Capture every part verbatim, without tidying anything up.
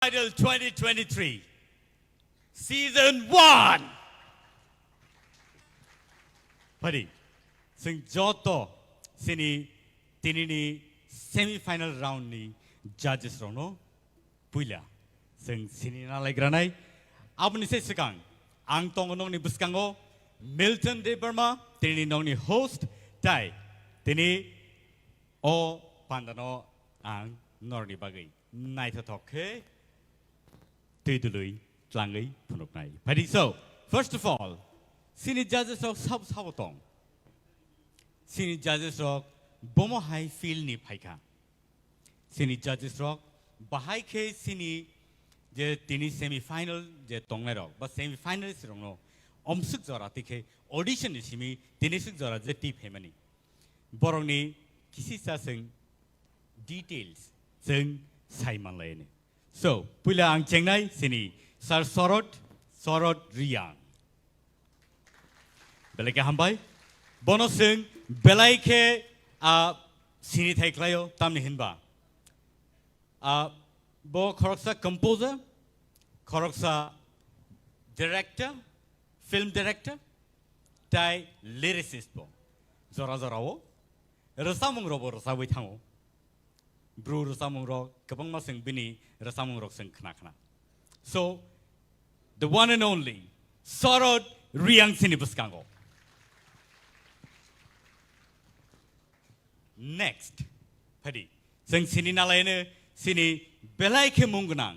Idol twenty twenty-three, Season one. Pari, sing joto sini tinini semi final round ni judges rokno puila sing sini na laigranai. Aboni se sikang ang tongo nongni bwskango Milton Debbarma, tini nongni host, tai tini o pandano ang norni bagwi naithothok khe twi dului tlangwi phunuknai. Phaidi so, first of all, sini judges rok sabo sabo tong. Sini judges rok bomo hai field ni phaikha. Sini judges rok bahai khe sini je tini semi final je tongnai rok ba semi finalist rokno omsuk jora tikhe audition ni simi tini suk jora je tip hemani. Borokni kisisa sing details sing sai manlaini. So, puila ang chengnai sini Sir Sorot, Sorot Riang. Belai khe hambai. Bono sing belai khe, ah, sini thai khlaio, tamni hinba. Ah, bo khoroksa composer, khoroksa director, film director, tai lyricist bo. Jora jora o rwchapmung rok bo rwchapwi thango. Bru rwchapmung rok kwbangma sing bini rwchapmung rok sing khna khna. So, the one and only Sorot Riang sini bwskango. Next, phaidi. Sing sini nalaino sini belai khe mung gwnang.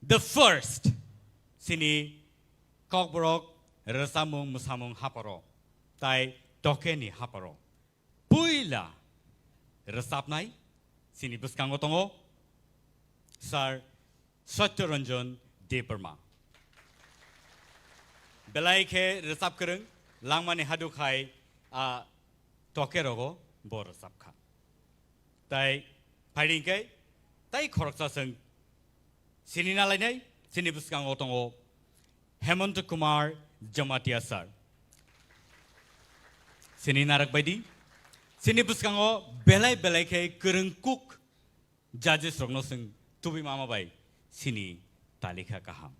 The first, sini kokborok rwchapmung mwsamung haparo, tai tokeni haparo. Puila rwchapnai sini bwskango tongo Sir Satya Ranjan Debbarma. Belai khe rwchap kwrwng, langmani hadukhai a toke rogo bo rwchapkha. Tai phaidi hwnkhe tai khoroksa chwng sini nalainai, sini bwskango tongo Hemanta Kumar Jamatia sir. Sini narak baidi, sini bwskango belai belai khe kwrwng kuk judges rokno chwng tubui mama bai sini talikha kaham.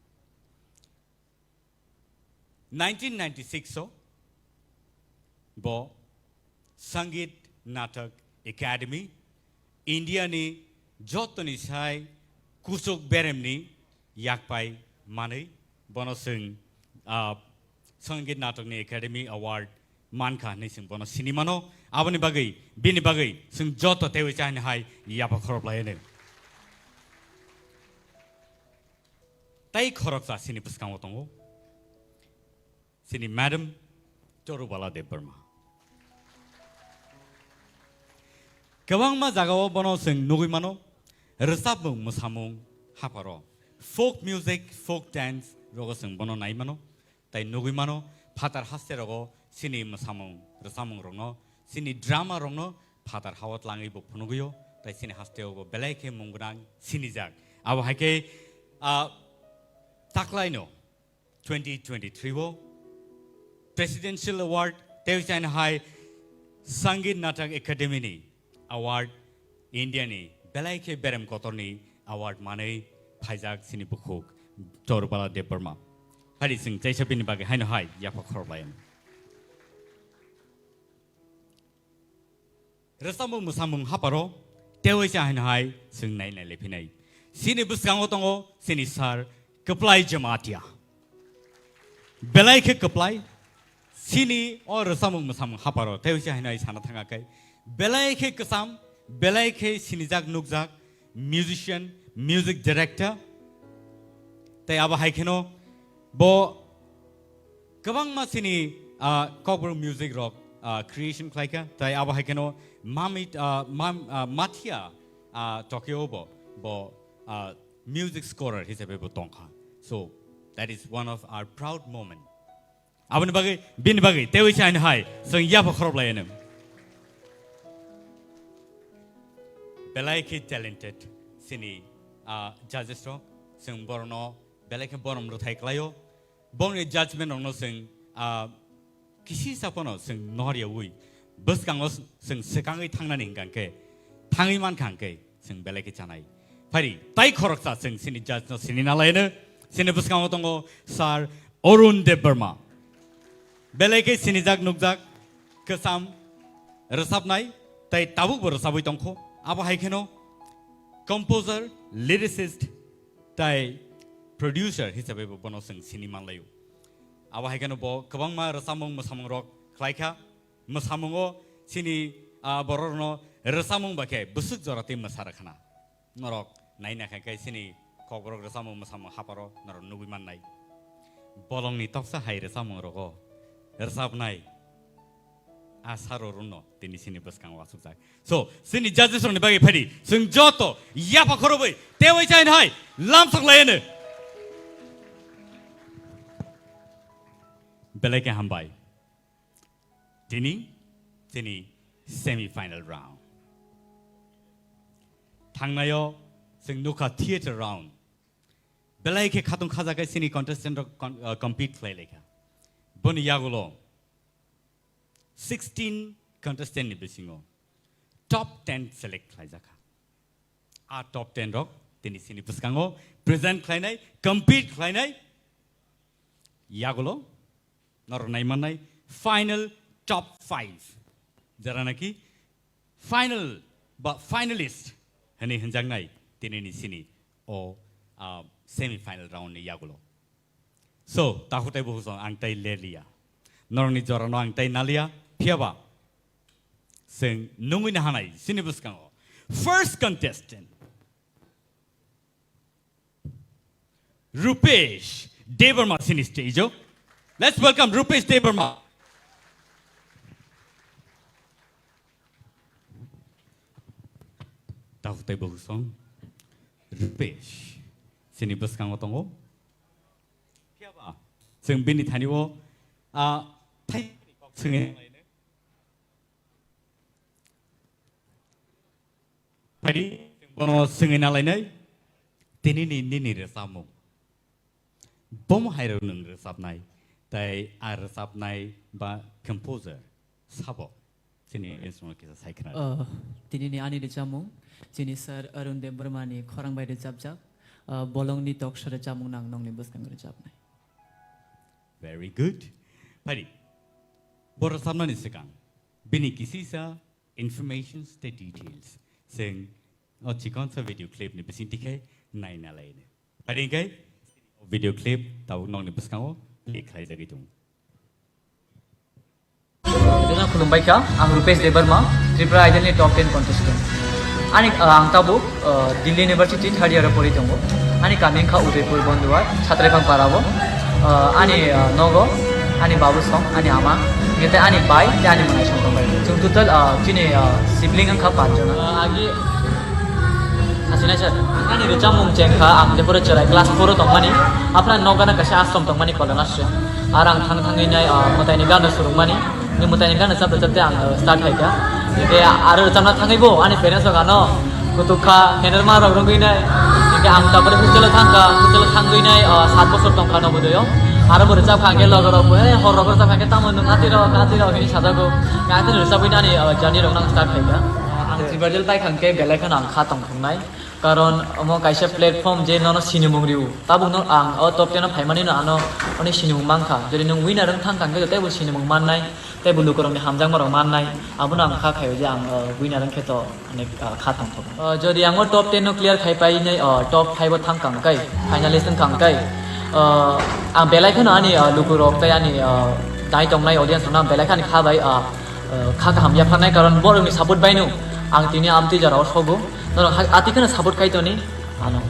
Nineteen ninety-six o bo Sangeet Natak Academy, India ni jotoni sai kuchuk beremni yakpai manwi bono chwng, ah, Sangeet Natak ni Academy Award mankha hinwi chwng bono sini mano. Aboni bagwi, bini bagwi chwng joto teiwi chahini hai yapha khorop laiyani. Tai khoroksa sini bwskango tongo sini Madam Torubala Debbarma. Kwbangma jagao bono chwng nugwi mano, rwchapmung, mwsamung, haparo, folk music, folk dance rogo chwng bono nai mano, tai nugwi mano, phatar haste rogo sini mwsamung, rwchapmung rokno, sini drama rokno phatar hao tlangwi bo phunugwio, tai sini haste o bo belai khe mung gwnang sinijak. Abo hai khe, ah, taklaino twenty twenty-three o Presidential Award tei chang hai Sangeet Natak Academy ni award, India ni belai khe berem kotor ni award manwi phaijak sini bukhuk Torubala Debbarma. Hari sing chaisa bini bagwi haino hai yapha khorok lai. Rwchapmung mwsamung haparo teiwi se haino hai chwng nai nai lephinai. Sini bwskango tongo sini sir Kwplai Jamatia. Belai khe kwplai sini o rwchapmung mwsamung haparo teiwi se haino hai sana thanga khe. Belai khe kwcham, belai khe sinijak nukjak, musician, music director. Tei abo hai kheno bo kwbangma sini, ah, Kokborok music rok, ah, creation khlaikha. Tai abo hai kheno Mamit, ah, Mam-, ah, Mathia, ah, Tokyo bo, bo, ah, music scorer hisabe bo tongkha. So, that is one of our proud moment. Aboni bagwi, bini bagwi, teiwi se haino hai, chwng yapha khorop lai ano. Belai khe talented sini, ah, judges rok, chwng borokno belai khe borom rwthai klaio. Bongni judgment rokno chwng, ah, kisi sapono chwng nor yaui, bwskango chwng swkangwi thangnani hwnkha khe, thangwi mankha hwnkhe chwng belai khe chanai. Phari, tai khoroksa chwng chini judge no sini nalaino, chini bwskango tongo Sir Arun Debbarma. Belai khe sinijak nukjak, kwcham rwchapnai, tai tabukbo rwchabwi tongkho. Abo hai kheno composer, lyricist, tai producer hisabai bo bono chwng sini manlaio. Abo hai kheno bo kwbangma rwchapmung mwsamung rok khlaikha. Mwsamungo chini, ah, bororno rwchapmung ba khe bwswk jora tei mwsa rwkhana. Norok naina khe khe chini kokborok rwchapmung mwsamung haparo norok nugwi mannai. Bolongni toksa hai rwchapmung rogo rwchapnai a saro runo tini chini bwskango achukjak. So, chini judges rokni bagwi phaidi, chwng joto yapha khorobwi teiwi chaino hai lamsok laiano. Belai khe hambai. Tini, tini semi final round. Thangnayo chwng nukha theater round. Belai khe khatung khajakai chini contestant rok con-, uh, compete khlai laikha. Boni yagulo sixteen contestant ni bisingo top ten select khlaijakha. A top ten rok tini chini bwskango present khlainai, compete khlainai. Yagulo norok naimannai final top five, jera naki final ba finalist hwnwi hwnjaknai tinini sini o, ah, semi final round ni yagulo. So, takhuk tei bukhuk song ang tai leliya, norokni jorano ang tai naliya, phiyaba chwng nungwi nahanai chini bwskango first contestant. Rupesh Debbarma sini stage o. Let's welcome Rupesh Debbarma. Takhuk tei bukhuk song Rupesh sini bwskango tongo. Phiyaba chwng bini thani o, ah, thai swngi. Phai, bono swngwi nalainai, tinini nini rwchapmung. Bomo hai rok nwng rwchapnai, tai a rwchapnai ba composer sabo chini audience no kisa sai khna. Uh, tinini ani rwchapmung, chini Sir Arun Debbarma ni khorang bai rwchapjak, uh, bolongni toksa rwchapmung nang nongni bwskango rwchapnai. Very good. Phai, bo rwchapnani swkang bini kisisa informations tei details chwng o chikonsa video clip ni bisingtwi khe naina laino. Phai hwnkhe video clip tabuk nokni bwskango play khlaijagwi tongo. Khulumbai kha, ang Rupesh Debbarma, Tripura Idol ni top ten contestant. Ani, uh, ang tabuk, uh, Delhi University third year o pori tongo. Ani kami wngkha Udaipur Bonduar, Chhatraiphang Para o. Uh, ani, uh, nogo, ani babu song, ani ama, hingke tei ani bai, tei ani mwnai song tongbai. Chwng total, uh, chini, uh, sibling wngkha panch jona. Uh, agi, sasinai sir, ani rwchapmung chengkha, ang jephuru cherai class four o tongmani, aphra nokgana kaisa ashram tongmani Kolonasya. Ar ang thang thangwi nai, uh, mwtaini gana surungmani. Ni mwtaini gana chap chap tei ang, uh, start khai kha. Hingke aro rwchapna thangwi bo ani parents rok ano kutuk kha, henerma rok rwngwi nai. Hingke ang tabore hostel o thang kha, hostel o thangwi nai, uh, sat bosor tong kha Nobodoyo. Aro bo rwchap kha hingke loge rok bo, "Hey, hor rok rwchap kha hingke tamo nwng hati rok, hati rok," hinwi sajak o. Hingke ang tei rwchap bai nani, uh, journey rok nang start khai kha. Ang Tribal pai kha hingke belai kheno ang kha tong thung nai. Karon omo kaisa platform je nono sinimung riu. Tabuk no ang o top ten o phaimani no ano oni sinimung mankha. Jodi nwng winner wng thang kha hingke tei bo sinimung mannai. Tei bo lukurokni hamjakmarok mannai, abono ang kha khaio je ang, uh, winner wngkhe to onek, uh, kha tongthok. Uh, jodi ang o top ten no clear khai painai, uh, top five o thang kang kai, finalist wng kang kai, uh, ang belai kheno ani, uh, lukurok tei ani, uh, nai tongnai audience rokno ang belai khani kha bai, uh, uh, kha kaham yapharnai, karon borokni support baino ang tini amtwi jorao sogo. Norok ha-, ati kheno support khai toni. Ano.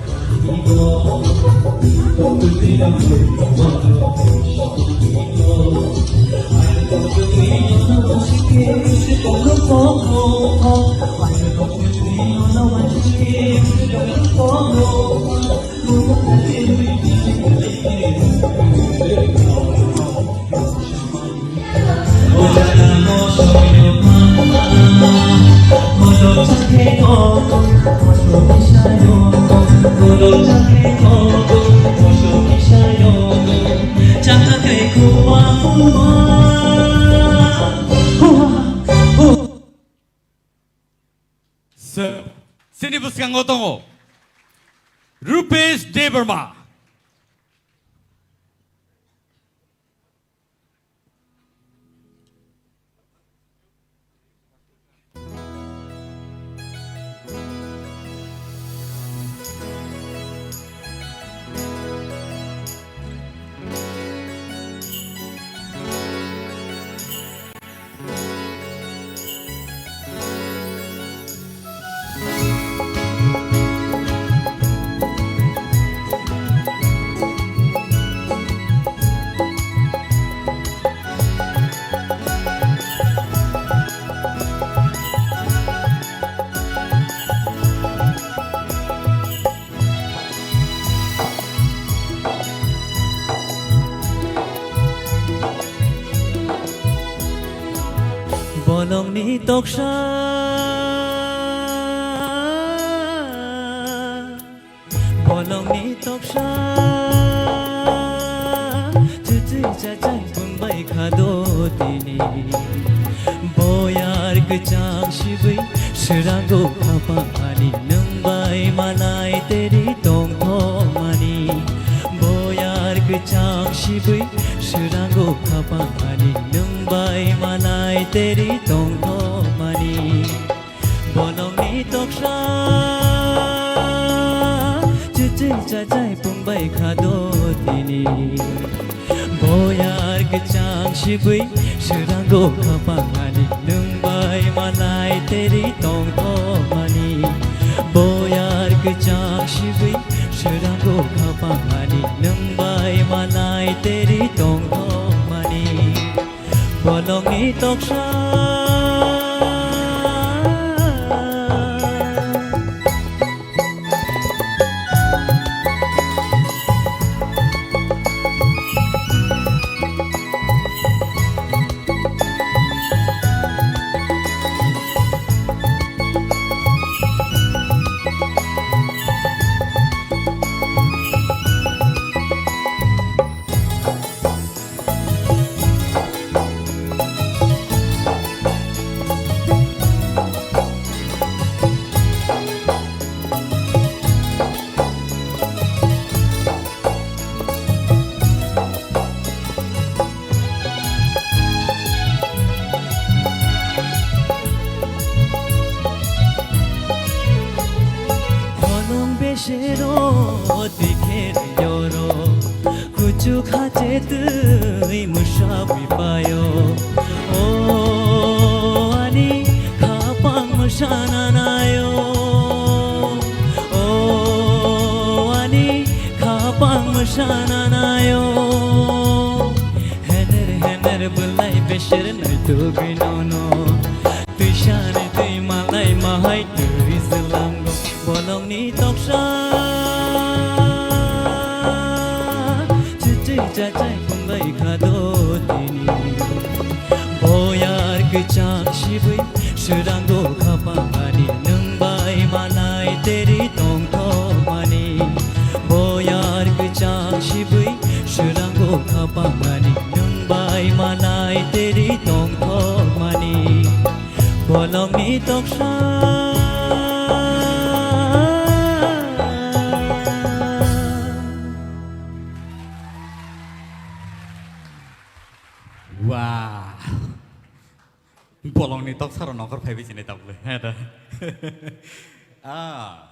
Sir, chini bwskango tongo Rupesh Debbarma. Bolongni toksa, bolongni toksa, chuchwi chachai pungbai khado tini. Boyar kwchang sibwi srango khapang ani nwng bai malai teri tongthokmani. Boyar kwchang sibwi srango khapang ani nwng bai malai teri tongthokmani. Bolongni toksa, chuchwi chachai pungbai khado tini. Boyar kwchang sibwi srango khapang ani nwng bai malai teri tongthokmani. Boyar kwchang sibwi srango khapang ani nwng bai malai teri tongthokmani. Bolongni toksa. Holong besero dikher yoro. Kuchuk hache twi mwsabwi paio. O ani khapang mwsana naio. O ani khapang mwsana naio. Hener hener bwlai beser naitugwi nono. Twisani twi malai mahai twi zlango. Bolongni toksa. Chuchwi chachai pungbai khado tini. Boyar kwchang sibwi srango khapang ani nwng bai malai teri tongthokmani. Boyar kwchang sibwi srango khapang ani nwng bai malai teri tongthokmani. Bolongni toksa. Wow. Bolongni toksa rok nokhor phaibi sini tabuk le. He da. Ah.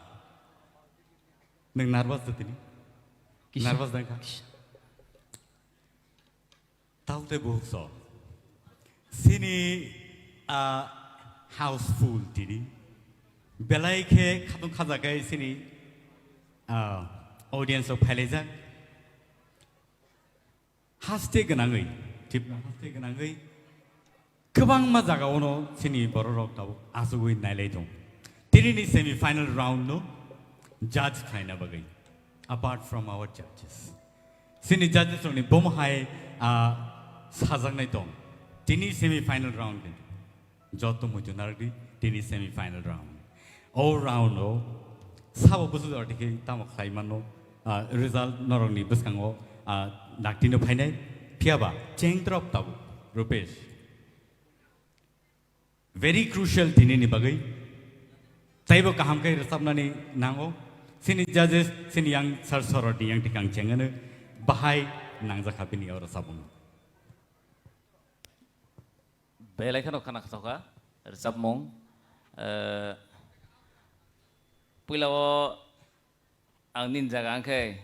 Nwng nervous da tini? Kisa. Nervous da wngkha? Kisa. Taote buhukso. Sini, ah, houseful tini. Belai khe khatung khajakai sini, ah, audience rok phailaijak. Haste gwnangwi, Tripura haste gwnangwi. Kwbangma jagao no chini borok rok tabuk achugwi nailai tong. Tini ni semi final round no judge khlaina bagwi, apart from our judges. Chini judges rok ni bomo hai, ah, sajaknai tong. Tini semi final round ni joto muitu narwkdi, tini semi final round. O round o sabo busu jora dikhe tamo khlai mano, ah, result norok ni bwskango, ah, daktino phainai. Phiyaba cheng drop tabuk, Rupesh. Very crucial tini ni bagwi. Taibo kaham khe rwchapnani nango. Chini judges, chini yang sir sorot ni yang tikang chengano, bahai nangjak kha bini oro sabung. Belai kheno khana khathoka, rwchapmung. Eh, puila o ang nini jaga ang khe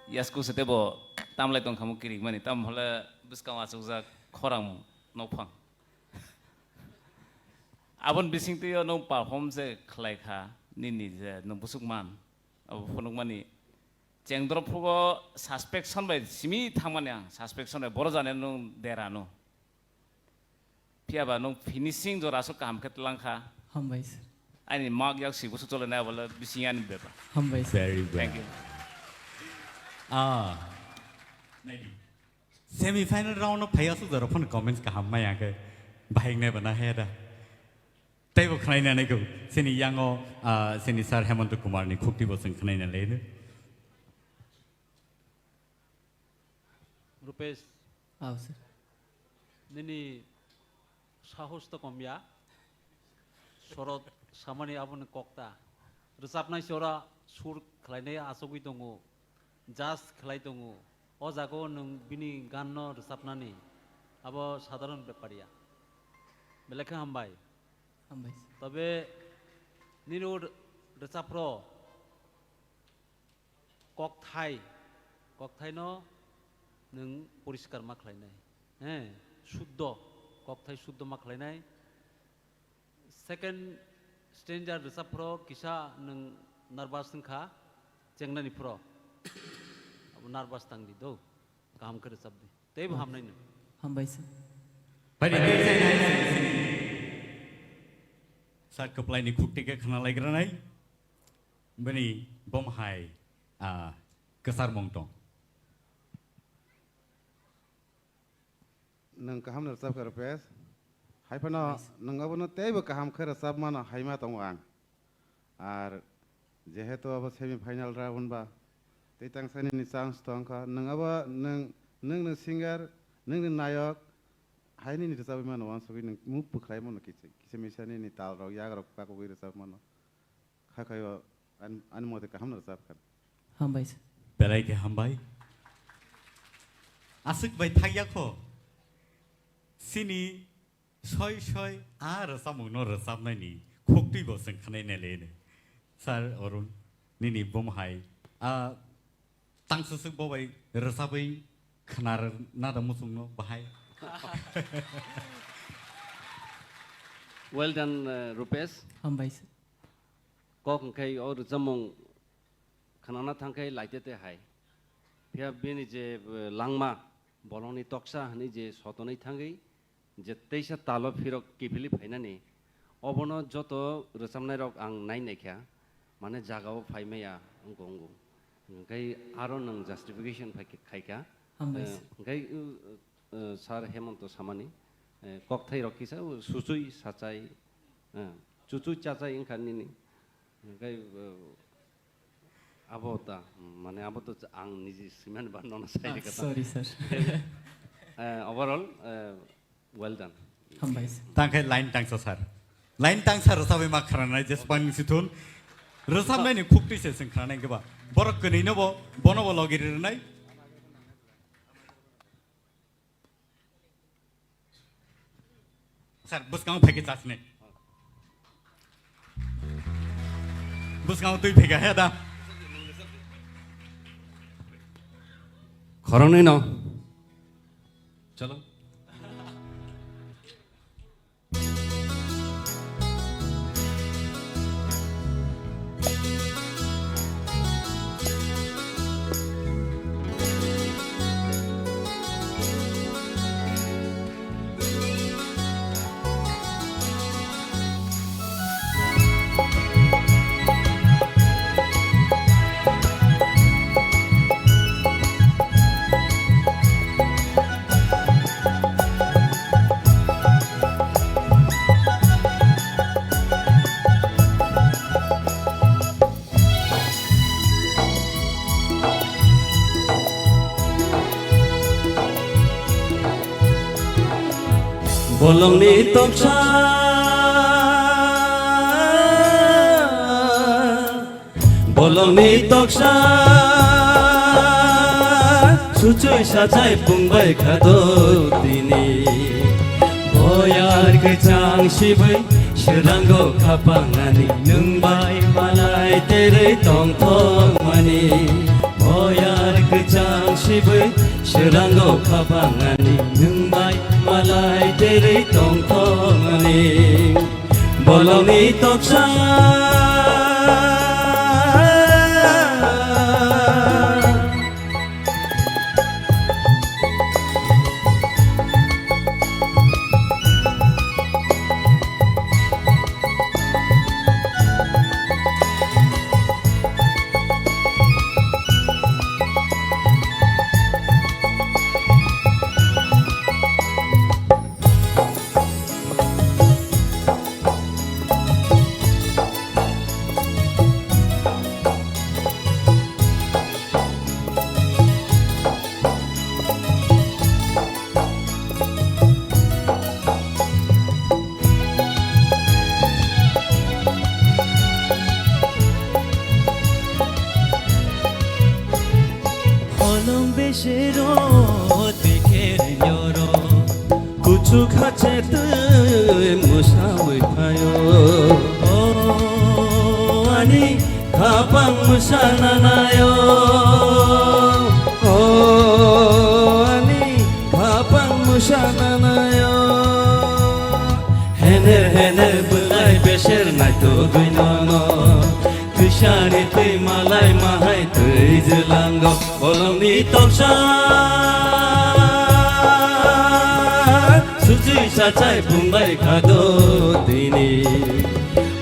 yasku se tebo tamlai tong khamu kirik mani, tam hole bwskang achukjak khorang nokphang. Aboni bising twi o nwng perform se khlai kha, nini je nwng busuk man, abo phunukmani. Chengdrop phugo suspension bai simi thangmani ang, suspension bai boro jani nwng derano. Phiya ba nwng finishing jora aswk kaham khe tlang kha. Hambai sir. Ani mak yak si busuk chole nai bole bising ani beba. Hambai sir. Very well. Thank you. Ah. Semi final round no phai aswk jora phone comments kaham maya khe. Bahing nai bana he da. Teibo khnaina nai go. Sini yango, ah, sini sir Hemant Kumar ni khukti bo sing khnaina le. Rupesh, Aw, sir. Nini sahos to komya. Sorot samani aboni kokta. Rwchapnai se ora sur khlainai achugwi tongo. Just khlai tongo. O jaga o nwng bini gan no rwchapnani. Abo sadharon bepar ya. Belai khe hambai. Hambai, sir. Tobe nini o rwchapro kokthai, kokthaino nwng poriskar ma khlainai, he, suddo, kokthai suddo ma khlainai. Second stanza rwchapphro kisa nwng nervous wngkha, chengnani phro abo nervous tangdi do, kaham khe rwchapdi, teibo hamnai nwng. Hambai sir. Bai de, tei sai nai, sai nai. Sir kwplaini khukti khe khna laigranai. Bini bom hai, ah, kwcharmung tong. Nwng kaham no rwchapkha, Rupesh. Hai phano nwng abono teibo kaham khe rwchapmano hai ma tongo ang. Ar jehetu abo semi final round ba, tei tangsa nini chance tongkha. Nwng abo, nwng, nwng ni singer, nwng ni nayok, hai nini rwchapwi mano uansugwi nwng move bwkhlai mano kisa, kisa misa nini tal rok, yak rok pakugwi rwchapmano. Kha khaio, an-, ani mote kaham no rwchapkha. Hambai sir. Belai khe hambai. Aswk bai thakya kho. Sini soi soi a rwchapmung no rwchapnai ni khukti bo chwng khwnai nai le. Sir Arun, nini bom hai a tang susuk bo bai rwchapwi khwna na da muchung no bahai. Well done, uh, Rupesh. Hambai sir. Kok hwnkhe o rwchapmung khwnana thangkhe laitete hai. Phiya bini je, eh, langma, bolongni toksa hwnwi je sotonwi thangwi, je teisa talo phirok kiphilwi phainani, obono joto rwchapnairok ang nai naikha, mane jagao phai maya wngkha wngo. Hwnkhe aro nwng justification phai khe-, khaikha. Hambai sir. Eh, hwnkhe, eh, eh, Sir Hemonto samani, eh, kokthairok kisa, o, suchui sachai, eh, chuchui chachai wngkha nini. Hwnkhe, eh, abo ta, mane abo to ang niji siman ba nono sai Ah, de kata. Sorry, sir. Eh, overall, eh, well done. Hambai sir. Tangkhe line tangsa sir. Line tangsa rwchapwi ma khranai jesbang sithun. Rwchapnaini khukti se sing khranai keba. Borok kwnwi no bo, bono bo logi rinai. Sir, bwskango phaikhe chasni. Bwskango twi phaikha he da. Khoroknwi no. Chalo. Bolongni toksa, Bolongni toksa suchoi sachai pungbai kha do tini. Boyar kwchang sibui swrango khapangani nwng bai malai terei tongthokmani. Boyar kwchang sibui swrango khapangani nwng bai malai terei tongthokmani. Bolongni toksa. Holong besero tekher nyoro. Kuchuk hache twi mwsawi phaio. O ani khapang mwsana naio. O ani khapang mwsana naio. Hener hener bwlai beser naitugwi nono. Twisani twi malai mahai twi jwlango. Bolongni toksa suchwi sachai pungbai kha do tini.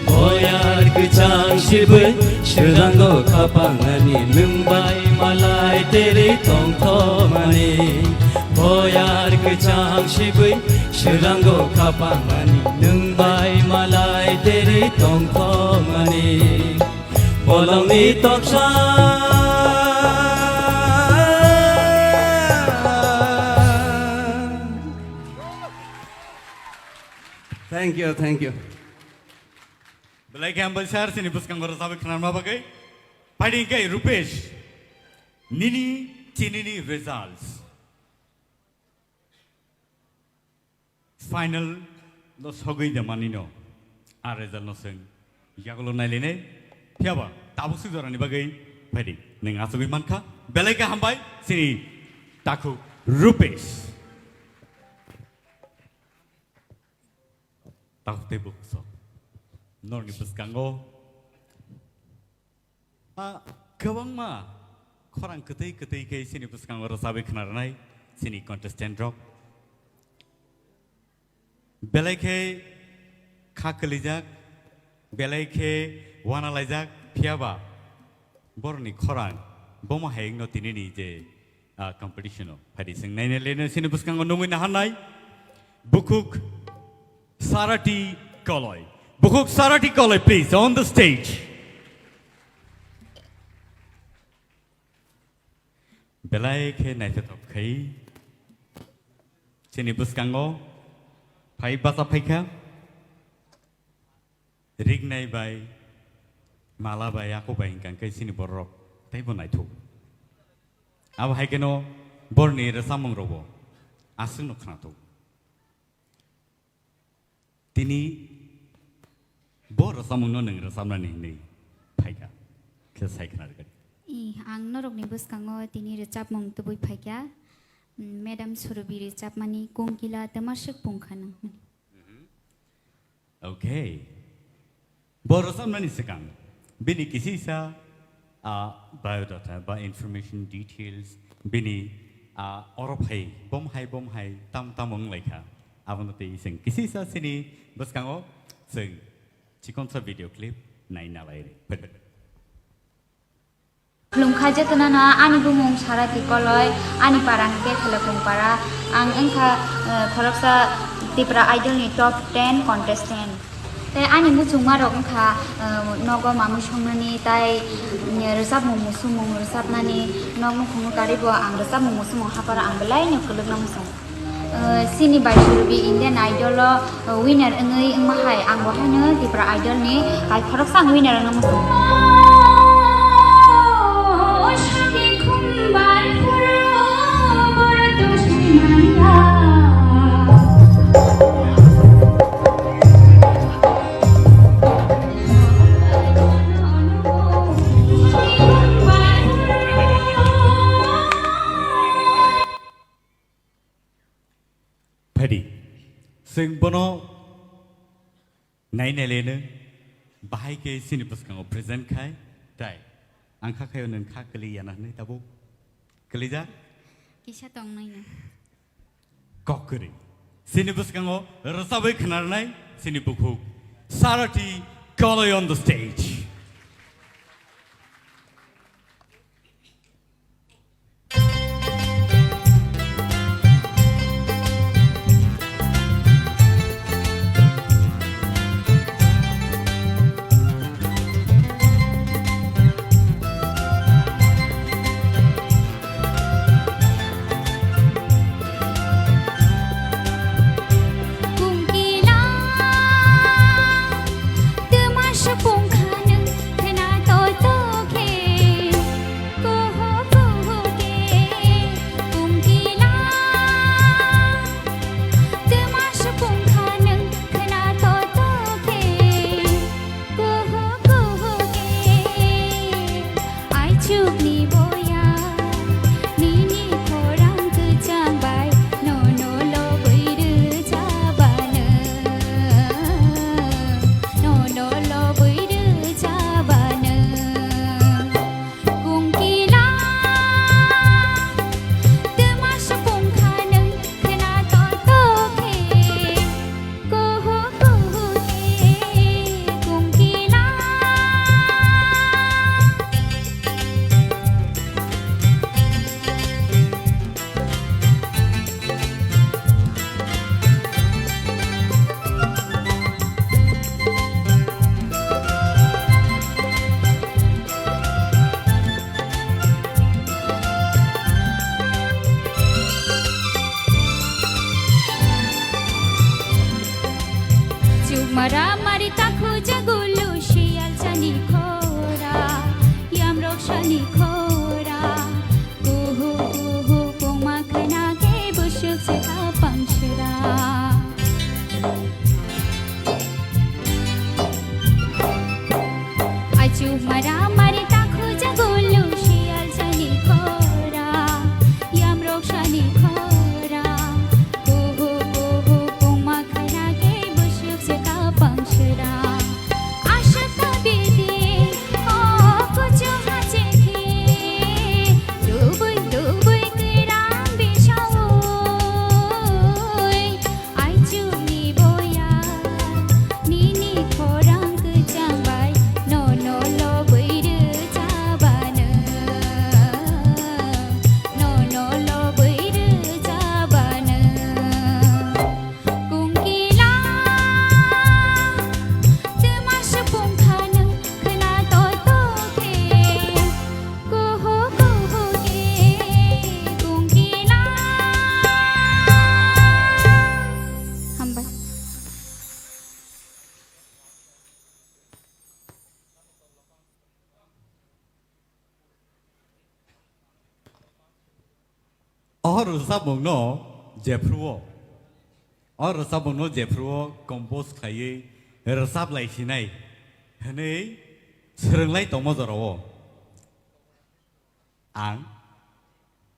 Boyar kwchang sibui swrango khapangani nwng bai malai terei tongthokmani. Boyar kwchang sibui swrango khapangani nwng bai malai terei tongthokmani. Bolongni toksa. Thank you, thank you. Belai khe hambai sir, chini bwskango rwchapwi khwnarma bagwi. Phaidi khe Rupesh, nini chinini results. Final lo sogwi de manino, a result no swng yagulo nailainai, phiyaba tabuk suk jorani bagwi phaidi nwng achugwi mankha, belai khe hambai chini takhuk Rupesh. Takhuk tei bukhuk sok norni bwskango. A, kwbangma khorang kwtwi kwtwi khe chini bwskango rwchabwi khna rwnai chini contestant rok. Belai khe kha kwlijak, belai khe uanalaijak, phiyaba borokni khorang bomo hai wngno tinini je, a, competition o phaidi chwng naina leno chini bwskango nungwi naharnai. Bukhuk Sarati Koloi. Bukhuk Sarati Koloi, please, on the stage. Belai khe naithothok khai chini bwskango phai bacha phaikha. Rignai bai, mala bai, ako bai hingkha khe chini borok teibo naithok. Abo hai kheno borni rwchapmung rokbo aswkno khnathok. Tini bo rwchapmungno nwng rwchapnani hinwi phaikha khe sai khna rwgadi. I, ang norokni bwskango tini rwchapmung tubui phaikha, mm, Madam Surubi rwchapmani Kongkila Twmaswk Pungkha nang hwnwi. Okay. Bo rwchapnani swkang bini kisisa, a, biodata ba information details bini, a, oro phai bom hai bom hai tam tam wng lai kha. Abono tei chwng kisisa chini bwskango chwng chikonsa video clip nai nalai rw. Khulumkha jotono no, ani bumung Sarati Koloi, ani para hwnkhe Khelokung para. Ang wngkha, eh, khoroksa Tipra Idol ni top ten contestant. Tei ani muchungma rok wngkha, eh, nogo mamui songnani, tai, mm, rwchapmung musumung rwchapnani, nok nukhungo karibo ang rwchapmung musumung hapharo ang belai no kwlwkna muchung. Eh, chini bai Surubi Indian Idol o, eh, winner wngwi wngma hai, ang bo haino Tipra Idol ni bai khoroksa ang winner wngna muchung. Phaidi, chwng bono nai nai leno bahai khe chini bwskango present khai, tai ang kha khayo nwng kha kwlwi yana hwnwi tabuk kwlijak? Kisa tongnaino. Kok kwrwi. Chini bwskango rwchabwi khwnarnai chini bukhuk Sarati Koloi on the stage. Aichukni boya, nini khorang kwchang bai, nono lobwi rwchabano, nono lobwi rwchabano. Kungkila, twma supung kha nwng khwna to to khe. Kuhu kuhu khe kungkila. Chukmara mari takhu jagulu siyal chani khora, yamrok sani khora. Kuhu kuhu pungma khana khe busuk se khapang sera. Aichu mara mari takhu jagulu siyal sani khora, yamrok sani khora. Kuhu kuhu pungma khana khe busuk se khapang sera. Aswk ta bidi o kuchuk hache khe, lubui lubui kwran bisaui. Aichukni boya, nini khorang kwchang bai, nono lobwi rwchabano, nono lobwi rwchabano. Kungkila, twma supung khano khwna to to khe. Kuhu kuhu khe kungkila. Hambai. O rwchapmungno jephru-o, o rwchapmungno jephru-o compose khlaiwi rwchap lai sinai hwnwi swrwnglai tongma jorao ang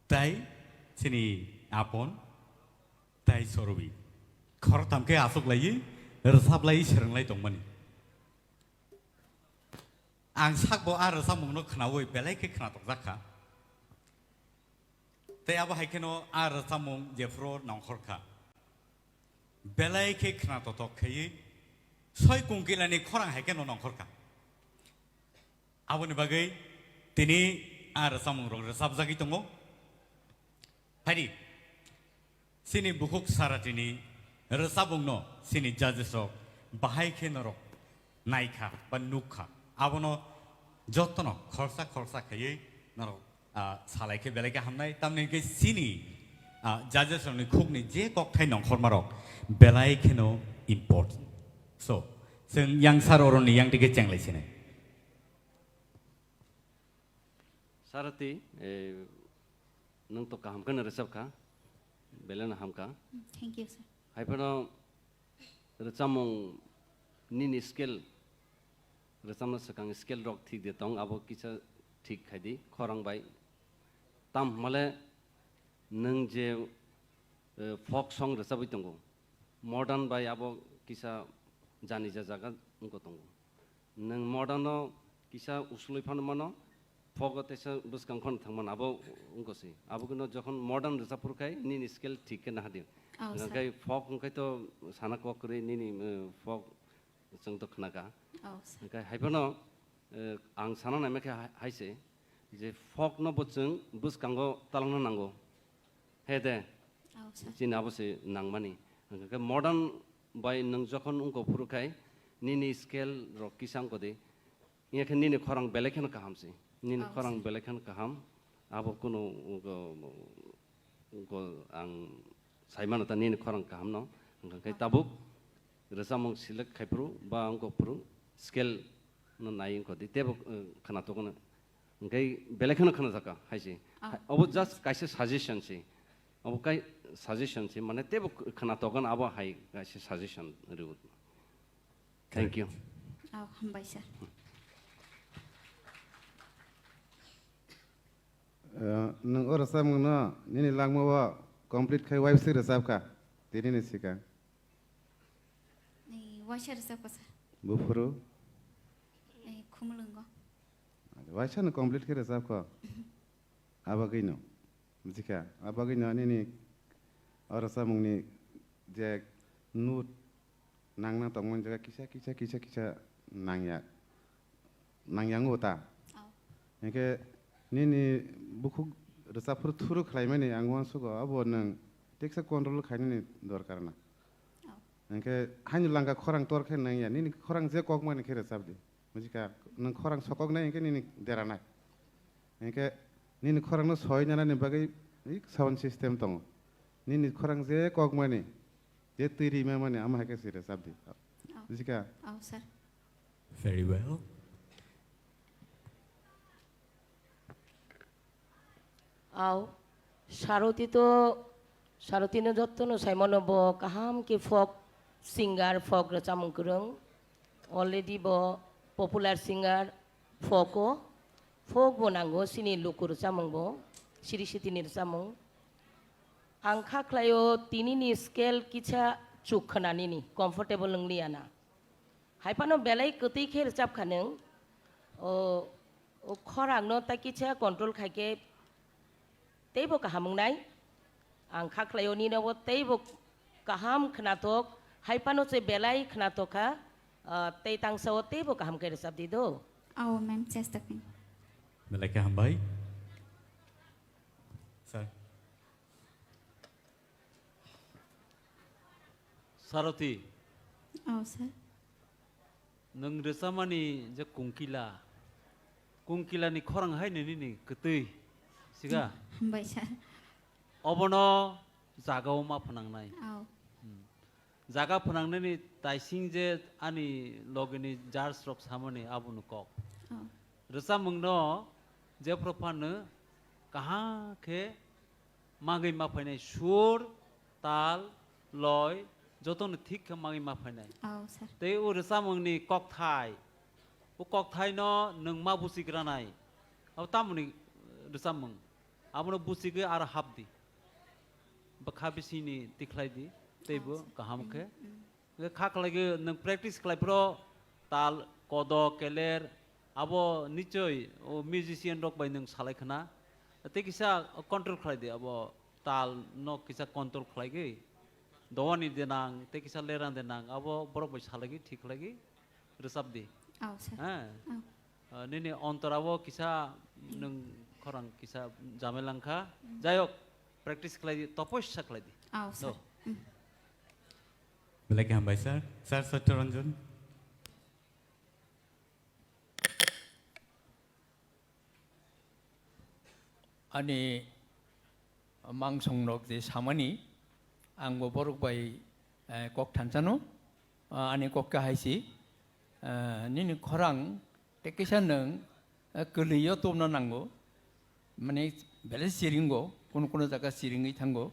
tei chini apon tei Sorobi khoroktham khe achuk laiwi rwchap laiwi swrwnglai tongmani. Ang sakbo a rwchapmungno khnaui belai khe khna tokjak kha. Tei abo hai kheno a rwchapmung jephru nongkhor kha. Belai khe khna totok khaiwi soi kungkilani khorang hai kheno nongkhor kha. Aboni bagwi tini a rwchapmung rok rwchapjagwi tongo. Phaidi, chini bukhuk Saratini rwchapmungno chini judges rok bahai khe norok naikha ba nukkha. Abono jotono khorsa khorsa khaiwi norok, ah, salai khe belai khe hamnai. Tamni hwnkhe chini, ah, judges rokni khukni je kokthai nongkhorma rok belai kheno important. So, chwng yang sar oroni yang tike chenglai sinai. Sarati, eh, nwng to kaham kheno rwchap kha. Beleno hamkha. Thank you, sir. Hai phano rwchapmung nini scale, rwchapna swkang scale rok thik de tong, abo kisa thik khai di, khorang bai. Tam hwnmale nwng je, eh, folk song rwchapwi tongo, modern bai abo kisa jani ja jaga wngkha tongo. Nwng modern no kisa usulwi phano mano, folk o teisa bwskang khon thangmano abo wngkha se. Abo khe no jokhon modern rwchap phuru khai nini scale thik khe naha di. Oh, sir. Hwnkhe folk hwnkhe to sana kok kwrwi nini, eh, folk chwng to khna kha. Oh, sir. Hwnkhe hai phano, eh, ang sana naima khe hai, hai se je folk no bo chwng bwskango talangna nango. He de. Oh, sir. Chini abo se nangmani. Hwnkhe modern bai nwng jokhon wngkha phuru khai nini scale rok kisa wngkha di. Wngya khe nini khorang belai kheno kaham se. Nini Oh, khorang sir. Belai kheno kaham. Abo kunu wngkha, wngkha ang sai mano ta nini khorang kaham no. Hwnkhe Oh. Tabuk rwchapmung select khai phuru ba wngkha phuru scale no nai wngkha di. Tebo, eh, khna tokno. Hwnkhe belai kheno khna jaka hai se. Oh. Hai, obo just kaisa suggestion se. Obo kai suggestion se. Mane tebo khna tokno abo hai kaisa suggestion rw. Thank you. Oh, hambai sir. Eh, nwng o rwchapmung no nini langma o complete khai waisa rwchap kha tini ni swkang. Ni waisa rwchap kha sir. Buphuru? Ni khumulwngo. Waisa no complete khai rwchap kha. Abagwi no. Bujikha, abagwi no nini o rwchapmung ni je note nangna tongmani jaga kisa, kisa, kisa, kisa nangya, nangya wngo ta. Oh. Hinkhe nini bukhuk rwchap phuru thuru khlaimani ang uansugo, abo nwng teksa control khainani dorkar na. Oh. Hinkhe haino langka khorang tor khe nangya, nini khorang je kokmani khe rwchap di. Bujikha, nwng khorang sokoknai hinkhe nini deranai. Hinkhe nini khorangno soi nanani bagwi sound system tongo. Nini khorang je kokmani, je twi rimamani, amo hai khe se rwchap di. Oh. Bujikha? Oh, sir. Very well. Au, Saroti to, Saroti no jotto no saimano bo kaham khe folk singer, folk rwchapmung kwrwng. Already bo popular singer, folk o, folk bo nango, chini luku rwchapmung bo, siri sitini rwchapmung. Ang kha khlaio tini ni scale kisa chuk khna nini, comfortable wng liya na. Hai phano belai kwtwi khe rwchap kha nwng. O, o khorang no ta kisa control khai khe teibo kaham wngnai. Ang kha khlaio nini o teibo kaham khnathok, hai phano se belai khnathok kha, ah, tei tangsa o teibo kaham khe rwchap di do. Ao, ma'am, chesta khain. Belai khe hambai. Sir. Saroti. Oh, sir. Nwng rwchapmani je kungkila, kungkilani khorang hai nini ni kwtwi, siga? Hambai, sir. Obono jagao ma phnangnai. Oh. Hmm. Jaga phnangnani taising je ani logini judge rok samani abono kok. Oh. Rwchapmungno jephru phano kaham khe magwi ma phainai sur, tal, loi, jotono thik khe magwi ma phainai. Oh, sir. Tei o rwchapmungni kokthai, o kokthaino nwng ma buchigranai. Abo tamoni rwchapmung? Abono buchigwi aro hap di. Bwkha bisingni tikhlai di, teibo kaham khe. Hwnkhe kha khlaigwi nwng practice khlai phro tal, kodo, keler, abo nichoi o musician rok bai nwng salai khna. Tei kisa control khlai di, abo tal no kisa control khlaigwi. Dowani denang, tei kisa lerang denang, abo borok bai salaigwi, thik khlaigwi rwchap di. Oh, sir. Ha? Oh. Ah, nini ontorao kisa nwng khorang kisa jamela wngkha. Jai hok, practice khlai di, topossa khlai di. Oh, sir. Do. Belai khe hambai, sir. Sir Satya Ranjan. Ani mangsong rok je samani, ang bo borok bai, eh, kok thansano, ah, ani kok khe hai si, eh, nini khorang tei kisa nwng, eh, kwlwio tubna nango, mane belai siringo, kuno kuno jaga siringwi thango.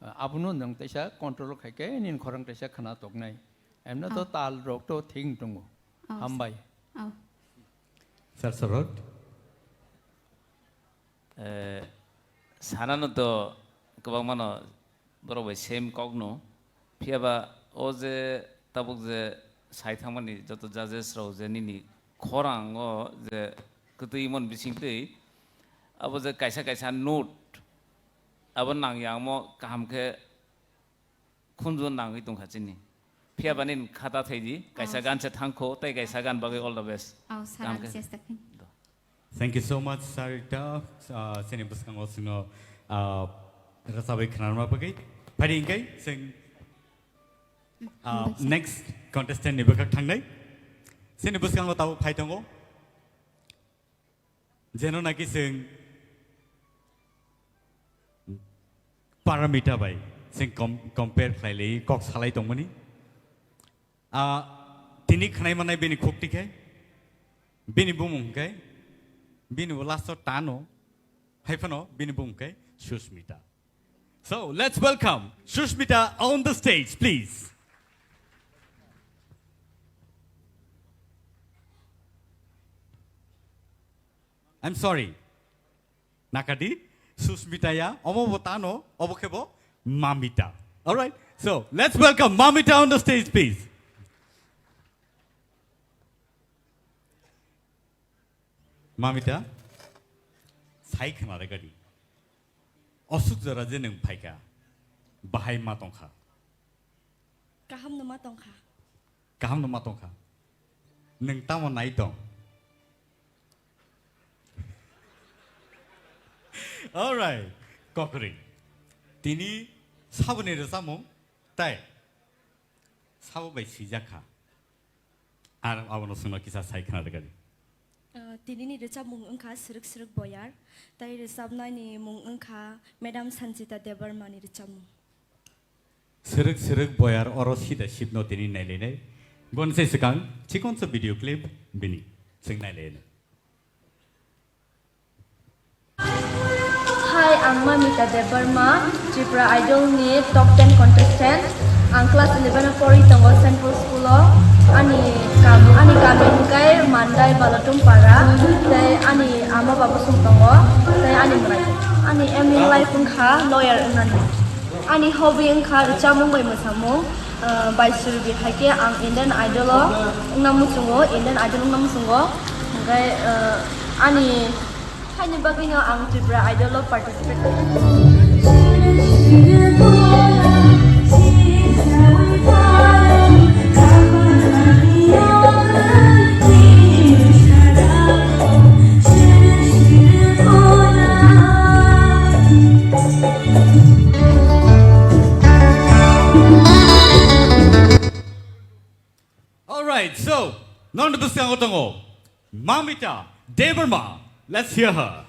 Abono nwng teisa control khai khe nini khorang teisa khna toknai. Emno to Oh. tal rok to thik tongo. Oh, Hambai. Oh. Sir Sorot. Eh, sanano to kwbangmano borok bai same kokno. Phiya ba o je tabuk je sai thangmani joto judges rok je nini khorang o je kwtwi mon bising twi abo je kaisa kaisa note abo nang yang mo kaham khe khunju nangwi tongkha chini. Phiya bani khata thaidi, kaisa Oh. gan se thangkho, tei kaisa gan bagwi all the best. Oh, sir, Kaham ang khe. chesta khin. Do. Thank you so much, Sarita. Uh, sini bwskango sino, uh, rasabai khnarma bagwi. Phari ingkai sing, uh, hambai, sir. Next contestant ni bwkhak thangnai. Sini bwskango tabuk phai tongo. Jeno naki chwng Paramita bai chwng com-, compare khlai lai kok salai tongmani. Ah, tini khnai manai bini khuk tikhe, bini bumung hwnkhe, bini bo last o tano, hai phano bini bumung hwnkhe Sushmita. So, let's welcome Sushmita on the stage, please. I'm sorry. Nakadi, Sushmita ya, omo bo tano, obo khe bo Mamita. All right. So, let's welcome Mamita on the stage, please. Mamita, sai khna re gadi. Osuk jora je nwng phaikha, bahai ma tongkha. Kaham no ma tongkha. Kaham no ma tongkha. Nwng tamo nai tong? All right. Kokri. Tini saboni rwchapmung tai sabo bai swijak kha. Ar abono chwngno kisa sai khna rwgadi. Uh, tinini rwchapmung wngkha Srwk Srwk Boyar, tai rwchapnaini mung wngkha Madam Sanjita Debbarmani rwchapmung. Srwk Srwk Boyar oro sida sipno tini nailainai. Boni se swkang chikonsa video clip bini chwng nailainai. Hi, ang Mamita Debbarma, Tripura Idol ni top ten contestant. Ang class eleven o pori tongo Saint Paul School o. Ani kam, ani kami hwnkhe Mandai Balatum Para, tei ani ama baba song tongo, tei ani mwrai. Ani aim in life wngkha lawyer wngnani. Ani hobby wngkha rwchapmung bai mwsamung. Ah, bai suri di hai khe ang Indian Idol o wngna muchungo, Indian Idol wngna muchungo. Hwnkhe, ah, ani haini bagwino ang Tripura Idol o participate khainai. All right, so, non bwskango tongo Mamita Debbarma. Let's hear her.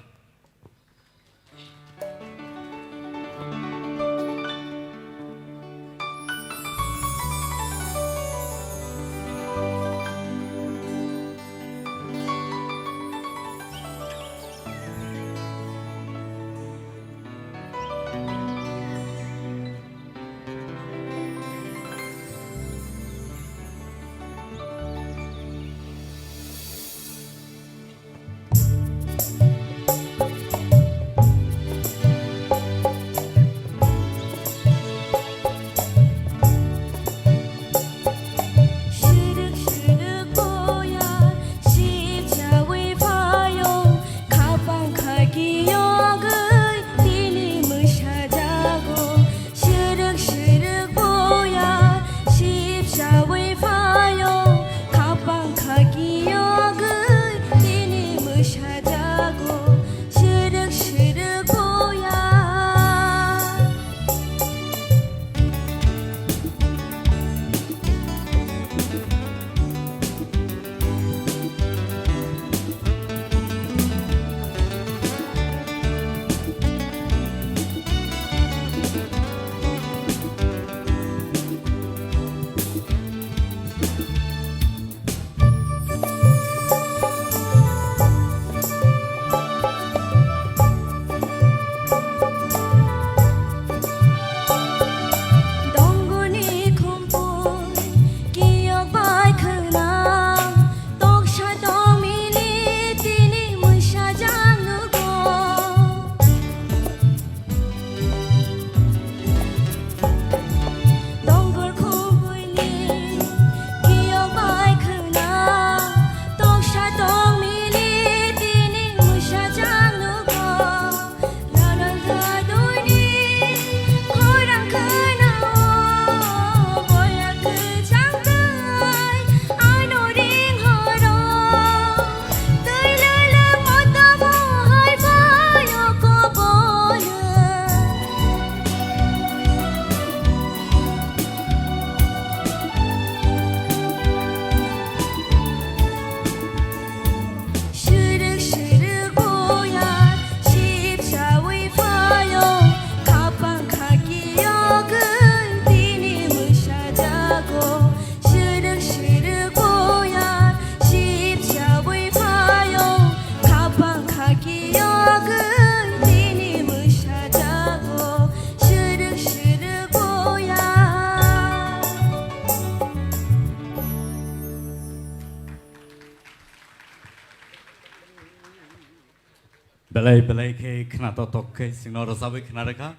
Belai khe khna tok tok khe chwngno rwchabwi khna rwkha.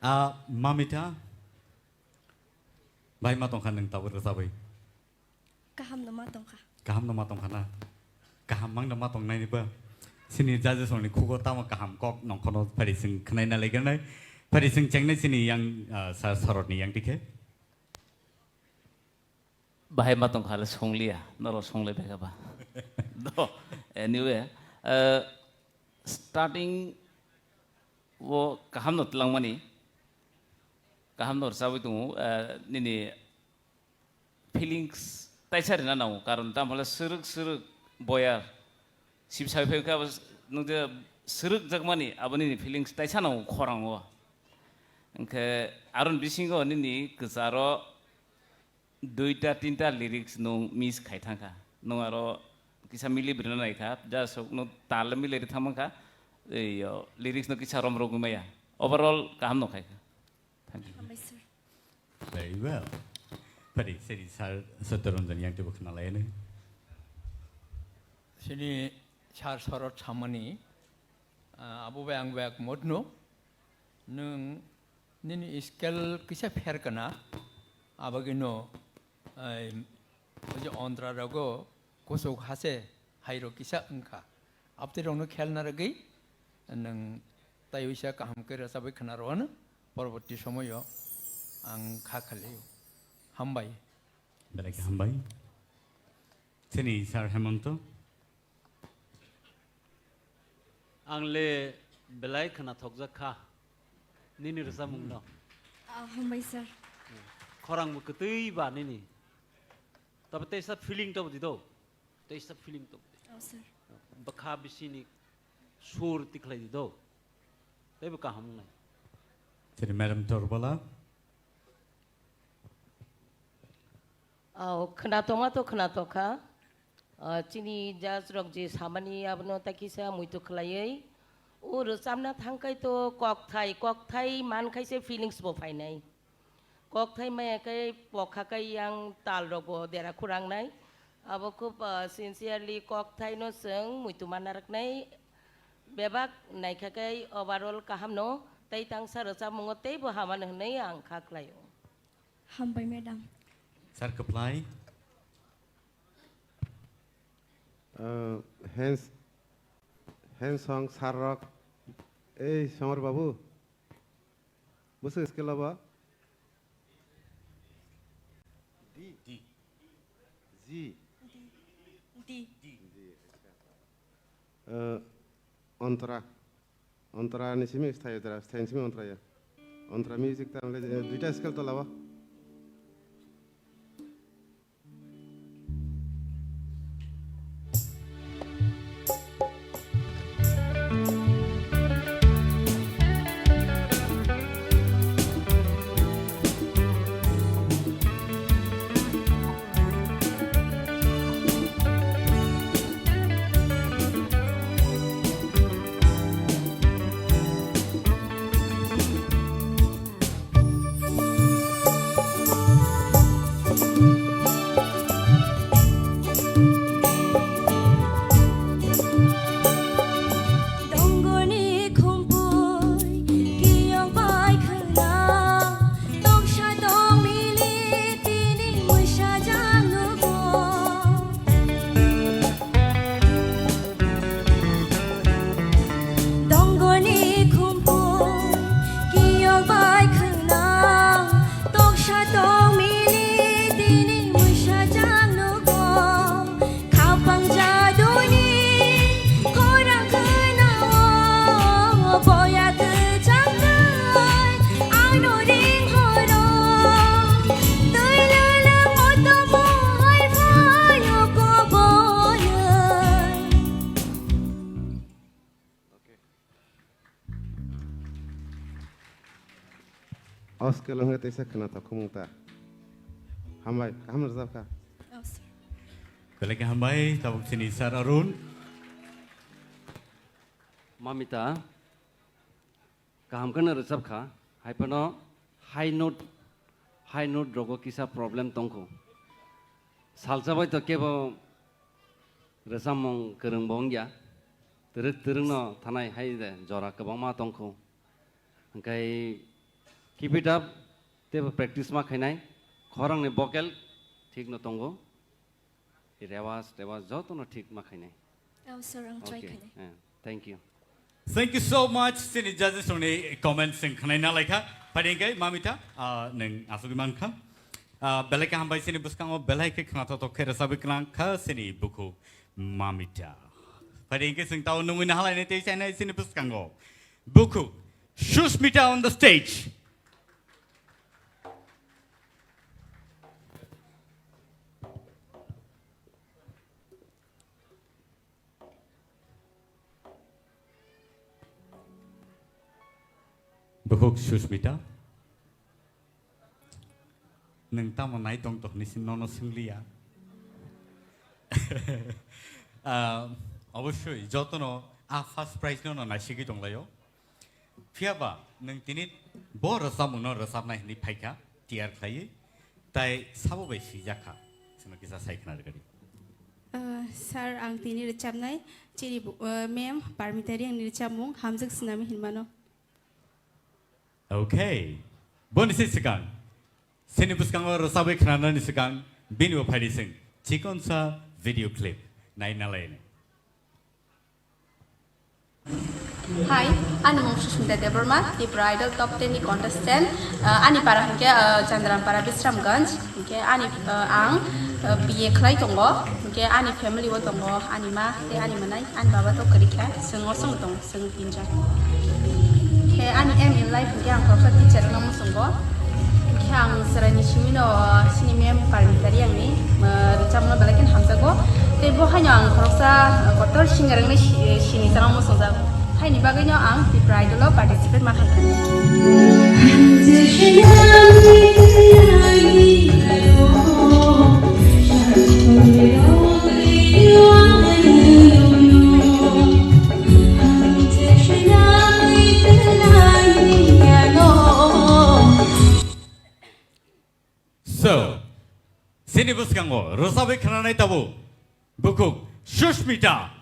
A, Mamita, bai ma tongkha nwng tabuk rwchabwi? Kaham no ma tongkha. Kaham no ma tongkha na? Kaham mang no ma tongnaini ba? Chini judges rokni khugo tamo kaham kok nongkhono phari chwng khnaina laikanai. Phari chwng chengnai chini yang, ah, sir Sarodni yang tikhe. Bahai ma tongkha le songliya, norok songlai bai kha ba. Do, anyway, eh, starting o kaham no twlangmani, kaham no rwchabwi tongo, eh, nini feelings taisa rina nango, karon tamo le swrwk swrwk boyar sip sai phai kha, nung je swrwk jakmani abo nini feelings taisa nango khorang o. Hwnkhe aron bisingo nini kwcharo duita tinta lyrics nung miss khai thangkha. Nung aro kisa mili brina naikha, just nung tal mili ri thangmankha, ei, yo, lyrics no kisa rom rogwi maya. Overall kaham no khaikha. Thank you. Hambai sir. Very well. Pari, seri sir Satyaranjan yang tebo khna layani. Sini sir Sarod samani, ah, abo bai ang bai ekmot no. Nung nini scale kisa pher kana, abagino, ai, oje ontra rogo kusuk hase hairo kisa wngkha. Abtwi rokno khel narwgwi nwng taiwisa kaham khe rwchabwi khna rwano, porborti somoyo ang kha khalio. Hambai. Belai khe hambai. Chini sir Hemonto. Ang le belai khwnathokjak kha nini rwchapmung no. Ah, hambai sir. Khorang bo kwtwi ba nini. Tabe teisa feeling to di do. Teisa feeling to. Oh, sir. Bwkha bisini sur tikhlai di do. Tei bo kaham nai. Chini madam Torbala. Oh, khwnathokma to khwnathokha. Ah, chini judge rok je samani abono ta kisa muitu khwlaiwi. O rwchapna thangkhai to kokthai, kokthai mankhaise feelings bo phainai. Kokthai maya khe pokha khe yang tal rok bo dera khurangnai. Abo khub, ah, sincerely kokthai no chwng muitu manna rwknai. Bebak naikha khe overall kaham no tei tangsa rwchapmungo tei bo hamano hwnwi ang kha khlaio. Hambai, madam. Sir, kwplai. Uh, hands, hands song, sir rok. Ei, Somar babu. Bwswk scale o ba? D. D. G. D. D. D, acha. Uh, Antara. Antara ni simi sthayo jara, sthaini simi Antara ya. Antara music ta le, eh, duita scale to lawa. Dongoni khumpui kiyok bai khwna, toksa tong mili tini mwsa jak nugo. Dongoni khumpui kiyok bai khwna, toksa tong mili tini mwsa jak nugo. Khapang jaduni khorang khwnao boya kwchang nai, ano ring horo twi lala moto mohai phaio koboyoi. O scale wngkha teisa khwnathok khumung ta. Hambai, kaham rwjap kha. Oh, sir. Belai khe hambai, tabuk chini sir Arun. Mamita, kaham kheno rwjap kha. Hai phano high note, high note rogo kisa problem tongkho. Salsa bai to kebo rwchapmung kwrwng bo wngya. Rwk twrwngno thanai hai de jora kwbangma tongkhu. Hwnkhe keep it up, teibo practice ma khainai. Khorangni vocal thikno tongo. Rewas, rewas jotono thik ma khainai. Oh, sir, ang try Okay, khainai. Eh, thank you. Thank you so much. Chini judges rokni comments sing khwnai na laikha. Phaidi hwnkhe Mamita, ah, nwng asugwi mankha. Ah, belai khe hambai chini bwskango belai khe khnathok khe rwchapwi khnang kha chini bukhuk Mamita. Phaidi hwnkhe chwng tao nungwi na halainai tei chainai chini bwskango. Bukhuk Susmita on the stage. Bukhuk Susmita, nwng tamo nai tong tong hinwi nono swngliya. Ah, obosoi jotono a first prize no no naisigwi tonglaio. Phiyaba nwng tini bo rwchapmungno rwchapnai hinwi phaikha tiyar khlaiwi, tai sabo bai swijak kha. Chwngno kisa sai khna rwgadi. Ah, sir, ang tini rwchapnai chini bu-, ah, ma'am Parmita Reang ni rwchapmung Hamjak Swnami hinmano. Okay. Boni se swkang. Chini bwskango rwchapwi khnanani swkang bini bo phaidi chwng chikonsa video clip naina laini. Hi, ani mung Susmita Debbarma, Tripura Idol Top ten ni contestant. Uh, ani para hwnkhe, uh, Chandrampara Bisramganj. Hwnkhe ani, uh, ang, uh, B A khlai tongo. Hwnkhe ani family o tongo, ani ma tei ani mwnai, ani baba to kwrwi kha, chwng osong tongo. Chwng tinjon. Khe ani aim in life hwnkhe ang khoroksa teacher wngna muchungo. Khe ang chwraini simino chini ma'am Parmita Reang ni, uh, rwchapmano belai kheno hamjago. Tei bo haino ang khoroksa, uh, kotor singer wngwi si-, sini chwngno muchungjak. Haini bagwino ang Tripura Idol o participate ma khaikha. So, chini bwskango rwchapwi khnanai tabuk bukhuk Susmita.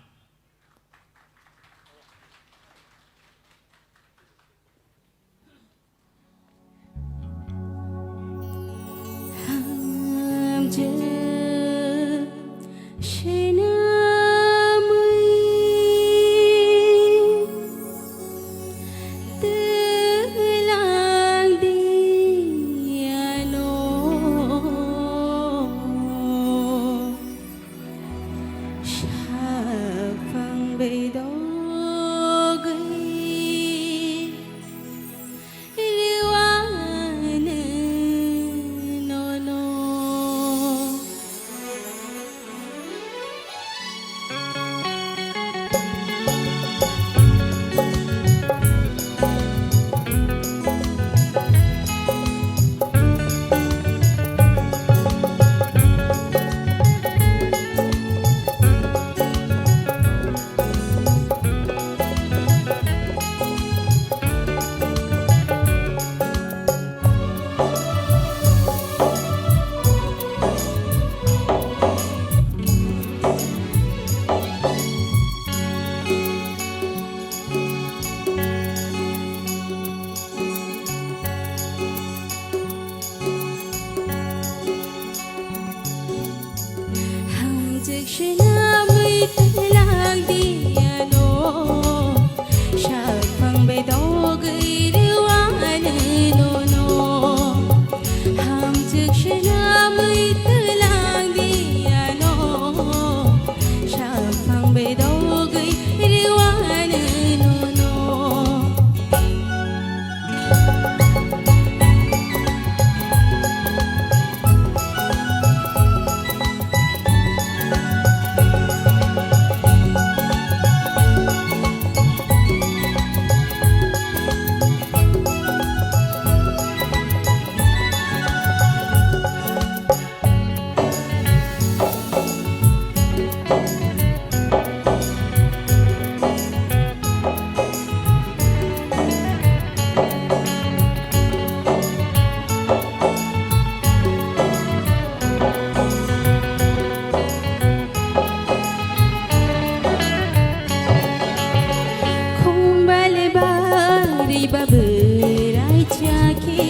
Bwrai chakhe,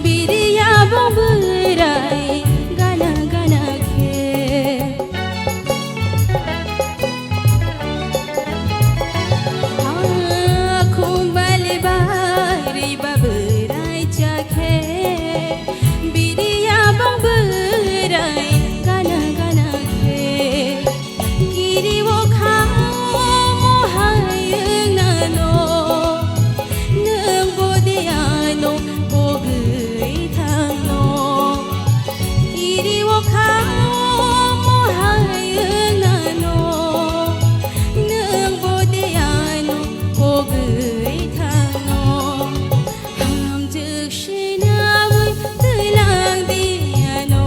biriya bong bwrai gana gana khe. Khumbali bari ba bwrai chakhe, biriya bong bwrai gana gana khe. Kiri o kha o mohai wng nano, nwng bo de ano pogwi thangno. Kiri o kha o mohai wng nano, nwng bo de ano pogwi thangno. Hamjwk sinawi twilang di ano,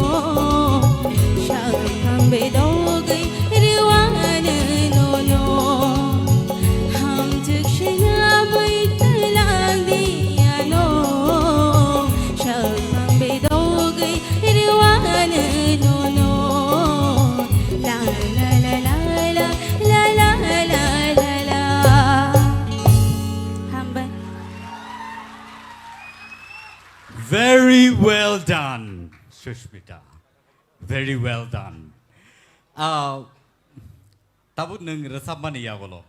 sakang bedogwi rwani nono. Hamjwk sinawi twilang di ano, sakang bedogwi rwani nono. La la la la la la la la la la. Hambai. Very well done, Sushmita. Very well done. Ah, tabuk nwng rwchapmani yagolo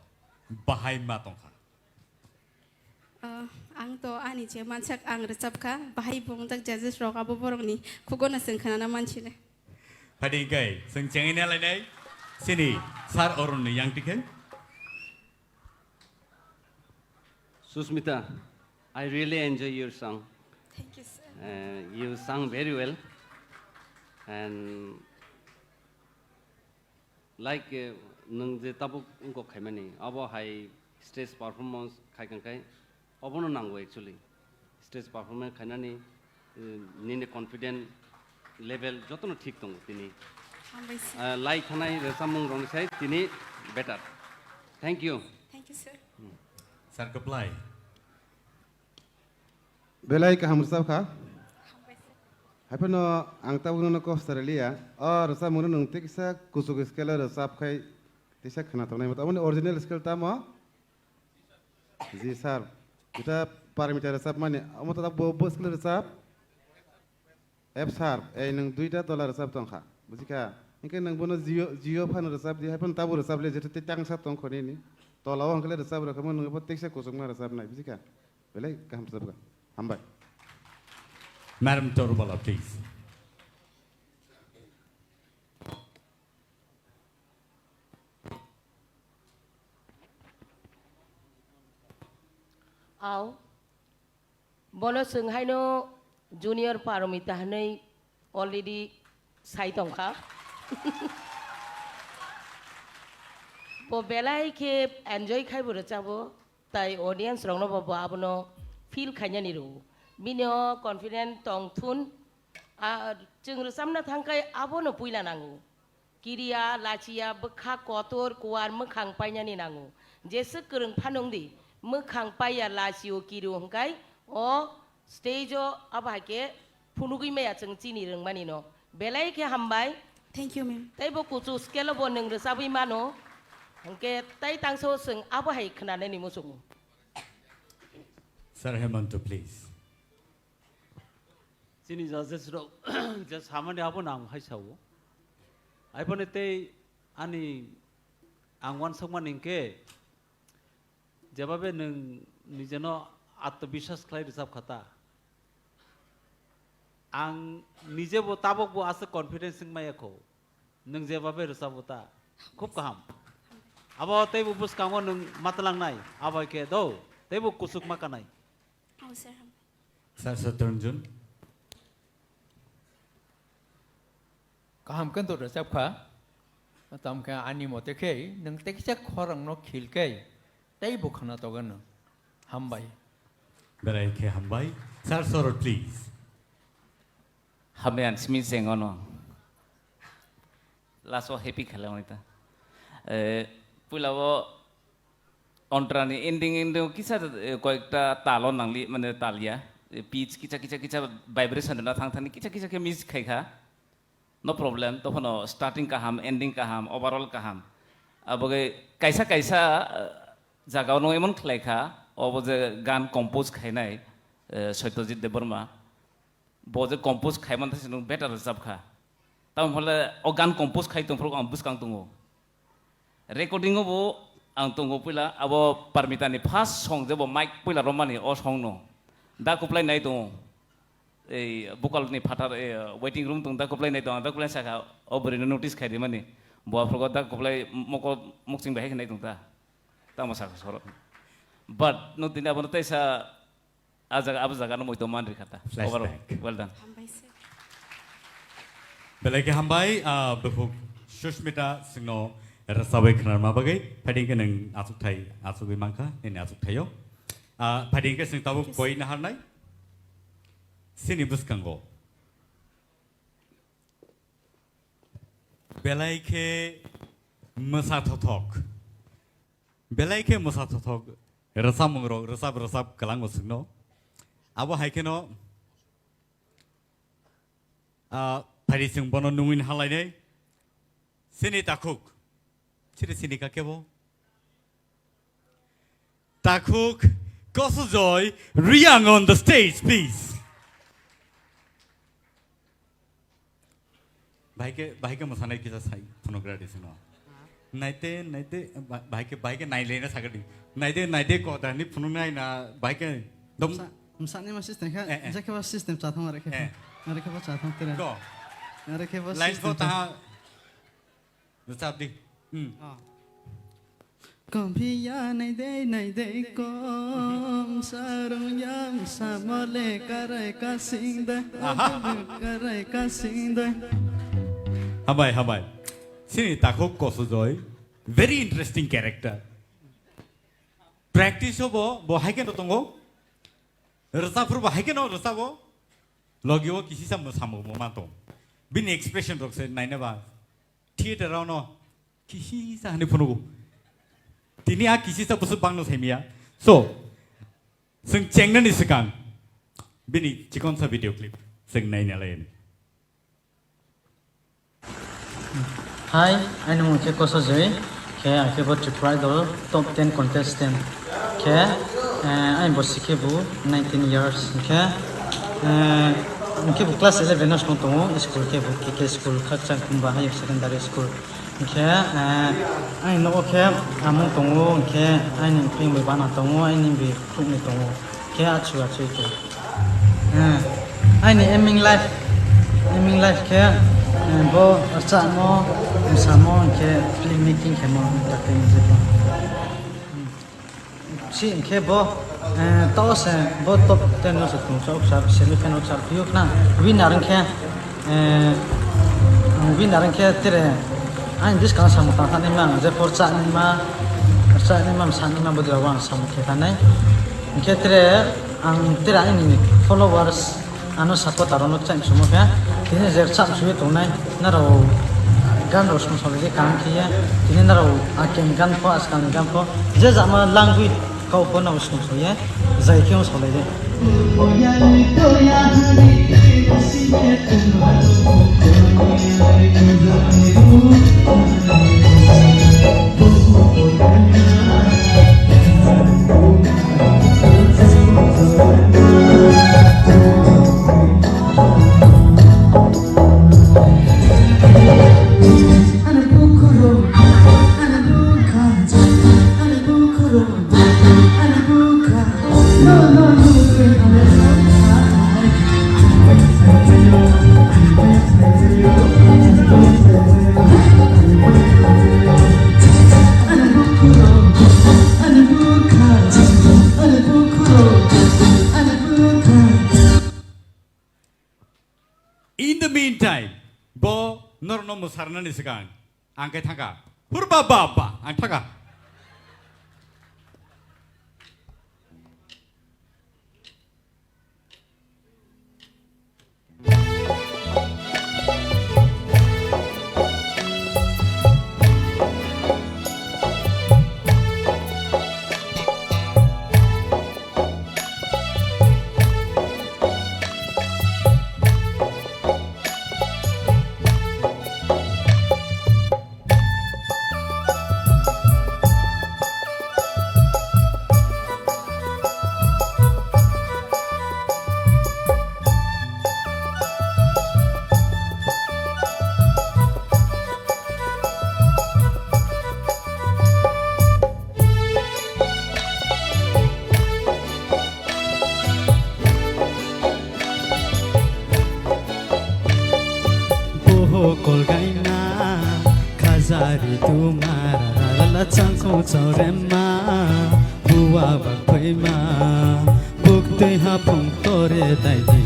bahai ma tongkha? Ah, ang to ani je mansak ang rwchapkha, bahai bo wngjak judges rok abo borokni khugono chwng khnana mansine. Phadi hwnkhe chwng chengwi nalainai chini Sir Arun ni yang tikhe. Susmita, I really enjoy your song. Thank you, sir. Uh, you sung very well. And like, uh, nwng je tabuk wngkok khaimani, abo hai stage performance khai kang khai, obono nango actually. Stage performance khainani, uh, nini confident level jotono thik tongo tini. Hambai sir. Uh, lai thanai rwchapmung rokni sai tini better. Thank you. Thank you, sir. Sir, kwplai. Belai kaham rwchap kha. Hambai sir. Haiphano ang tabuk nono kok swchar liya. O rwchapmungno nwng tei kisa kuchuk scale o rwchap khai tisa khna tongnai. Aboni original scale tamo? Ji sir. Jeta Parmita rwchapmani. Omo ta bo, bo scale rwchap? F sharp, ei nwng duita tola rwchap tongkha, bujikha? Hinkhe nwng bono G o, G o phano rwchap di, hai phano tabuk rwchap le, jeto tei tangsa tongkho nini. Tola o hinkhe le rwchap rwkha, nwng bo teksa kuchukma rwchapnai, bujikha? Belai kaham rwchapkha. Hambai. Madam Torubala, please. Ao. Bono chwng haino Junior Paromita hwnwi already sai tongkha. Bo belai khe enjoy khai bo rwchabo, tai audience rokno bo, bo abono feel khainani rwo. Bini o confident tong thun, a, chwng rwchabna thang khai abono puila nango. Kiriya, lachiya, bwkha kotor, kuar, mwkhang painani nango. Jeswk kwrwng phano wng di, mwkhang paiya, lachio, kirio hwnkhe o stage o abo hai khe phunugwi maya chwng chini rwngmani no. Belai khe hambai. Thank you, ma'am. Tei bo kuchuk scale o bo nwng rwchabwi mano. Hwnkhe tai tangsa o chwng abo hai khwnanani muchungo. Sir Hemanta, please. Chini judges rok je samani abo no ang hai sao. Hai phano tei ani ang uansukmani hinkhe jebabe nwng nijeno atmobiswas khlai rwchap kha ta. Ang nije bo tabok bo aswk confidence wng maya kho. Nwng jebabe rwchabo ta. Khub kaham. Abo teibo bwskango nwng matwlangnai. Abo hai khe do. Teibo kuchuk ma kanai. Oh, sir. Sir Saturn Jun. Kaham khe to rwchap kha. Tamo khe ani mote khe nwng tei kisa khorang no khil khe tei bo khna togo nwng. Hambai. Berai khe hambai. Sir Sorot, please. Hambai ang simi sengono. Last o happy khala wngwi ta. Eh, puila o ontra ni ending, ending o kisa, eh, koyekta talo nangli, mane talya. Eh, pitch kisa, kisa, kisa vibration na thang thani kisa, kisa khe miss khai kha. No problem, tophano starting kaham, ending kaham, overall kaham. Aboge kaisa, kaisa, eh, jaga ono emon khlai kha, obo je gan compose khainai, eh, Satyajit Debbarma, bo je compose khaimani thaisa nwng better rwchapkha. Tamoni hwnle o gan compose khai tongphuru ang bwskang tongo. Recording o bo ang tongo puila, abo Parmita ni first song je bo mic puila romani o song no. Da kuplai nai tongo. Ei vocal ni phatar, eh, waiting room tong da kuplai nai tongo, da kuplai saka o bwrwi no notice khai rimani. Bo aphuru da kuplai moko mukching bai hai nai tong ta. Tamo saka soro. But no tini abo no teisa a jaga, abo jaga no moito man rikha ta. Flashback. Overall, well done. Hambai se. Belai khe hambai, ah, buphuk Sushmita singno rwchabwi khnarma bagwi. Phaidi khe nwng achukthai achugwi mankha, nini achukthai-o. Ah, phaidi khe sing tabuk boi naharnai. Sini bwskango. Belai khe mwsa thothok. Belai khe mwsa thothok. Rwchapmung rok rwchap rwchap kwlango chwngno. Abo hai kheno, ah, phaidi chwng bono nungwi halainai. Sini takhuk. Siri sini ka kebo? Takhuk Kosojoy Riang on the stage, please. Bahai khe, bahai khe mwsanai kisa sai phunukgra di sino. Naite, naite, ba-, bahai khe, bahai khe nailaina sagadi. Naide, naide ko dani phunuknai na bahai khe dom. Msa-, msani ma system kha, eh, eh, je khe ba system chathang are khe. Eh. Are khe ba chathang tere. Go. Are khe ba line system ko taha. Rwchap di. Hmm. Ah. Komphiya naidei naidei kom sarungya samole karai kasing da. Aha. Karai kasing da. Hambai, hambai. Sini takhuk Kosojoy. Very interesting character. Practice o bo, bo hai khe no tongo. Rwchapphuru bo hai khe no rwchabo. Logi o kisisa mwsamo bo ma tong. Bini expression rok se naina ba. Theater rok no kisisa hwnwi phunugo. Tini a kisisa busu bangno saimia. So, chwng chengnani swkang bini chikonsa video clip chwng naina lai. Hi, ani mung khe Kosojoy. Khe ang khe bo Tripura Idol top ten contestant. Khe, eh, ani bosi khe bo nineteen years. Khe, eh, ang khe bo class eleven no song tongo, school khe bo K K school, Khakchang Kumba Higher Secondary School. Khe, eh, ani nogo khe amung tongo, khe ani phai bai bana tongo, ani bi khukni tongo. Khe achu achu khe. Eh, aini aiming life, aiming life khe, eh, bo rwchapmo, mwsamo, hwnkhe film making khemo, entertainment khe bo. Hmm. Si hwnkhe bo, eh, to se bo top ten no se tong chok sar, semi final sar phiyok na, winner hwnkhe, eh, winner hwnkhe tere, aini bwskang samung tang thani ma, je por cha ni ma, cha ni ma, sa ni ma, bo jora ang samung khe thani. Hwnkhe tere, Ang tira ani followers ano supporter ano chang sumo khe tini je chang suyo tongnai narao gan rok song song je kaham khiye tini narao aken gan pho askan gan pho je jama langwi kau pho nao song song ye jai khe solai de. In the meantime, bo norokno mwsarnani swkang ang khe thangkha. Hurba ba ba, ang thangkha. Tuma rarala changkong chaurema, buwa bakphaima, buktwi haphung tore daini,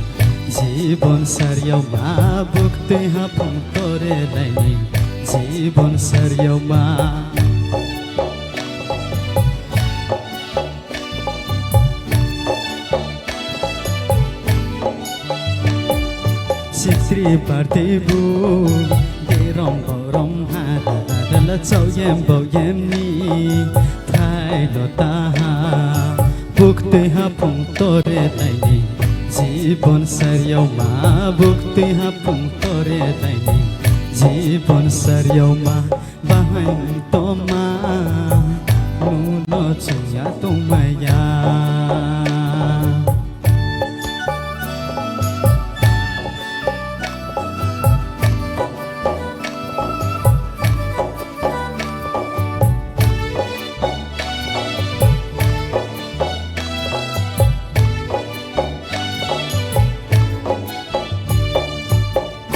jibon saryauma, buktwi haphung tore daini, jibon saryauma. Sitri parti bu, derong borom hara, dala chau yem bau yem ni, thai lo taha, buktwi haphung tore daini, jibon saryauma, buktwi haphung tore daini, jibon saryauma. Bahai toma, nuno chwngya tongmaya.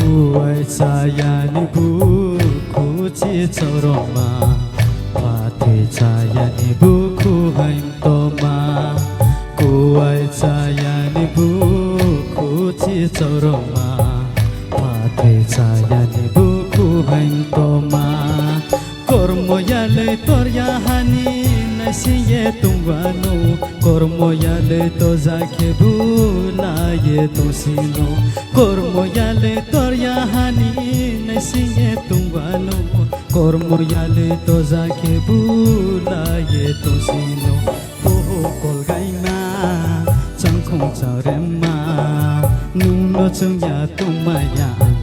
Kuwai chayani bukhu chi choroma, phathwi chayani bukhu hain toma. Kuwai chayani bukhu chi choroma, phathwi chayani bukhu hain toma. Kormo yalwi torya hani naisingye tongwano, kormo yalwi toja khe bulaye tongsino. Kormo yalwi torya hani naisingye tongwano, kormo yalwi toja khe bulaye tongsino. Boho kolgaima, changkhong charema, nungno chwngya tongmaya ang.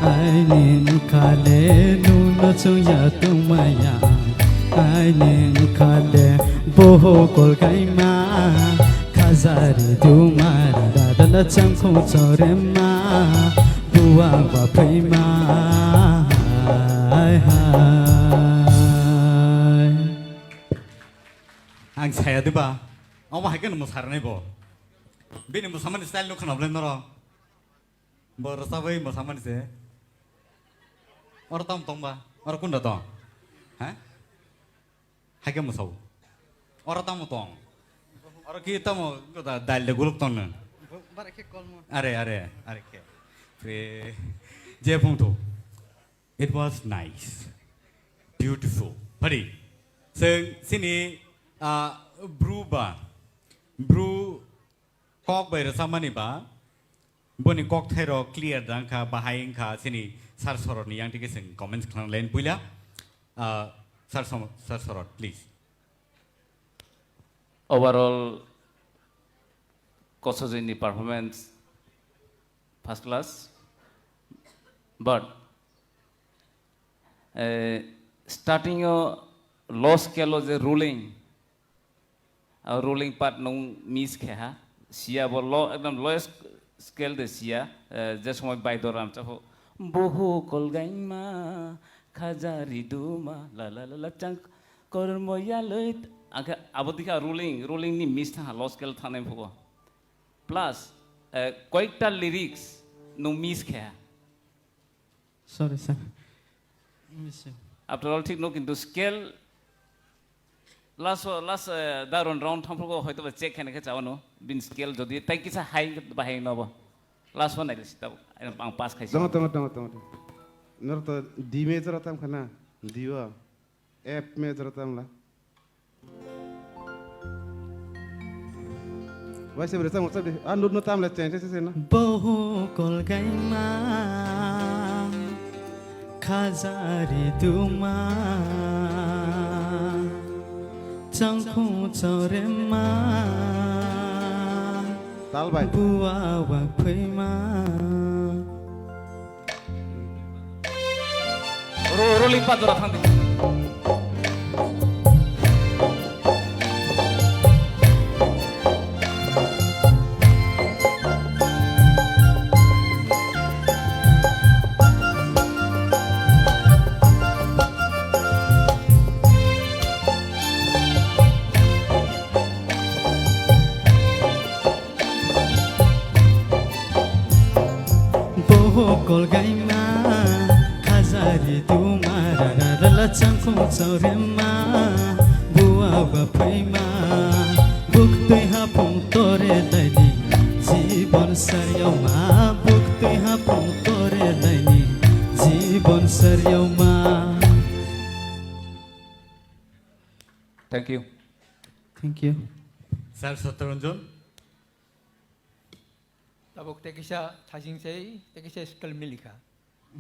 Aini wngkhale, nungno chwngya tongmaya ang. Aini wngkhale, boho kolgaima, khajari duma, rarala changkhong charema, buwa baphaima, hai hai. Ang saya diba? Omo hai kheno mwsarnai bo. Bini mwsamani style no khwnabwlai noro. Bo rwchabwi mwsamani se. Oro tamo tongba? Oro kunda tong? Ha? Hai khe mwsao. Oro tamo tong? Oro ki tamo da-, dal de guluk tong nang? Bo-, bara khe kolmo. Are, are, are khe. Pre-, je phung thu. It was nice. Beautiful. Pari. Chwng chini, ah, bru ba, bru kok bai rwchapmani ba, boni kokthairok clear da wngkha, bahai wngkha, chini sir sorotni yang tike chwng comments khlanglaini puila. Ah, sir som-, sir sorot, please. Overall, Kosojoini performance first class, but, eh, starting o low scale o je rolling, ah, rolling part nung miss khe ha, siya bo low, ekdom lowest scale de siya, eh, je somoi baidor ramchapho, boho kolgaima, khaja riduma, la la la la chang, kormo yaloi, angkhe abo dikha rolling, rolling ni miss thang ha, low scale thangnai phugo. Plus, eh, koyekta lyrics nung miss khe. Sorry, sir. Miss. After all, thik no, kintu scale last o, last, eh, da round, round thamphugo hoito ba check khaina khe chao no, bin scale jodi tai kisa high bahai no bo. Last one nailesi tabo. Ang pass khaisi. Tongo, tongo, tongo, tongo, tongo. Noro to D major tam khana, D o. F major tamla. Waisa bere chang chak di. Ah, nut no tamla chang chang chang na. Boho kolgaima, khajari duma, changkhung chorema, tal bai, buwa wakphaima. Ro-, rolling pa jora thang di. Boho kolgaima, khajari duma, rara rala Changkhung chorema, bua ba phaima, buktwi hapung tore laini, jibon saryoma, buktwi hapung tore laini, jibon saryoma. Thank you. Thank you. Sir Satyaranjan. Tabuk tekisa thajing sei, tekisa skill milikha.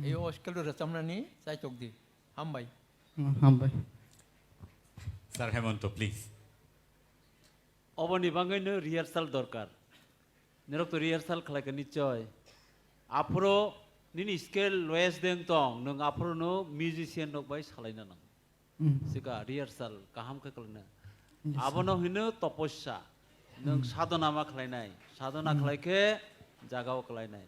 Ei o skill rwchapnani chaitok di. Hambai. Mm, hambai. Sir Hemanto, please. Oboni bagwino rehearsal dorkar. Norok to rehearsal khlaikha nichoi. Aphuru nini skill lowest deng tong, nwng aphuru no musician rok bai salaina nang. Mm. Sika rehearsal kaham khe khlaina. Yes, sir. Abono hino toposya. Nwng sadhona ma khlainai. Sadhona khlai khe jagao khlainai.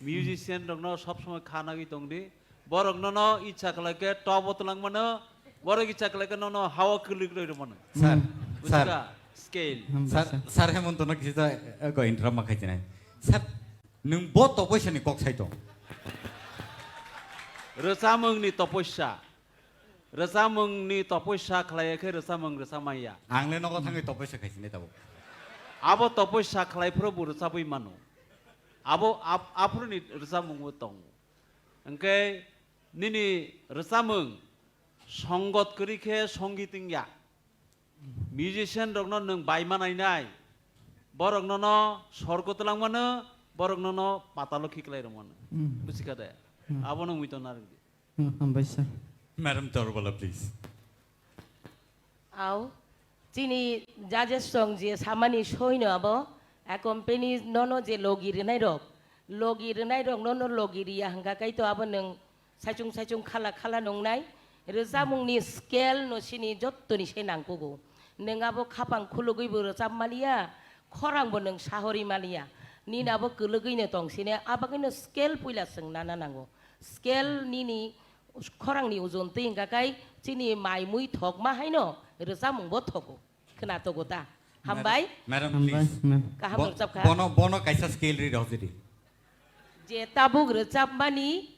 Musician rokno sob somoi kha nagwi tongdi. Borok nono icha khlai khe top o twlang mano. Borok icha khlai khe nono hao kwlwk roi rw mano. Sir, sir. Bujiga? Scale. Hambai, sir, sir. Sir Hemanto no kisa, eh, ko interrupt ma khai chinai. Sir, nwng bo toposya ni kok sai tong. Rwchapmung ni toposya. Rwchapmung ni toposya khlai khe rwchapmung rwchap manya. Ang le nogo thangwi toposya khai chinai tabuk. Abo toposya khlai phuru bo rwchapwi mano. Abo ap-, aphuru ni rwchapmung bo tongo. Hwnkhe nini rwchapmung songot kwrwi khe songit wngya. Musician rokno nwng bai ma nainai. Borok nono sorgo twlang mano, borok nono patalo khiklai rw mano. Mm. Buchikha de? Mm. Abono mui to narwk di. Mm, hambai sir. Madam Torbola, please. Au, chini judges song je samani soino abo, a company nono je logi rwnai rok, logi rwnai rok nono logi riya hwnkha kai to abo nwng saichung saichung khala khala nungnai, rwchapmungni scale no sini jottoni se nangkugo. Nwng abo khapang khulugwi bo rwchap maliya, khorang bo nwng sahori maliya, nini abo kwlwgwi no tong sini, abagwi no scale puila chwng nana nango. Scale nini khorangni ojon twi hwnkha kai chini mai mui thokma haino rwchapmung bo thogo. Khwna togo ta? Hambai. Madam, madam, hambai, please. Ma'am. Kaham bo-, rwchap kha? Bono, bono kaisa scale ri rw jodi. Je tabuk rwchapmani,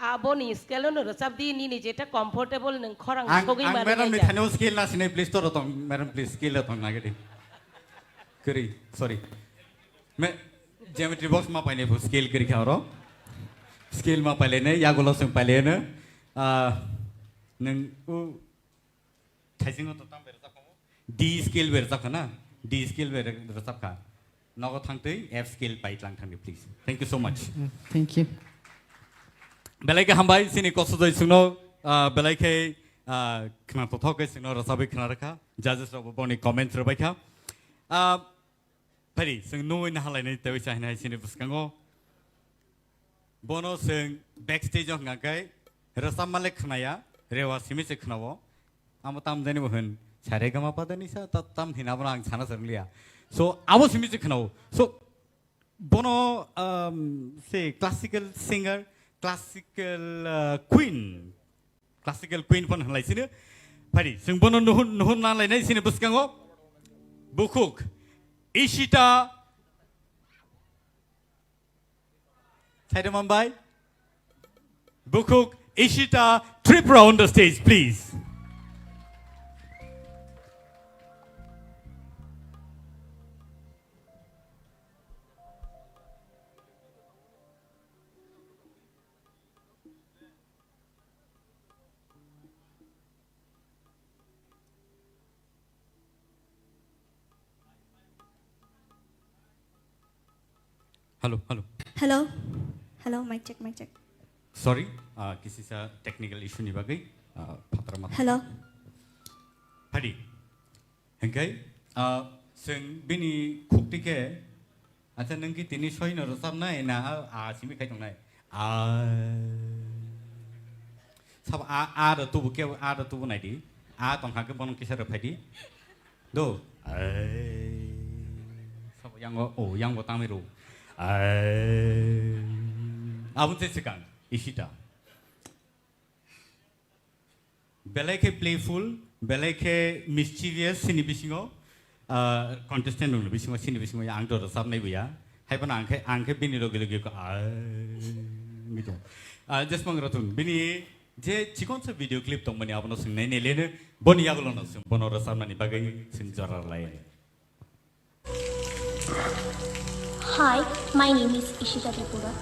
aboni scale no rwchap di, nini jeta comfortable nwng khorang ang, sogwi ang mano madam ni jeta. Thani o scale na sinai, please, to rotong, madam, please, scale rotong nagedi. Kiri, sorry. Me, geometry box ma painai bo scale kiri kha oro. Scale ma pailene, yagulo sung pailene. Ah, nwng u Thaisingo to tam berajak kha mo? D scale berajak kha na? D scale ber-, berajak kha. Nogo thangtwi F scale pai tlang thangdi, please. Thank you so much. Mm, thank you. Belai khe hambai, chini kosodoi chwngno, ah, belai khe, ah, khna tothok khe chwngno rwchabwi khna rwkha. Judges rok bo boni comments rwbai kha. Ah, Phari, chwng nugwi nahalainai tei uisa hinai sini bwskango. Bono chwng backstage o hwnkha khe rwchapma le khnaya, rewa simi se khnao. Amo tam jani bo hwn, "Saregamapadanisa" ta tam hina bono ang sana swrwng liya. So, abo simi se khnao. So, bono, um, se classical singer, classical, uh, queen, Classical queen phano hwnlai sino. Phari, chwng bono nuhun, nuhun nang lainai sini bwskango. Bukhuk, Ishita. Saida Mumbai. Bukhuk, Ishita Tripura on the stage, please. Hello, hello. Hello. Hello, mic check, mic check. Sorry, ah, kisi sa technical issue ni bagwi, ah, phatara ma. Hello. Phadi. Hingkai, ah, chwng bini khukti khe, acha, nwng ki tini soino rwchapnai na a, a simi khai tongnai? A. Sabo a, a rw tubu khe, a rw tubu nai di. A tong kha khe bono kisa rw phai di. Do. Ai. Sabo yango, o, yango tangwi rw. Ai. Abo se swkang, Ishita. Belai khe playful, belai khe mischievous, sini bisingo, ah, contestant rokni bisingo, sini bisingo ang to rwchapnai buya. Haiphano ang khe, ang khe bini logi logi ko, ah, mi tong. Ah, Jesmang Rathun, bini Je chikonsa video clip tongmani abono swng nai nai leno, boni yagulono swng bono rwchapnani bagwi swng jora lai. Hi, my name is Ishita Tripura,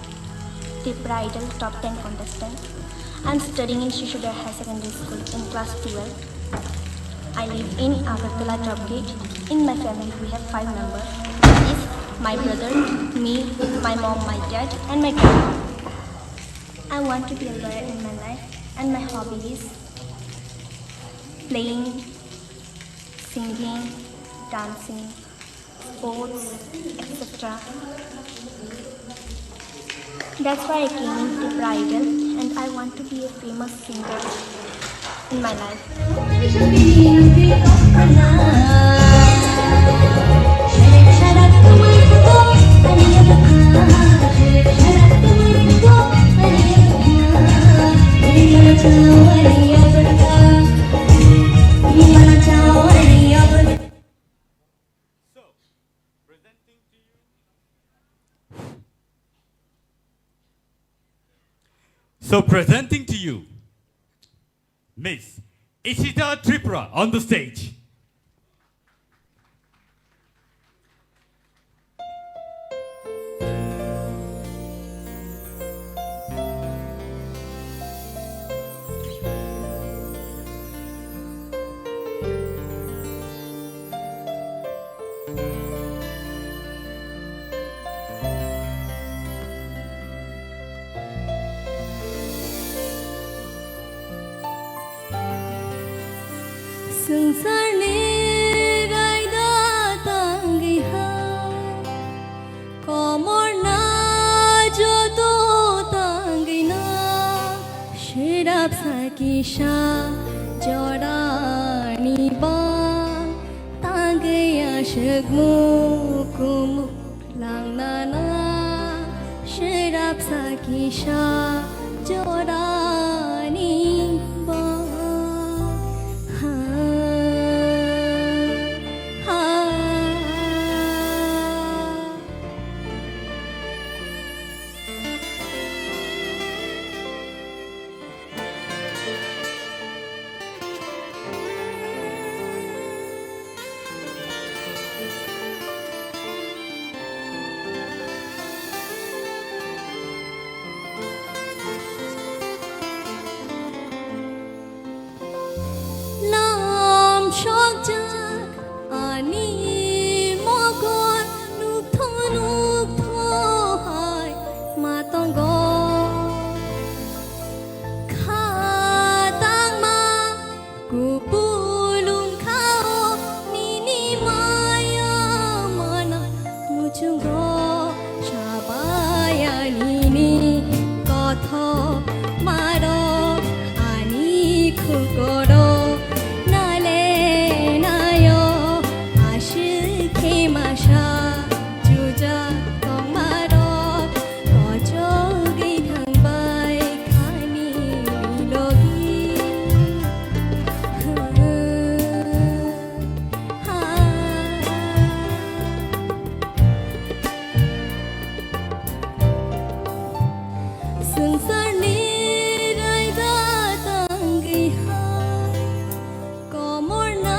Tipra Idol top ten contestant. I'm studying in Shishuda Higher Secondary School in class twelve. I live in Agartala Top Gate. In my family, we have five members. That is my brother, me, my mom, my dad, and my grandma. I want to be a lawyer in my life, and my hobby is playing, singing, dancing, sports, et cetera. That's why I came in Tipra Idol, and I want to be a famous singer in my life. So, presenting to you. So, presenting to you, Miss Ishita Tripura on the stage. Swngcharni raida tangwi hai, komorna joto tangwi no, sirap sakisa jorani ba tangwi aswk mukumu. Langnana sirap sakisa jorani ba. Ha, ha. Lam sokjak ani mokol nukthok nukthok hai ma tongo. Kha tangma kupulung khao nini maya mana muchungo sabaya nini kotho maro ani khukoro nale nayo ashikhe masa juja tongmaro. Kochogwi thangbai khani logi. Ha. Swngcharni raida tangwi ha. Komorna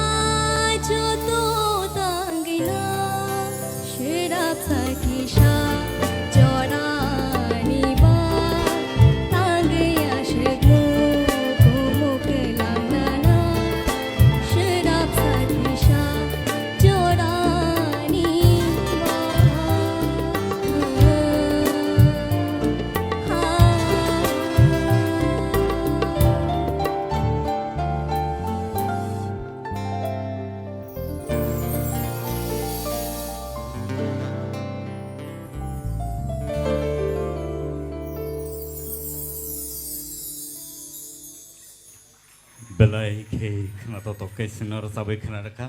joto tangwina, sirap sakisa jorani ba tangwi aswk mukumu kwlangnana, sirap sakisa jorani ba. Belai khe khwnatok tok khe chwngno rwchabwi khwna rwkha.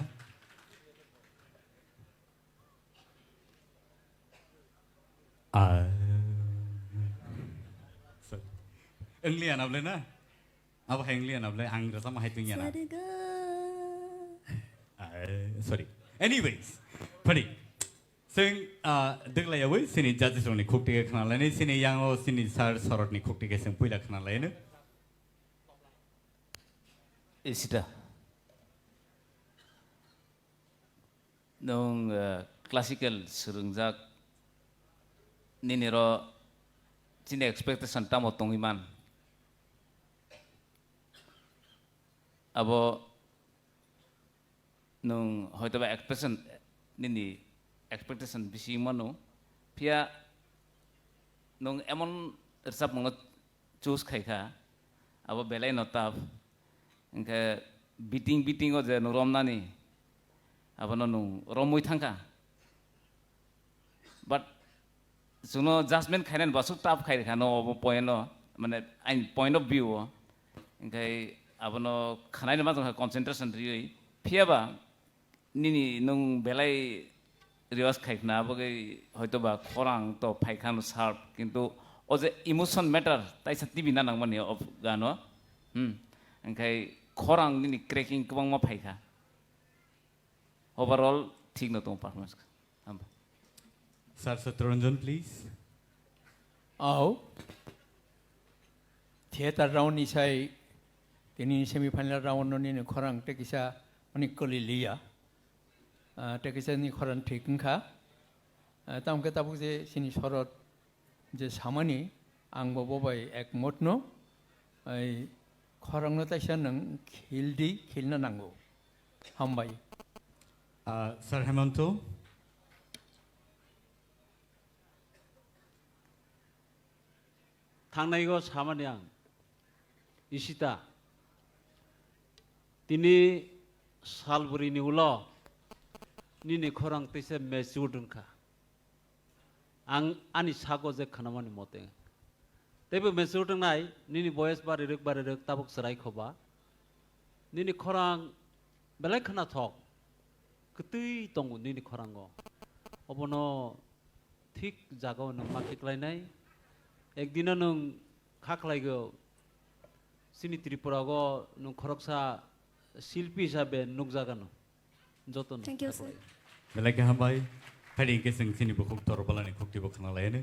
Ah. Sorry. Wngli anable na? Abo hai wngli anable, ang rwchapma hai tungya na? Sariga. Ah, sorry. Anyways, phadi. Chwng, ah, dwglaiyawi chini judges rokni khukti khe khwnalaini, chini yango chini sir Sorotni khukti khe chwng puila khwnalaino. Isita. Nwng, eh, classical swrwngjak, nini ro chini expectation tamo tongwi man? Abo nwng hoitoba expectation, nini expectation bisi mano, phiya nwng emon rwchapmungno choose khai kha, abo belai no tough. Hwnkhe beating, beating o je nwng romnani, abono nwng romwi thangkha. But chwngno judgment khainani bo aswk tough khai rwkha no obo point o, mane aini point of view o. Hwnkhe abono khwnaino ma tongkha concentration riwi. Phiyaba nini nwng belai rehearse khai khna, abo khe hoitoba khorang to phai khano sharp, kintu o je emotion matter taisa tibi na nangmani o gano. Hmm. Hwnkhe khorang nini cracking kwbangma phai kha. Overall thik no tongo performance. Hamba. Sir Satranjan, please. Au. Theater round ni sai tini semi final round no nini khorang tei kisa onek koli liya. Ah, tei kisa ni khorang thik wngkha. Ah, tamo khe tabuk je chini sorot je samani ang bo bo bai ekmot no. Ai khorang no taisa nwng khil di, khilna nango. Hambai. Ah, Sir Hemanto. Thangnaigo samani ang, Ishita, tini salbrini ulo nini khorang teisa matured wngkha. Ang ani sago je khnamani mote. Teibo matured wngnai, nini boyes barirwk barirwk tabuk chwrai khoba. Nini khorang belai khnathok. Kwtwi tongo nini khorango. Obono thik jagao nwng ma khiklainai. Ekdino nwng kha khlaigo, chini Tripura o nwng khoroksa silpi hisabe nukjagano. Jotono. Thank you, sir. Belai khe hambai. Phadi hwnkhe chwng chini bukhuk Torbalani khuktibo khna laiyani.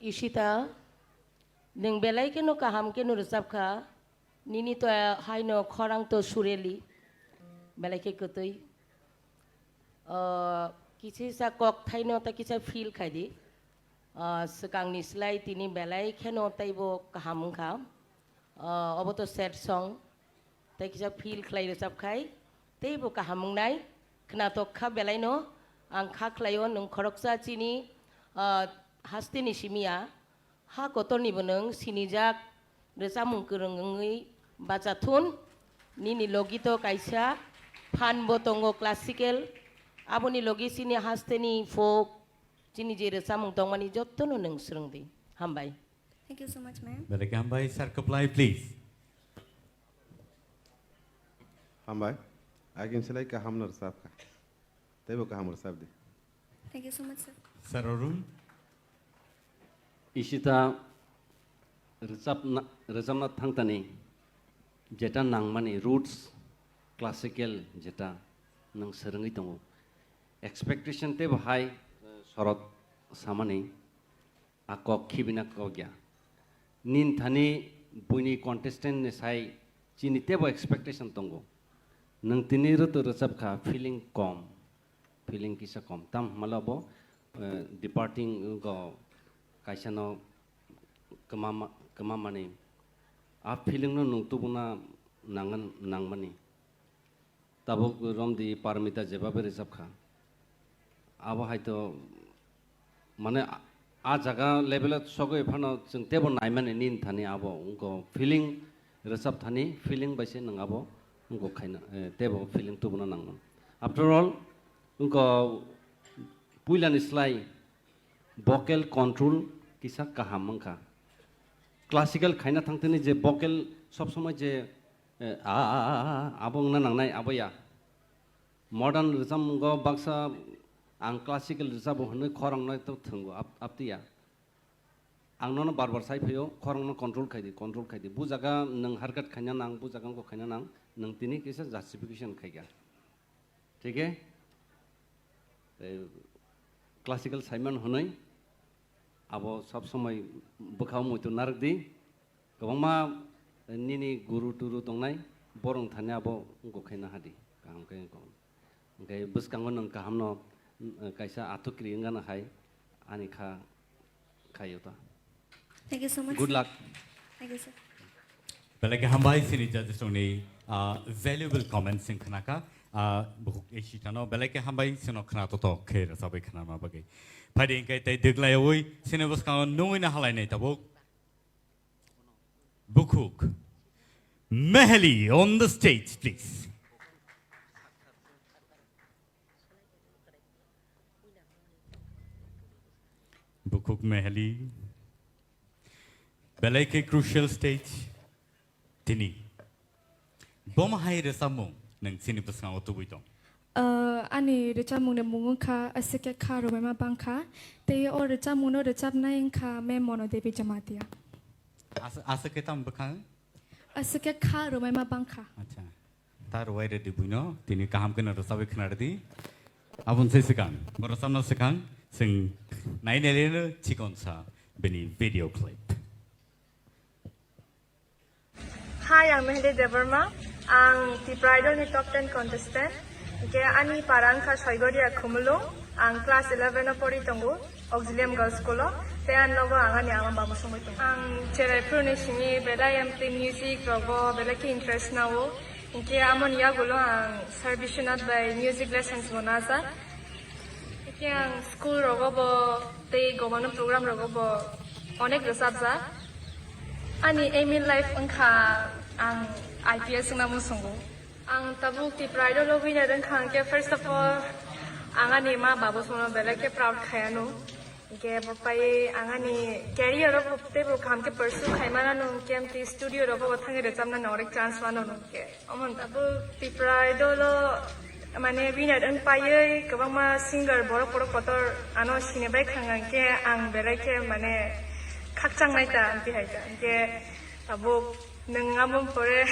Ishita, nwng belai kheno kaham kheno rwchapkha. Nini to haino khorang to sureli, belai khe kwtwi. Ah, kisa kisa kok thaino ta kisa feel khai di. Ah, swkangni slai tini belai kheno teibo kaham wngkha. Ah, obo to sad song. Tei kisa feel khlai rwchap khai teibo kaham wngnai. Khnatok kha belaino. Ang kha khlaio nwng khoroksa chini, ah, hasteni simi ya. Ha kotorni bo nwng sinijak rwchapmung kwrwng wngwi bacha thun. Nini logi to kaisa phan bo tongo classical. Aboni logi chini hasteni folk, chini je rwchapmung tongmani jottono nwng swrwng di. Hambai. Thank you so much, ma'am. Belai khe hambai, Sir Kwplai, please. Hambai. Agin silai kaham no rwchapkha. Teibo kaham rwchap di. Thank you so much, sir. Sir Arun. Ishita rwchapna, rwchapna thangtani jeta nangmani roots, classical jeta nwng swrwngwi tongo. Expectation teibo hai, eh, sorot samani. A kok khibina kok ya. Nin thani buini contestant ni sai chini teibo expectation tongo. Nwng tini rwtwi rwchap kha, feeling kom, feeling kisa kom. Tam hwnmale bo, eh, departing go kaisa no kwmama, kwmamani. A feeling no nwng tubuna nangan, nangmani. Tabuk romdi Parmita jebabe rwchap kha. Abo hai to, mane, a, a jaga level o sogwi phano chwng teibo naimani nin thani abo wngkha feeling rwchap thani feeling bai se nwng abo wngkha khaina, eh, teibo feeling tubuna nangmani. After all, wngkha puilani slai vocal control kisa kaham wngkha. Classical khaina thangtini je vocal sob somoi je Eh, a, a, a, a, abo wngna nangnai, abo ya. Modern rwchapmungo baksa ang classical rwchabo hwnwi khorang no to thwngo, ap-, apti ya. Ang nono bar bar sai phaio, khorang no control khai di, control khai di. Bu jaga nwng harkat khaina nang, bu jaga wngkha khaina nang, nwng tini kisa justification khai kha. Thik he? Tei classical saiman hwnwi abo sob somoi bwkhao muitu narwk di. Kwbangma Nini guru turu tongnai, borok thani abo wngkha khe nahadi, kaham khe wngkha. Hwnkhe bwskango nwng kahamno, mm, kaisa atukri wngano hai, ani kha khaio ta. Thank you so much, Good sir. Luck. Thank you, sir. Belai khe hambai chini judges rokni, ah, valuable comments wng khnakha, ah, bukhuk Ishitano belai khe hambai chwngno khna totok khe rwchabwi khnama bagwi. Phaidi hwnkhe tei dwglaiwi chini bwskango nungwi na halainai tabuk. Bukhuk Meheli on the stage, please. Bukhuk Meheli. Belai khe crucial stage. Tini. Bomo hai rwchapmung nwng chini bwskango tubui tong. Ah, ani rwchapmungni mung wngkha Aswk Khe Kha Rwbaima Bangkha, tei o rwchapmungno rwchapnai wngkha Ma'am Mono Devi Jamatia. As-, aswk khe tamo bwkhang? Aswk khe kha rwbaima bangkha. Acha. Ta rwai rwdi buino, tini kaham kheno rwchabwi khna rwdi. Aboni se swkang, bo rwchapna swkang, chwng nai nai rwno chikon sa bini video clip. Hi, ang Meheli Debbarma. Ang Tipra Idol ni top ten contestant. Hingke ani para wngkha Soigoria Khumulwng. Ang class eleven o pori tongo, Auxilium Girls School o. Tei ani nogo ang ani ama baba songwi tongo. Ang cherai phuru ni simi belai amtwi music rogo belai khe interest nao. Hingke amoni yagulo ang Sir Biswanath bai music lessons bo najak. Hingke ang school rogo bo tei government program rogo bo onek rwchapjak. Ani aim in life wngkha ang I P S wngna muchungo. Ang tabuk Tipra Idol o winner wngkha hingke first of all ang ani ma baba songno belai khe proud khai ano. Hingke bo pai ang ani career o bo teibo kaham khe pursue khai mano hingke amtwi studio rogo bo thangwi rwchapna onek chance mano hingke. Omo tabuk Tipra Idol o mane winner wng paiwi kwbangma singer borok borok kotor ano sini bai khang hingke ang belai khe mane khakchang nai ta amtwi hai ta hingke tabuk nwng amo pore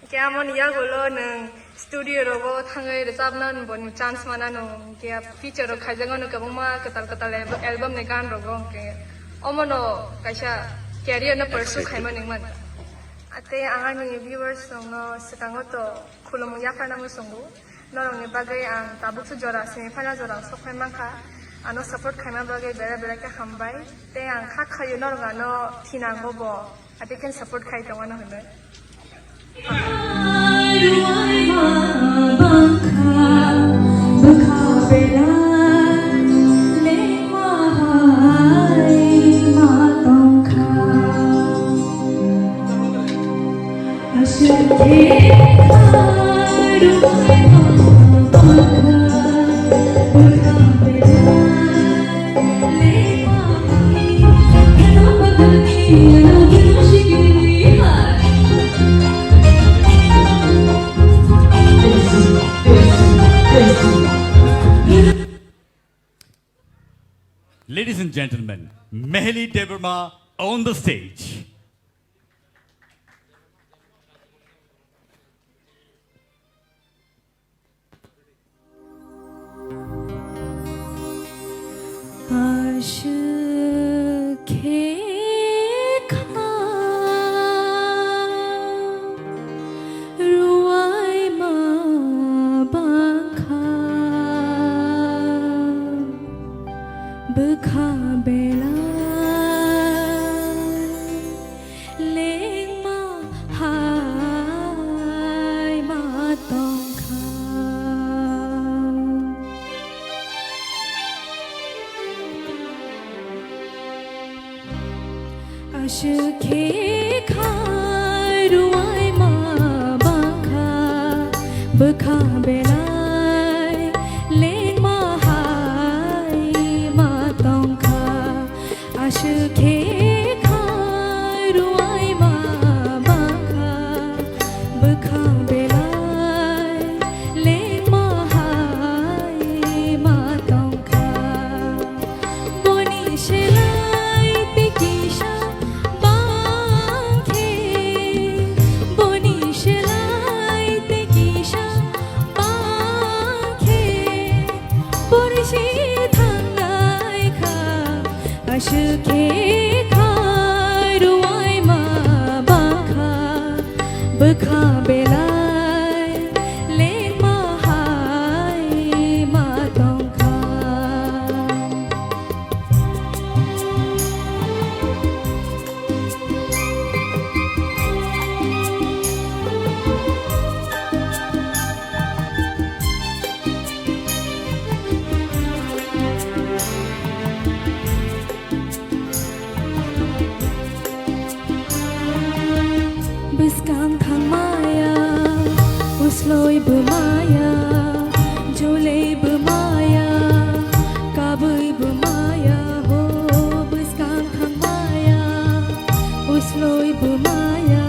hingke amoni yagulo nwng studio rogo thangwi rwchapna boni chance manano hingke future rok khaijak mano kwbangma kwtal kwtal album ni gan rogo hingke omono kaisa career no pursue khaima ningmani. Tei ang ani viewers rokno swkango to khulumung yapharna muchungo. Norokni bagwi ang tabukso jora semi final jora ang sok phai mankha. Ano support khaima bagwi bera bera khe hambai. Tei ang kha khaio norok ano thinango bo. Ati khe support khai tongmano hwnwi. Ladies and gentlemen, Meheli Debbarma on the stage. Aswk khe kha rwai ma bangkha bwkha belai lengma hai ma tongkha. Aswk khe kha rwai ma bangkha bwkha belai lengma hai ma tongkha. Aswk khe kha rwai ma bangkha bwkha belai lengma hai ma tongkha. Boni selai tei kisa bangkhe, boni selai tei kisa bangkhe, porsi thangnai kha. Aswk khe kha Kha belai lengma hai ma tongkha. Bwskang thangmaya, usloi bwmaya, jolei bwmaya, kabui bwmaya ho. Bwskang thangmaya, usloi bwmaya,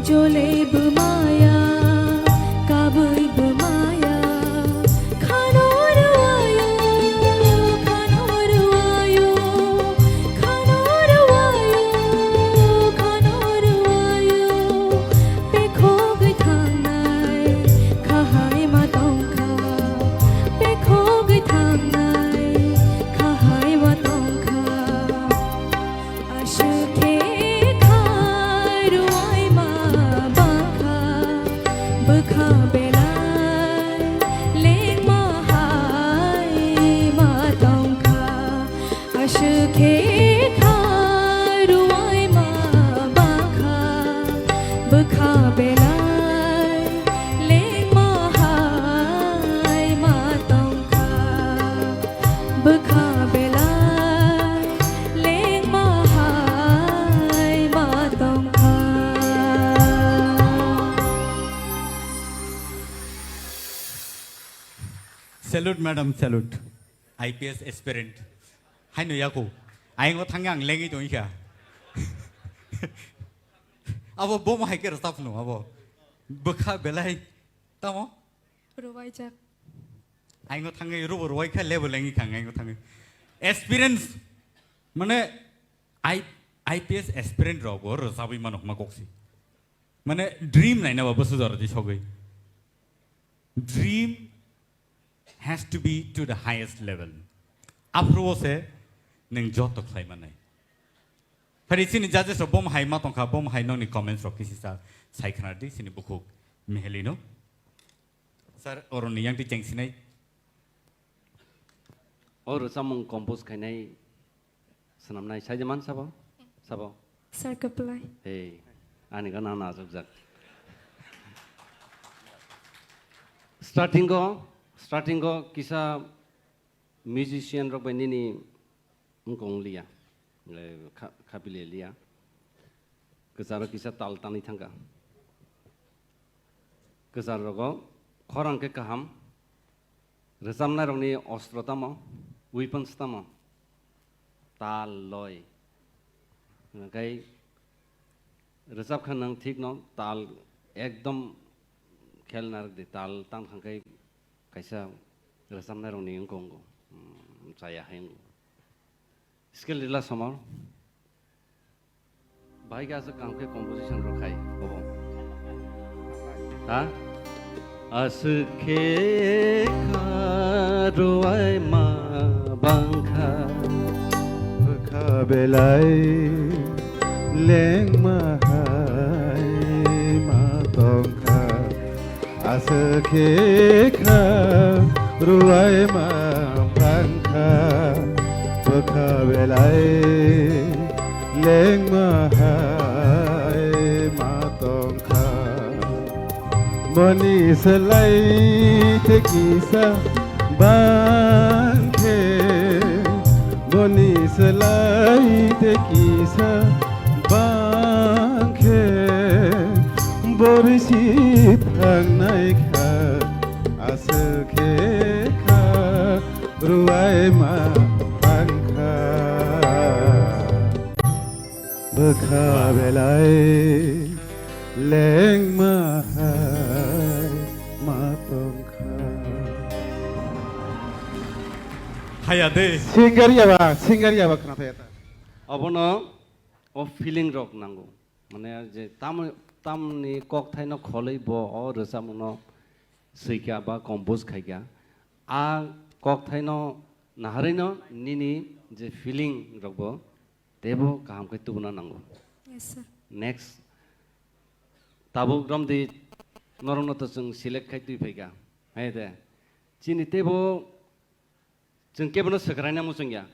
jolei bwmaya, kabui bwmaya. Khano rwuaio, khano rwuaio, khano rwuaio, khano rwuaio. Bekhogwi thangnai kha hai ma tongkha, bekhogwi thangnai kha hai ma tongkha. Aswk khe kha rwuaima bangkha, bwkha belai lengma hai ma tongkha. Aswk khe kha rwuaima bangkha, bwkha belai lengma hai ma tongkha. Bwkha belai lengma hai ma tongkha. Salute, madam, salute. I P S aspirant. Haino yako. Aingo thangya ang lengwi tongkha. Abo bomo hai khe rwchapno abo. Bwkha belai. Tamo? Rwbaijak. Aingo thangwi rubo rwai kha lebo lengwi kha aingo thangwi. Experience, mane, I-, I P S aspirant rok bo rwchabwi mano hwnma kok si. Mane, dream naina ba bwswk jora di sogwi. Dream has to be to the highest level. Aphuru o se nwng joto khlai manai. Phari chini judges rok bom hai ma tongkha, bom hai nokni comments rok kisi sa sai khna di chini bukhuk Miheli no. Sir, oroni yang ti chengsinai. O rwchapmung compose khainai swnamnai saide man sabo? Sabo? Sir kwplai. Hey, ani gana na ajokjak. Starting o, starting o kisa musician rok bai nini wngkong liya, eh, kha-, khapili liya. Kwcharo kisa tal tanwi thangkha. Kwchar rogo khorang khe kaham. Rwchapnai rokni ostro tamo, weapons tamo? Tal, loi. Hwnkhai rwchap kha nwng thik no tal ekdom khel narwk di, tal tang thang khai kaisa rwchapnai rokni wngkong, mm, chaya hai wngkha. Skill rila somor. Bahai khe aswk kaham khe composition rok khai, bobo. Ha? Aswk khe kha rwai ma bangkha. Bwkha belai lengma hai ma tongkha. Aswk khe kha rwai ma bangkha, bwkha belai lengma hai ma tongkha. Boni swlai te kisa bang khe, boni swlai te kisa bang khe, borisi thangnai kha, aswk khe kha, rwai ma bang kha. Bwkha belai lengma hai ma tong kha. Haya de. Singer ya ba, singer ya ba khna thaya ta. Obono o feeling rok nango. Mane je tam, tamni kokthaino kholwi bo o rwchapmungno swikha ba compose khaikha. A kokthaino naharwino nini je feeling rokbo teibo kaham khe tubuna nango. Yes, sir. Next. Tabuk romdi norokno to chwng select khai twi phaikha. Hai de. Chini teibo chwng kebono swkraina muchungya.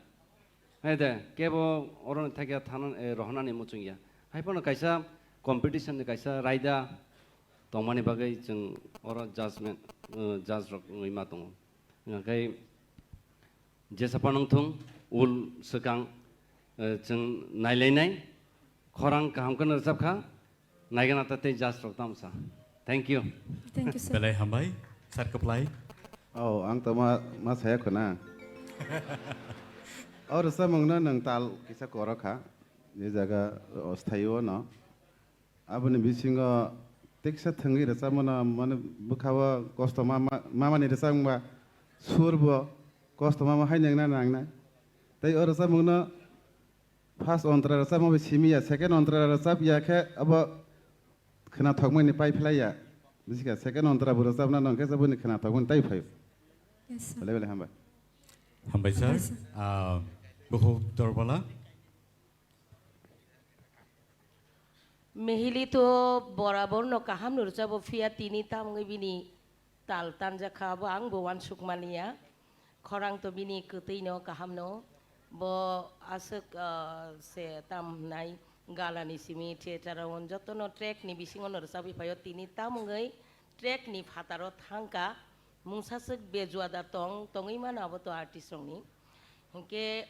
Hai de, kebo oro thakya thana, eh, rohonani muchungya. Hai phano kaisa competition ni kaisa raida tongmani bagwi chwng oro judgment, eh, judge rok wngwi ma tongo. Hwnkhe jesa phano wngthung, ul swkang, eh, chwng nailainai, khorang kaham kheno rwchapkha, naigana ta tei judge rok tamsa. Thank you. Thank you, sir. Belai hambai, sir kwplai. Oh, ang to ma, ma saya khuna. Oh, rwchapmungno nwng tal kisa korokha, je jaga, oh, sthaio no. Aboni bisingo teksa thwngwi rwchapmano, mane, bwkhao kosto ma, ma, mamani rwchapmungba sur bo kosto mama hai nangna nangnai. Tei o rwchapmungno first ontra rwchapma bai simi ya, second ontra rwchap ya khe abo khwnathokmani pai phlai ya. Bisi kha second ontra bo rwchapna nang khe saboni khwnathokmani tai phaio. Yes, sir. Belai belai hambai. Hambai, sir. Hambai, sir. Ah, Bukhuk Dorbala. Mehili to borabor no kaham no rwchabo, phiya tini tamungwi bini tal tanjakha, abo ang bo uansuk maliya. Khorang to bini kwtwi no kaham no. Bo aswk, ah, se tam hwnai gala ni simi theater o joto no track ni bisingo no rwchabwi phaio, tini tamungwi track ni phataro thangka. Mungsa swk bejua da tong, tongwi mano abo to artist rok ni. Hinkhe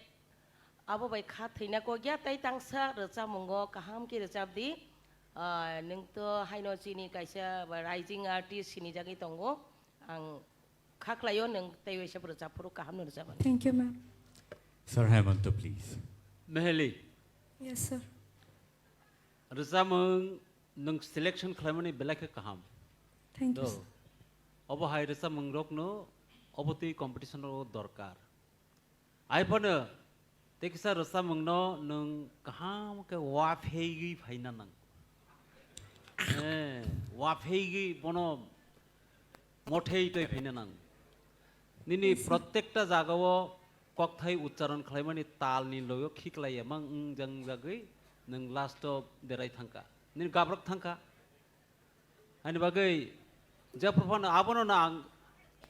abo bai kha thwina kok ya, tei tangsa rwchapmungo kaham khe rwchap di. Ah, nwng to haino chini kaisa ba rising artist sinijagwi tongo. Ang kha khlaio, nwng tei waisa bo rwchap phuru kaham no rwchapmani. Thank you, ma'am. Sir Hemanta, please. Meheli. Yes, sir. Rwchapmung nwng selection khlaimani belai khe kaham. Thank you, Do. Sir. Obo hai rwchapmung rokno obo twi competition o dorkar. Ai phano tei kisa rwchapmungno nwng kaham khe uaphegwi phaina nang. Eh, uaphegwi bono mothei twi phaina nang. Nini Yes, sir. Protekta jagao kokthai uchcharon khlaimani talni loyo khiklai emang wng jang jagwi nwng last o derai thangkha. Nini gabrak thangkha. Ani bagwi jephru phano abono no ang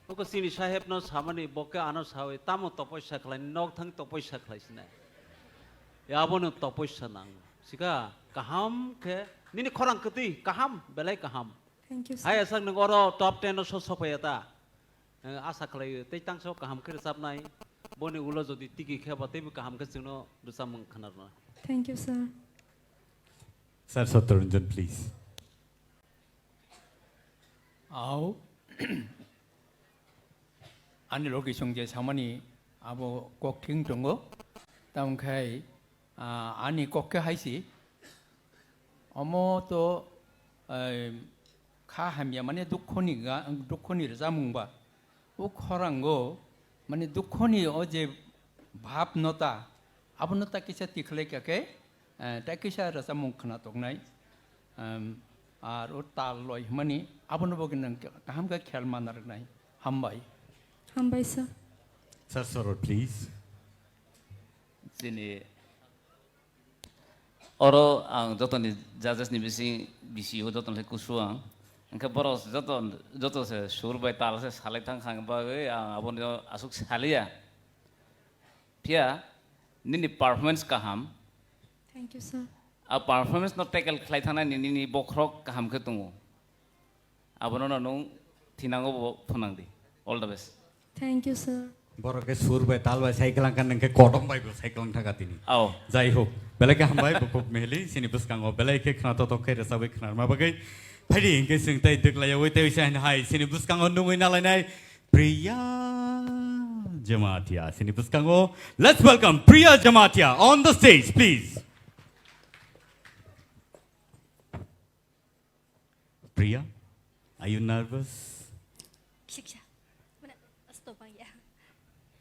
uko chini saheb no samani, bo khe ano sawi tamo topoisa khlai, nok thang topoisa khlai sinai. Ya abono topoisa nang. Sika kaham khe nini khorang kwtwi kaham, belai kaham. Thank you, sir. Hai asak nwng oro top ten o so sokphaiya ta. Eh, asa khlai tei tangso kaham khe rwchapnai. Boni ulo jodi tiki khe ba teibo kaham khe chwngno rwchapmung khwnarwna. Thank you, sir. Sir Satyaranjan, please. Au. Ani logi song je samani abo kok thing tongo. Tamo khai, ah, ani kok khe haisi. Omo to, eh, kha hamya mane dukhoni ga, dukhoni rwchapmung ba. O khorango mane dukhoni o je bhab no ta, abo no ta kisa tikhlai kha khe, eh, ta kisa rwchapmung khwna tongnai. Em, ar o tal loi hwnmani abono bo gwnang kaham khe khel manna rwnai. Hambai. Hambai, sir. Sir Sorot, please. Chini oro ang jotoni judges ni bising, bisio jotoni kusu ang. Hingke borok joto, joto se sur bai tal se salai thang khang bagwi ang abono asuk saliya. Phiya nini performance kaham. Thank you, sir. A performance no tackle khlai thangna nini, nini bokhorok kaham khe tongo. Abono no nwng thinango bo phwnang di. All the best. Thank you, sir. Borok khe sur bai tal bai sai kwlang kha, nwng khe kodom bai bo sai kwlang thangkha tini. Ao. Jai hok, belai khe hambai bukhuk meheli, chini bwskango belai khe khna totok khe rwchabwi khnarma bagwi. Phaidi hinkhe chwng tei dwklaiyawi tei se hai chini bwskango nungwi nalainai Priya Jamatia. Chini bwskango, let's welcome Priya Jamatia on the stage, please. Priya, are you nervous? Siksa. Mana, asto bang ya.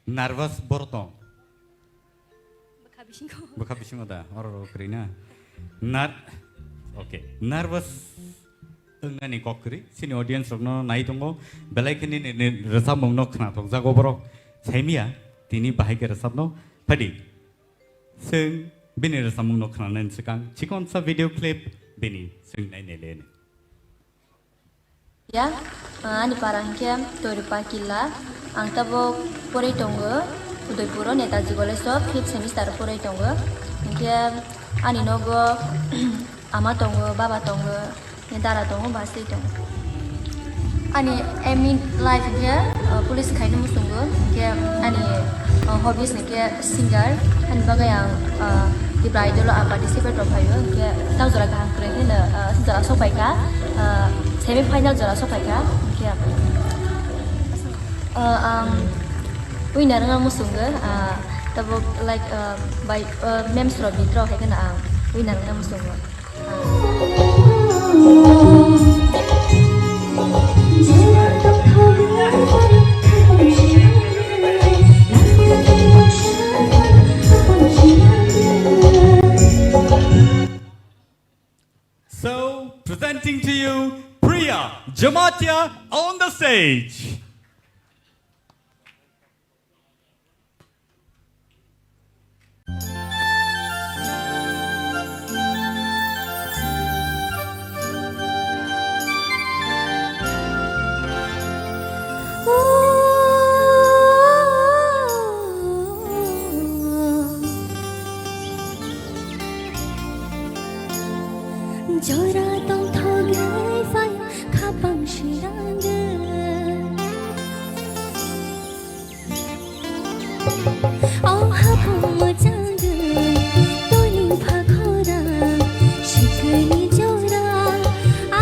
Nervous borok tong? Bwkha bisingo. Bwkha bisingo da, oro oro kwrwi na. Nar-, okay, nervous wngnani kok kwrwi. Chini audience rokno nai tongo. Belai khe nini, nini rwchapmung no khna thok jago borok. Saimia, tini bahai khe rwchapno. Phadi. Chwng bini rwchapmungno khnanani swkang chikonsa video clip bini chwng nainai le. Ya, ah, ani para hwnkhe Toiripa Killa. Ang tabuk porwi tongo Udaipuro Netaji College o fifth semester o porwi tongo. Hwnkhe ani nogo ama tongo, baba tongo, dara tongo, bwsai tongo. Ani aim in life hwnkhe, ah, police khaina muchungo. Hwnkhe ani, ah, hobbies hwnkhe singer, ani bagwi ang, ah, Tipra Idol o ang participate rok phaio, hwnkhe tak jora kaham kwrwi hwnwi, ah, jora sokphaikha, ah, semi final jora sokphaikha, hwnkhe, ah, ang winner wngna muchungo, ah, tabuk like, ah, by, ah, memes rok bithra khaikhe no ang winner wngna muchungo. So, presenting to you, Priya Jamatia on the stage. Jora tongthogwi phai khapang sirangwi. O hapung mwchangwi toiling pha khorang, sikini jora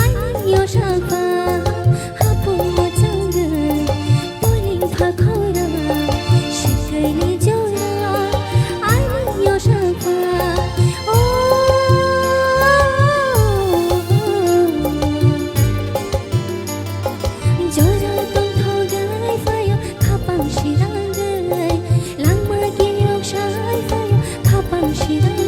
aini yosakha. Hapung mwchangwi toiling pha khorang, sikini jora aini yosakha. O Jora tongthogwi phaio, khapang sirangwi. Langma kiyok sai phaio, khapang sirangwi.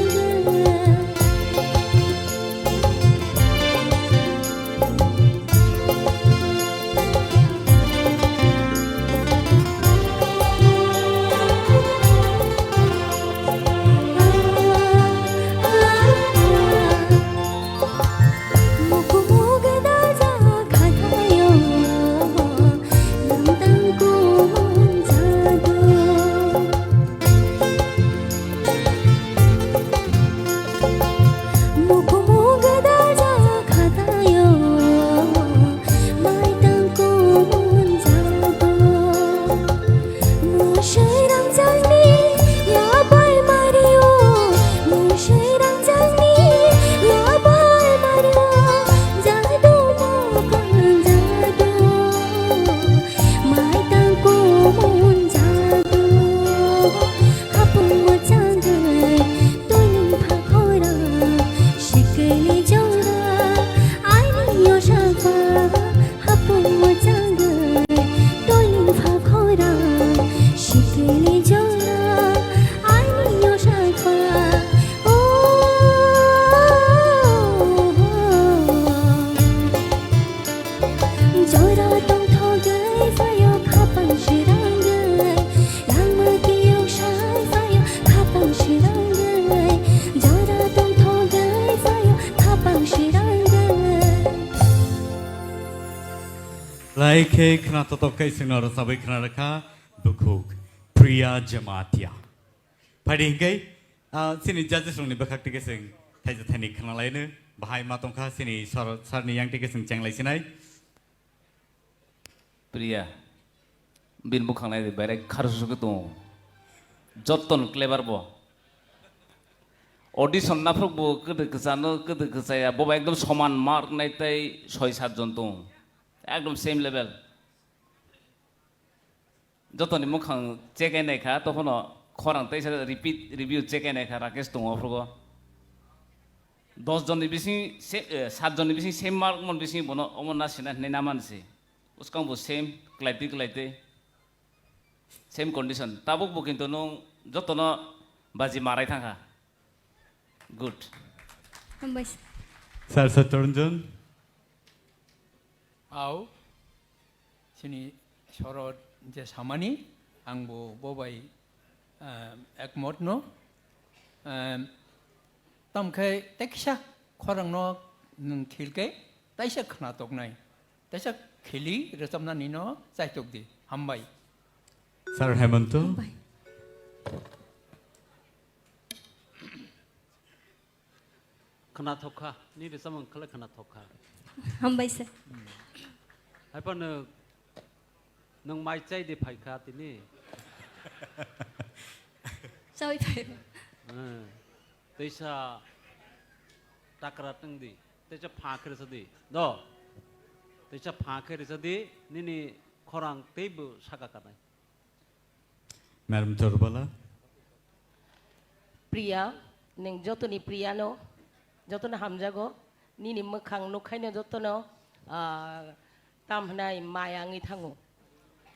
Hapung mwchangwi toiling pha khorang, sikini jora aini yosakha. O, jora tongthogwi phaio khapang sirangwi, langma kiyok sai phaio khapang sirangwi, jora tongthogwi phaio khapang sirangwi. Lai khe khna totok kaisingno rwchabwi khna rwkha bukhuk Priya Jamatia. Phaidi hinkhe, ah, chini judges rokni bwkhak tike chwng thaisa thaini khna laino bahai ma tongkha chini sir, sir ni yang tike chwng cheng lai sinai. Priya, bini bukhang nai di, berai kharsusu khe tongo. Joton clever bo. Audition naphuk bo kwdwi kwchano, kwdwi kwchaya, bobo ekdom soman mark nai tei soi sat jon tongo. Ekdom same level. Jotoni mukhang check ai naikha, tokhono khorang teisa repeat review check ai naikha, Rakesh tongo aphrugo. Dos jonni bising se, eh, sat jonni bising same mark mon bising bono omo na sina hinwi na mansi. Uskang bo same, klaitwi klaitwi. Same condition. Tabuk bo kintu nung jotono baji marai thangkha. Good. Hambai. Sir Satyaranjan. Au, chini sorot je samani, ang bo bobai, ah, ekmot no. Ah, tamkhe teksa khorang no nung thilke, taisa khna toknai, taisa kheli rwchapnanino chaitok di. Hambai. Sir Hemanto. Hambai. Khwnathok kha, nini rwchapmung khlai khwnathok kha. Hambai sir. Haiphano nwng mai chai de phai kha tini. Chawi phai. Hmm. Teisa takra tong di, teisa pha khe rwsa di. Do. Teisa pha khe rwsa di, nini khorang teibo saka kanai. Madam Chorbala. Priya, nwng jotoni Priya no, jotono hamjago, nini mwkhang nukhaino jotono, ah, tam hwnai maya wngwi thango.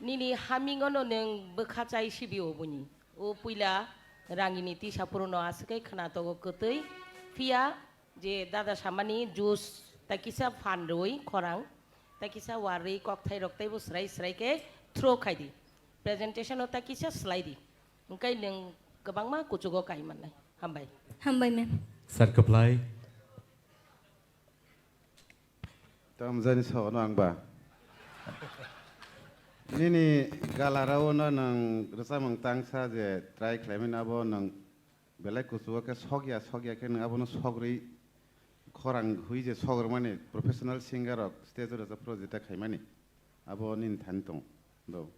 Nini hamingono nwng bwkha chai sibi oboni. O puila rangini tisa purono aswk khe khwnatok o kwtwi, phiya je dada samani juice tai kisa phan rwi khorang, tai kisa warwi kokthai rok teibo swrai swrai khe throw khai di. Presentation o tai kisa slai di. Hwnkhe nwng kwbangma kuchugo kai mannai. Hambai. Hambai, ma'am. Sir Kwplai. Tamjani sono ang ba. Nini galarao no nwng rwchapmung tangsa je try khlaimani abo nwng belai kuchugo khe sokya, sokya khe nwng abono sogrwi khorang hui je sogrwmani professional singer rok stage o rwchapphuru jeta khaimani abo nini thani tongo. Do.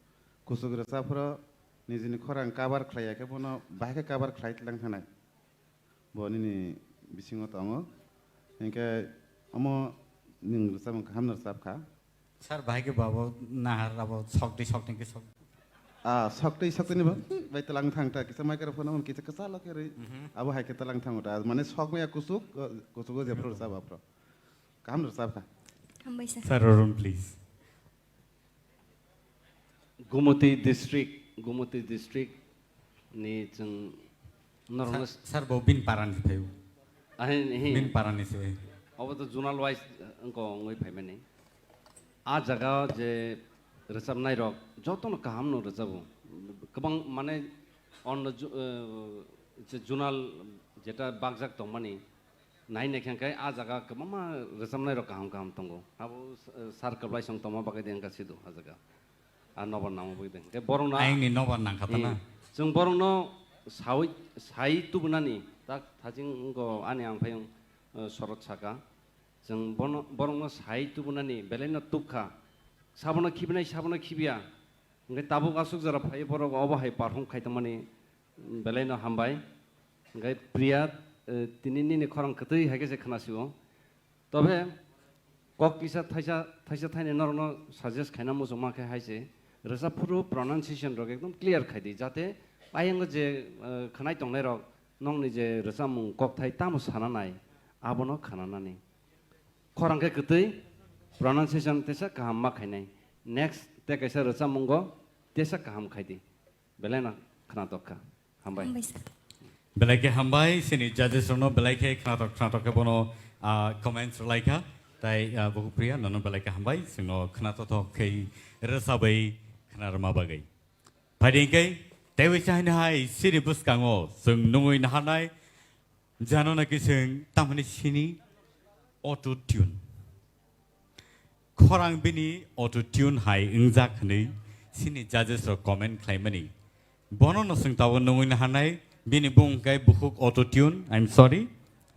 Kuchuk rwchapphuru nijini khorang cover khlaiya khe bono bahai khe cover khlai tlang thanai. Bo nini bisingo tongo. Hinkhe omo nwng rwchapmung kaham no rwchap kha. Sir, bahai khe babo nahar abo sokti sokti khe sok. Ah, sokti sokti ni bo. Bai talang thang ta kisa microphone on kisa kisa lo khe rwi. Mhm. Abo hai khe talang thang ta. Mane sok maya kusuk, kusugo je pro sa ba pro. Kaham rwchap kha. Hambai sir. Sir, Arun, please. Gumoti district, Gumoti district ni chwng norokno Sir, sir, bo bin parani phaio. Ahin, hi. Bin parani se. Obo to zonal wise, eh, wngko wngwi phaimani. A jaga je rwchapnai rok jotono kaham no rwchabo. Kwbang mane onno ju-, eh, je zonal jeta bakjak tongmani, nai naikha khe a jaga kwbangma rwchapnai rok kaham kaham tongo. Abo, eh, sir kwplai song tongma bagwi de wngkha sido a jaga. A nobar nangma bagwi de. Khe borokno ayangni nobar nangkha ta na? Hmm. Chwng borokno sawi, sai tubunani tak thajing wngko ani ang phai wng, eh, sorot saka. Chwng bono, borokno sai tubunani belaino tubkha. Sabono khibinai, sabono khibiya. Hwnkhe tabuk aswk jora phai borok obo hai perform khai tongmani belaino hambai. Hwnkhe Priya, eh, tini nini khorang kwtwi hai khe se khna sio. Tobe kok kisa thaisa, thaisa thaini norokno suggest khaina muchungma khe hai se, rwchap phuru pronunciation rok ekdom clear khai di, jate ayango je, eh, khwnai tongnai rok nokni je rwchapmung kokthai tamo sana nai, abono khwnanani. Khorang khe kwtwi, pronunciation tesa kaham ma khainai. Next te kaisa rwchapmungo tesa kaham khai di. Belai no khwnatok kha. Hambai. Hambai sir. Belai khe hambai, sini judges rokno belai khe khwnatok khwnatok khe bono, ah, comments rwlai kha. Tai, ah, Bukupriya, nono belai khe hambai, chwngno khwnatok khe rwchabwi khwnarwma bagwi. Phaidi hwnkhe, teiwi chahino hai sini bwskango chwng nungwi naharnai, jano naki chwng tamhani sini auto tune. Khorang bini auto tune hai wngjak hwnwi sini judges rok comment khlaimani. Bono no chwng tabuk nungwi naharnai, bini bumung hwnkhe Bukhuk Auto Tune, I'm sorry.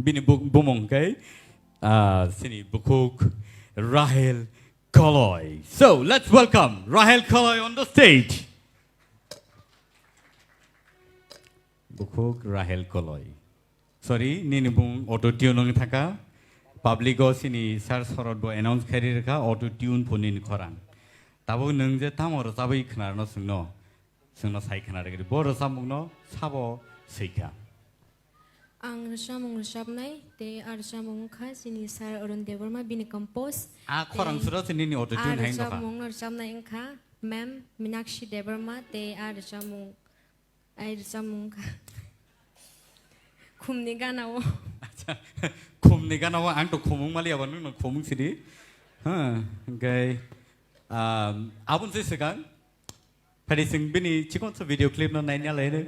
Bini bu-, bumung hwnkhe, ah, sini Bukhuk Rahel Koloi. So, let's welcome Rahel Koloi on the stage. Bukhuk Rahel Koloi. Sorry, nini bumung auto tune wngwi thangkha. Public o sini sir Sorot bo announce khairi rwkha auto tune pho nini khorang. Tabuk nwng je tamo rwchabwi khwnarwno chwngno, chwngno sai khwnarwgwi bo rwchapmungno sabo swikha. Ang rwchapmung rwchapnai, tei a rwchapmung wngkha chini sir Arun Debbarma bini compose. A khorang tei suro se nini auto tune a hai wngkha. Rwchapmung rwchapnai wngkha ma'am Minakshi Debbarma, tei a rwchapmung, ai rwchapmung wngkha Khumni Gana-o. Acha, Khumni Gana-o, ang to khumung mali abo nwng no khumung sidi. Ha, hwnkhe, um, aboni se swkang. Phadi chwng bini chikonsa video clip no naina lai de.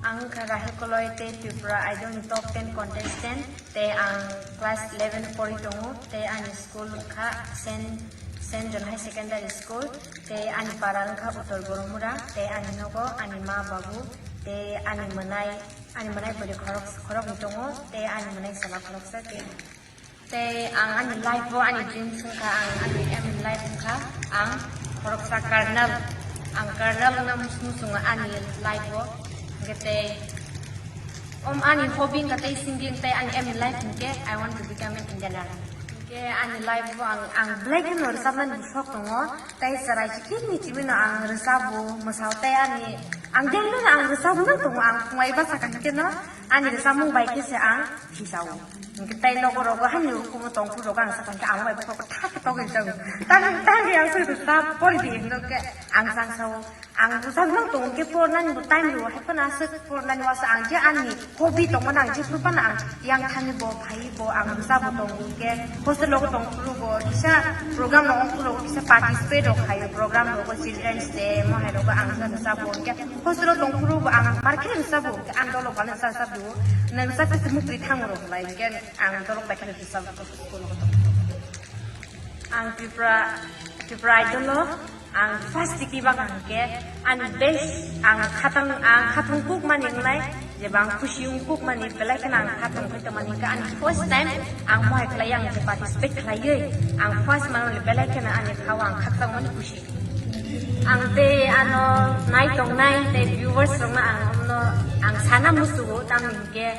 Ang wngkha Rahel Koloi tei Tripura Idol ni top ten contestant tei ang class eleven pori tongo tei ani school wngkha Saint, Saint John High Secondary School, tei ani para wngkha Uttor Boromura, tei ani nogo ani ma babu, tei ani mwnai, ani mwnai bwrwi khorok, khoroknwi tongo, tei ani mwnai chwla khoroksa, tei, tei ang ani life o ani dreams wngkha, ang ani aim in life wngkha, ang khoroksa colonel, ang colonel wngna muchungo ani life o, hwnkhe tei, om ani hobby wngkha tei singing, tei ani aim in life hwnkhe I want to become an Indian Army. Hwnkhe ani life o ang, ang belai kheno rwchapnani sok tongo, tei chwrai chikirni chibino ang rwchabo, mwsao tei ani, ang daily no ang rwchabo no tongo, ang phungai bwsa kaham kheno ani rwchapmung bai khe se ang hisao. Hwnkhe tei nogo rogo hani ukumo tongphuru rogo ang sakha hwnkhe ang bai bokhorok khe thak khe togwi jago. Tang, tang ang se rwchap pori di hwnkhe ang sangsao. Ang bwsajwk tongo hwnkhe pornani bo time rwo, hai phano aswk pornani uaisa ang je ani hobby tongmani ang jephru phano ang yang thani bo phai bo ang bwsa bo tongo hwnkhe hostel o tong phuru bo kisa program rok ong phuru kisa participate rok khaio, program rok children's day mo hai rok ang bwsa bo hwnkhe hostel o tong phuru bo ang market bwsa bo hwnkhe ang dolok bana bwsa bsa bo nang bwsa bwsa mukri thango rok lai hwnkhe ang dolok bai kheno bwsa bo school o tong phuru. Ang Tripura, Tripura Idol o ang first tiki bak ang ke, ani best ang khatang, ang khatung kuk mani wngnai, je bang khusi ung kuk mani belai kheno ang khatung khai tongmani ka ani first time ang mohai khlai ang je participate khlaiwi ang first mano belai kheno ani khao ang khakchang mani khusi. Ang tei ano nai tongnai tei viewers rokno ang omno ang sana musugo tamni hwnkhe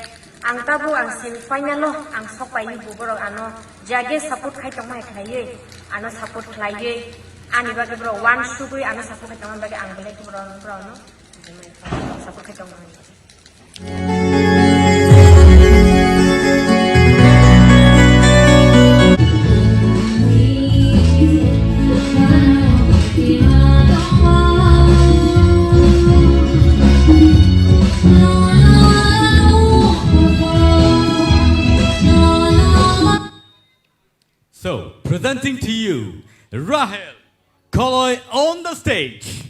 ang tabuk ang semi final o ang sok pai bo borok ano jage support khai tongma hai khlaiwi, ano support khlaiwi, ani bagwi borok one sugwi ano support khai tongma bagwi ang belai khe borok, borok no support khai tongma hai. So, presenting to you, Rahel Koloi on the stage.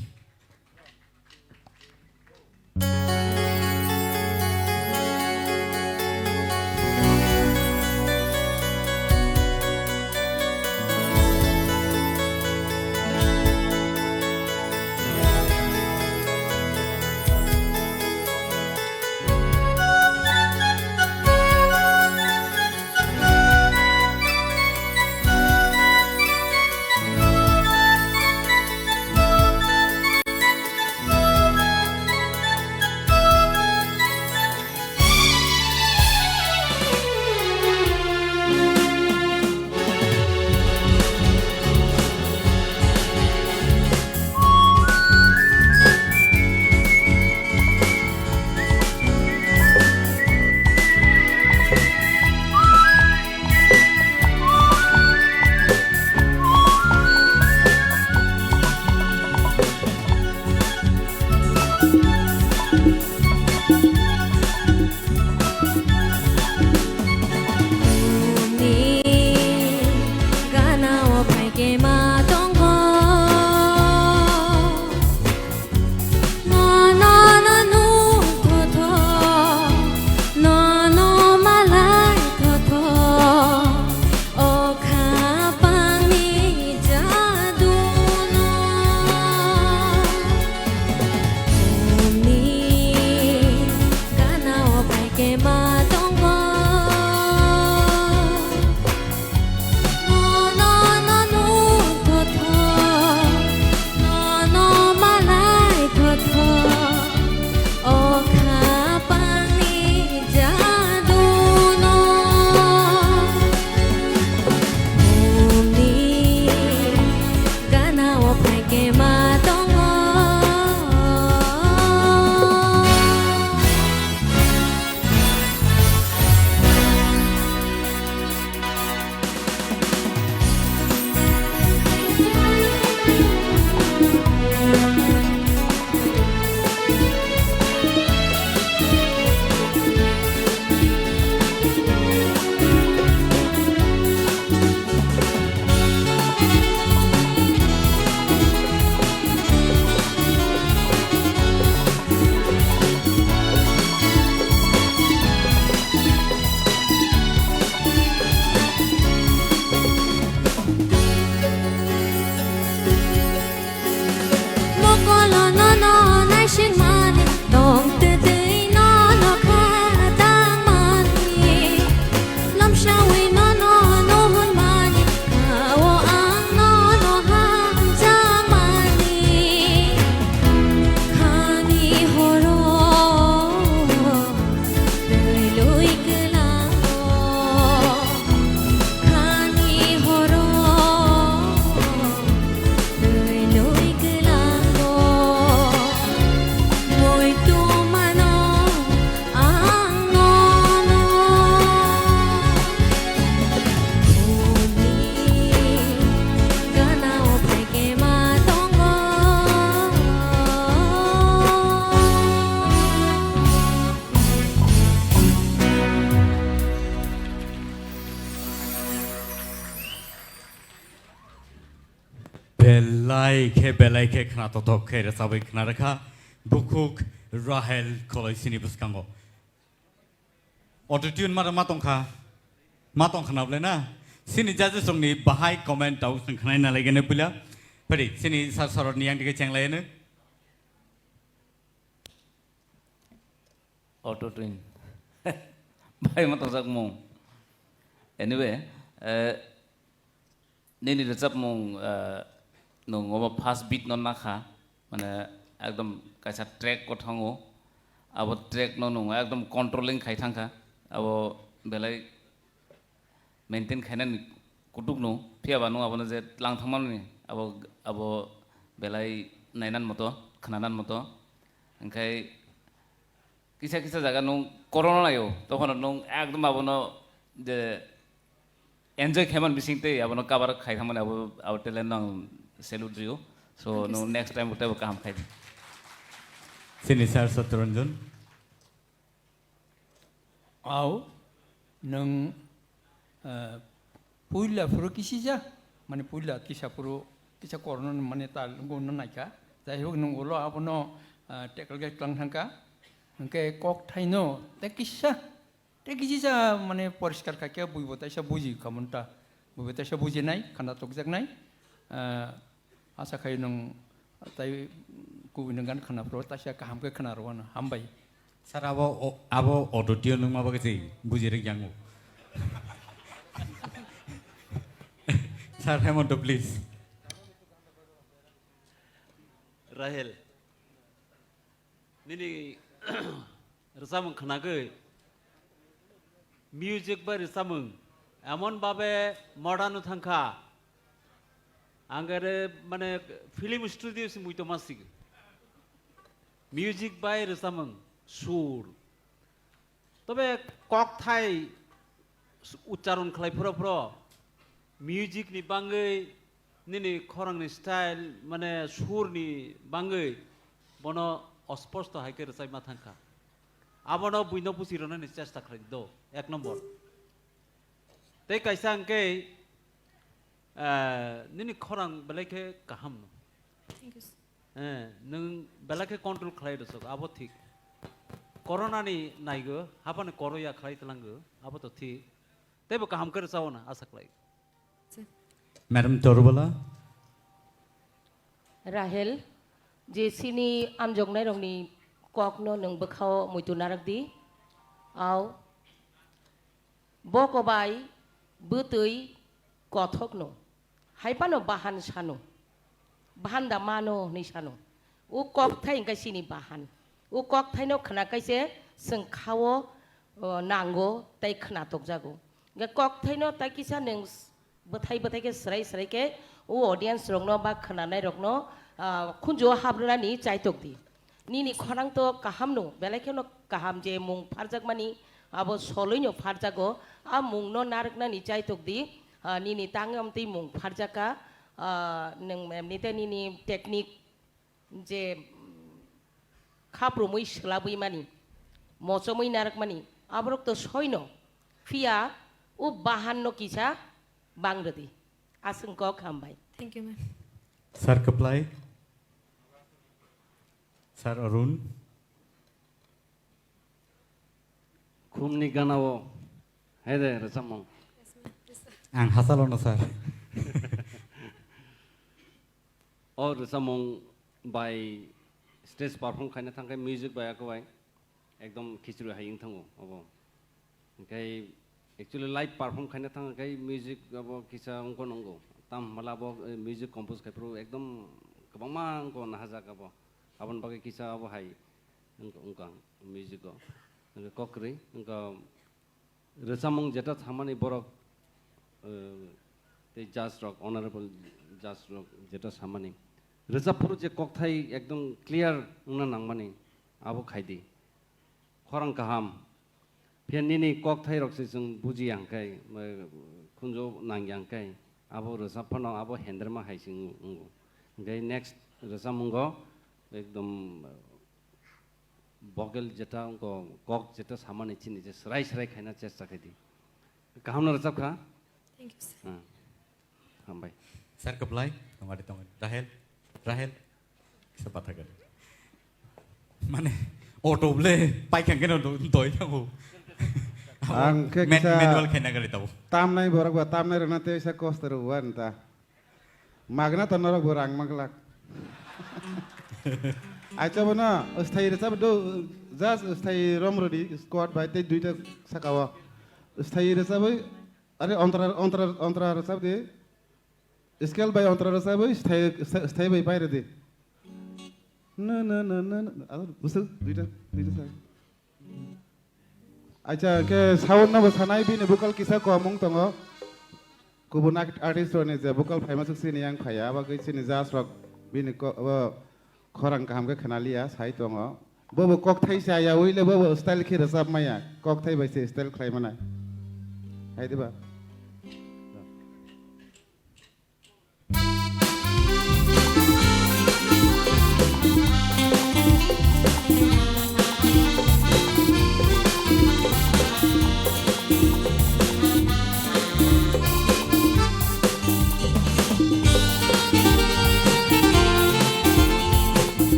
Belai khe, belai khe khna tothok khe rwchabwi khna rwkha bukhuk Rahel Kholoisini bwskango. Auto tune mara ma tongkha, ma tongkha na bwle na? Sini judges rokni bahai comment tau chwng khnaina laigene puila. Phadi sini sir sorotni yang dige chenglaiyeno. Auto tune. Bai ma tongjak mung. Anyway, eh, nini rwchapmung, eh, nwng obo first beat no nakha, mane ekdom kaisa track o thango, abo track no nwng ekdom controlling khai thangkha, abo belai maintain khainani kutuk no, phiya ba nwng abono je tlang thangmani abo, abo belai nainan moto, khnanan moto, hwnkhe kisa kisa jaga nwng corona naio, tokhono nwng ekdom abono je enjoy khaiman bising tei abono cover khai thangmani abo, abo talent no ang salute rio. So nwng next time teibo kaham khai di. Sini sir Satyaranjan. Au, nwng, eh, puila phuru kisija, mane puila kisa phuru kisa corona ni mane tal gumno naikha. Jai hok nwng ulo abono, eh, tackle khe tlang thangkha. Hwnkhe kok thaino tei kisa, tei kisisa mane poriskar khaikhe buibo taisa buji khamunta. Buibo taisa bujinai, khana tokjaknai. Eh, Asa khai nwng tai kubui nwng gan khwna phuru taisa kaham khe khwna rw ano. Hambai. Sir, abo o-, abo auto tune nwngma bagwi se buji rwk yango. Sir Hemanta, please. Rahel. Nini rwchapmung khnagwi, music bai rwchapmung emon babe modern-o thangkha, ang ere mane film studio se muitu masigi. Music bai rwchapmung, sur. Tobe kokthai uchcharon khlai phuru phuru music ni bangwi nini khorang ni style, mane sur ni bangwi bono osposto hai khe rwchapma thangkha. Abono buino buchi rwnani chesta khlai di do, ek nombor. Tei kaisa hwnkhe, eh, nini khorang belai khe kaham no. Thank you, sir. Eh, nwng belai khe control khlai rwsok, abo thik. Corona ni naigo, habani koro ya khlai tlango, abo to thik. Teibo kaham khe rwchao na, asa khlai. Madam Torubala. Rahel, je sini amjoknairokni kokno nwng bwkhao muitu narwk di. Au, boko bai bwtwi kothokno, hai phano bahan sano, bahan da mano hwnwi sano. O kokthai hwnkhe sini bahan. O kokthaino khna kaise chwng khao, o, nango tei khna tokjago. Hwnkhe kokthaino tai kisa nwng s-, bwthai bwthai khe swrai swrai khe o audience rokno ba khwnanai rokno, ah, khunju o habrwnani chaitok di. Nini khorang to kaham no, belai kheno kaham je mung pharjakmani abo soloi no pharjago, a mung no narwknani chaitok di, ah, nini tangwi amtwi mung pharjaka, ah, nwng emnite nini technique je, mm, khaprumwi swlabwi mani, mochomwi narwkmani, aborok to soino, phiya o bahan no kisa bang rwdi. Aswng kok hambai. Thank you, ma'am. Sir Kwplai, Sir Arun. Khumni ganao hai de rwchapmung. Ang hasalo no, sir. O rwchapmung bai stage perform khaina thangkhe music bai ako bai ekdom khichri hai wng thango obo. Hwnkhe actually live perform khaina thangkhe music abo kisa wngkho nungo. Tam hwnba abo, eh, music compose khai phuru ekdom kwbangma wngkho nahajak abo. Aboni bagwi kisa abo hai wngkha, wngkha music o. Hwnkhe kok kwrwi wngkha. Rwchapmung jeta samani borok, eh, tei judge rok, honorable judge rok jeta samani. Rwchap phuru je kokthai ekdom clear wngna nangmani, abo khaidi. Khorang kaham. Phiya nini kokthai rok se chwng bujiya hwnkhe, eh, khunju nangya hwnkhe, abo rwchap phano abo hendrema hai se wngo. Hwnkhe next rwchapmungo ekdom, eh, vocal jeta wngkha, kok jeta samani chini je swrai swrai khaina chesta khaidi. Kaham no rwchap kha? Thank you, sir. Ah, hambai. Sir Kwplai, tongari tongari. Rahel? Rahel, kisa patha gari. Mane, auto ble, paikang keno do-, doi thango. Ang khe Men-, kisa manual khaina gari tabo. Tamnai borok ba, tamnai rwna tei sa kosto rw wan ta. Magna to norok bo rang maglak. Aicha bono, sthai rwchap do, just sthai rom rwdi, squad bai tei duita saka o. Sthai rwchap bai, are ontra, ontra, ontra rwchap di. Scale bai ontra rwchap bai, sthai, sthai, sthai bai pai rwdi. Na, na, na, na, na. Ado, busu, duita, duita saka. Acha, ke sound no bo sanai bini vocal kisa komung tongo. Kubun art-, artist rokni je vocal phaima swk sini yang phaya, abo ke sini judge rok bini ko-, abo khorang kaham ke khna liya, sai tongo. Bo bo kokthai sa ya, uile bo bo style khe rwchap maya, kokthai bai se style khlai mana. Hai diba?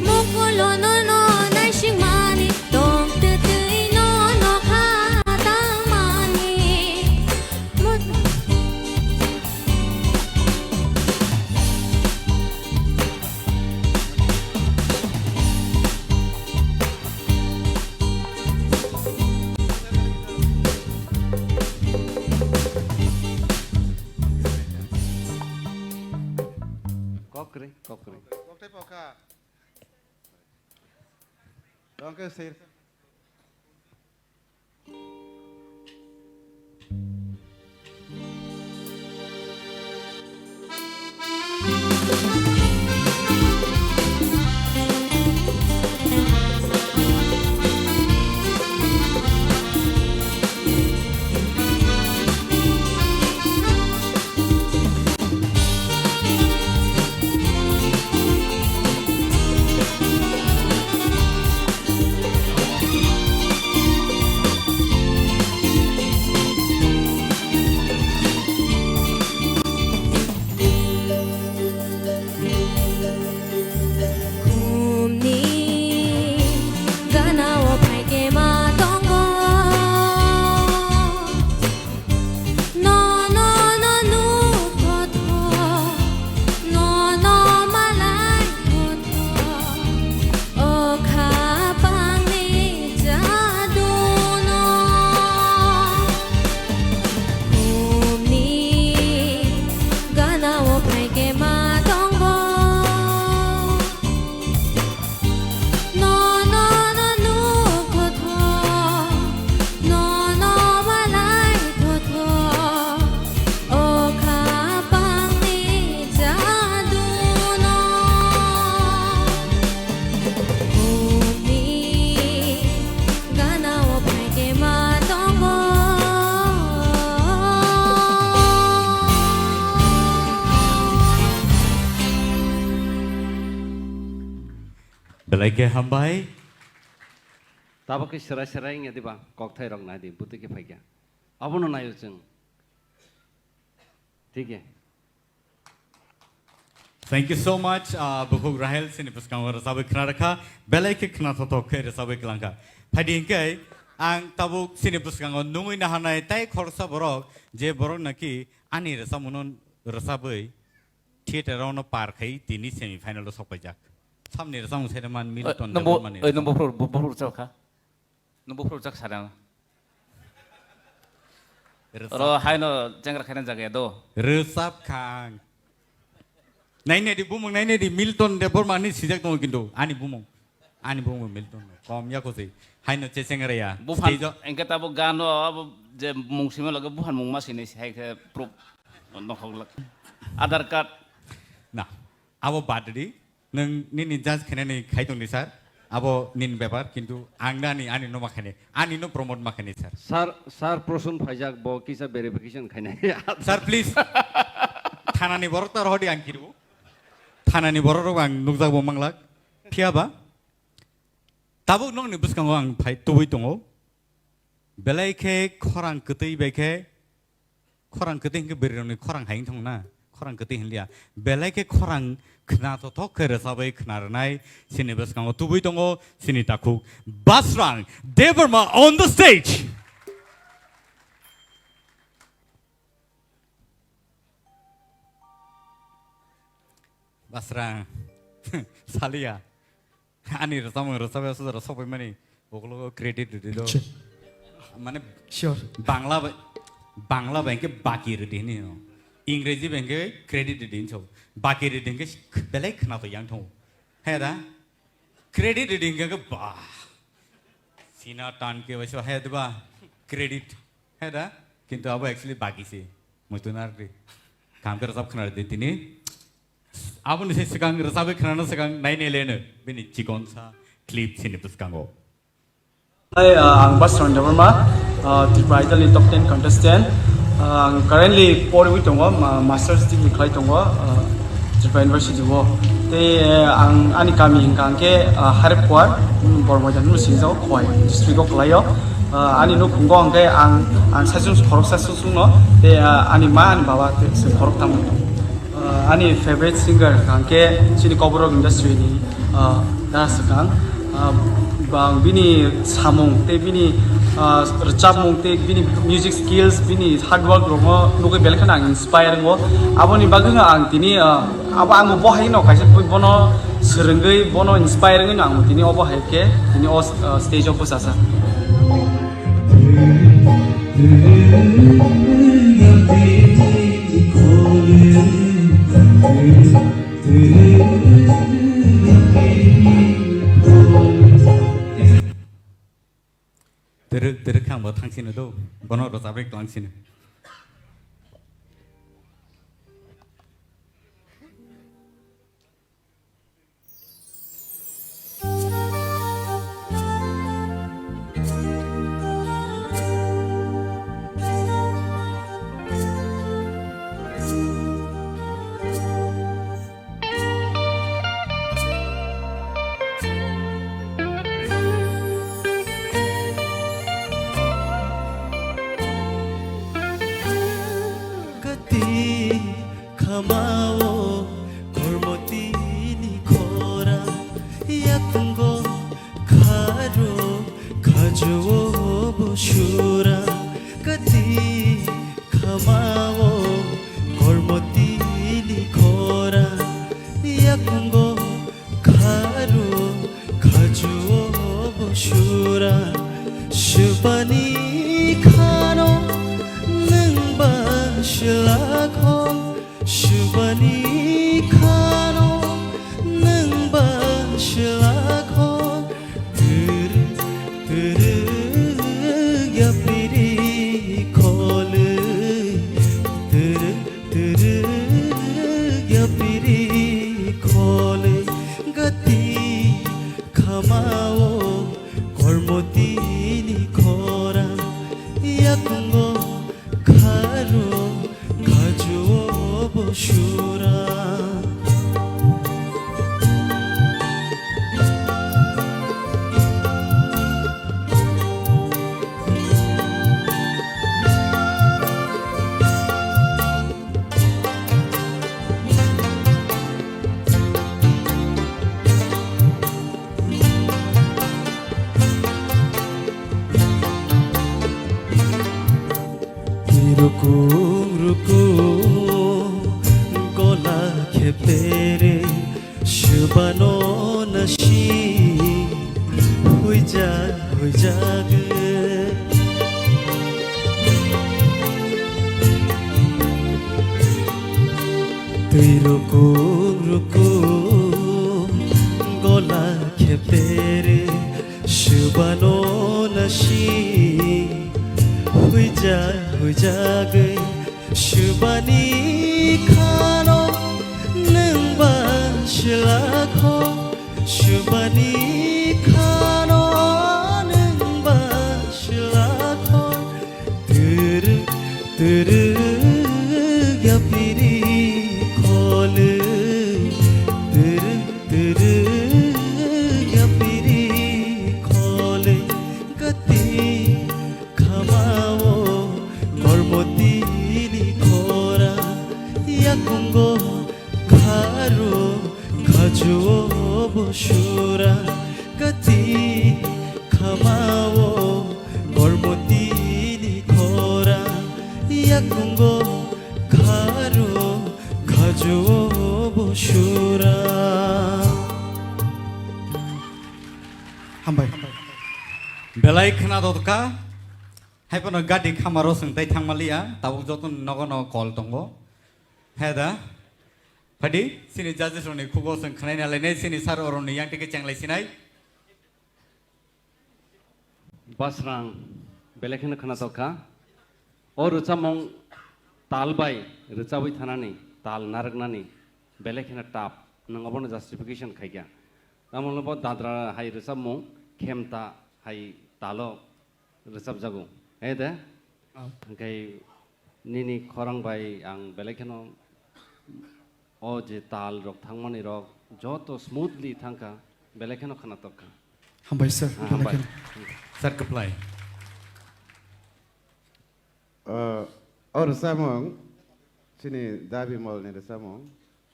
Mokolo nono naisingmani, tongtwtwi nono kha tangmani. Mo- Kokre, kokre. Kokthai pokha. Tongke sir. Khumni gana o phaikhe ma tongo. No, no, no, nuk thotho, no, no, malai thotho, o khapangni jaduno. Khumni gana o phaikhe ma tongo. No, no, no, nuk thotho, no, no, malai thotho, o khapangni jaduno. Khumni gana o phaikhe ma tongo. Belai khe hambai. Tabuk khe serai serai wngya diba, kokthai rok nai di, bwtwi khe phaikha. Abono naio chwng. Thik he. Thank you so much, ah, Bukhuk Rahel, chini bwskango rwchabwi khna rwkha, belai khe khnathokthok khe rwchabwi kwlangkha. Phaidi hinkhe ang tabuk chini bwskango nungwi naharnai tai khoroksa borok, je borok naki ani rwchapmungno rwchabwi theater-o no par khai tini semi final-o sokpaijak. Samni rwchapmung sere man Milton Debbarmani. Oi, nungbo phuru, bo-, bo phuru chal kha. Nungbo phuru chak sara. Rwchap. Oro haino chengra khaina jaga do. Rwchap kha ang. Nainai di bumung, nainai di Milton Debbarmani sijak tongo kintu ani bumung. Ani bumung Milton no. Kom ya kosi. Haino chechengra ya. Buphan stage-o engke tabo gano abo je mung sima lage buphan mung ma sini hai khe proof nokhok lak. Aadhaar card. Na. Abo bad di. Nwng nini judge khainani khai tongdi, sir. Abo nini bepar, kintu ang nani, ani no ma khainai. Ani no promote ma khainai, sir. Sir, sir, Prosun phaijak, bo kisa verification khainai. Sir, please. Thanani borok ta rohodi ang kiru. Thanani borok rok ang nukjak bo manglak. Phiya ba? Tabuk nokni bwskango ang phai tubui tongo. Belai khe khorang kwtwi bai khe, khorang kwtwi hinkhe bwrwirokni khorang hai wng thangna, khorang kwtwi hinliya. Belai khe khorang khna tothok khe rwchabwi khna rwnai chini bwskango tubui tongo chini takhuk Basrang Debbarma on the stage. Basrang, saliya. Ani rwchapmung rwchapya suda rw sokpaimani ukologo credit rwdi do. Acha. Mane sure. Bangla bai, Bangla bai khe baki rwdi hini no. Ingreji bai khe credit rwdi hinso. Baki rwdi hinkhe belai khwnato yang thango. He da? Credit rwdi hinkhe ba. Sina tan ke bai so he da ba. Credit. He da? Kintu abo actually baki se. Muitu narwkdi. Kam khe rwchap khwna rwdi tini. Aboni se swkang rwchabwi khwnana swkang nainai leno bini chikonsa clip chini bwskango. Hi, uh, ang Basrang Debbarma, uh, Tripura Idol ni top ten contestant. Uh, ang currently porwi tongo, ma-, master's degree khlai tongo, uh, Tripura University o. Tei, uh, ang ani kami hwnkha hwnkhe, uh, Harepwar, um, Bormoidan hwnwi swijak Khowai district o khlaio. Uh, ani nukhungo hwnkhe ang, ang saichung khoroksa sungsungno, tei, uh, ani ma, ani baba tei chwng khoroktham. Uh, ani favorite singer hwnkha hwnkhe chini Kokborok industry ni, uh, dara swkang. Uh, bang bini samung tei bini, uh, rwchapmung tei bini music skills, bini hard work rokno nugwi belai kheno ang inspire wngo. Aboni bagwi no ang tini, uh, abo ang bo hai no kaisa bono swrwngwi bono inspire wngwi no ang tini obo hai khe tini o, uh, stage o bwchajak. Twrwk twrwk khe ang bo thang sino do, bono rwchapwi tlang sino. Kati khamao kormotini khora, yakungo kharo khajuo bo sura. Kati khamao kormotini khora, yakungo kharo khajuo bo sura. Subani khano nwng ba swlakho, subani khano nwng ba swlakho. Twrwk twrwk yapiri kholwi, twrwk twrwk yapiri kholwi. Gati khamao kormotini khora, yakungo kharo khajuo bo sura. Rukung rukung gola khepere, subano nasi huijak huijak. Twi rukung rukung gola khepere, subano nasi huijak huijagwi. Subani khano nwng ba swlakho, subani khano nwng ba swlakho. Twrwk twrwk yapiri kholwi, twrwk twrwk yapiri O Kormotini khora, yakungo kharo, khajuo bo sura, kati khamao, Kormotini khora, yakungo kharo, khajuo bo sura. Hambai. Belai khna dotka. Hai phano gati khamaro chwng tai thangmaliya, tabuk joto nogo no call tongo. He da? Phadi, chini judges rokni khugo chwng khnaina lainai, chini sir oroni yang tike chenglai sinai. Basrang, belai kheno khna tokha. O rwchapmung tal bai rwchabwi thanani, tal narwknani, belai kheno tough. Nwng obono justification khaikha. Tamoni bo dadra hai rwchapmung, khemta hai talo rwchapjago. He de? Oh. Hwnkhe nini khorang bai ang belai kheno o je tal rok thangmani rok joto smoothly thangkha, belai kheno khna tokha. Hambai sir, Ah, belai hambai. Kheno. Sir, kwplai. Uh, o rwchapmung, chini Da Bimal ni rwchapmung,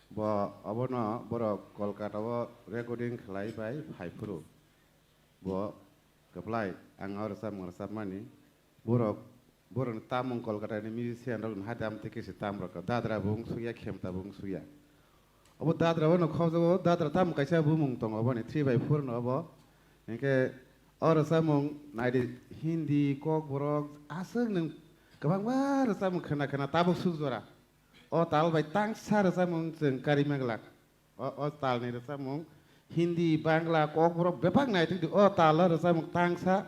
bo obono borok Kolkata o recording khlai bai phai phuru. Bo kwplai, ang o rwchapmung rwchapmani. Borok, borokni tamung Kolkata ni musician rok ni hati am tei kisi tam rok. Dadra bo wng sukya, khemta bo wng sukya. Obo dadra bono khobjago, dadra tamung kaisa bumung tongo, oboni three by four no obo. Hinkhe o rwchapmung naidi Hindi, Kokborok, aswk nwng kwbangma rwchapmung khna khna tabuk suk jora. O tal bai tangsa rwchapmung chwng karima glak. O, o talni rwchapmung Hindi, Bangla, Kokborok bebak naitugdi. O talo rwchapmung tangsa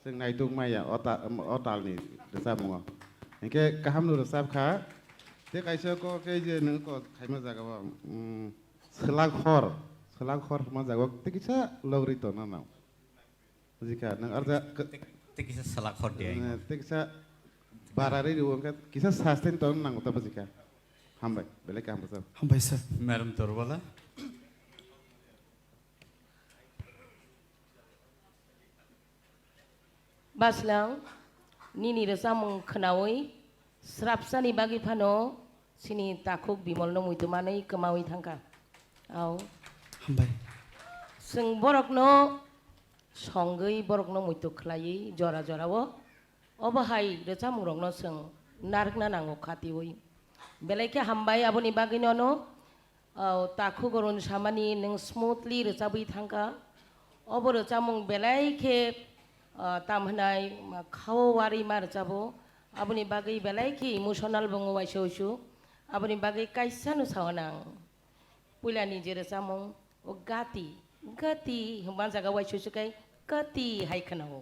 chwng naituk maya o ta-, o talni rwchapmungo. Hinkhe kahamno rwchapkha. Tei kaisa kok khe je nwng kok khaima jagao, mm, swlak hor, swlak hor hwnma jagao tei kisa logri tongna nang. Bujikha, nwng arja k-, Tei, tei kisa swlak hor di ai. Eh, tei kisa barari rw wngkha, kisa sustain tong nango ta bujikha. Hambai, belai kaham bwsajak. Hambai sir. Madam Torbala. Baslang, nini rwchapmung khnaui, srapsani bagwi phano chini takhuk Bimolno muitu manwi kwmaui thangkha. Au. Hambai. Chwng borokno songwi borokno muitu khlaiwi jora jorao obo hai rwchapmungrokno chwng narwkna nango khatiui. Belai khe hambai aboni bagwi nono, o, takhuk Arun samani nwng smoothly rwchabwi thangkha. Obo rwchapmung belai khe, o, tam hwnai, ma, khao warwi ma rwchabo. Aboni bagwi belai khe emotional bo wngo waisa uisu. Aboni bagwi kaisa no sao nang. Puilani je rwchapmung, o gati, gati hwnba jaga waisa uisu kai gati hai khwnao.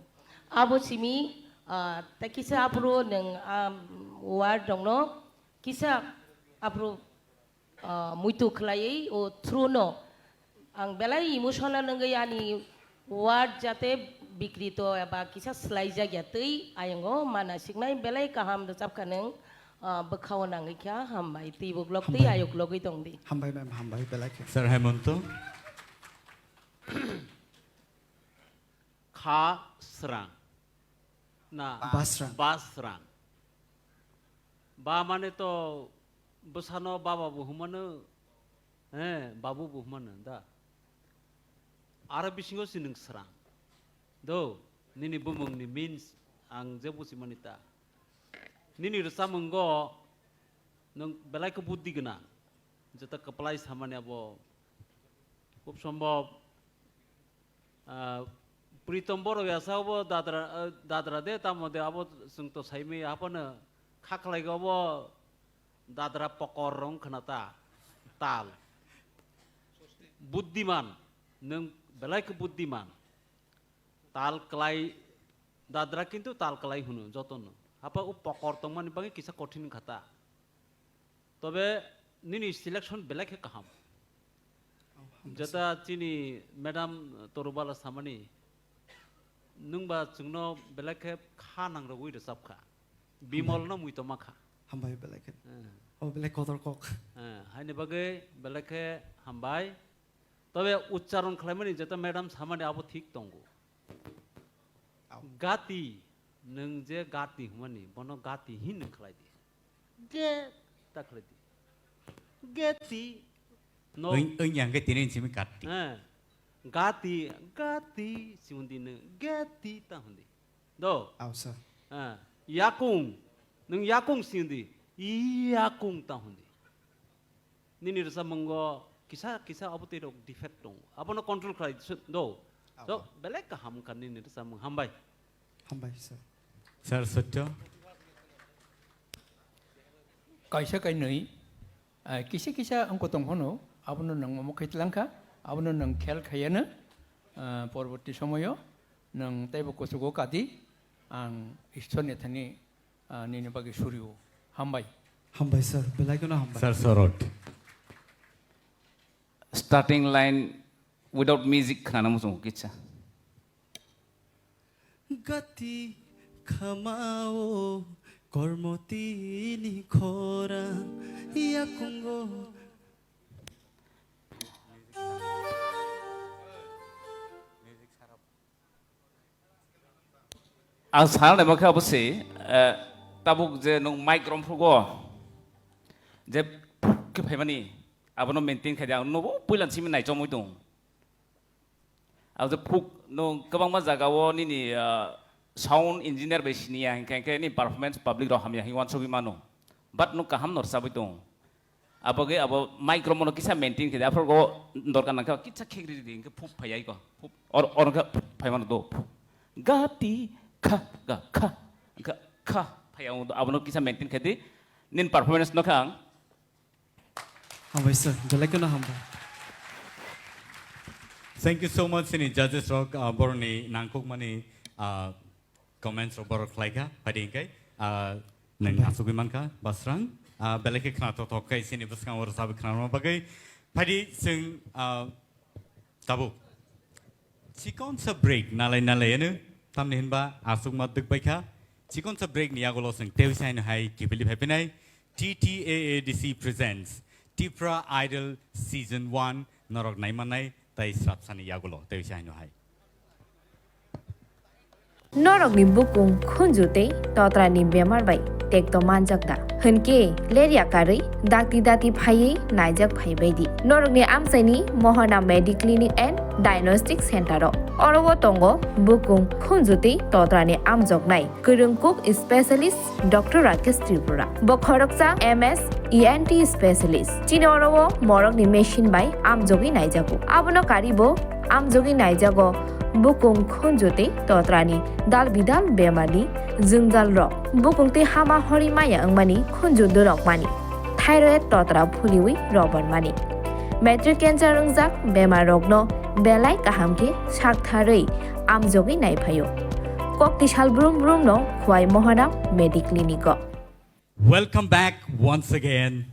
Abo simi, ah, tei kisa aphuru nwng, ah, word rokno kisa aphuru, ah, muitu khlaiwi o through no ang belai emotional wngwi ani word jate bikrito eba kisa swlaijak ya twi ayongo mana siknai belai kaham rwchapkha nwng, ah, bwkhao nangwi kha hambai twibo glok twi Hambai. Ayuk logwi tongdi. Hambai ma'am, hambai belai khe. Sir Hemonto. Kha srang. Na, Basrang. Basrang. Ba mane to bwsano baba bo hwnmano, he, babu bo hwnmano da. Aro bisingo si nwng srang. Do, nini bumungni means ang je buchimani ta. Nini rwchapmungo nwng belai khe buddhi gwnang. Jeta kwplai samani abo. Khub sombhob, ah, Pritom Borok ya sa obo dadra, ah, dadra de tamo de abo chwng to saimaya haphano kha khlai obo dadra pokor rong khna ta tal. Buddiman, nwng belai khe buddiman. Tal klai, dadra kintu tal klai hwno jotono. Hapa o pokor tongmani bagwi kisa kothin wngkha ta. Tobe nini selection belai khe kaham. Oh, hambai sir. Jeta chini madam Torubala samani, nwngba chwngno belai khe kha nangrogwi rwchapkha. Bimolno muitoma kha. Hambai belai khe. Eh. Oh, belai kotor kok. Eh, haini bagwi belai khe hambai. Tobe uchcharon khlaimani jeta madam samani abo thik tongo. Au. Gati, Nwng je gati hwnmani, bono gati hin nwng khlai di. Ge ta khlai di. Geti. No. Wng, wng yang ge tini simi gati. Eh. Gati, gati si hwn di nwng. Geti ta hwn di. Do. Aw, sir. Eh. Yakung. Nwng yakung si hwn di. Yakung ta hwn di. Nini rwchapmungo kisa kisa abo twi rok defect tongo. Abono control khlai se-, do. Abo. So, belai kaham wngkha nini rwchapmung. Hambai. Hambai, sir. Sir Sotyo. Kaisa kainwi, eh, kisa kisa wngkha tong phano, abono nwng omo khai tlangkha, abono nwng khel khaiya no, eh, porborti somoyo nwng teibo kuchugo kadi, ang Ishwar ni thani ah, nini bagwi surio. Hambai. Hambai, sir. Belai kheno hambai. Sir Sorot. Starting line without music khnana muchungo kisa. Gati khamao kormoti ni khorang yakungo. Ang sana naima khe abo se, eh, tabuk je nwng mic romphrugo, je phuk khe phaimani, abono maintain khai di, ang nobo puila simi naichomwi tong. Ang je phuk, nwng kwbangma jaga o nini, eh, sound engineer bai siniya hinkhe, hinkhe nini performance public rok hamya hinwi uansugwi mano. But nwng kaham no rwchabwi tong. Abo khe abo mic romano kisa maintain khe di, aphuru go dorkar nangkhe kisa khegri di, hinkhe phuk phai ai ko. Phuk, or, or khe phai mano do. Phuk. Ga ti kha, ga kha, ga kha phai ang do, abono kisa maintain khe di. Nin performance no khe ang. Hambai sir, belai kheno hambai. Thank you so much, sini judges rok, ah, boroni nangkukmani, ah, comments rok borok khlai kha, phaidi hinkhe, ah, nwng Hambai. Asugwi mankha, Basrang, ah, belai khe khna thok thok khe sini bwskango rwchapwi khnarwna bagwi. Phaidi chwng, ah, tabuk. Chikonsa break nalai nalai eno, tamni hinba aswkma dwk bai kha. Chikonsa break ni yagulo chwng tei saino hai kiphilwi phai phinai. T T A A D C presents Tipra Idol Season one, norok naimanai tei srapsani yagulo tei saino hai. Norokni bukung khunju tei totrani bemar bai tekto manjak da? Hwnkhe lerya karwi dakti dati phaiwi naijak phaibai di. Norokni amchaini Mohana Mediclinic and Diagnostic Center o. Oro o tongo bukung khunju tei totrani amjoknai kwrwng kuk specialist Doctor Rakesh Tripura. Bo khoroksa M S E N T specialist. Chini oro o morokni machine bai amjogwi naijago. Abono kari bo amjogwi naijago bukung khunju tei totrani dal bidal bemarni jwngjal rok. Bukung tei hama hori maya wngmani khunju dorok mani. Thyroid totra phuliwi robar mani. Matric cancer wngjak bemar rokno belai kaham khe saktharwi amjogwi naiphaio. Kokti sal brum brum no Khwai Mohana Mediclinic o. Welcome back once again.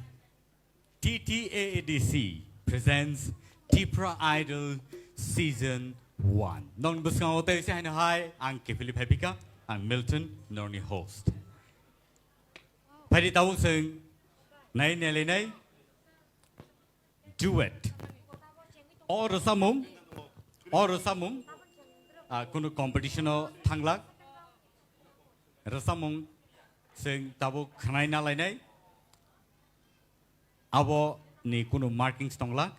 T T A A D C presents Tipra Idol Season one. Nong bwskango tei se haino hai ang Kefili Phaipika, ang Milton, norni host. Phaidi tabuk chwng nai nelai nai. Duet. O rwchapmung, o rwchapmung, ah, kunu competition o thanglak. Rwchapmung chwng tabuk khwnai nalainai. Abo ni kunu markings tonglak.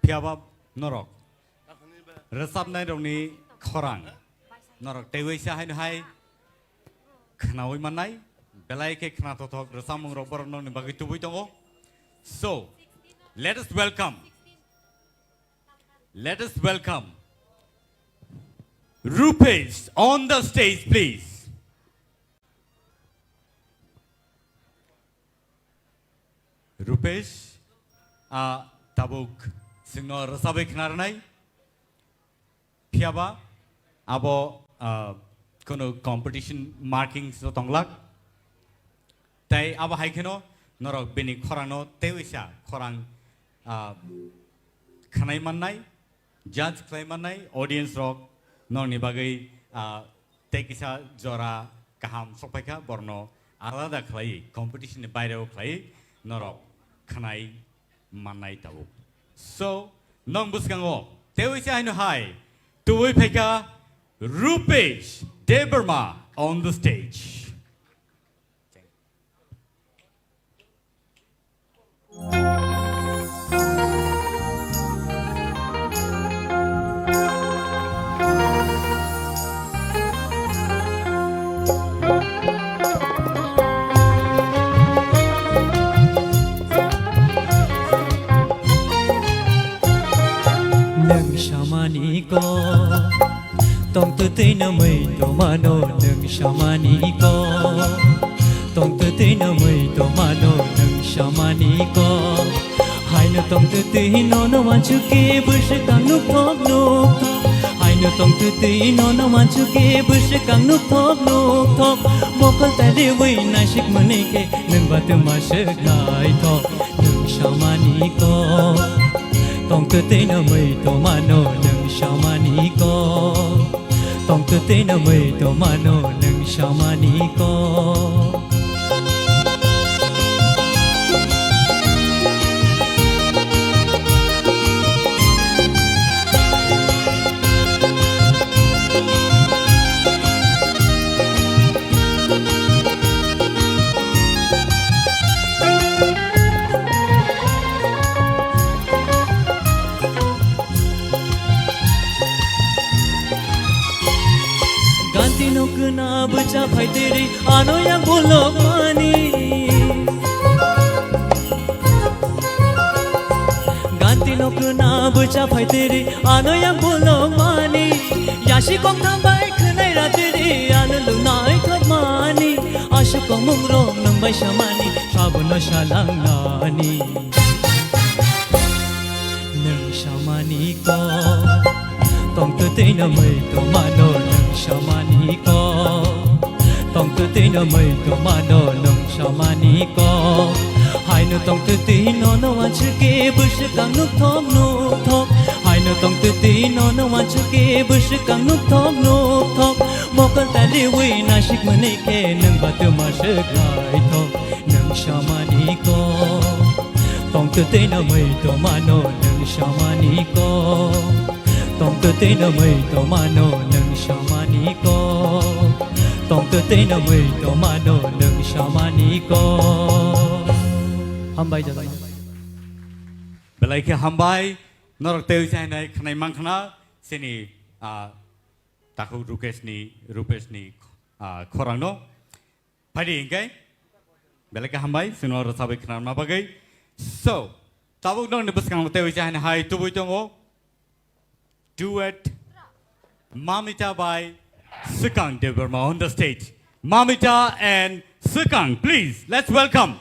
Phiyaba norok rwchapnai rokni khorang norok teiwi se haino hai khnaui mannai, belai khe khna thothok rwchapmung rok borok nokni bagwi tubui tongo. So, let us welcome, let us welcome Rupesh on the stage, please. Rupesh, ah, tabuk chwngno rwchabwi khna rwnai. Phiyaba abo, ah, kunu competition markings o tonglak. Tei abo hai kheno norok bini khorangno teiwisa khorang, ah, khwnai mannai, judge khlai mannai, audience rok norokni bagwi, ah, tei kisa jora kaham sokphaikha, borno alada khlai competition ni baireo khlai norok khwnai mannai tabuk. So, nong bwskango teiwi se haino hai tubui phaikha Rupesh Debbarma. on the stage. Nwng samani kok, tongtwtwi no mui tongmano nwng samani kok, tongtwtwi no mui tongmano nwng samani kok. Haino tongtwtwi nono wansukhe bwswkang nukthok nukthok. Haino tongtwtwi nono wansukhe bwswkang nukthok nukthok. Bokol taliwi naisik mwnwi khe nwng ba twma swk naithok. Nwng samani kok, tongtwtwi no mui tongmano nwng samani kok, tongtwtwi no mui tongmano nwng samani kok. Ganti no kwna bwcha phaitiri ano yang bolok mani. Ganti no kwna bwcha phaitiri ano yang bolok mani. Yasi kok thambai khwnai ratiri ano lunai thok mani. Aswk kok mungrok nwng bai samani sabono salang nani. Nwng samani kok, tongtwtwi no mui tongmano nwng samani kok, tongtwtwi no mui tongmano nwng samani kok. Haino tongtwtwi nono wansukhe bwswkang nukthok nukthok. Haino tongtwtwi nono wansukhe bwswkang nukthok nukthok. Mokol taliwi naisik mwnwi khe nwng ba twma swk naithok. Nwng samani kok, tongtwtwi no mui tongmano nwng samani kok, tongtwtwi no mui tongmano nwng samani kok, tongtwtwi no mui tongmano nwng samani kok. Hambai jalo. Belai khe hambai, norok tei uisa hinai khnai mang khna, chini, ah, takhuk Rukeshni, Rupeshni, ah, khorangno. Phaidi hingke, belai khe hambai, chwngno rwchabwi khna rwna bagwi. So, tabuk nokni bwskango tei uisa hinai hai tubui tongo. Duet Mamita by Swkang Debbarma on the stage. Mamita and Swkang, please, let's welcome.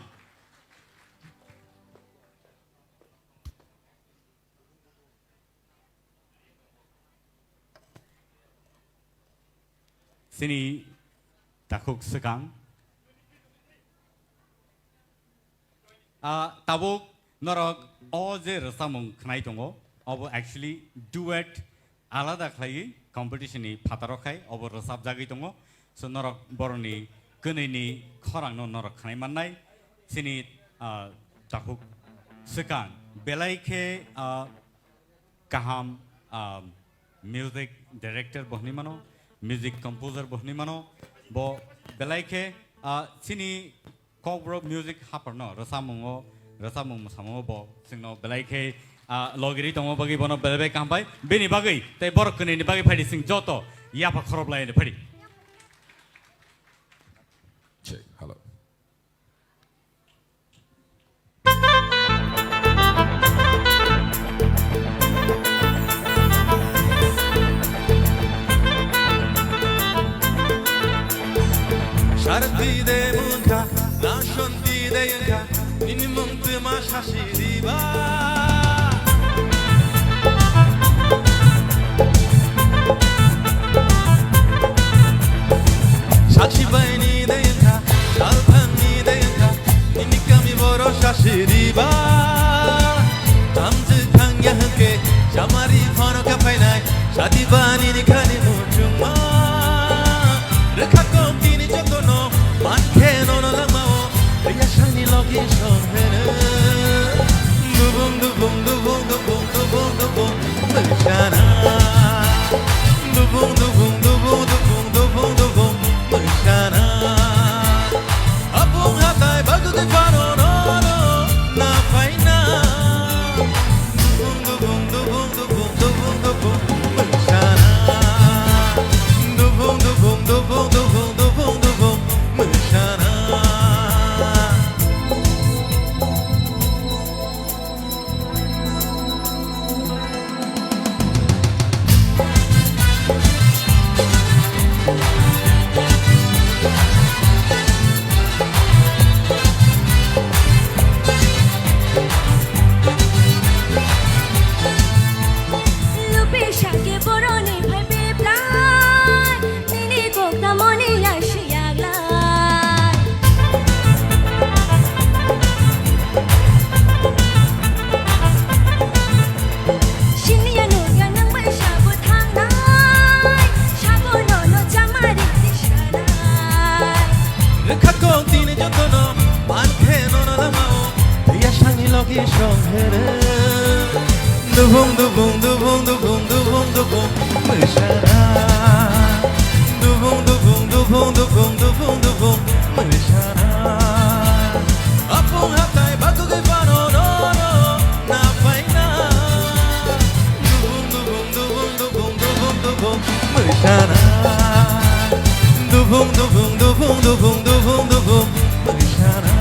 Chini takhuk Swkang. Ah, tabuk norok o je rwchapmung khnai tongo, obo actually duet alada khlaiwi competition ni phataro khai obo rwchapjagwi tongo. So norok borokni kwnwini khorangno norok khnai mannai. Chini, ah, takhuk Swkang belai khe, ah, kaham, ah, music director bo hwnwi mano, music composer bo hwnwi mano. Bo belai khe, ah, chini Kokborok music haphar no rwchapmung o, rwchapmung mwsamung o bo chwngno belai khe, ah, logiri tongma bagwi bono belai bai kaham bai. Bini bagwi tei borok kwnwi ni bagwi phaidi chwng joto yapha khoroplai ni phaidi. Check, hello. Sarti de munka, na shanti de yanka, nini mung tuma shashiriba. Sakshi baini de yanka, salthang ni de yanka, nini kami boro shashiriba. Tamjik thangya hwnkhe, chamari phano kaphainai, sadi bani ni khani muchungma. Rwkha kok tini jotono, mankhe nono langmao, riyasangni logi song hwno. Dubung, dubung, dubung, dubung, dubung, dubung, mwsana. Dubung, dubung, dubung, dubung, dubung, dubung, Khakong tini jotono mankhe nono lamao, yasangni logi songhere. Dubung, dubung, dubung, dubung, dubung, dubung, mwsana. Dubung, dubung, dubung, dubung, dubung, dubung, mwsana. Apung hatai bagugwi bano nono na paina. Dubung, dubung, dubung, dubung, dubung, dubung, mwsana. Dubung, dubung, dubung, dubung, dubung, dubung, mwsana.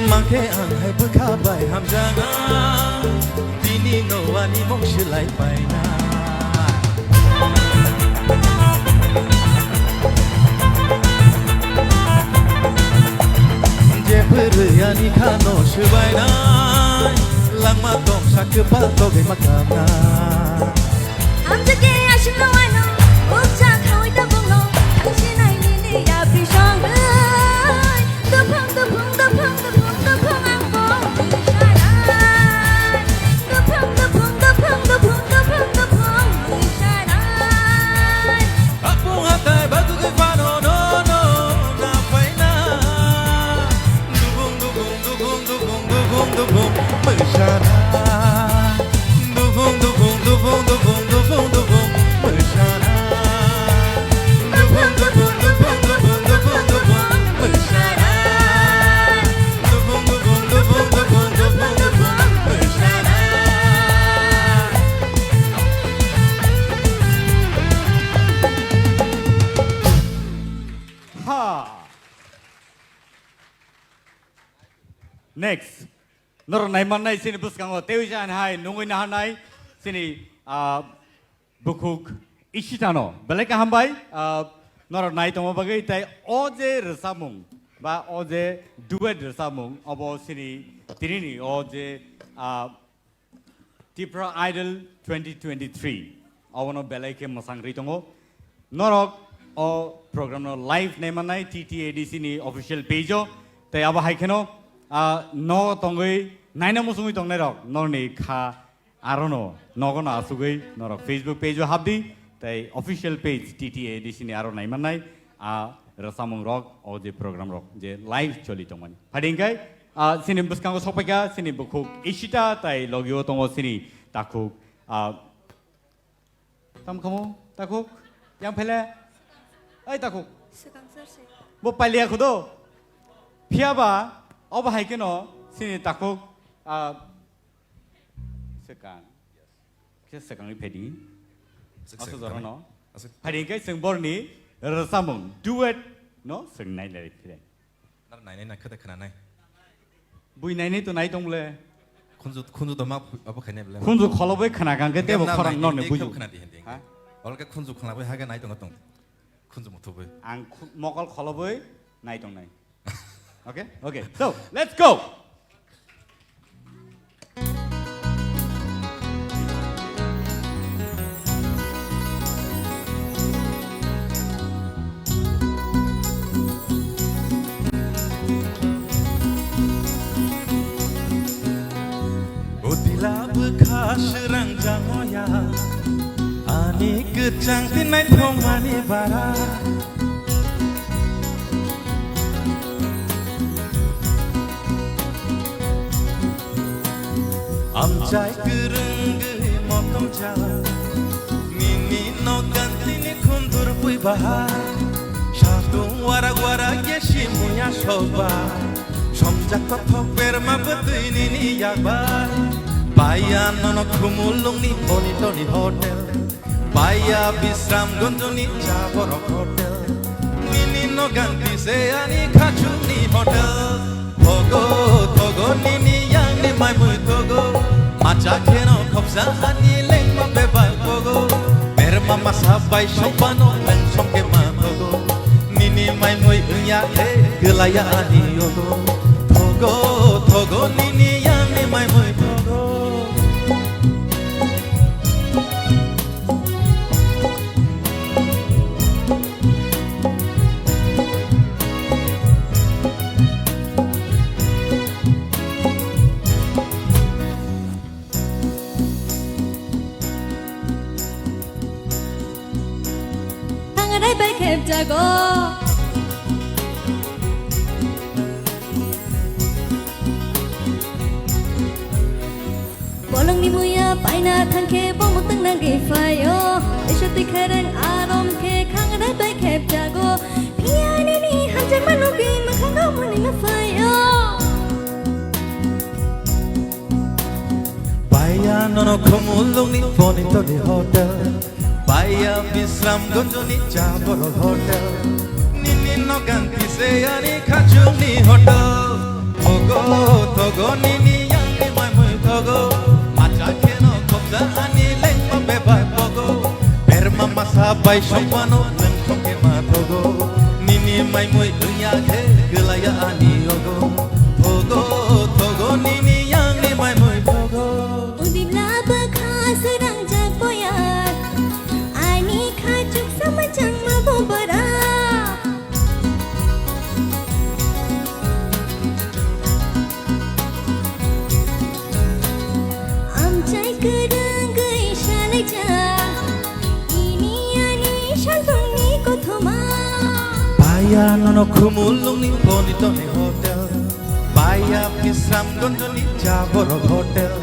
Mankhe ang hai bwkha bai hamjana, tini no ani mung swlai paina. Je phwrwi ani khano swbainai, langma tongsa kwpal togwi ma kamna. Amjake aswkno ano, ukja khawi tabukno, thangsinai nini yapri songwi. Duphang, duphang, duphang, duphang, duphang, ang bo mwisarai. Duphang, duphang, duphang, duphang, duphang, duphang, mwisarai. Apung hatai bagugwi phano no, no, na paina. Dubung, dubung, dubung, dubung, dubung, dubung, mwsana. Dubung, dubung, dubung, dubung, dubung, dubung, mwsana. Dubung, dubung, dubung, dubung, dubung, dubung, mwsana. Dubung, dubung, dubung, dubung, dubung, dubung, mwsana. Ha! Next. Norok naimannai chini bwskango teiwi jani hai nungwi naharnai chini, ah, bukhuk Ishitano. Belai kaham bai, ah, norok nai tongma bagwi tei o je rwchapmung ba o je duet rwchapmung obo chini tinini o je, ah, Tipra Idol twenty twenty-three, obono belai khe mwsang rwi tongo. Norok o program no live nai mannai T T A D C ni official page o. Tei abo hai kheno, ah, nogo tongwi naina muchungwi tongnai rok norni kha arono nogo no asugwi norok Facebook page o habdi tei official page T T A D C ni aro nai mannai. A rwchapmung rok, o je program rok je live choli tongmani. Phadi hwnkhe, ah, chini bwskango sokpaikha chini bukhuk Ishita tai logio tongo chini takhuk, ah, tam khamu takhuk yang phele ai takhuk. Swkang sir se. Bo pailiya khudo. Phiya ba obo hai kheno chini takhuk, ah, swkang. Khe swkangwi phedi. Aswk Aswk swkang jorano. Aswk. Phadi hwnkhe chwng borni rwchapmung duet no chwng nailai phire. Nar nainai na khwda khwnanai. Bui nainai to nai tong le. Khunju, khunju to ma phu-, abo khainai bele. Khunju kholobwi khna kang khe tebo khorang norni buju. Khna di hindi. Ha? Olke khunju khna bai haga nai tong tong. Khunju muthu bai. Ang khu-, mokol kholobwi nai tong nai. Okay? Okay. So, let's go. O dila bwkha swrang jamoya, ani kwchang tinai thongmani bara. Amchai kwrwngwi motom jak, nini nogan tini khundur bui bahai. Satung warak warak ye simuya sokba, somjak kothok berma bwtwi nini yakbai. Paiya nono Khumulwngni Boni Toni Hotel. Paiya Bisramganjni cha borok hotel. Nini nogan tise ani khachukni hotel. Thogo, thogo nini yangni maimui thogo. Macha kheno khopsa ani lengma bebak thogo. Berma masa bai sokbano leng songke ma thogo. Nini maimui wngya khe gwlaya ani yogo. Thogo, thogo nini yangni maimui thogo. Jago. Bolongni muya paina thangkhe bo mwtwng nangwi phaio. Iswtwi khereng arom khe khangra bai khep jago. Phiya nini hamjakma nugwi mwkhango mwnwi ma phaio. Baiya nono Khumulwngni Bonitoni Hotel. Baiya Bisramganjni Cha Borok Hotel. Nini nogan kise ani khachukni hotel. Thogo, thogo nini yangni maimui thogo. Macha kheno khopsa ani lengma bebak thogo. Berma masa bai songmano lengthok khe ma thogo. Nini maimui wngya khe kwlaiya ani ogo. Thogo, thogo nini yangni maimui thogo. Udibla bwkha swnangjak boya. Ani khachuk samachangma bubara. Amchai kwrwngwi salaijak. Ini ani salbungni kothoma. Baiya nono Khumulwngni Bonitoni Hotel. Baiya Bisramganjni Cha Borok Hotel.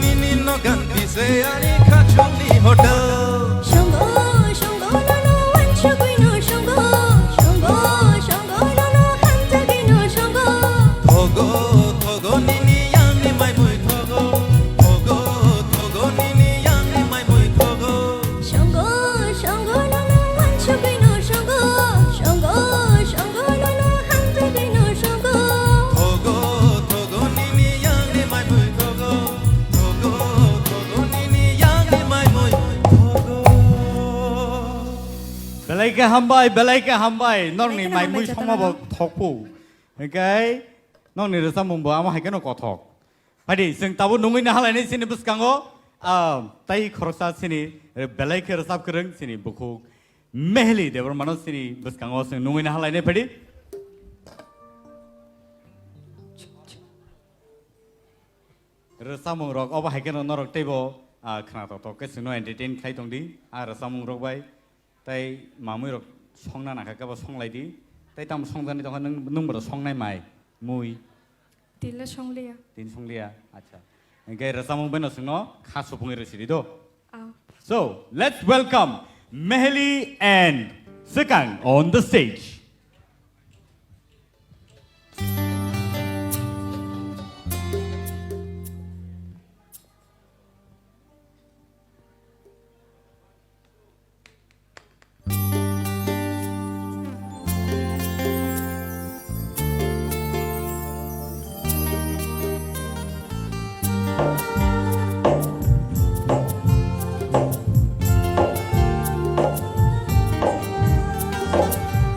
Nini nogan kise ani khachukni hotel. Songo, songo, nono wansugwi no songo. Songo, songo, nono hamjagwi no songo. Thogo, thogo, nini yangni maimui thogo. Thogo, thogo, nini yangni maimui thogo. Songo, songo, nono wansugwi no songo. Songo, songo, nono hamjagwi no songo. Thogo, thogo, nini yangni maimui thogo. Thogo, thogo, nini yangni maimui thogo. Belai khe hambai, belai khe hambai. Norokni belai khe maimui hambai songma bo jotono. Thokphu. Hinkhe norokni rwchapmung bo amo hai kheno kothok. Phaidi, chwng tabuk nungwi nahalainai chini bwskango, ah, tei khoroksa chini belai khe rwchap kwrwng chini bukhuk Meheli Debbarmano chini bwskango chwng nungwi nahalainai phaidi. Rwchapmung rok obo hai kheno norok teibo, ah, khna tok tok khe chwngno entertain khlai tongdi, ah, rwchapmung rok bai. Tei mamui rok songna nangkha khe bo songlai di. Tei tamo songjani tongkha nwng, nwng bo songnai mai, mui. Tila songliya. Tin songliya, acha. Hinkhe rwchapmung bai no chwngno kha supungwi rw sidi do. Ah. So, let's welcome Meheli and Swkang on the stage.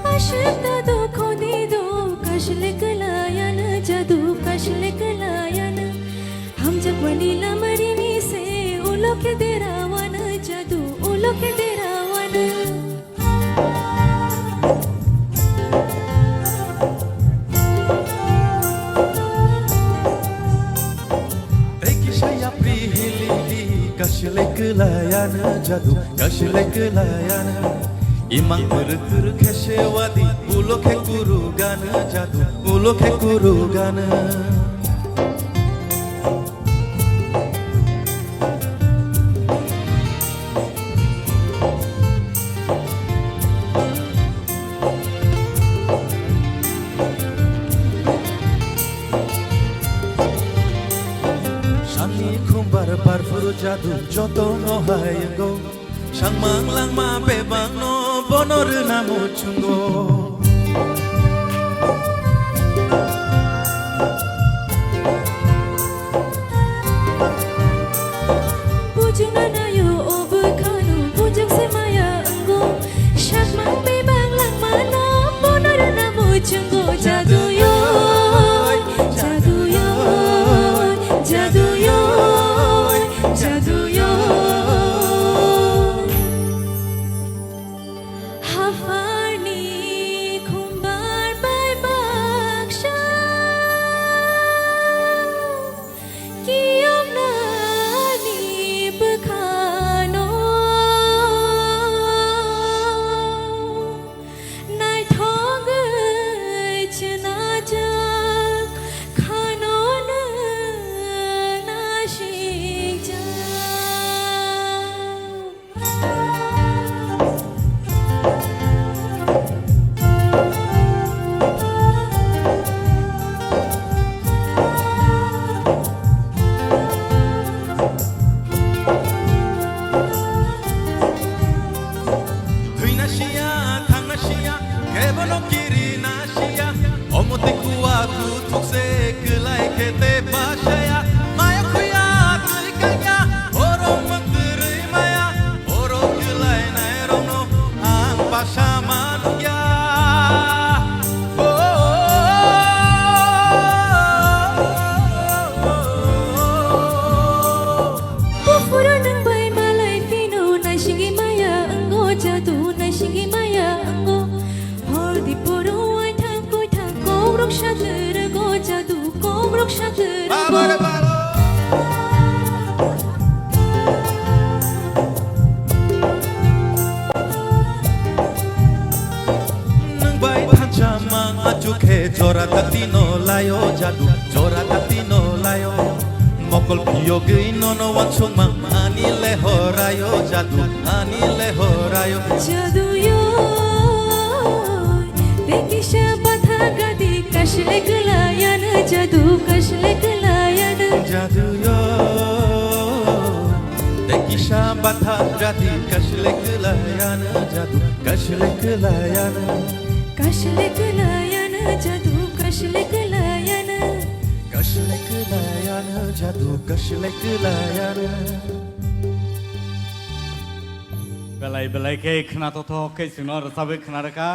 Ashwta do khoni do, kashle kalayana jadu, kashle kalayana. Hamjakmani lama rini se, ulo khe derawana jadu, ulo khe derawana. Tei kisa yapri hili di, kashle kwlayana jadu, kashle kwlayana. Imang pwrwk pwrwk khe se wadi, ulo khe kuru gana jadu, ulo khe kuru gana. Sani khumbar barfuru jadu joto no hai go. Sangmang langma bebak no bono rwna muchungo. Bujungna nayo o bwkhano, bujung se maya wngo. Sakmang bebak langmano, bono rwna muchungo. Jadu yoi, jadu yoi, jadu yoi, jadu yoi. Hafarni Jora tati no layo jadu, jora tati no layo. Mokol phiyogwi nono wansukma ani lehorayo jadu, ani lehorayo. Jadu yo, te kisa batha gadi kashle klayana jadu, kashle klayana. Jadu yo, te kisa batha gadi kashle klayana jadu, kashle klayana. Kashle klayana jadu, kashle klayana. Kashle klayana jadu, kashle klayana. Belai belai khe khna totho khe chwngno rwchabwi khna rwkha.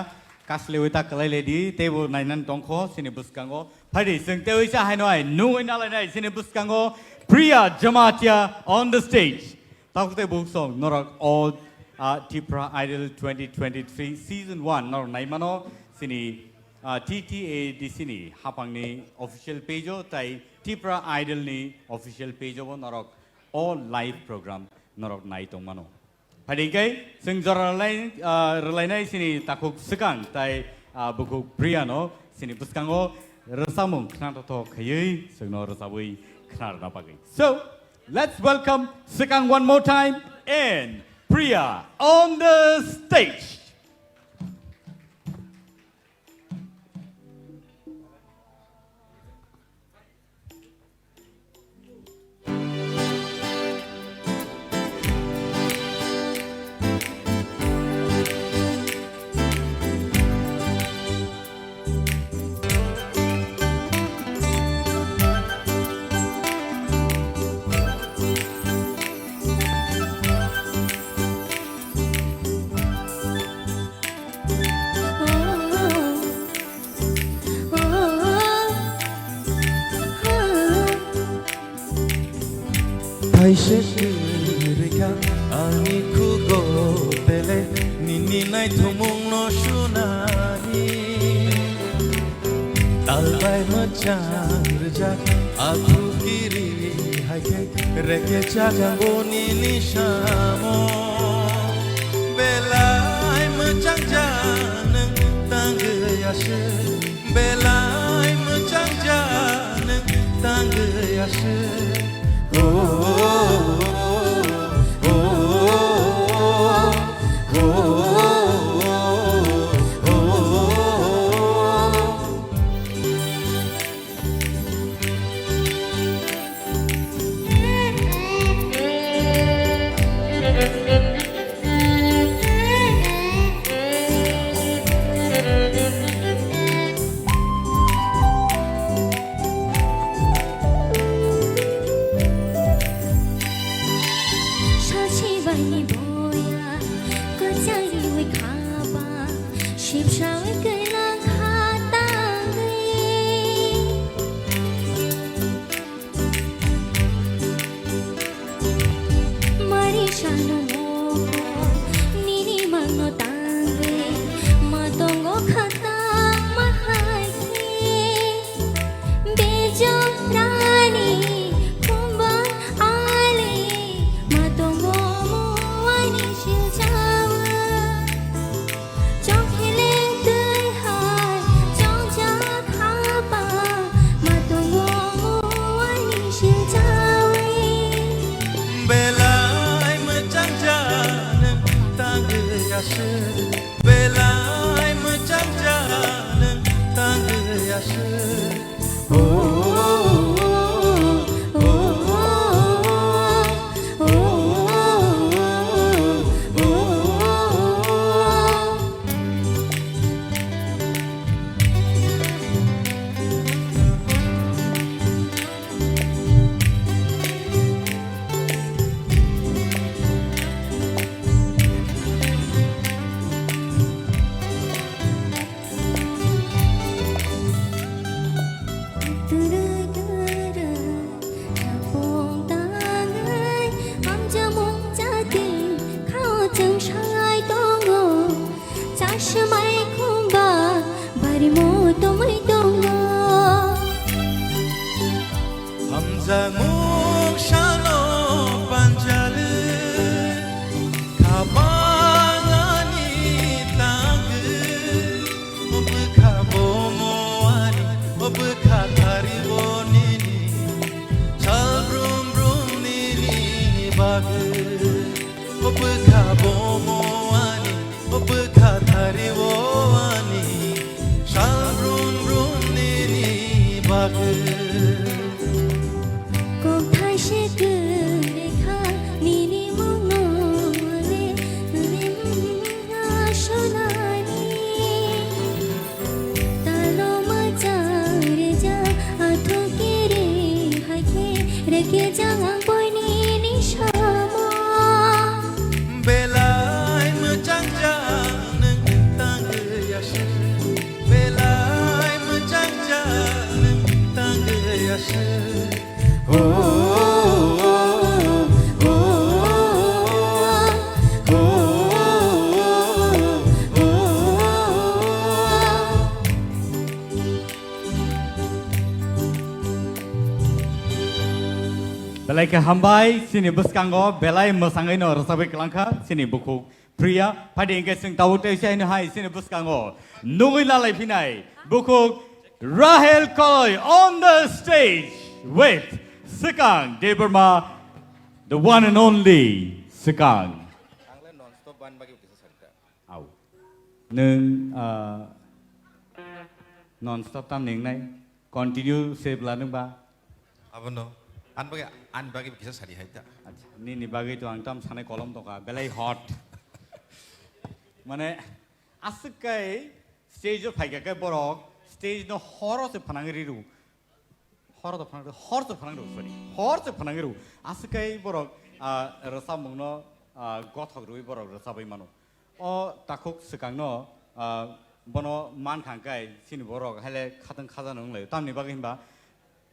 Kaslewi ta kwlai ledi, teibo nainani tongkho chini bwskango. Phaidi chwng teiwi cha haino ai nungwi nalainai chini bwskango Priya Jamatia on the stage. Takhuk tei bukhuk song norok o, ah, Tipra Idol twenty twenty-three season one norok naimano chini, ah, T T A D C ni hapangni official page o tai Tipra Idol ni official page o bo norok o live program norok nai tongmano. Phaidi khe chwng jora rwlai, ah, rwlainai chini takhuk swkang tai, ah, bukhuk Priya no chini bwskango rwchapmung khna totho khaiwi chwngno rwchabwi khna rwna bagwi. So, let's welcome Swkang one more time and Priya on the stage. Thaise kwrwikha ani khugo bele nini naithumungno sunani. Talbai mwchang rwjak athu kiri hai khe reke chajango nini samo. Belai mwchang ja nwng tangwi aswk. Belai mwchang ja nwng tangwi aswk. Oh, oh, oh, oh. Sachi bai ni boya kwchang riwi khaba, sipsa wi kailang kha tangwi. Mari sano moko nini mangno tangwi, ma tongo khatang ma hai khe. Bejorani khumba ali, ma tongo muani silchawa. Chongkhele twi hai chongjak haba, ma tongo muani silchawi. Belai mwchang ja nwng tangwi aswk, belai mwchang ja nwng tangwi aswk. Turu turu, chapung tangai, hamjamung jati, khao chwng sai tongo, chasmai khumba, bari mo tomoi tongo. Hamjakmung sano panjali, khabangani tangwi, bwkha bomo Obwkha bomo ani, obwkha thari o ani, sal brum brum nini bagwi. Kok thaise kwrwi kha nini mungno le, rim asonani. Talo mwchang rwjak, athuk kiri hai khe, rwkhe jang ang boini ni samo. Belai mwchang jak nwng tangwi aswk, belai mwchang jak nwng tangwi aswk. Belai khe hambai, chini bwskango belai mwsangwi no rwchapwi kwlangkha chini bukhuk Priya. Phaidi hwnkhe chwng tabuk tei se haino hai chini bwskango nugwi lalai phinai bukhuk Rahel Koloi on the stage with Swkang Debbarma, the one and only Swkang. Au. Nwng, ah, non stop tam ningnai, continue se bwla nwng ba? Abono, an bagwi, an bagwi kisa sadi hai ta. Acha, nini bagwi to ang tam sanai kolom tongkha, belai hot. Mane, aswk kai stage o phaikha khe borok, stage no horo se phanang riru. Hor do phanang, hor se phanang rw, sorry. Hor se phanang rw. Aswk kai borok, ah, rwchapmungno, ah, gothok rwui borok rwchapwi mano. O takhuk Swkangno, ah, bono mankha hwnkhe chini borok haile khatang khajano wnglaio. Tamni bagwi hinba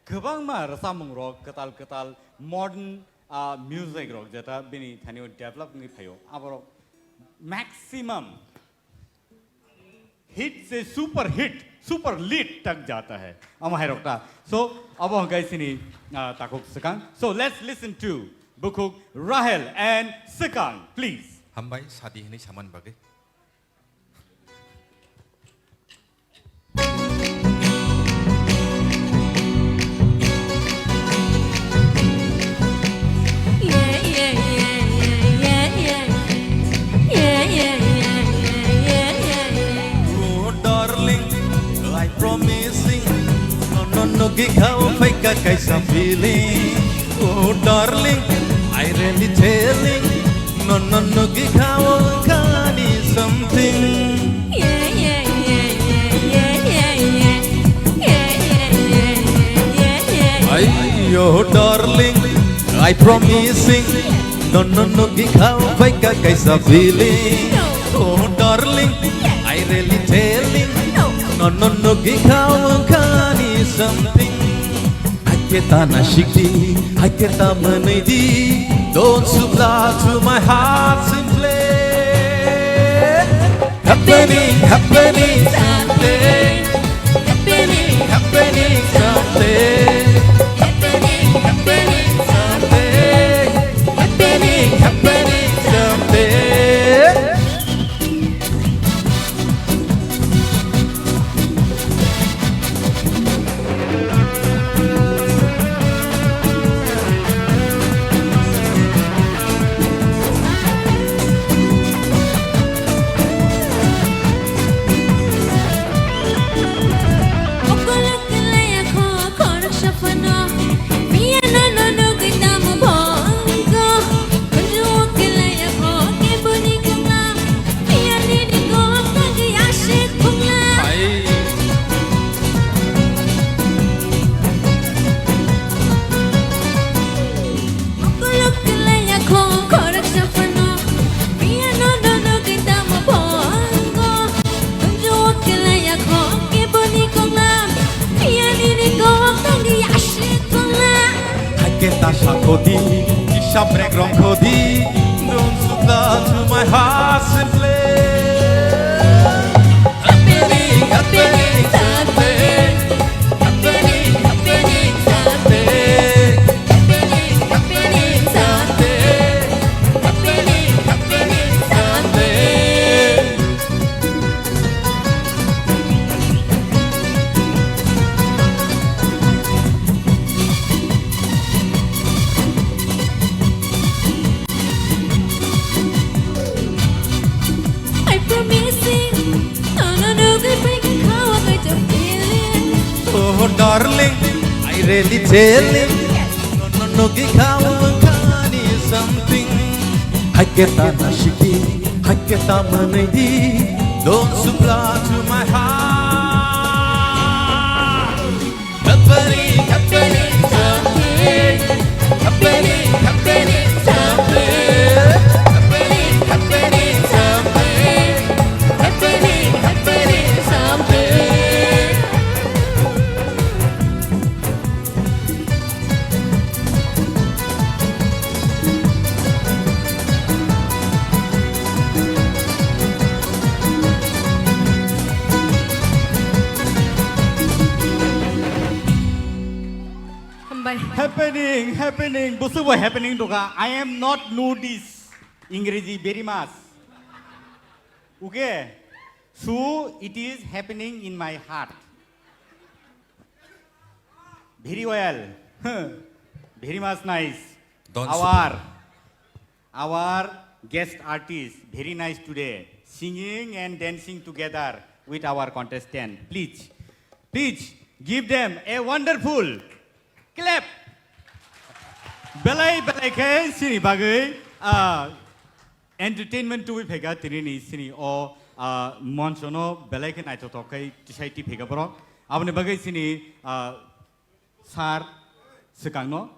kwbangma rwchapmungrok kwtal kwtal modern, ah, music rok jeta bini thanio develop wngwi phaio. Aborok maximum hit se super hit, super lit tak jata hai. Ama hai rok ta. So, abo hwnkhe chini, ah, takhuk Swkang. So, let's listen to bukhuk Rahel and Swkang, please. Hambai, sadi hinwi samani bagwi. Oh, darling, I promising, no, no, no, gi khao phaika kaisa feeling. Oh, darling, I really telling, no, no, no, gi khao kani something. Ay, oh, darling, I promising, no, no, no, gi khao phaika kaisa feeling. Oh, darling, I really telling, no, no, no, gi khao kani something. Hakhe ta nasikdi, hakhe ta mwnwidi, don't supply to my heart simply. Happening, happening something. Happening, happening something. Happening, happening something. Happening, happening something. Hakhe ta sakhodi, kisa brek rongkhodi, don't supply to my heart simply. Happening, happening something. Happening, happening something. Happening, happening something. Happening, happening something. Teli teli, no no no gikhamu khani something. Haketa na shiki, haketa manaidi. Don't supply to my heart. Happening, happening something. Happening, happening something. Happening, happening something. Happening, happening something. Hambai. Happening, happening, busu bo happening doka. I am not notice Ingreji very much. Okay? So it is happening in my heart. Very well. Very much nice. Don't our, our guest artist, very nice today. Singing and dancing together with our contestant. Please, please give them a wonderful clap. Belai belai khe sini bagwi, ah, entertainment tubui phaikha tini ni sini o, ah, moncho no belai khe naithothok khai tisai ti phaikha borok. Aboni bagwi sini, ah, sir swkang no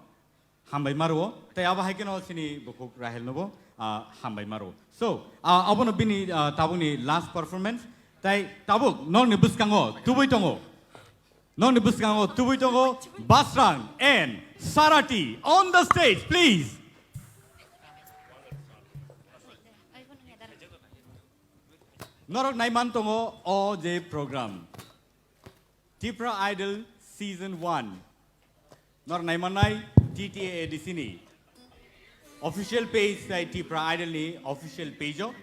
hambai ma rwo. Tai abo hai kheno sini bukhuk Rahel no bo, ah, hambai ma rwo. So, ah, abono bini, ah, tabukni last performance. Tai tabuk nokni bwskango tubui tongo. Nokni bwskango tubui tongo Basrang and Sarati on the stage, please. Norok naiman tongo o je program, Tipra Idol Season one. Norok naimannai T T A A D C ni official page tai Tipra Idol ni official page o.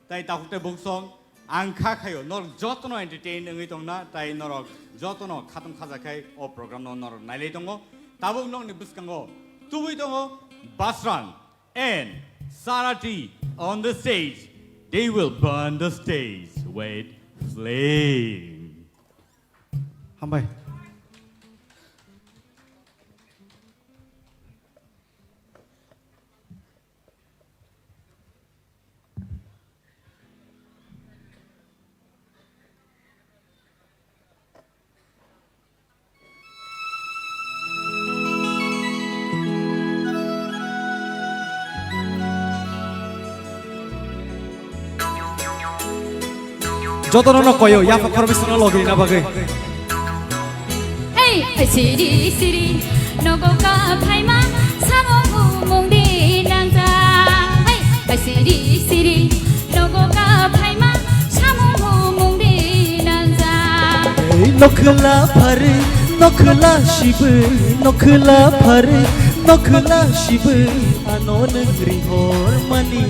Tai takhuk tai buksong ang kha khaio norok jotono entertain wngwi tongna, tai norok jotono khatong khaja khai o program no norok nailai tongo. Tabuk nokni bwskango tubui tongo Basrang and Sarati on the stage. They will burn the stage with flame. Hambai. Jotono no koyo, yapha khoroknwi songno logi rina bagwi. Hey, siri siri, nogo ka phaima, samung humung di nangjak. Hey, siri siri, nogo ka phaima, samung humung di nangjak. Ei nokhla phari, nokhla sibwi, nokhla phari, nokhla sibwi, ano nwng ringhor mani.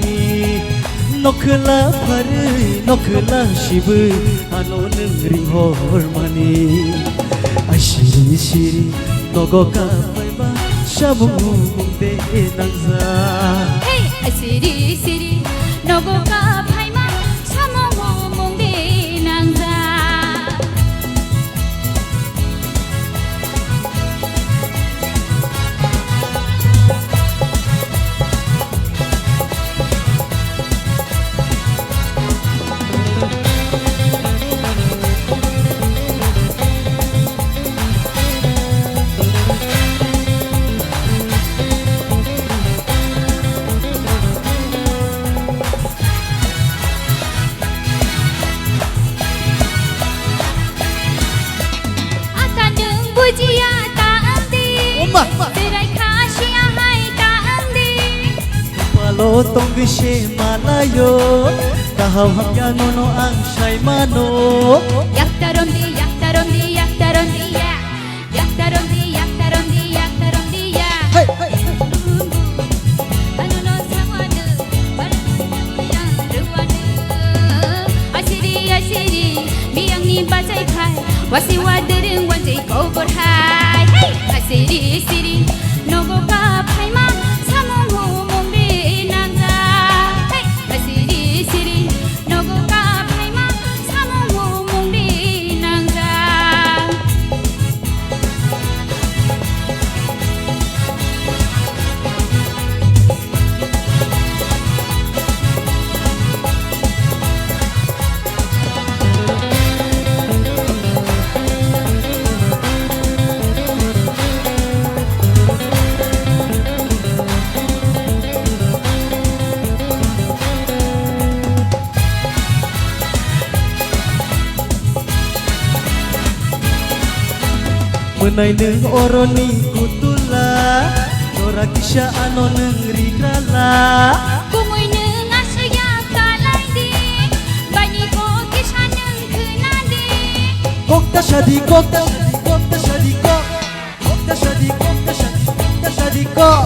Nokhla phari, nokhla sibwi, ano nwng ringhor mani. Ai siri siri, nogo ka phaima, samung humung de nangjak. Hey, siri siri, nogo ka phaima, samung humung de nangjak. Ata nwng bujiya ta wngdi. Oma. Berai kha siya hai ta wngdi. Palo tongwi se malayo, kaham hamya nono ang sai mano. Yakta romdi, yakta romdi, yakta romdi ya. Yakta romdi, yakta romdi, yakta romdi ya. Hey, hey. Ano no sawadu, barano yang ruwadu. Asiri, asiri, biyangni bachai phai, wasi wadirung wanjai kobor hai. Hey, asiri, siri, nogo ka phaima, samung humung di nangjak. Hey, asiri, siri, nogo ka phaima, samung humung di nangjak. Nai nwng oroni kutula, jora kisa ano nwng rigrala. Kumui nwng aswk ya kalai di, baini kok kisa nwng khna di. Kok ta sadi, kok ta sadi, kok ta sadi, kok. Kok ta sadi, kok ta sadi, kok ta sadi, kok.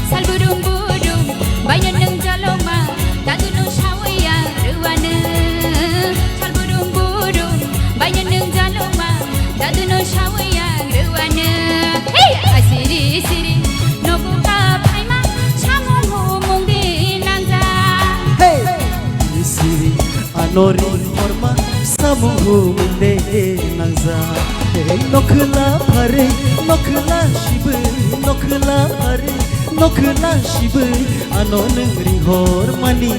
Sal burum burum, baino nwng jaloma, dadu no sawi ang rwano. Sal burum burum, baino nwng jaloma, dadu no sawi ang rwano. Hey! Asiri siri, nogo ka phaima, samung humung di nangja. Hey! Siri, ano ring horma, samung humung de nangja. Hey, nokhla pharwi, nokhla sibwi, nokhla pharwi, nokhla sibwi, ano nwng ring hormani.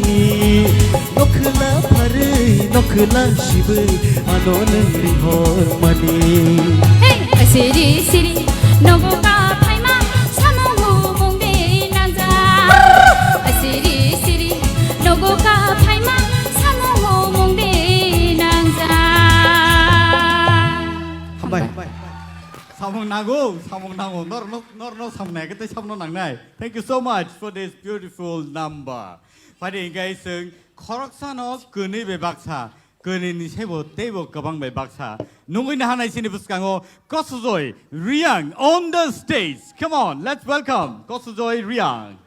Nokhla pharwi, nokhla sibwi, ano nwng ring hormani. Hey, asiri siri, nogo ka phaima, samung humung de nangja. Asiri siri, nogo ka phaima, samung humung de nangja. Hambai. Samung nango, samung nango. Nor, nor, nor, nor samung nai, kete samung nangnai. Thank you so much for this beautiful number. Phaidi hingkai chwng khoroksano kwnwi bai baksa, kwnwini sebo teibo kwbang bai baksa. Nungwi nahanai chini bwskango Kosojoi Riang on the stage. Come on, let's welcome Kosojoi Riang.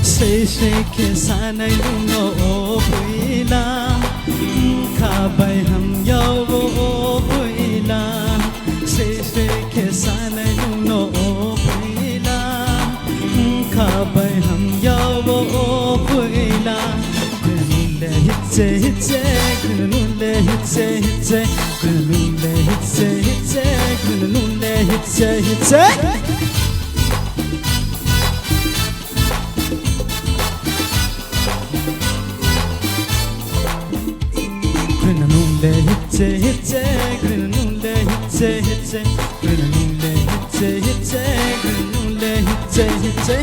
Sei sei khe sanai nwngno o bwila, wngkha bai hamya o o bwila. Sei sei khe sanai nwngno o bwila, wngkha bai hamya o o bwila. Khwnwi le hitse hitse, khwnwi le hitse hitse, khwnwi le hitse hitse, khwnwi le hitse hitse. Khwnwi le hitse hitse, khwnwi le hitse hitse, khwnwi le hitse hitse, khwnwi le hitse hitse.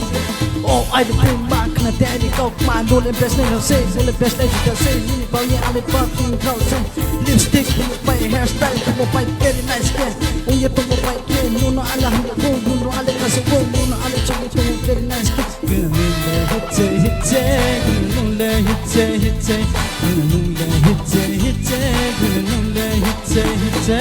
Oh, I don't think back na daddy kok ma no le best name no say, no le best life you can say, you know, but yeah, I live fucking crowd say. Lipstick, mo pai hairstyle, mo pai very nice ke. Uye to mo pai ke, no no ala hum ko, no no ale kaso ko, no no ale chagi to mo very nice ke. Granule hitse hitse, granule hitse hitse, granule hitse hitse, granule hitse hitse.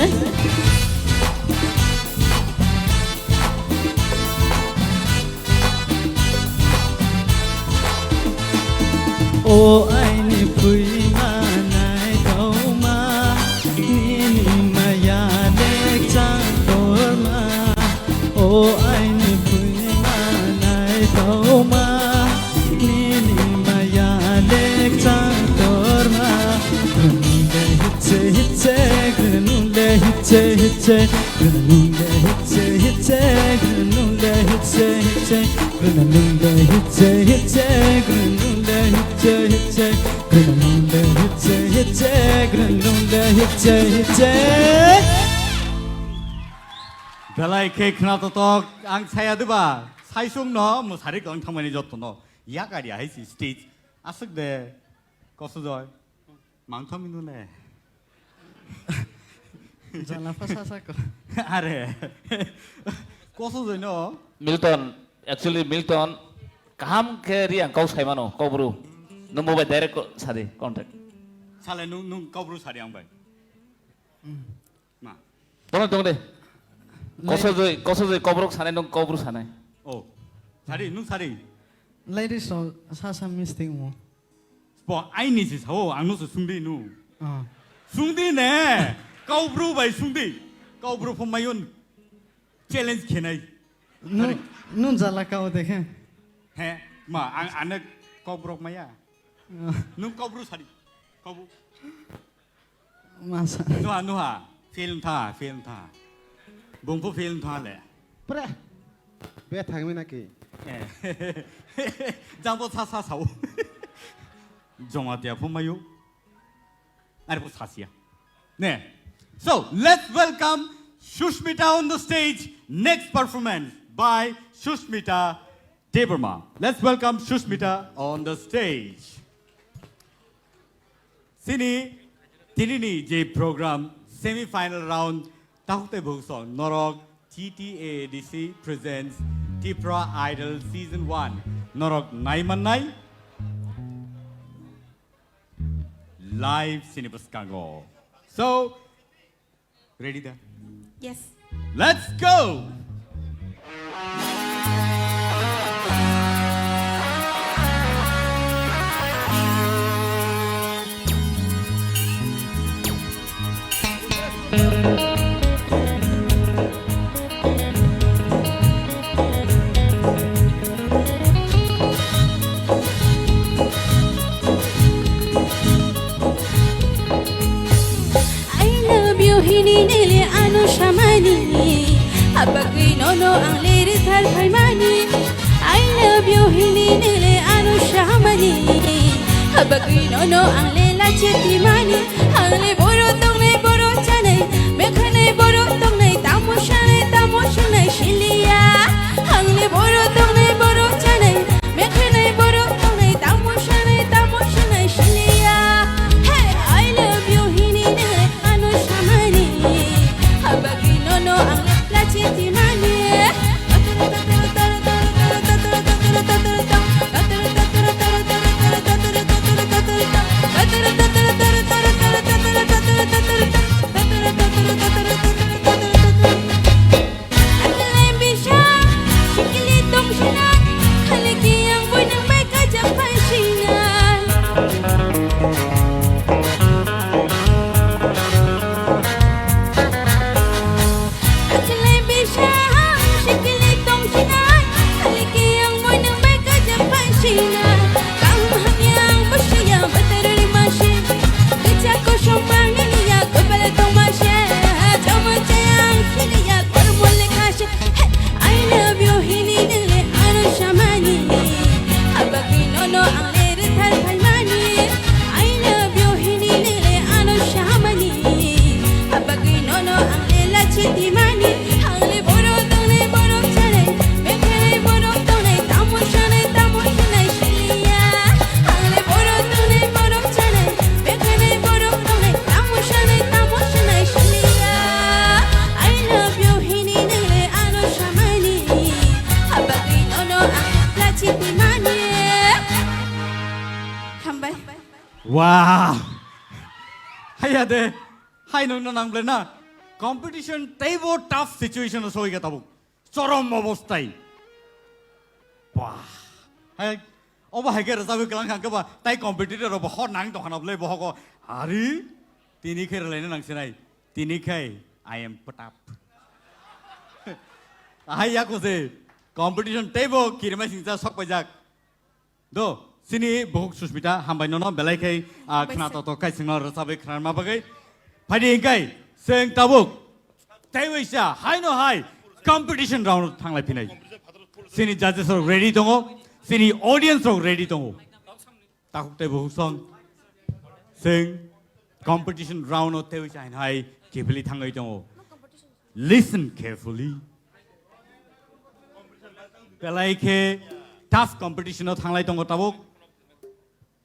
O aini phuima naithokma, nini maya lekchang torma. O aini phuima naithokma, nini maya lekchang torma. Granule hitse hitse, granule hitse hitse. Granule hitse hitse, granule hitse hitse, granule hitse hitse, granule hitse hitse, granule hitse hitse, granule hitse hitse. Belai khe khna totok, ang saya diba, saisung no mwsari kwlang thangmani joto no. Yakari ahai si stage, aswk de, Kosojoi. Mangthami nune. Jala pha sa sa ko. Are. Kosojoi no. Milton, actually Milton, kaham khe Riang kok saimano, kok bru. Nwng bo bai direct ko sadi, contact. Sale nwng, nwng kok bru sadi ang bai. Hmm. Ma. Tong, tong de. Lai- Kosojoi, Kosojoi kok bru sanai, nwng kok bru sanai. Oh. Sadi, nwng sadi. Ladies so, sa sa mistake mo. Bo aini se sao, ang no se sungdi nu. Ah. Sungdi ne, kok bru bai sungdi. Kok bru phum mayun challenge khenai. Nu, Sorry. Nu jala kao dekhe. He, ma, ang ane kok brok maya. Nung kobru sadi. Kobu. Masa. Nuha, nuha. Film tha, film tha. Bungpu film tha le. Pre. Be thangmi naki. Eh. Jangbo sa sa sao. Joma tia phumayu. Ari bo sasia. Ne. So, let's welcome Sushmita on the stage. Next performance by Sushmita Debbarma. Let's welcome Sushmita on the stage. Sini, tinini je program semi-final round, tahuk tei buhuk song norok T T A A D C presents Tipra Idol Season one. Norok nai mannai live sini bwskango. So, ready da? Yes. Let's go! I love you hini nele ano samani, abagwi nono ang lere thar phaimani. I love you hini nele ano samani, abagwi nono ang lela chetimani. Ang le boro tongnai boro chanai, mekhanai boro tongnai, tamo sanai tamo sanai siliya. Ang le boro tongnai boro chanai, mekhanai boro tongnai, tamo sanai tamo sanai siliya. Hey, I love you hini nele ano samani, abagwi nono ang lela chetimani. Akalai bisang sikili tongsinai, haliki ang moinang bai kajak paisinai. Kaham hamyang bwsaya batarwi masi, kisa kosom bangni ya kopel tongmasi. Chama chayang siniya kormo lekhasi. Hey, I love you hini nele ano samani, abagwi nono ang lere thar phaimani. I love you hini nele ano samani, abagwi nono ang lela chetimani. Ang le boro tongnai boro chanai, mekhanai boro tongnai, tamo sanai tamo sanai siliya. Ang le boro tongnai boro chanai, mekhanai boro tongnai, tamo sanai tamo sanai siliya. I love you hini nele ano samani, abagwi nono ang lela chetimani. Hambai. Wow! Haya de, hai nung nang ble na. Competition teibo tough situation o soi ga tabuk. Chorom obostai. Wah. Hai, obo hai ke rwchapwi kwlang kha khe ba, tai competitor rok bo hor nang tong khana ble bo hogo. Hari, tini khe rwlaina nang sinai. Tini khai, I am put up. Hai yako se, competition teibo kirimai singcha sok paijak. Do, sini buhuk Sushmita, hambai nono, belai khai, ah, Hambai khna se. Toto khai singno rwchabwi khnarma bagwi. Phaidi hingkai, seng tabuk. Tei waisa, hai no hai, competition round thanglai phinai. Sini judges rok ready tongo, sini audience rok ready tongo. Takhuk tei buhuk song, seng competition round o tei waisa hai no hai kiphilwi thangwi tongo. Listen carefully. Belai khe tough competition o thanglai tongo tabuk.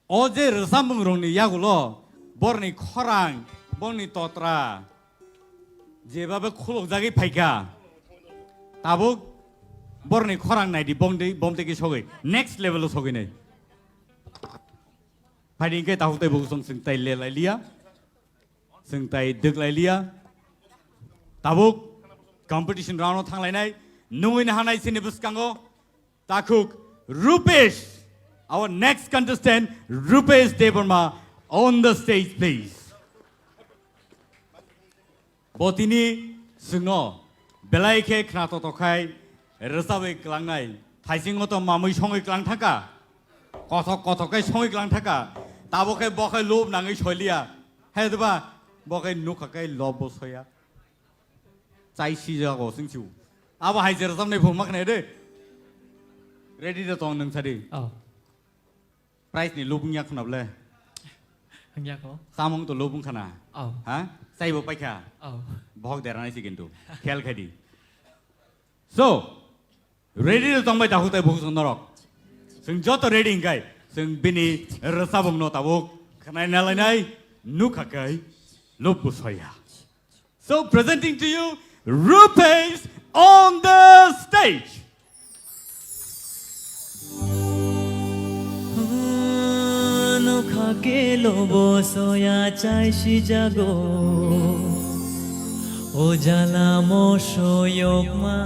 O je rwchapmung rokni yagulo borni khorang, borni totra, jebabe khulukjagwi phaikha. Tabuk borni khorang naidi bomdei, bomdei khe sogwi next level o sogwi nai. Phaidi hingke takhuk tei buhuk song sing tai le lai liya. Chwng tai dwk lai liya. Tabuk competition round o thang lainai. Nungwi nahanai chini bwskango takhuk Rupesh. Our next contestant, Rupesh Debbarma, on the stage, please. Bo tini chwngno belai khe khna toto khai rwchabwi klangnai. Thaisingo to mamwi songwi klang thangkha. Kothok kothok khe songwi klang thaka. Tabo khe bo khe lub nangwi soiliya. He diba? Bo khe nukha khe lob bo soya. Chai sijago singsiu. Abo hai jera jamnai phung makhnai de. Ready de tong nung sadi. Oh. Price ni lubung yak khna ble. Ang yak ho. Samung to lubung khana. Oh. Ha? Chai bo paikha. Oh. Bohok deranai si kintu. Khel khadi. So, ready de tong bai dahu tai buhuk song norok. Sing joto ready ingkai. Sing bini resabung no tabuk. Khnai nalai nai. Nukha kai. Lub bu soya. So presenting to you, Rupesh on the stage. Nokha kelo bo soya chai sijago, o jala mo soyokma.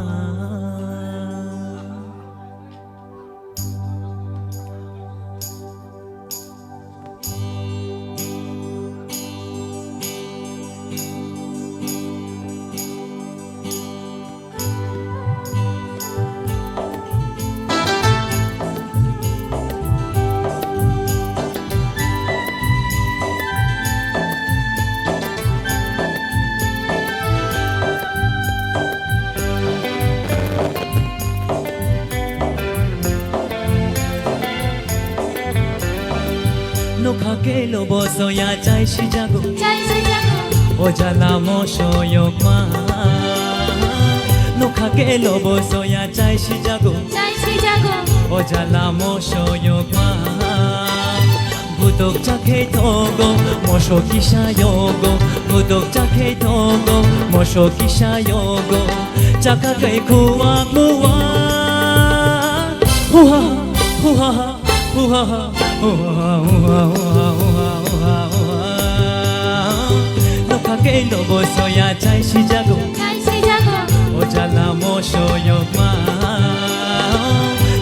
Nokha kelo bo soya chai sijago. Chai sijago. O jala mo soyokma. Nokha kelo bo soya chai sijago. Chai sijago. O jala mo soyokma. Budok chakhe thogo, moso kisa yogo. Budok chakhe thogo, moso kisa yogo. Chakha kai khuwa khuwa. Huha, huha, huha, huha, huha, huha, huha, huha. Nokha kelo bo soya chai sijago. Chai sijago. O jala mo soyokma.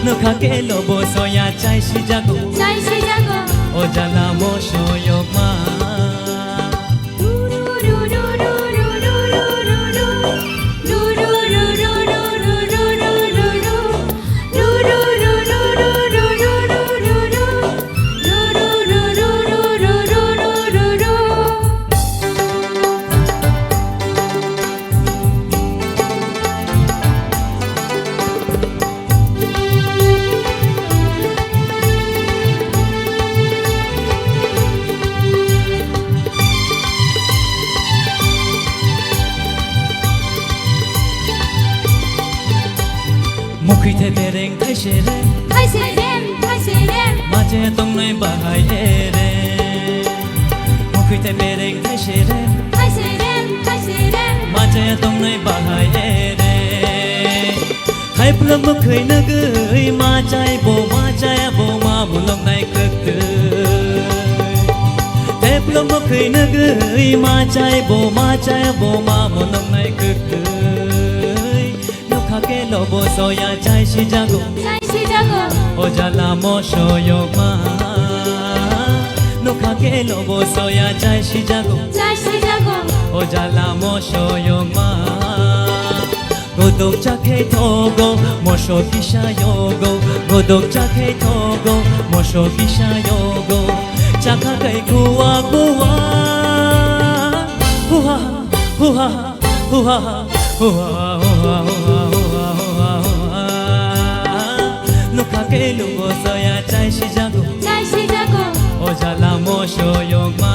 Nokha kelo bo soya chai sijago. Chai sijago. O jala mo soyokma. Mukhwi the bereng thaise rem. Thaise rem, thaise rem. Mache tongnai bahai ere. Mukhwi the bereng thaise rem. Thaise rem, thaise rem. Mache tongnai bahai ere. Thaiplwm mukhwi nugwi machai bo machai bo ma mulok nai kwktwi. Thaiplwm mukhwi nugwi machai bo machai bo ma mulok nai kwktwi. Nokha kelo bo soya chai sijago. Chai sijago. O jala mo soyokma. Nokha kelo bo soya chai sijago. Chai sijago. O jala mo soyokma. Godok chakhe thogo, moso kisa yogo. Godok chakhe thogo, moso kisa yogo. Chakha kai khuwa khuwa. Huha, huha. Huha, huha, huha. Nokha kelo bo soya chai sijago. Chai sijago. O jala mo soyokma.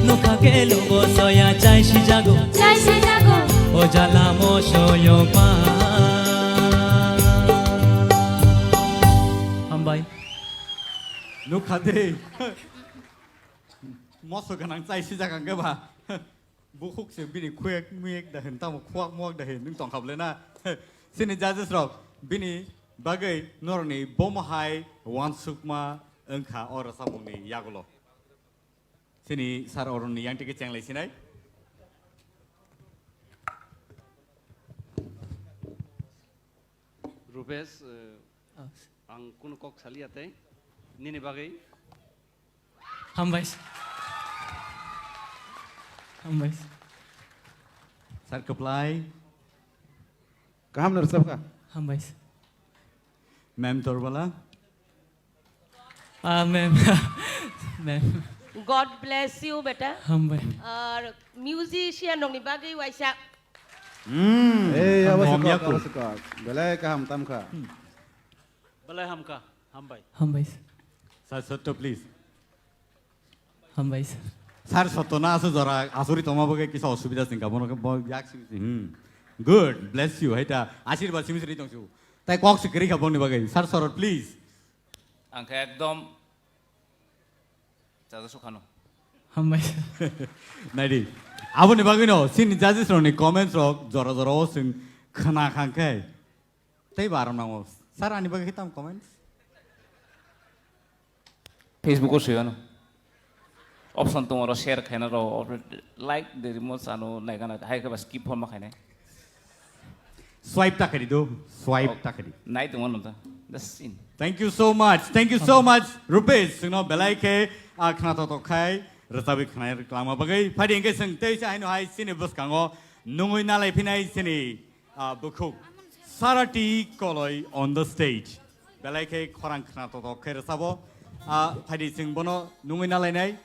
Nokha kelo bo soya chai sijago. Chai sijago. O jala mo soyokma. Hambai. Nokha de. Moso ganang chai sijak ang khe ba. Bukhuk se bini khuyek muyek da hin, tamo khuak muak da hin, nwng tong kha bole na? Chini judges rok bini bagwi norokni bomo hai uansukma wngkha o rwchapmungni yagulo. Chini sir oroni yang tike chenglai sinai. Rupesh, eh, Ah. Ang kunu kok saliya tei nini bagwi. Hambai. Hambai. Sir kwplai. Kaham no rwchapkha. Hambai. Ma'am Torbala. Ah, ma'am. Ma'am. God bless you, beta. Hambai. Ar musician rokni bagwi waisa. Hmm. Ei, abo Hambai. Sukok, Hamya abo ku. Sukok. Belai kaham tamkha. Belai hamkha, hambai. Hambai, sir. Sir Sotto, please. Hambai, sir. Sir Sotto na asu jora asuri tongma bagwi kisa osubida singka bono khe bo yak simi si, hmm. Good, bless you. Haita ashirbad simi siri tongsu. Tai kok si kiri kha boni bagwi. Sir Sorot, please. Ang khe ekdom chaja sukhano. Hambai, sir. Naidi. Aboni bagwi no, sini judges rokni comments rok jora jora o sing khna khang khe. Tei ba aram nango. Sir, ani bagwi tam comments? Facebook o suyano. Option tongo ro share khaina ro, like de rimo sano naigana, hai khe ba skip hor ma khainai. Swipe ta khaidi do, swipe Oh, ta khaidi. Nai tongo no ta. Just in. Thank you so much. Thank you so much, Rupesh. Singno belai khe, ah, khna to to khai, rwchabwi khnai rwklangma bagwi. Phadi hwnkhe sing tei sa haino hai sini bwskango nungwi nalai phinai sini, ah, bukhuk. Sarati Koloi on the stage. Belai khe khorang khna to to khe rwchabo. Ah, phadi sing bono nungwi nalainai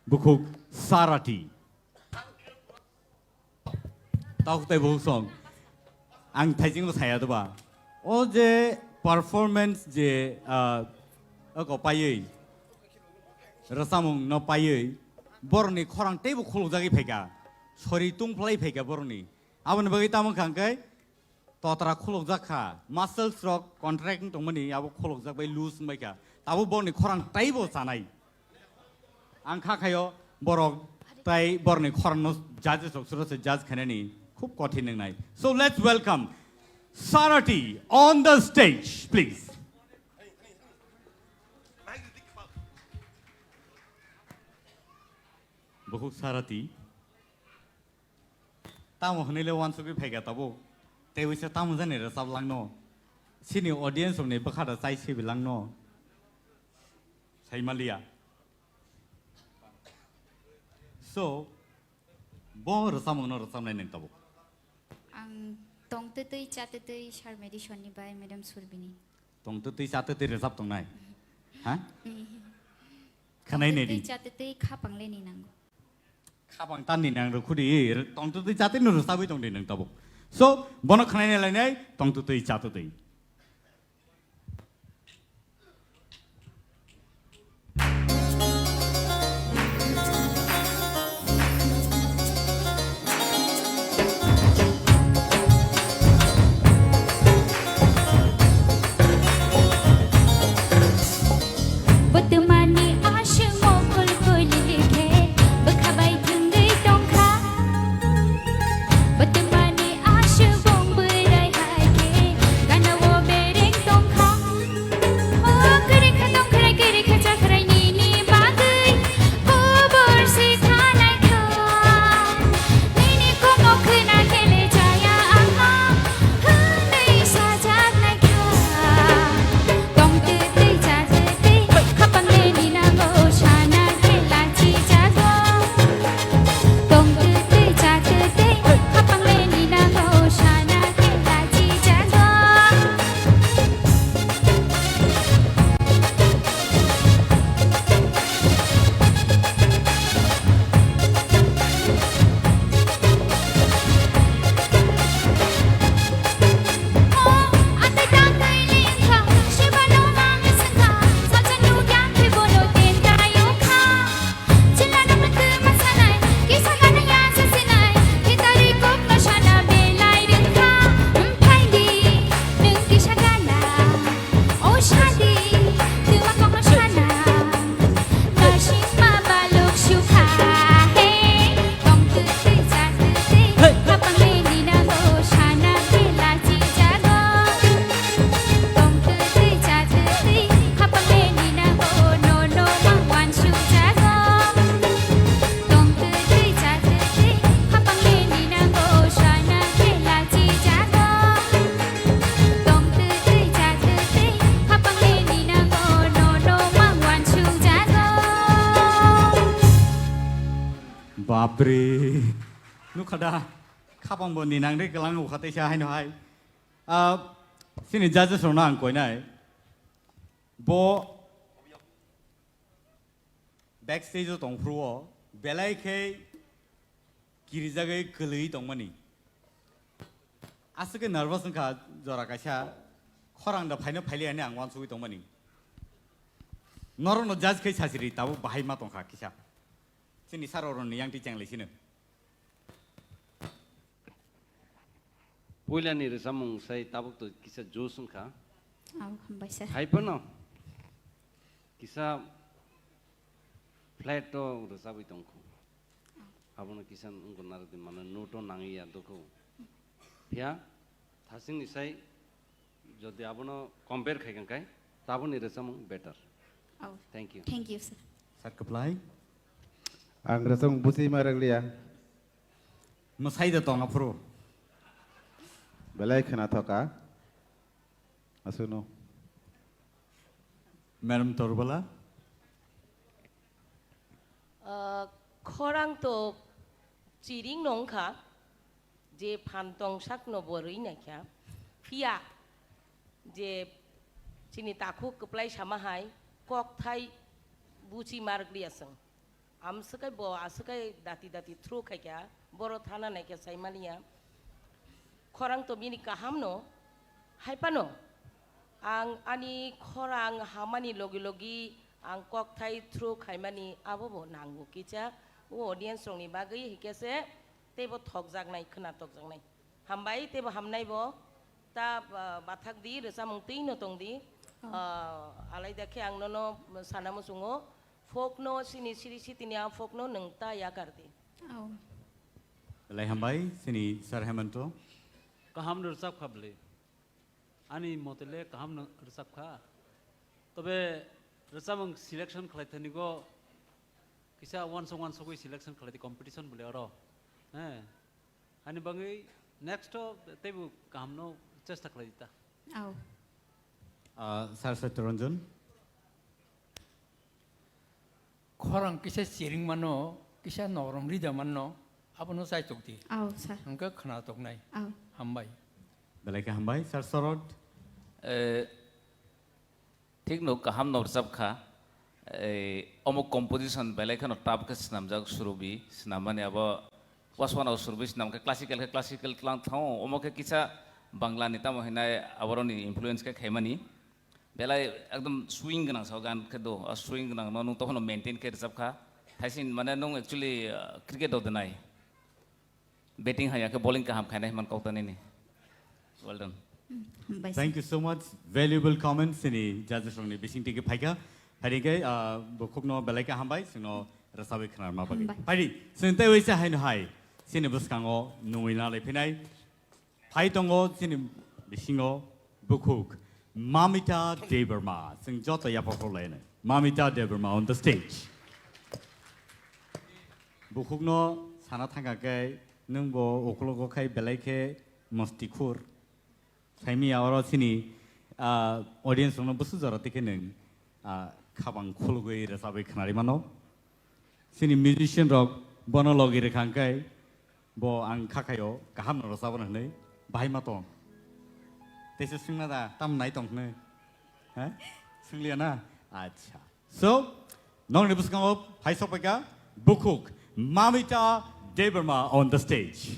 bukhuk Sarati. Tok tei bukhuk song. Ang thaijing bo saya doba. O je performance je, ah, oko paiwi, rwchapmung no paiwi, borokni khorang teibo khulukjagwi phaikha. Sori tungphlai phaikha borokni. Aboni bagwi tamo kha hwnkhe totra khulukjak kha. Muscles rok contract wng tongmani abo khulukjak bai loose wngbai kha. Tabuk borokni khorang teibo chanai. Ang kha khaio borok tai borokni khorangno judges rok suro se judge khainani khub kothin wngnai. So let's welcome Sarati on the stage, please. Bukhuk Sarati. Tamo hwnwi le uansugwi phaikha tabuk. Tei uisa tamo jani rwchap langno. Sini audience rokni bwkha da chai sibi langno. Sai maliya. So, bo rwchapmungno rwchapnai nwng tabuk. Ang tongtwtwi chatwtwi Sir Madison ni bai Madam Surbini. Tongtwtwi chatwtwi rwchap tongnai. Ha? Khwnai nai di. Tongtwtwi chatwtwi khapang le ni nango. Khapang tan ni nang rwkhu di, tongtwtwi chatwino rwchabwi tong di nwng tabuk. So, bono khwnai nai lainai, tongtwtwi chatwtwi. Bwtwmani aswk mokol kuli khe bwkha bai thwngwi tongkha. Bwtwmani aswk bong bwrai hai khe gana-o bereng tongkha. O kwrwi kha tongkhrai, kwrwi kha chakrai nini bagwi kobor se khanai kha. Nini komo khwna khe le chaya ang no hwnwi sajaknai kha. Tongtwtwi chatwtwi khapang le ni nango sana khe lachi jago. Tongtwtwi chatwtwi khapang le ni nango sana khe lachi jago. Bapre. Nukha da. Khapang bo ni nang de kelang ukha teisa haino hai. Ah, sini judges rokno ang koinai. Bo backstage o tongphuru o belai khe kirijagwi kwlwi tongmani. Aswk khe nervous wngkha jora kaisa khorang da phaino phailiya hinwi ang uansugwi tongmani. Norokno judge khai sachiri tabuk bahai ma tongkha kisa. Chini sir oroni yang twi chenglaisino. Puilani rwchapmung sai tabuk to kisa josh wngkha. Au, hambai sir. Hai phano kisa flat o rwchapwi tongkhu. Abono kisa wngkha narwkdi mano note o nangya dokhu. Phiya thasingni sai jodi abono compare khai kha khai taboni rwchapmung better. Au. Thank you. Thank you, sir. Sir kwplai. Ang rwchapmung buchi ma rwkliya. Mwsai da tong aphuru. Belai khwnathok kha. Aswkno. Madam Torbala. Ah, khorang to chiring no wngkha, je phan tong sakno bo rwi naikha. Phiya je chini takhuk kwplai sama hai kokthai buchi ma rwkliya chwng. Amswkai bo aswkai dati dati through khaikha, boro thana naikha saimaliya. Khorang to bini kaham no, hai phano ang ani khorang hamani logi logi ang kokthai through khaimani abo bo nango kicha o audience rokni bagwi, hikhe se teibo thokjaknai, khwna tokjaknai. Hambai teibo hamnai bo ta, ah, bathak di rwchapmung twi no tong di. Oh. Ah, alaida khe ang nono sana muchungo. Folk no sini siri sitini a folk no nwng ta yakar di. Oh. Belai hambai, chini Sir Hemanto. Kaham no rwchap kha bwle. Ani mote le kaham no rwchap kha. Tobe rwchapmung selection khlai thani go kisa wansuk wansugwi selection khlai di competition bwle oro. He. Ani bagwi next o teibo kaham no chesta khlai di ta. Oh. Ah, Sir Satyaranjan. Khorang kisa chiring mano, kisa norom rida mano, abono chaitok di. Au, sir. Hwnkhe khwnatok nai. Au. Hambai. Belai khe hambai, Sir Sorot. Eh, thik no, kaham no rwchap kha. Eh, omo composition belai kheno tough khe swnamjak, Surubi swnam mani abo waswana Surubi swnam khe classical khe classical tlang thango, omo khe kisa Bangla ni tamo hinai aboroni influence khe khaimani. Belai ekdom swing gwnang sao gan khe do, a swing gwnang no nwng tokhono maintain khe rwchap kha. Thaisin mane nwng actually, uh, cricket do denai. Batting haya khe bowling kaham khainai hwnman kok tanini. Well done. Hambai sir. Thank you so much. Valuable comments chini judges rokni bising tiki phaikha. Phaidi khe, uh, bukhukno belai khe hambai, chwngno rwchabwi khwnarma bagwi. Hambai. Phaidi, chwng tei waisa haino hai chini bwskango nungwi nalai phinai. Phai tongo chini bisingo bukhuk Mamita Debbarma. Chwng joto yapharkhlaino. Mamita Debbarma on the stage. Bukhukno sana thangkha khe nwng bo uklogo khai belai khe mosti khur. Saimiya oro chini, ah, audience rokno busu jora tikhe nwng, ah, khabang khulugwi rwchabwi khwnari mano. Chini musician rok bono logi rwkha hwnkhe bo ang kha khaio, kaham no rwchabo hwnwi bahai ma tong. Teisa swngna da, tam nai tong hwnwi? Ha? Swngliya na? Acha. So, nokni bwskango phai sok paikha bukhuk Mamita Debbarma on the stage.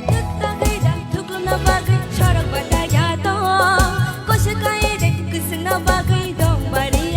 Twk tagwi da thuklumna bagwi sorok bata ya tong. Koso kai de kwswngna bagwi dong bari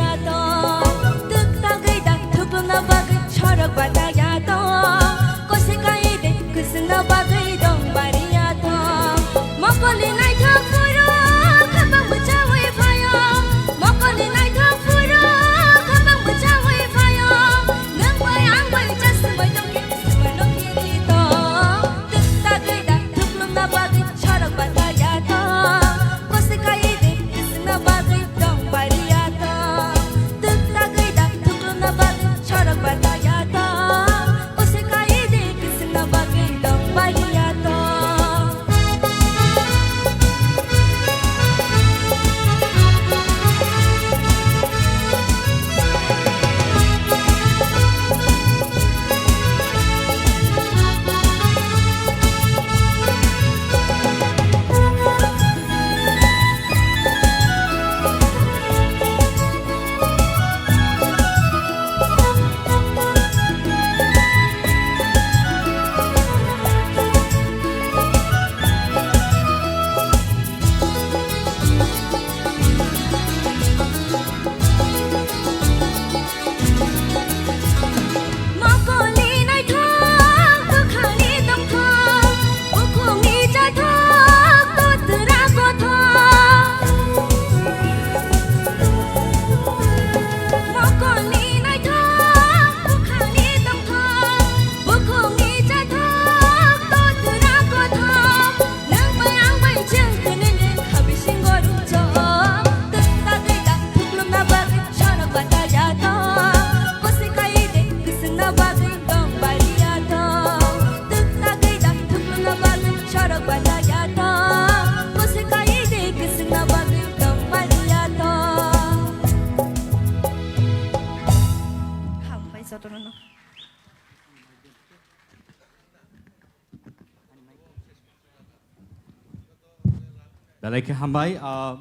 Belai khe hambai, ah,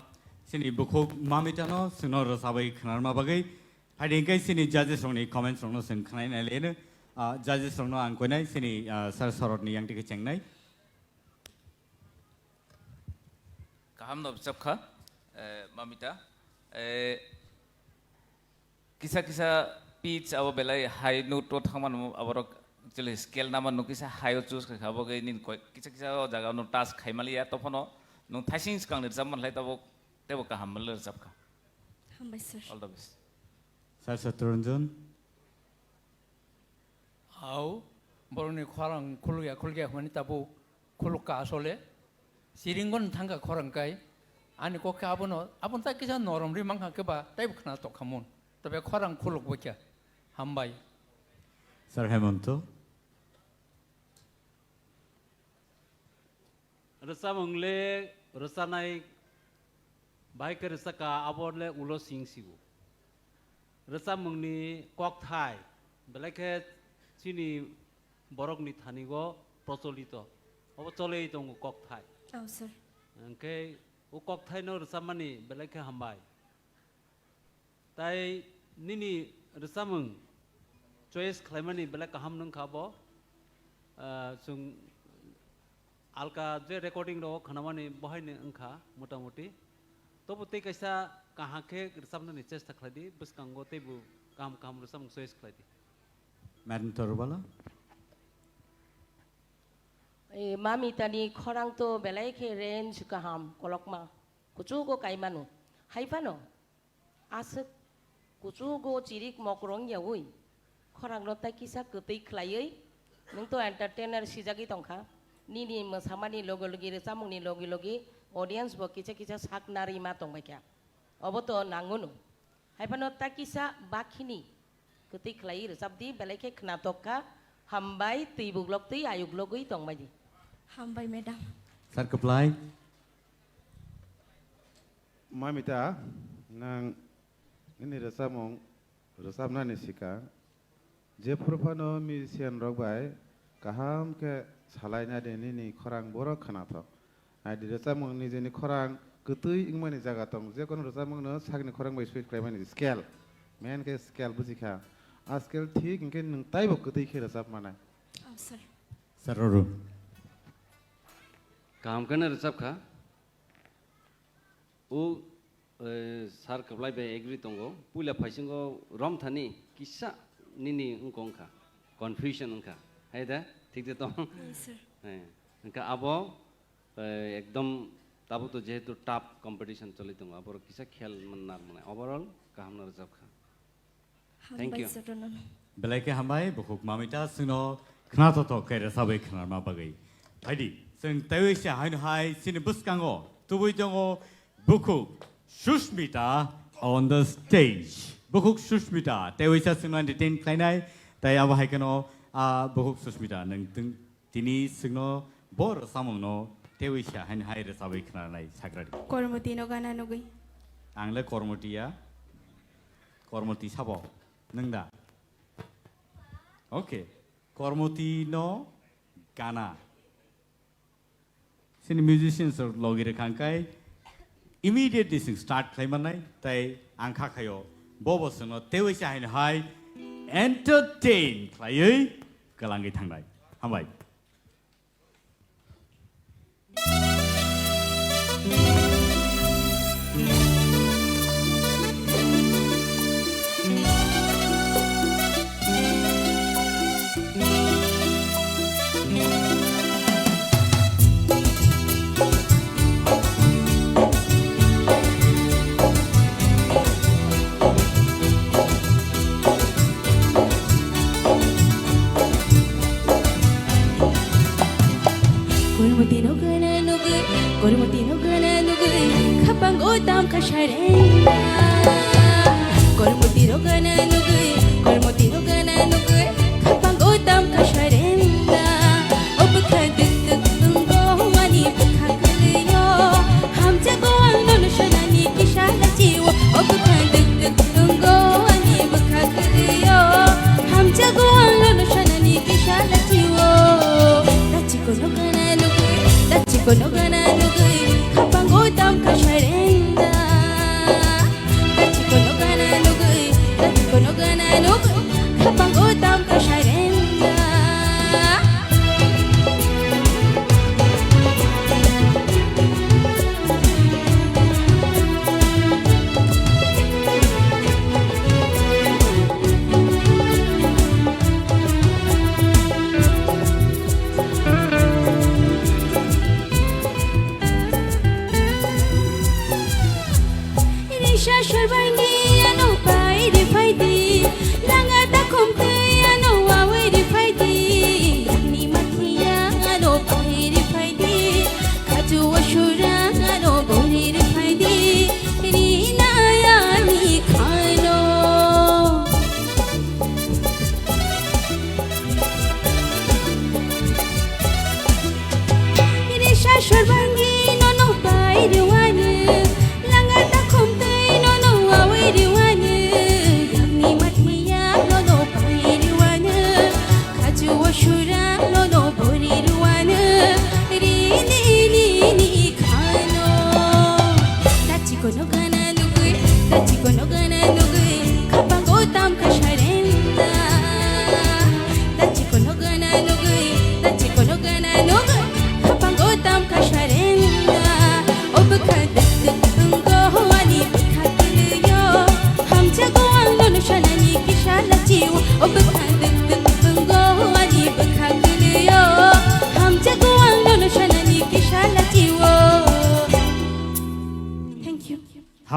chini bukhuk Mamita no chwngno rwchabwi khwnarma bagwi. Phaidi hwnkhe chini judges rokni comments rokno chwng khwnai nai le no. Ah, judges rokno ang koinai chini, ah, Sir Sorotni yang twi khe chengnai. Kaham no bwchap kha, eh, Mamita. Eh, Kisa kisa pitch abo belai high note o thangmano aborok actually scale number no kisa high o choose kha, abo khe nini koi-, kisa kisa o jaga no touch khaimaliya, tophano nwng thaising swkang ni rwchapma khlai tabuk teibo kaham le rwchapkha. Hambai sir. All the best. Sir Satranjan. Hao, borokni khorang khulukya khulukya hwnmani tabuk khulukka asole. Siringon thangkha khorang kai. Ani kok khe abono, abono tai kisa norom ri mankha khe ba, taibo khna tokha mun. Tobe khorang khuluk bokya. Hambai. Sir Hemonto. Rwchapmung le rwchanai bai khe rwchapkha, abo le ulo sing sigo. Rwchapmungni kokthai belai khe chini borokni thani-o procholito. Obo cholwi tongo kokthai. Oh, sir. Hwnkhe o kokthaino rwchapmani belai khe hambai. Tai nini rwchapmung choice khlaimani belai kaham wngkha bo. Ah, chwng alka je recording rok khnamani bohaino wngkha motamuti. Tobo tei kaisa kaham khe rwchapnani chesta khlai di, bwskango teibo kaham kaham rwchapmung choice khlai di. Madam Torubala. Eh, Mamitani khorang to belai khe range kaham, kolokma, kuchugo kaimano. Hai phano, aswk kuchugo chirik mokrong yaui, khorangno tai kisa kwtwi khlaiwi, nwng to entertainer sijagwi tongkha. Nini mwsamani logi logi, rwchapmungni logi logi, audience bo kisa kisa sak narima tongbaikha. Obo to nangunu. Hai phano ta kisa bakhini kwtwi khlai rwchap di, belai khe khnatok kha, hambai twi buklok twi ayuk logwi tongbai di. Hambai, madam. Sir kwplai. Mamita, nang nini rwchapmung rwchapnani sikang Jephuru phano musician rok bai kaham khe salai nadi nini khorang borok khnathok. Naidi rwchapmung nijeni khorang kwtwi wngmani jaga tong, jekono rwchapmung no sakni khorang bai suit khlaimani scale. Main khe scale buji kha. A scale thik hwnkhe nwng taibo kwtwi khe rwchap manai. Oh, sir. Sir Arun. Kaham khe no rwchap kha. O, eh, sir kwplai bai agree tongo. Puila phaisingo romthani kisa nini wngkha wngkha. Confusion wngkha. Hai da? Thik de tong? Yes, sir. Eh, wngkha abo, eh, ekdom tabuk to jehetu tough competition choli tongo. Aborok kisa khel man nar mane. Overall, kaham no rwchap kha. Thank you. Hambai, Satranjan. Belai khe hambai, bukhuk Mamita, chwngno khnathok khe rwchabwi khwnarma bagwi. Phaidi, chwng teiwi se haino hai chini bwskango tubui tongo bukhuk Sushmita on the stage. Bukhuk Sushmita, teiwi sa chwngno entertain khlainai, tai abo hai kheno, ah, bukhuk Sushmita, nwng twng-, Tini chwngno bo rwchapmungno teiwi se haino hai rwchabwi khwnanai sakradi. Kormoti no gana nugwi. Ang le Kormoti ya. Kormoti sabo. Nwng da? Okay. Kormoti no gana. Chini musicians rok logi rwkha hwnkhe immediately chwng start khlai mannai, tai ang kha khaio bo bo chwngno teiwi se haino hai entertain khlaiwi kwlangwi thangnai. Hambai. Kormoti no gana nugwi, kormoti no gana nugwi, khapang o tam kha sarenda. Kormoti no gana nugwi, kormoti no gana nugwi, khapang o tam kha sarenda. O bwkha duk duk tongo ani bwkha kwlwio, hamjago ang nono sanani kisa lachiwo. O bwkha duk duk tongo ani bwkha kwlwio, hamjago ang nono sanani kisa lachiwo. Dachi kono gana nugwi, dachi kono gana nugwi, khapang o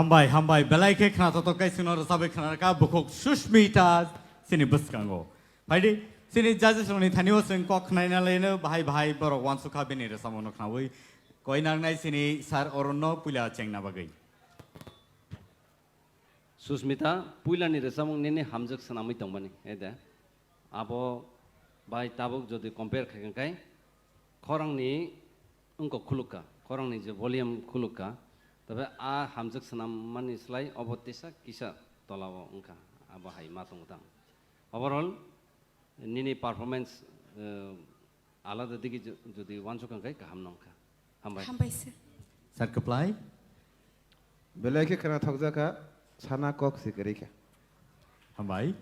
Hambai, hambai, belai khe khna thothok khe chwngno rwchabwi khna rwkha bukhuk Sushmita chini bwskango. Phaidi, chini judges rokni thani o chwng kok khnaina laino bahai bahai borok uansukha bini rwchapmungno khnaui. Koi nangnai chini Sir Arunno puila chengna bagwi. Susmita, puilani rwchapmung nini hamjwk swnamwi tongmani, ede. Abo bai tabuk jodi compare khaikha khe, khorangni wngkok khulukha, khorangni je volume khulukha, tabe a hamjwk swnammani slai obo tesa kisa tolao wngkha, abo hai ma tongo tang. Overall, nini performance, eh, alada digi ju-, jodi uansuk kha khe kaham nongkha. Hambai. Hambai sir. Sir kwplai. Belai khe khna thokjakha, sana kok si kwrwi kha. Hambai.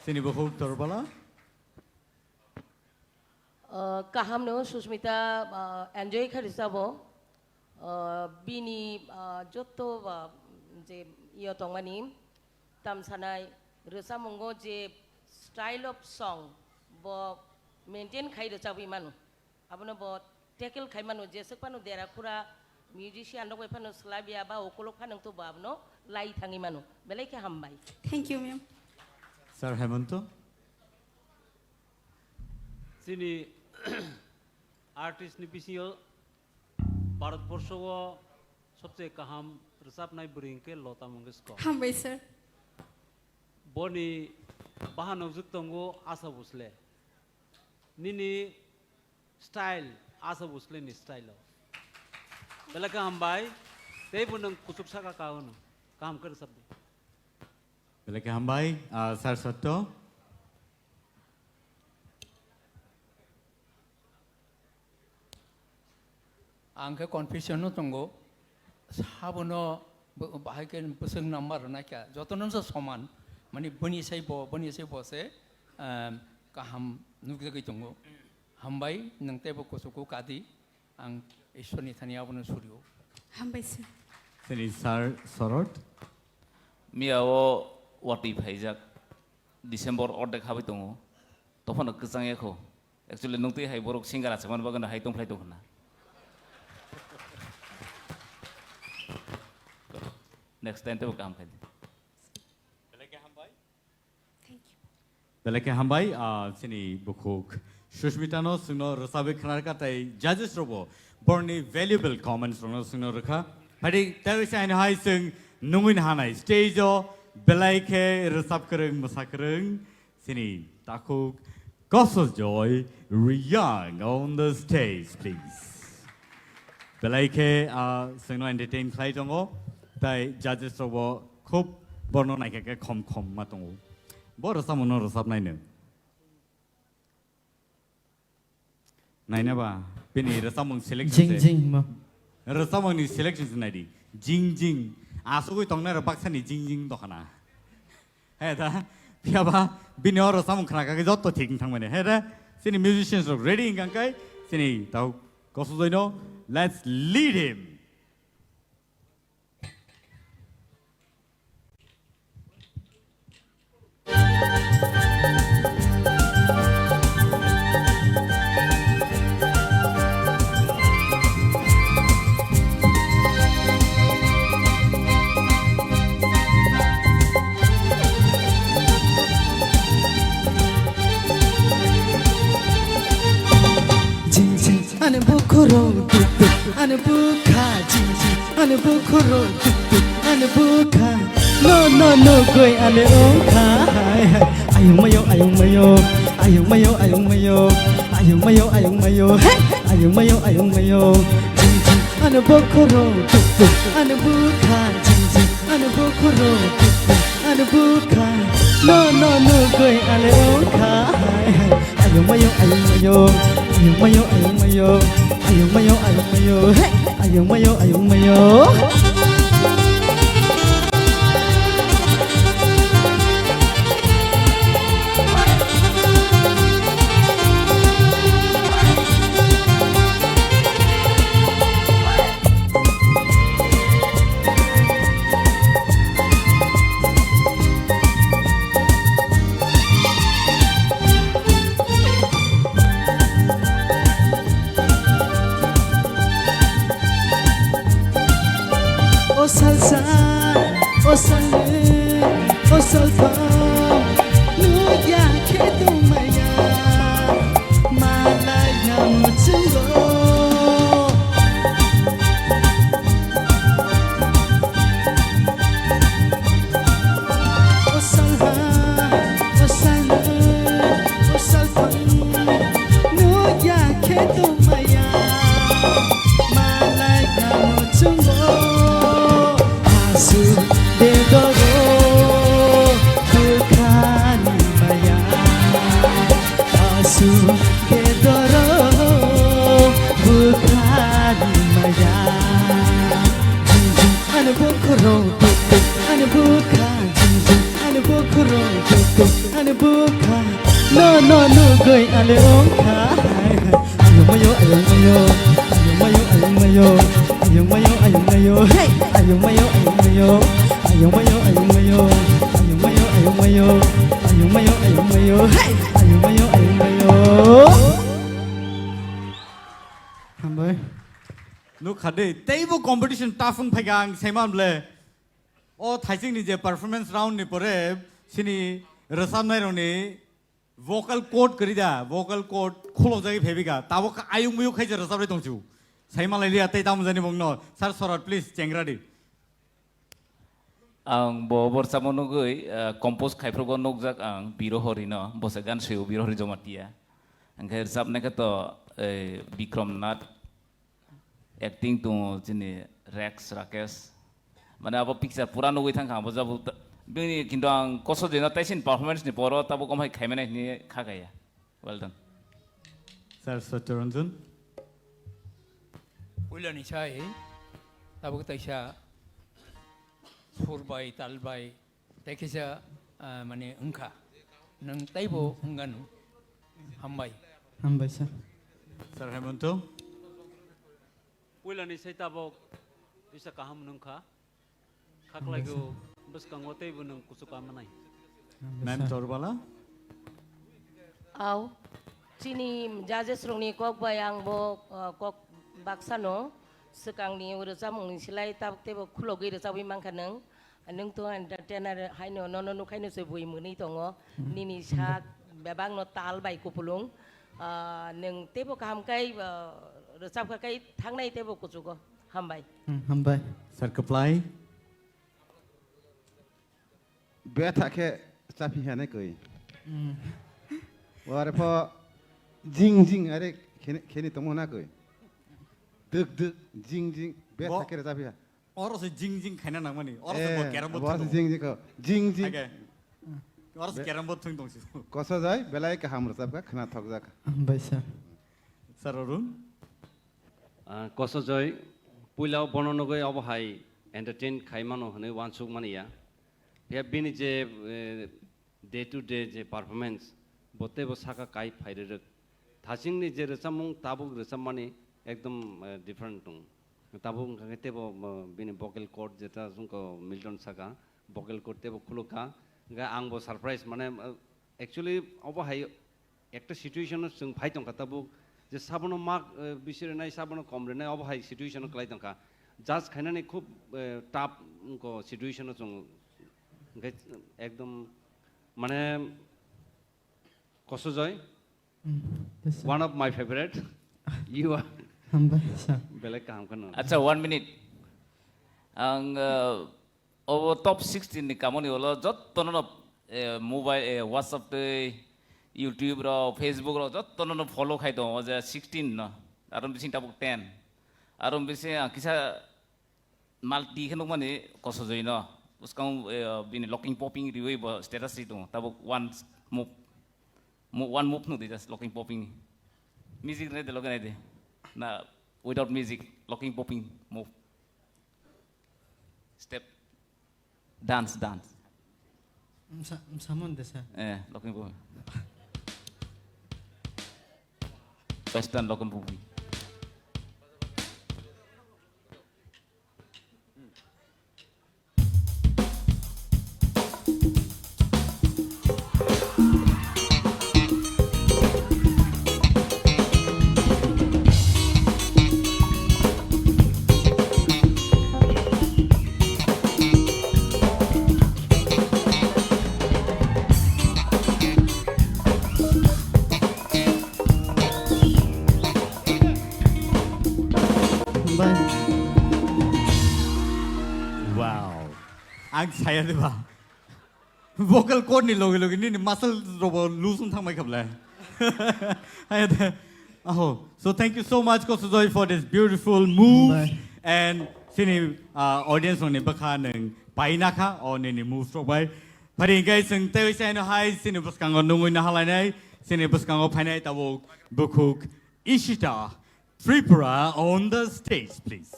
Chini bukhuk Torbala. Uh, kaham no Susmita, uh, enjoy kha rwchabo. Uh, bini, uh, jotto, uh, je iyo tongmani tamsanai rwchapmungo je style of song bo maintain khai rwchabwi mano. Abono bo tackle khai mano, jeswk phano dera khura musician rok bai phano swlaiya ba ukuluk phano wngtwi bo abono lai thangwi mano. Belai khe hambai. Thank you, ma'am. Sir Hemanto. Chini artist ni bisingo Bharat borsho o sobse kaham rwchapnai bwrwi hwnkhe Lota Mangeshkar. Hambai, sir. Boni bahan nukjwk tongo Asha Bhosle. Nini style, Asha Bhosle ni style o. Belai khe hambai, tei bo nwng kuchuk saka ka hwno. Kaham khe rwchap di. Belai khe hambai, ah, Sir Satto. Ang khe confusion no tongo, sabono bo-, bahai khe bwswk number rwnaikha, jotono se soman, mani boni sai bo, boni sai bo se, em, kaham nukjagwi tongo. Hambai, nwng teibo kuchugo kadi, ang Ishwarni thani abono surio. Hambai sir. Chini Sir Sorot. Miya o watwi phaijak, December ordek habai tongo, tophano kwchang ya kho. Actually, nung twi hai borok singer achai man bagwi hai tongphlai tong khna. Next time tebo kaham khai di. Belai khe hambai, ah, chini bukhuk Sushmita no chwngno rwchabwi khna rwkha tei judges rokbo borni valuable comments rokno chwngno rwkha. Phaidi tei se aino hai chwng nungwi nahanai stage o belai khe rwchap kwrwng, mwsa kwrwng, Chini takhuk Kosojoy Riyang on the stage, please. Belai khe, ah, chwngno entertain khlai tongo, tai judges rokbo khub borno naikha khe khom khom ma tongo. Bo rwchapmungno rwchapnaino. Naina ba, bini rwchapmung selection Jing se. Jing ma. Rwchapmungni selection se naidi. Jing jing. Asugwi tongnai rok baksani jing jing dokhana. He da, phiya ba, bini o rwchapmung khna kha khe jotto thik wng thangmani. He da, chini musicians rok ready wng kha khe, chini tau Kosojoy no, let's lead him. Jing jing ani bukhoro duk duk ani bukha jing jing ani bukhoro duk duk ani bukha no no no goi ani ongkha hai hai ayung mayo ayung mayo ayung mayo ayung mayo ayung mayo ayung mayo hey ayung mayo ayung mayo jing jing ani bukhoro duk duk ani bukha jing jing ani bukhoro duk duk ani bukha no no no goi ani ongkha hai hai. Ayung mayo, ayung mayo, ayung mayo, ayung mayo, ayung mayo, ayung mayo, hey, ayung mayo, ayung mayo. O salphang nukya khe tongmaya, malai ya muchungo. O salha, o salha, o salphang nukya khe tongmaya, malai ya muchungo. Aswk bedoro bwkhani maya, aswk bedoro bwkhani maya. Jing jing ani bokhorok tuk tuk ani bwkha, jing jing ani bokhorok tuk tuk ani bwkha. No no nugwi ale ongkha. Ayung mayo, ayung mayo, ayung mayo, ayung mayo, ayung mayo, ayung mayo, hey! Ayung mayo, ayung mayo, ayung mayo, ayung mayo, ayung mayo, ayung mayo, ayung mayo, ayung mayo, hey! Ayung mayo, ayung mayo. Hambai. Nuk khade, teibo competition tough wng phaikha ang saiman ble. O thaisingni je performance round ni pore sini rwchapnai rokni vocal cord kwrwi da, vocal cord khulokjagwi phaibika. Tabuk ayung muyung khaisa rwchapri tongsu. Sai malai liya tei tamo jani bongno. Sir Sorat, please, chengra di. Ang bo borsa mo nugwi, eh, compose khaiphrukgo nukjak ang Birohori no, bo se gan swiyo Birohori Jomatia. Hwnkhe rwchapnai khe to, eh, Bikrom Nath. Acting tongo chini Rex Rakesh. Mane abo picture pura nugwi thangkha, abo jabo ta-, bini kintu ang koso jeno taisin performance ni poro tabuk omhai khaimani hinwi kha kaya. Well done. Sir Satyaranjan. Puilani sai tabuk taisa sur bai, tal bai, tei kisa, ah, mane wngkha. Nwng teibo wnganu. Hambai. Hambai, sir. Sir Hemanto. Puilani sai tabuk kisa kaham wngkha. Khaklaigo bwskango teibo nwng kuchuk manai. Ma'am Chorbala. Au, chini judges rokni kok bai ang bo, uh, kok baksa no swkangni rwchapmungni slai tabuk teibo khulogwi rwchapwi mankha nwng. Nwng to entertainer haino nono nukhaino se bui mwnwi tongo. Nini sak bebakno tal bai kupulung. Ah, nwng teibo kaham kai, ah, rwchapkha kai thangnai teibo kuchugo. Hambai. Hmm, hambai. Sir Kwplai. Betha khe chaphi hane koi. Hmm. Ware pho jing jing are kheni, kheni tongmo na koi. Duk duk jing jing betha khe chaphi ha. Oro se jing jing khaina nangmani. Oro se bo carrom board thung jing jing ko. Jing jing. Oro se carrom board thung tongsi. Koso jai belai kaham rwchapkha khwna thokjak. Hambai sir. Sir Arun. Ah, koso jai puila bono nugwi obo hai entertain khai mano hwnwi wansuk mani ya. Phiya bini je, eh, day to day je performance, bo teibo saka kai phai rwrwk. Thachingni je rwchapmung tabuk rwchapmani ekdom, eh, different tong. Tabuk wngkha khe teibo, eh, bini vocal cord jeta wngkha Milton saka, vocal cord teibo khulukha. Hwnkhe angbo surprise, mane, eh, actually obo hai ekta situation o chwng phai tongkha tabuk, je sabono mark, eh, bisi rwnai, sabono kom rwnai, obo hai situation o kwlai tongkha. Judge khainani khub, eh, tough wngkha situation o chwng. Hwnkhe ekdom mane Kosojoy, hmm, yes, sir, one of my favorite. You are. Hambai, sir. Belai kaham kheno. Acha, one minute. Ang, uh, obo top sixteen ni kamoni ulo jotto no, eh, mobile, eh, WhatsApp tei YouTube ro, Facebook ro jotto no follow khai tongo, o je sixteen no. Aro bising tabuk ten. Aro bising, ah, kisa Malti khe nukmani Kosojoy no. Bwskang, eh, bini locking popping riwi bo status ri tongo. Tabuk one move, mo-, one move nukdi just locking popping. Music nai de, locking nai de. Na, without music, locking popping move. Step. Dance, dance. Msa-, msamon de sa. Eh, locking popping. Western locking popping. Ang saya diba? Vocal cord ni logi logi nini muscle robo loose wng thangbai khablai. Hai de. Aho. So thank you so much, Kosojoy, for this beautiful move. Bye. And sini, uh, audience rokni bwkha nwng paina kha o nini moves rok bai. Phari hingke chwng tei sai no hai sini bwskango nungwi no halainai, sini bwskango phainai tabuk bukhuk Ishita Tripura on the stage, please.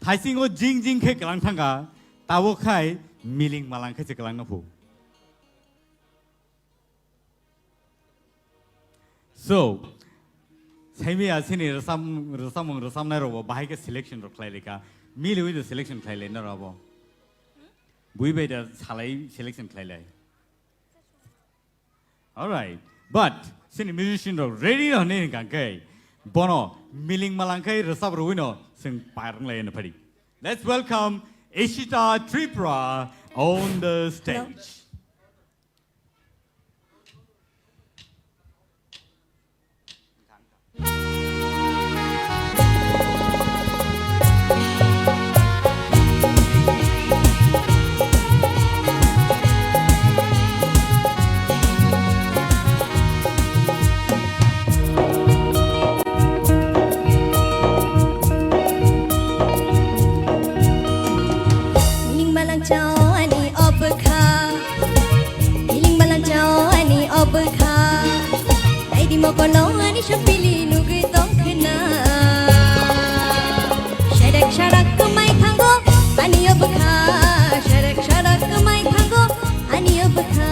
Thaisingo jing jing khe kwlang thangkha, tabuk khai miling malang khe se kwlang no phu. So, saimi asini rwsam-, rwsamung rwsamnai rokbo bahai khe selection rok khlai lai kha. Miliwi do selection khlai lai na rabo. Bui bai da salai selection khlai lai. All right. But sini musician rok ready no hinwi hwnkha khe bono miling malang khai rwsap rwino sing parnglai no phari. Let's welcome Ishita Tripura on the stage. Miling malang chao ani obwkha. Miling malang chao ani obwkha. Naidi mokono ani supili nugwi tongkhna. Serek sarak kwmai thango ani obwkha. Serek sarak kwmai thango ani obwkha.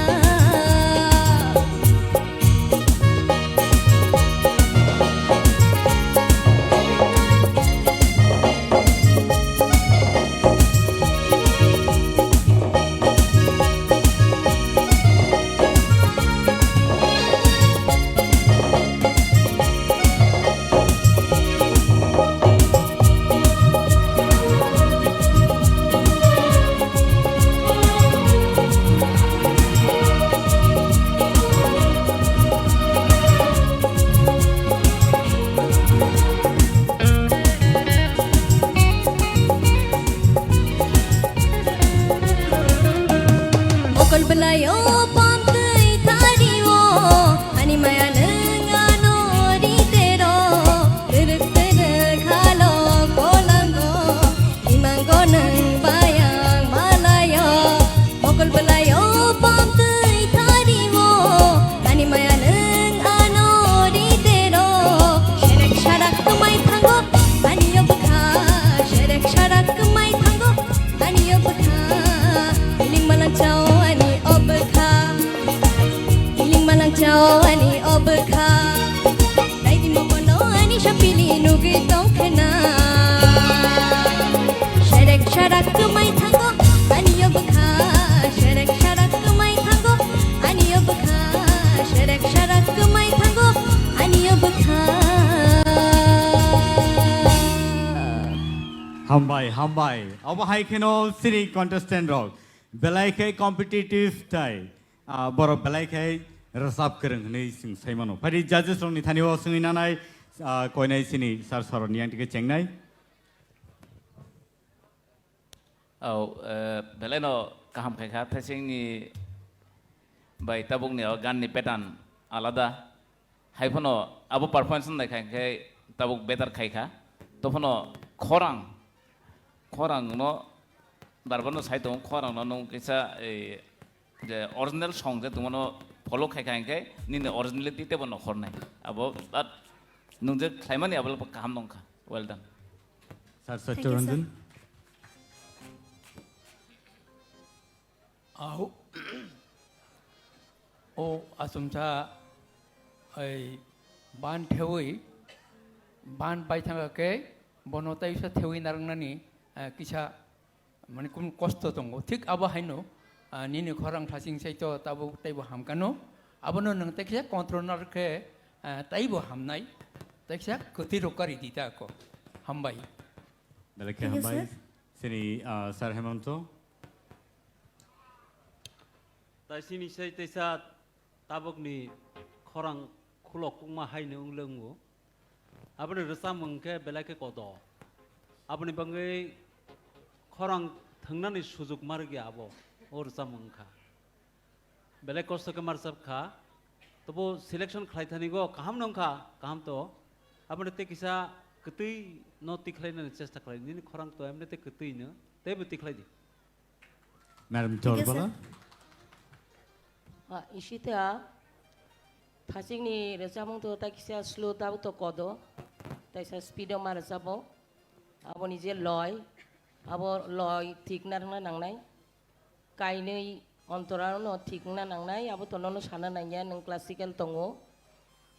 Mokol belai o pam twi thari o, ani maya nwng ano ri tero, twrwk twrwk halo kolango, imango nwng bayang malayo, mokol belai o pam twi thari o, ani maya nwng ano ri tero, serek sarak kwmai thango, ani obwkha, serek sarak kwmai thango. Ani obwkha, iling malang chao ani obwkha. Iling malang chao ani obwkha. Naidi mokono ani sapili nugwi tongkhna. Serek sarak kwmai thango ani obwkha. Serek sarak kwmai thango ani obwkha. Serek sarak kwmai thango ani obwkha. Hambai, hambai. Obo hai kheno sini contestant rok belai khe competitive tai, ah, borok belai khe rwchap kwrwng hwnwi chwng sai mano. Phai di judges rokni thani o swngwi nanai, ah, koinai sini sir Saroni yang tike chengnai. Oh, eh, belai no kaham khai kha, thesingni bai tabukni o ganni pattern alada. Hai phano abo performance nai khai khe tabuk better khai kha. To phano khorang, khorang no darbar no sai tongo, khorang no nung kisa, eh, je original song je tongmano follow khai khai khe nini originality tebo no khornai. Abo but nung je khlaimani abo kaham nong kha. Well done. Sir Thank you, sir. Satyaranjan. Au. O achomsa, ei, ban thewi, ban pai thangkha khe, bono taisa thewi narwknani, eh, kisa, mane, kunu kosto tongo. Thik abo haino, ah, nini khorang thasing saito tabuk taibo hamkano. Abono nwng taisa control narwk khe, eh, taibo hamnai. Taisa kwthwi rok kari di ta ko. Hambai. Belai khe Thank you, hambai. Sir. Sini, ah, Sir Hemanto. Tai sini sai teisa tabukni khorang khulok kukma haino wng le wngo. Aboni rwchapmung khe belai khe kodo. Aboni bagwi khorang thwngnani sujuk ma rwgya abo, o rwchapmung wngkha. Belai kosto khe ma rwchap kha. Tobo selection khlai thani go kaham no wngkha, kaham to. Aboni tei kisa kwtwi no tikhlai nani chesta khlai. Nini khorang to emne tei kwtwi no. Teibo tikhlai di. Madam Thik ase. Torbala. Ah, Ishita, thachikni rwchapmung to tai kisa slow tabuk to kodo. Taisa speed o ma rwchabo. Aboni je loi, abo loi thik narwkna nangnai. Kainwi ontorano thik wngna nangnai, abo to nono sana nangya, nwng classical tongo.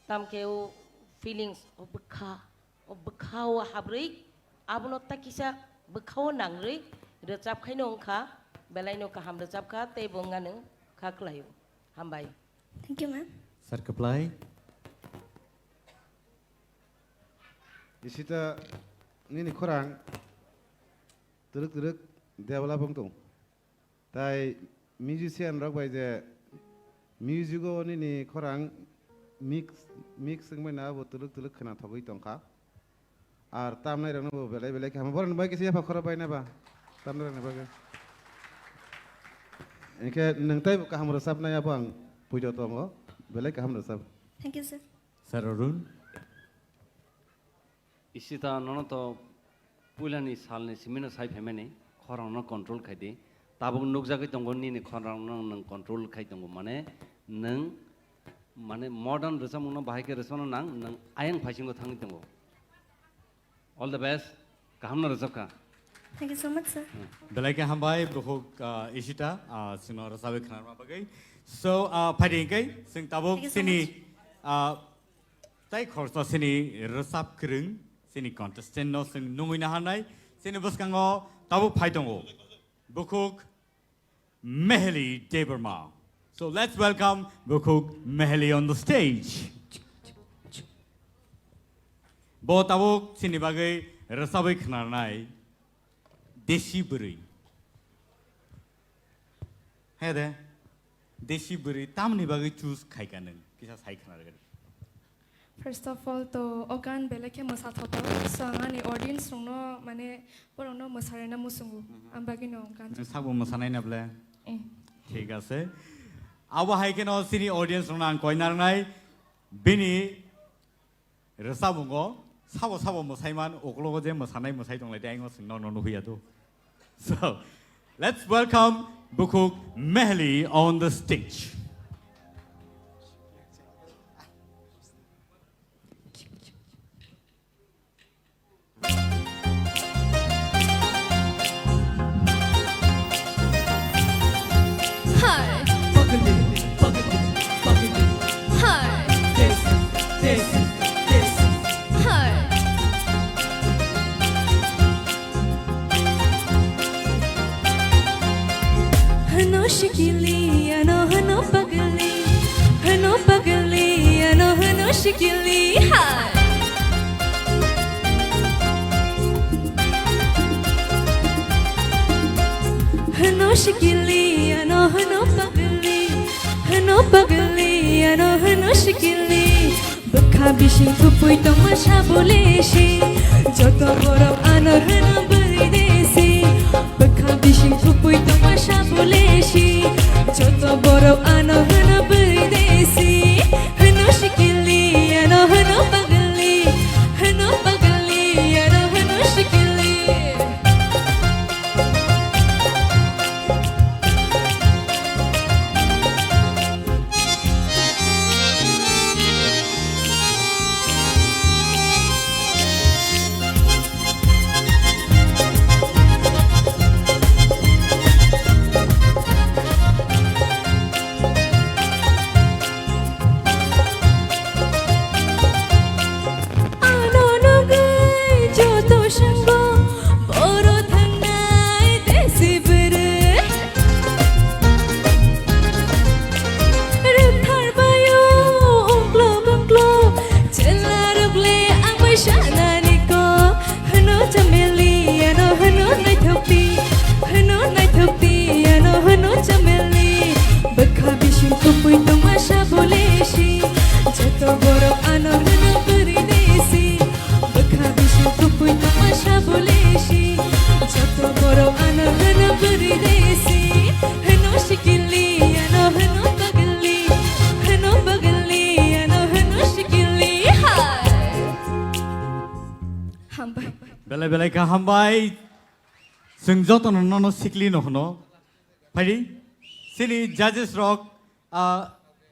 Tamkhe o feelings, o bwkha, o bwkha o habrwi, abono ta kisa bwkha o nangrwi rwchap khaino wngkha, belaino kaham rwchap kha, tei bo wngya nwng kha kwlaio. Hambai. Thank you, ma'am. Sir Kwplai. Ishita nini khorang twrwk twrwk develop wng tong. Tai musician rok bai je music o nini khorang mix, mix wngmani abo twlwk twlwk khwnathogwi tongkha. Ar tamnai rokno bo belai belai khe hamo. Borokni bai kisa yapha khoro bai naba. Tamnai rokni bagwi. Hinkhe nwng teibo kaham rwchapnai abo ang puijo tongo. Belai kaham rwchap. Thank you, sir. Sir Arun. Ishita, nono to puilani salni simino sai phaimani, khorangno control khai di. Tabuk nukjagwi tongo nini khorangno nwng control khai tongo, mane nwng, mane modern rwchapmungno bahai khe rwchapna nang, nwng ayang phaisingo thangwi tongo. All the best, kahamno rwchapkha. Thank you so much, sir. Belai khe hambai, bukhuk, ah, Ishita, ah, chwngno rwchabwi khwnarma bagwi. So, ah, phaidi hinkhe, chwng tabuk Thank you so chini, much. Ah, Tai khoroksa chini rwchap kwrwng, chini contestant no chwng nungwi naharnai, chini bwskango tabuk phai tongo. Bukhuk Meheli Debbarma. So let's welcome Bukhuk Meheli on the stage. Bo tabuk chini bagwi rwchabwi khwnarnai. Desi bwrwi. He de, desi bwrwi tamni bagwi choose khaika nwng? Kisa sai khna rwgadi. First of all, to o gan belai khe mwsathothok. So, ang ani audience rokno, mane, borokno mwsarina muchungo. Mhm. Ang bagwino gan. Nwng sakbo mwsanai na ble? Eh. Thik ase. Abo hai kheno chini audience rokno ang koi narwnai. Bini Rwchapmungo sabo sabo mwsaiman, uklogo je mwsanai mwsai tonglai de, ayung o chwng nono nuhya do. So, let's welcome Bukhuk Mehli on the stage. Hi. Hi. Hi. Desi, desi, desi. Hi. Hano shikili, ano hano pagli. Hano pagli, ano hano shikili. Hi. Hano shikili, ano hano pagli. Hano pagli, ano hano shikili. Bwkha bising kupui tongma sabole si. Joto borok ano hano bwrwi desi. Bwkha bising kupui tongma sabole si. Joto borok ano hano bwrwi desi. Hano shikili, ano hano pagli. Hano pagli, ano hano shikili. Belai belai kha hambai. Chwng jotono nono sikli no hwno. Phaidi, chini judges rok, ah,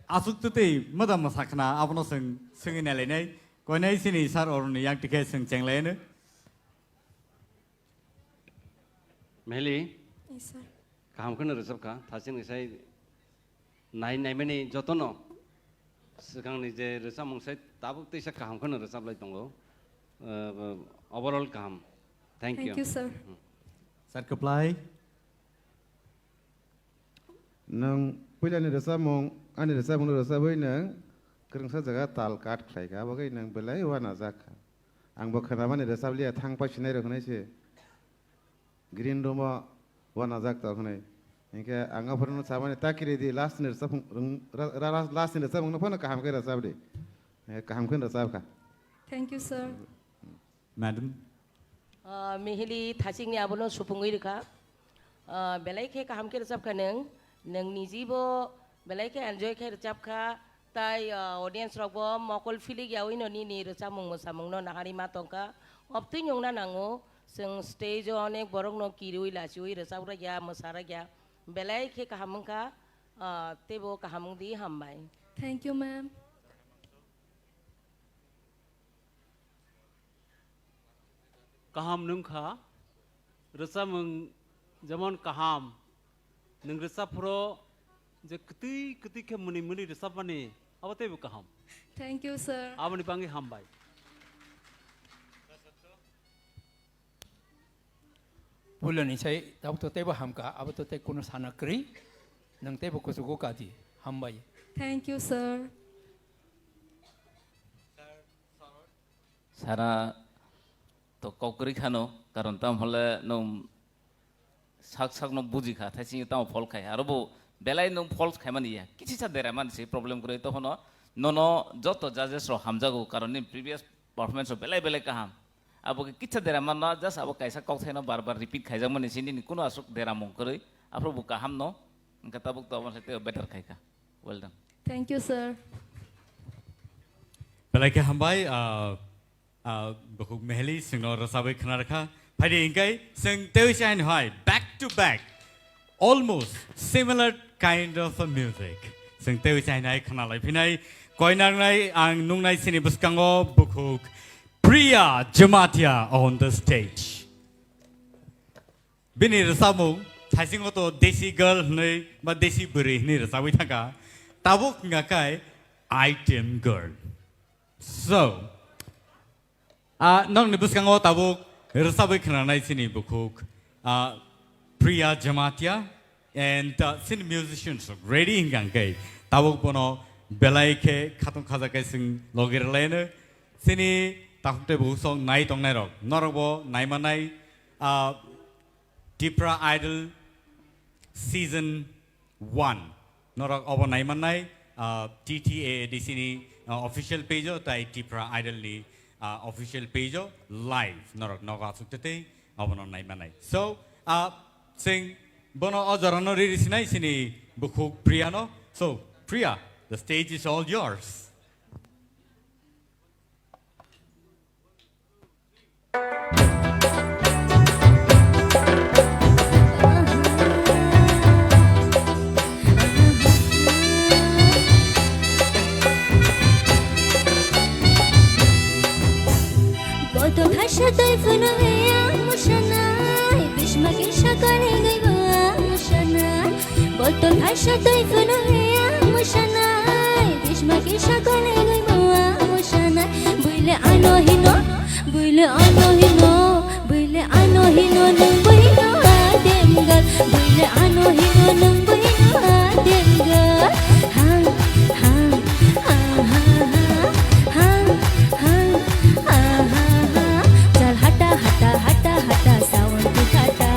aswk twtwi moda mwsa khna, abono chwng swngwi nailainai. Koinai chini sir oroni yang tikhe chwng chenglaino. Mehli, Yes, sir. Kaham kheno rwchap kha, thaching ni sai nai naimani jotono swkangni je rwchapmung sai tabuk teisa kaham kheno rwchap lai tongo. Uh, overall kaham. Thank you. Thank you, sir. Hmm. Sir, kwplai. Nwng puilani rwchapmung, ani rwchapmungno rwchapwi nwng kwrwngsa jaga tal cut khlai kha, abo khe nwng belai uanajak kha. Ang bo khwnamani rwchap liya, thang pai sinai rok hwnwi se. Green room o uanajak tong hwnwi. Hinkhe ang aphuru no samani ta kiri di, last ni rwchapmung, rwng-, ra-, ra-, ra-, last ni rwchapmung no phano kaham khe rwchap di. Eh, kaham khe rwchap kha. Thank you, sir. Madam. Ah, Mihili thachikni abono supungwi rwkha. Ah, belai khe kaham khe rwchap kha nwng. Nwng nijibo belai khe enjoy khe rwchap kha. Tai, ah, audience rokbo mokol philik yaui no nini rwchapmung mwsamungno naharwi ma tongkha. Obtwi nungna nango, chwng stage o onek borokno kiriui lachiui rwchaprakya, mwsarakya. Belai khe kaham wngkha, ah, teibo kaham wngdi, hambai. Thank you, ma'am. Kaham nwngkha, rwchapmung jemon kaham, nwng rwchap phuru je kwtwi kwtwi khe mwnwi mwnwi rwchapmani, abo teibo kaham. Thank you, sir. Aboni bangwi hambai. Puilani sai tabuk to teibo hamkha, abo to tei kunu sana kwrwi, nwng teibo kuchugo kaji, hambai. Thank you, sir. Sara to kok kwrwi khano, karon tamo hole nwng sak sak no buji kha, thaising tamo phol khai, aro bo belai nwng phol khaimani ya, kichisa dera mani se problem kwrwi, tokhono nono joto judges rok hamjago, karon nini previous performance rok belai belai kaham, abo khe kichisa dera manno, just abo kaisa kok thaino bar bar repeat khaijakmani se nini kuno aswk dera mung kwrwi, aphuru bo kaham no, wngkha tabuk to abo se teibo better khai kha. Well done. Thank you, sir. Belai khe hambai, ah, ah, bukhuk Meheli chwngno rwchabwi khna rwkha. Phaidi hinkhe chwng teiwi se haino hai back to back, almost similar kind of a music. Chwng teiwi se haino hai khna lai phinai, koi nangnai ang nungnai chini bwskango bukhuk Priya Jamatia on the stage. Bini rwchapmung thaisingo to Desi Girl hwnwi ba Desi Bwrwi hwnwi rwchabwi thangkha. Tabuk wngkha khe Item Girl. So, ah, nokni bwskango tabuk rwchabwi khwnanai chini bukhuk, ah, Priya Jamatia and, ah, chini musicians ready hwnkha khe tabuk bono belai khe khatung khaja khe chwng logi rwlaino. Chini takhuk tei bukhuk song nai tongnairok, norokbo naimanai, ah, Tipra Idol Season one. Norok obo naimannai, ah, T T A A D C ni, ah, official page o tai Tipra Idol ni, ah, official page o live norok nogo aswk tei obono naimannai. So, ah, chwng bono o jorano riri sinai chini bukhuk Priya no. So, Priya, the stage is all yours. Koto thaisa twi phunugwi ang musanai, bisma kisa kolegwi bo ang musanai. Botol thaisa twi phunugwi ang musanai, bisma kisa kolegwi bo ang musanai. Buile ano hino, buile ano hino, buile ano hino, nwng buino adem gal. Buile ano hino, nwng buino adem gal. Hang, hang, ha, ha, ha, hang, hang, ha, ha, ha. Chal hata, hata, hata, hata, sound tu hata.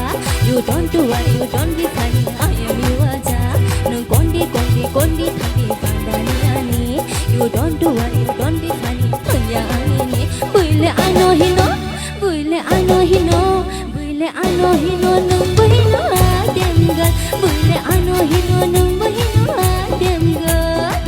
You don't do what, you don't be funny, I am you aja. Nwng kondi, kondi, kondi thangdi bandani ani. You don't do what, you don't be funny, manya ani. Buile ano hino, buile ano hino, buile ano hino, nwng buino adem gal. Buile ano hino, nwng buino adem gal.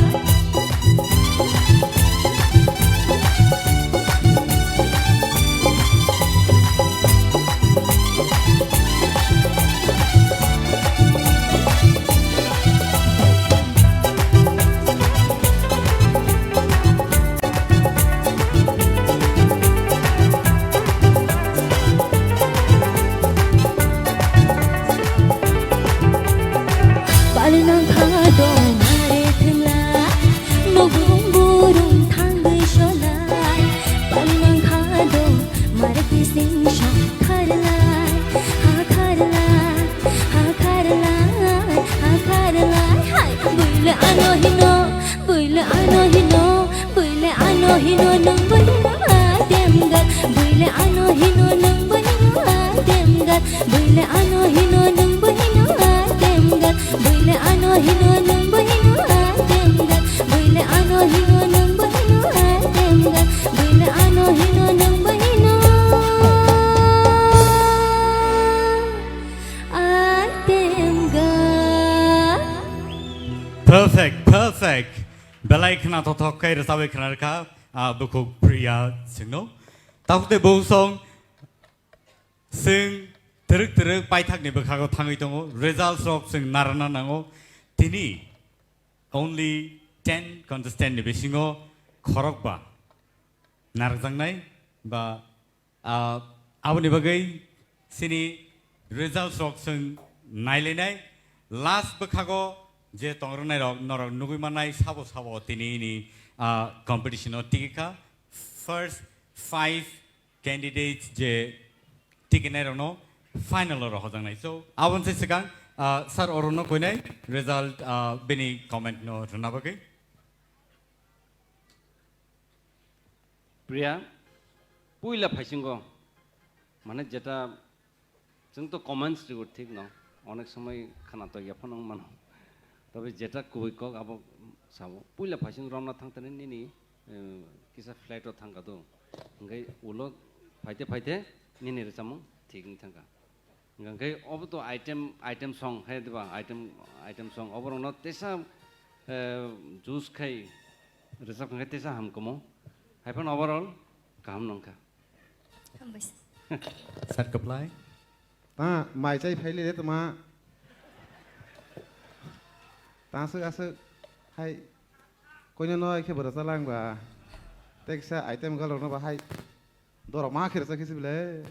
Hino nungbo hino atem gal, buile ano hino nungbo hino atem gal, buile ano hino nungbo hino atem gal, buile ano hino nungbo hino atem gal. Perfect, perfect. Belai khna thothok khe rwchabwi khna rwkha, ah, bukhuk Priya singno. Tabuk tei bo song Chwng twrwk twrwk paithakni bwkhago thangwi tongo, results rok chwng narwkna nango. Tini only ten contestant ni bisingo khorokba narwkjaknai ba, ah, aboni bagwi chini results rok chwng nailainai. Last bwkhago je tongrwknai rok norok nugwi mannai sabo sabo tini ni, ah, competition o tigi kha. First five candidates je ticket nairokno final o rohorjaknai. So, aboni se swkang, ah, sir orono koinai result, ah, bini comment no rwna bagwi. Priya, puila phaisingo, mane jeta chwng to comments rw thik no, onek somoi khana to yaphano wng mano. Tobe jeta kubui kok abo sabo. Puila phaising romna thangtani nini, eh, kisa flight o thangka do. Hingke ulo phaite phaite nini rwchapmung thik wng thangka. Hingke obo to item, item song hai diba? Item, item song. Oborokno tesa, eh, juice khai rwchap khai tesa hamkamo. Haiphano overall kaham nongkha. Hambai sir. Sir, kwplai. Ta mai chai phai le tuma. Ta aswk aswk hai. Koino no khe bwrasa lang ba. Teksa item galok no ba hai. Doro ma khe rasa khe sibile.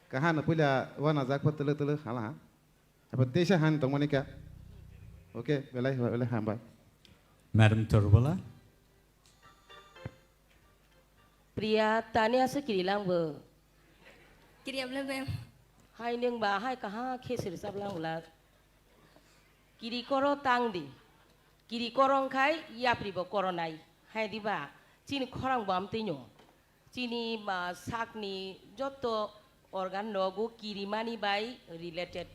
Kaha no puila wana jak pa tele tele hala. Apa tesa han tong mani ka. Oke, belai belai hambai. Madam Torbala. Priya, tani aswk kiri lang bo? Kiri abla ma'am. Hai nwng ba hai kaha khe siri chap lang ula. Kiri koro tang di. Kiri koro wngkhai yapri bo koro nai. Hai di ba? Chini khorang bo amtwi no. Chini ba sakni joto organ rogo kiri mani bai related.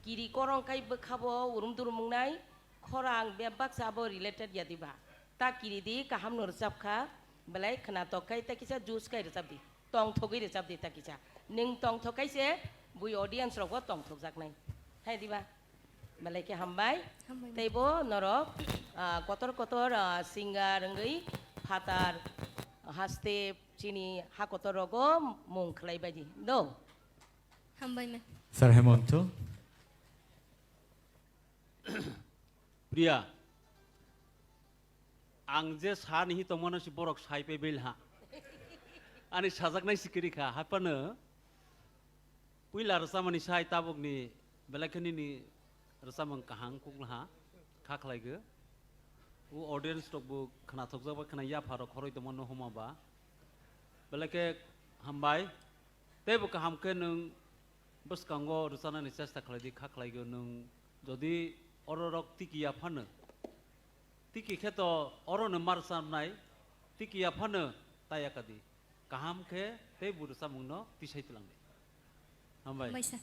Kiri koro wngkhai bwkha bo urum durum wngnai, khorang bebak sa bo related ya di ba? Ta kiri di, kaham no rwchap kha, belai khwnatok khai ta kisa juice khai rwchap di, tongthogwi rwchap di ta kisa. Nwng tongthok khai se bui audience rok bo tongthok jak nai. Hai di ba? Belai khe hambai. Hambai. Tei bo norok, ah, kotor kotor, ah, singer wngwi phatar haste chini ha kotor rogo mung khlai bai di. Do. Hambai ma. Sir Hemonto. Priya, ang je sa ni hi tongmano si borok sai pe bel ha. Ani sajaknai si kiri kha, haphano puila rwchapmani sai tabukni belai khe nini rwchapmung kaham kukla ha, kha khlai go. O audience rok bo khwnathokjak ba khwna yapha rok khoroi tongmano homa ba. Belai khe hambai. Tei bo kaham khe nwng bwskango rwchanani chesta khlai di, kha khlai go nwng jodi oro rok tiki ya phano. Tiki khe to oro no mar chamnai, tiki ya phano ta ya ka di. Kaham khe tei bo rwchapmung no tisai tlang di. Hambai. Hambai sir.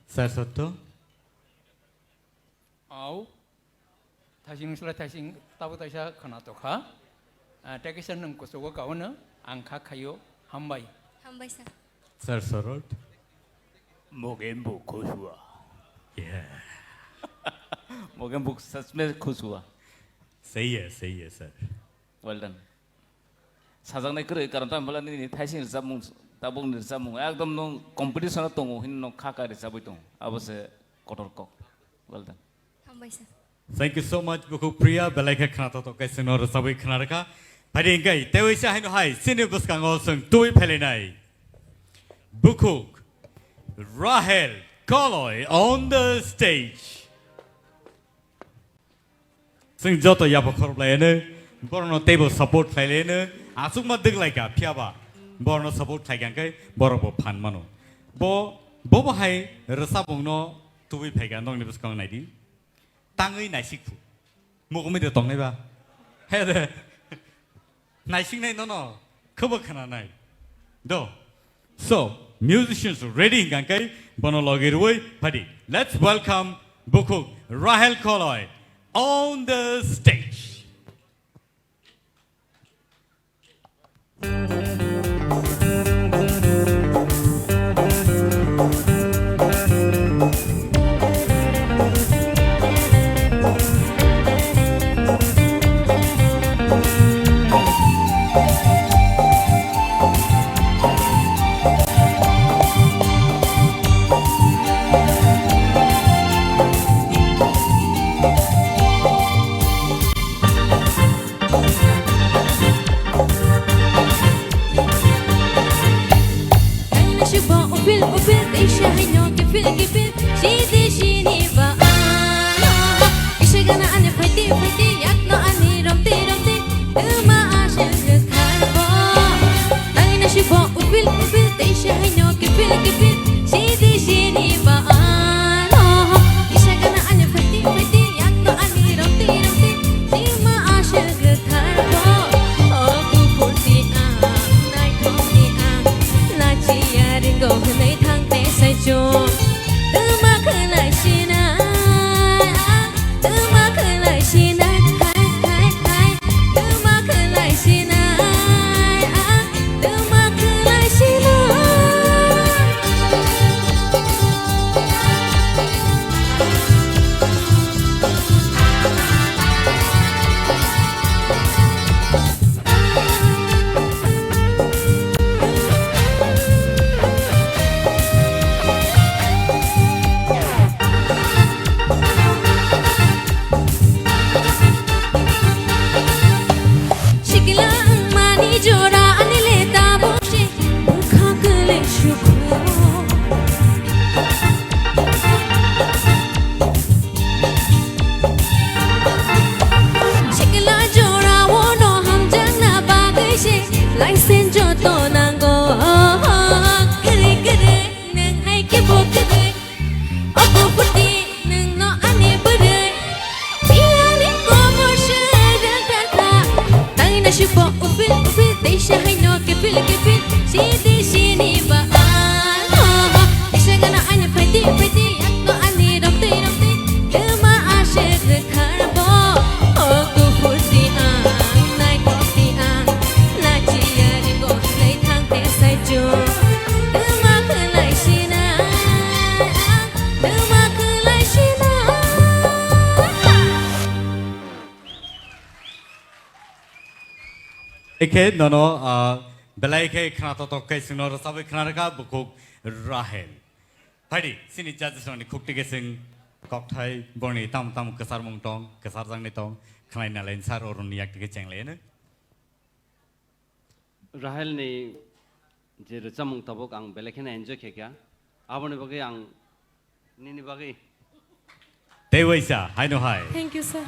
Sir Sotto. Au. Thaising sla thaising tabo taisa khwna tokha. Ah, tei kisa nwng kuchugo kaono ang kha khaio. Hambai. Hambai sir. Sir Sorot. Mogembo Khusua. Yeah. Mogembo sachme Khusua. Sahi hai, sahi hai, sir. Well done. Sajaknai kwrwi, karon tamo bwla nini thaising rwchapmung, tabukni rwchapmung ekdom nwng competition o tongo hino nwng kha kha rwchabwi tongo, abo se kotor kok. Well done. Hambai sir. Thank you so much, Bukhuk Priya, belai khe khwnathok khe chwngno rwchabwi khwna rwkha. Phaidi hwnkhe teiwi se haino hai chini bwskango chwng tubui phailainai Bukhuk Rahel Koloi on the stage. Chwng joto yapha khoroplaiano, borokno teibo support khlailaiano, achukma dwglaikha, phiyaba borokno support khlaikha hwnkhe borokbo phan mano. Bo, bobo hai rwchapmungno tubui phaikha, nokni bwskango naidi. Tangwi naisik phu. Mugumi de tongnai ba? He de. Naisiknai nono, khobo khwnanai. Do. So, Musicians ready hingkha khe bono logi rwui phadi. Let's welcome Bukhuk Rahel Koloi on the stage. Nang nasibo upil upil, teisa haino kifil kifil, sidi sini ba ano. Kisa gana ani phaiti phaiti, yakno ani romti romti, tuma aswk rwkharbo. Nang nasibo upil upil, teisa haino kifil kifil, sidi sini ba ano. Kisa gana ani phaiti phaiti, yakno ani romti romti, tuma aswk rwkharbo. O kuphurti ang, naithokni ang, nachiya ringo hwnwi thangte saichung. Tuma khwlai sinai ang, tuma khwlai sinai, hai, hai, hai. Tuma khwlai sinai ang, tuma khwlai sinai. Sikla wngmani jora ani le tabuk se bwkha kwlwi sukho. Sikla jora o no hamjakna bagwi se license joto nango. Kwrwi kwrwi nwng hai khe bo kwrwi. Obo phuti nwngno ani bwrwi. Biyani komor se rwngthar kha. Tangwi nasibo upil upil, teisa haino kifil kifil. Sidi sini ba ano. Kisa gana ani phaiti phaiti, yakno ani romtwi romtwi. Tuma aswk rwkharbo. O kuphurti ang, naithokti ang. Nachiya ringo hwnwi thangte saichung. Tuma khwlai sinai ang. Ekhe nono, ah, belai khe khna totok khe chwngno rwchabwi khna rwkha Bukhuk Rahel. Phaidi, chini judges rokni khukti khe chwng kokthai borni tamo tamo kwcharmung tong, kwcharjaknai tong, khnai nalai sar oroni yak tike chenglai no. Rahel ni je rwchapmung tabuk ang belai kheno enjoy khe kha. Aboni bagwi ang nini bagwi. Tei waisa, haino hai. Thank you, sir.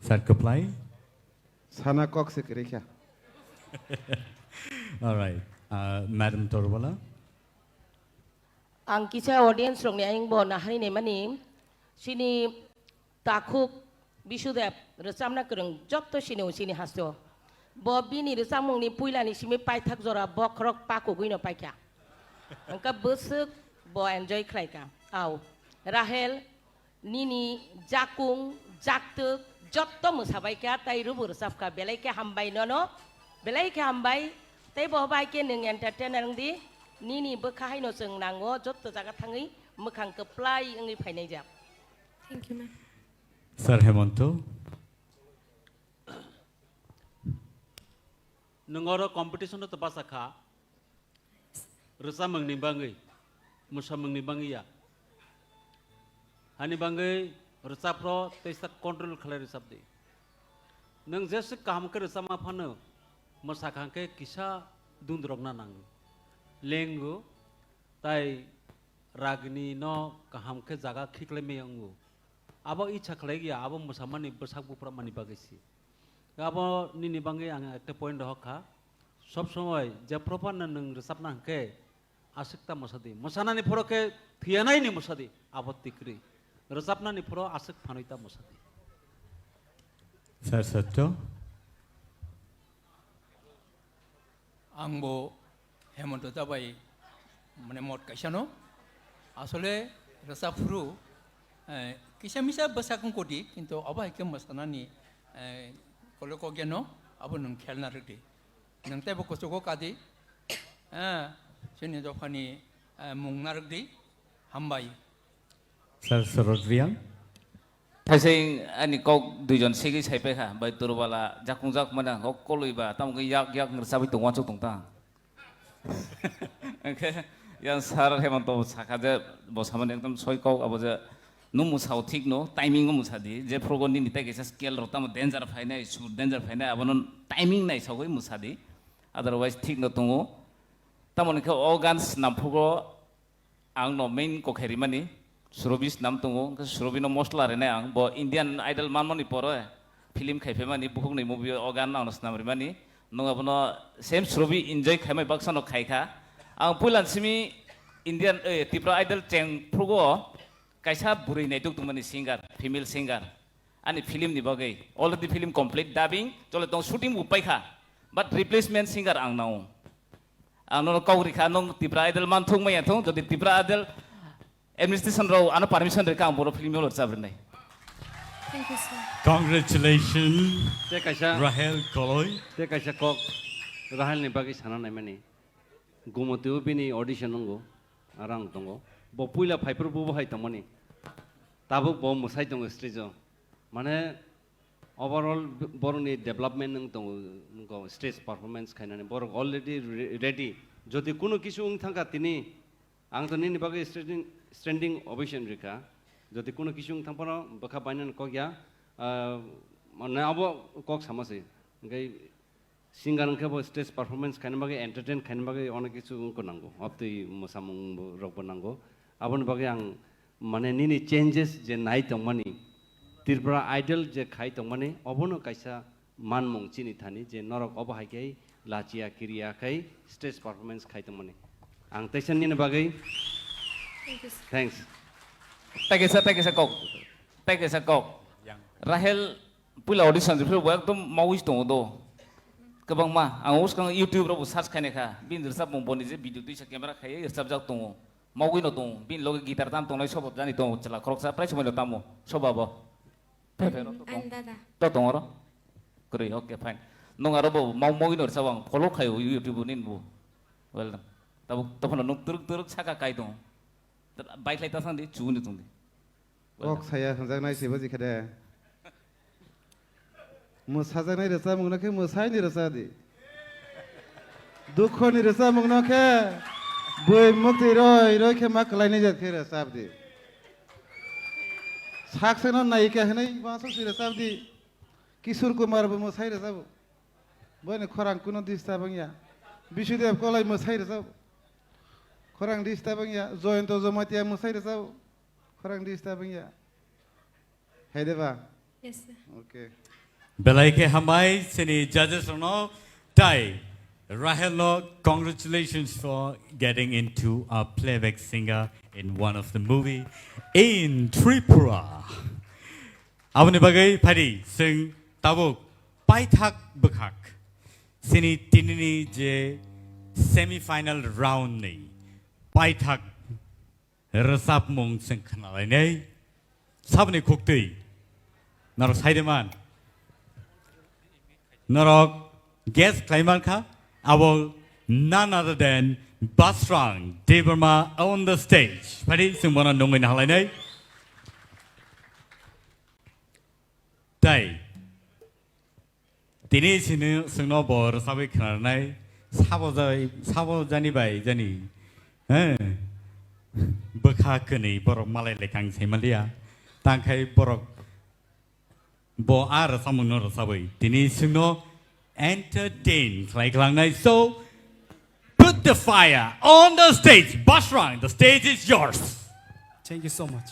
Sir, kwplai. Sana kok se kwrwi kha. All right. Uh, Madam Torwala. Ang kisa audience rokni ayang bo nahari naimani, chini takhuk Bisudeb rwchapna kwrwng jotto sini o chini haste o. Bo bini rwchapmungni puilani simi paithak jora bokhorok pakugwino paikha. Hwnkhe bwswk bo enjoy khlaikha. Au, Rahel, nini jakung, jaktwk jotto mwsabaikha tai rwbo rwchapkha. Belai khe hambai nono, belai khe hambai. Tei bo bai khe nwng entertainer wngdi. Nini bwkha haino chwng nango, jotto jaga thangwi mwkhang kwplai wngwi phainaijak. Thank you, ma'am. Sir Hemonto. Nwng oro competition-o to basa kha, rwchapmungni bagwi, mwsamungni bagwi ya. Hani bagwi rwchapro teisa control khlai rwchapdi. Nwng jeswk kaham khe rwchapma phano, mwsakha khe kisa dundrokna nango. Lengo, tai ragni no kaham khe jaga khiklai maya wngo. Abo icha khlai ya, abo mwsamani bwsak buphramani bagwi se. Abo nini bagwi ang ekta point rohor kha. Sob somoi je proper no nwng rwchapna hwnkhe aswk ta mwsadi. Mwsanani phoro khe thwiyanaini mwsadi, abo tikri. Rwchapnani phoro aswk phanwi ta mwsadi. Sir Satyo. Ang bo Hemanta da bai mane mot kaisa no. Asole rwchap phuru, eh, kisa misa bwsak wng kodi, kintu abo hai khe mwsanani, eh, kole kokya no abo nwng khel narwk di. Nwng teibo kuchugo kadi, eh, chini dophani, eh, mung narwk di. Hambai. Sir Sorot Reang. Thaising ani kok duijon segwi saipai kha, bai Durubala jakung jak mane ang kok kolwi ba, tamo khe yak yak ngrwchabwi tong wansuk tong ta. Hwnkhe yang sir Hemanta bo sakha je, bo samani ekdom soi kok abo je, nung mwsao thik no, timing o mwsa di, je phrugo nini tai kaisa scale rok tamo danger phainai, sur danger phainai, abono timing naisogwi mwsa di, otherwise thik no tongo. Tamoni khe o gan swnam phrugo, ang no main kokhe rimani, Surobi swnam tongo, hwnkhe Surobi no mosla rinai ang, bo Indian Idol manmani pore film khai phaimani, bukhukni movie o gan ang no swnam rimani, nwng abono same Surobi enjoy khaimai baksa no khai kha. Ang puila simi Indian, eh, Tripura Idol cheng phrugo kaisa bwrwi naituk tongmani singer, female singer. Ani film ni bagwi already film complete, dubbing chole tong, shooting bo paikha, but replacement singer ang nao. Ang nono kok rikha, nung Tripura Idol man thung maya thung, jodi Tripura Idol administration rao ano permission rikha, ang boro film rwchap rinai. Thank you, sir. Congratulations, Te kaisa, Rahel Koloi. Te kaisa kok Rahel ni bagwi sana naimani. Gumotio bini audition nungo, arang tongo. Bo puila phaiphuru bo hai tongmani. Tabuk bo mwsai tongo stage o. Mane overall borokni development wng tongo, wngkho stage performance khainani. Borok already re-, ready. Jodi kuno kisu wng thangkha tini, ang to nini bagwi standing, standing ovation rikha. Jodi kuno kisu wng thangphano bwkha bainani kok ya, ah, mane abo kok sama se. Hwnkhe singer hwnkhe bo stage performance khaina bagwi, entertain khaina bagwi onek kisu wngkho nango. Obtwi mwsamung bo, rokbo nango. Aboni bagwi ang, mane, nini changes je nai tongmani, Tripura Idol je khai tongmani, obono kaisa manmung chini thani je norok obo hai khe lachiya kiriya khai stage performance khai tongmani. Ang teisa nini bagwi Thank you, sir. Thanks. Thank you, sir. Thank you, sir. Kok. Thank you, sir. Kok. Yang. Rahel puila audition rwphru bo ekdom mawi tongo do. Kwbangma ang uskang YouTube rogo search khainai kha. Bini rwchapmung boni je video twisa camera khaiwi rwchapjak tongo. Mawi no tongo. Bini loge guitar tam tongnai sobo jani tongo chwla khoroksa prai somoino tamo. Soba bo. Phe phe ro to tong. Ang dada. To tong oro. Kwrwi, okay, fine. Nung aro bo mau mawi no rwchap ang follow khaio YouTube nini bo. Well done. Tabo, tabo no nung turuk turuk saka kai tongo. Bai khlai ta sang di, chubuni tong di. Kok saya hwnjaknai se bo jikha de. Mwsajaknai rwchapmung no khe mwsai ni rwchap di. Dukho ni rwchapmung no khe bui muktwi roi roi khe ma kwlainai jat khe rwchap di. Sak se no nayika hwnwi uansuk se rwchap di. Kishore Kumar bo mwsai rwchabo. Boini khorang kuno disturb wngya. Bisudev Koloi mwsai rwchabo. Khorang disturb wngya. Jayanta Jamatia mwsai rwchabo. Khorang disturb wngya. Hai de ba? Yes, sir. Okay. Belai khe hambai chini judges rokno, tai Rahel no congratulations for getting into a playback singer in one of the movie in Tripura. Aboni bagwi phaidi chwng tabuk paithak bwkhak chini tinini je semi final round ni paithak rwchapmung chwng khnalainai. Saboni khuktwi norok sai de man. Norok guess khlai man kha, abo none other than Basrang Debbarma on the stage. Phaidi chwng bono nungwi nahalainai. Tai. Tini sini sengno bo rwchapwi khnarnai, sabo jai, sabo jani bai jani, eh, bwkha kwnwi borok malai lekang sai manliya, tangkhai borok bo a rwchapmungno rwchapwi tini sengno entertain khlai klangnai. So, put the fire on the stage, Basrang, the stage is yours. Thank you so much.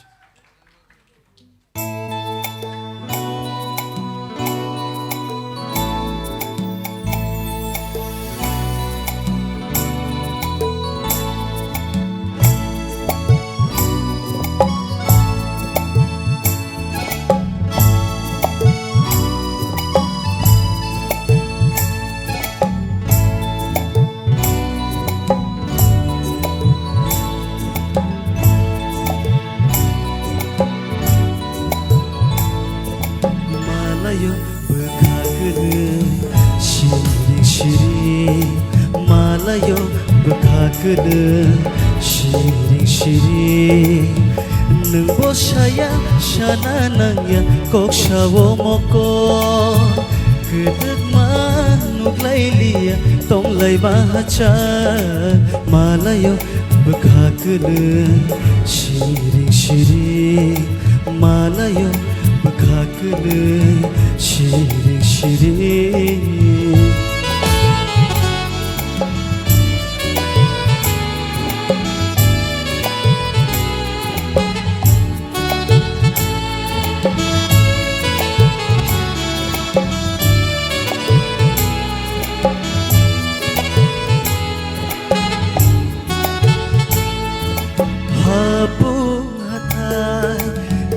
Bwkha kwlwng siring siring, nwng bo saya sana nangya kok sao mokol. Kwdwkma nuklailiya tonglai bahachal malaio. Bwkha kwlwng siring siring malaio. Bwkha kwlwng siring siring. Hapung hathai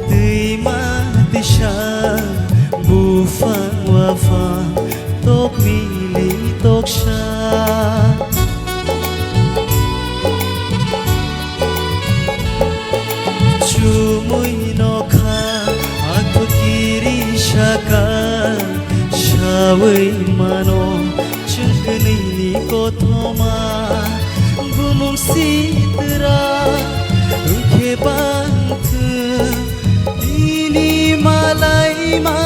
twima tisa, buphang waphang tok mili toksa. Chumui nokha athukiri saka, sawi mano chwng kwnwini kothoma. Bumung sitra wngkhe bangthwng, nini malaima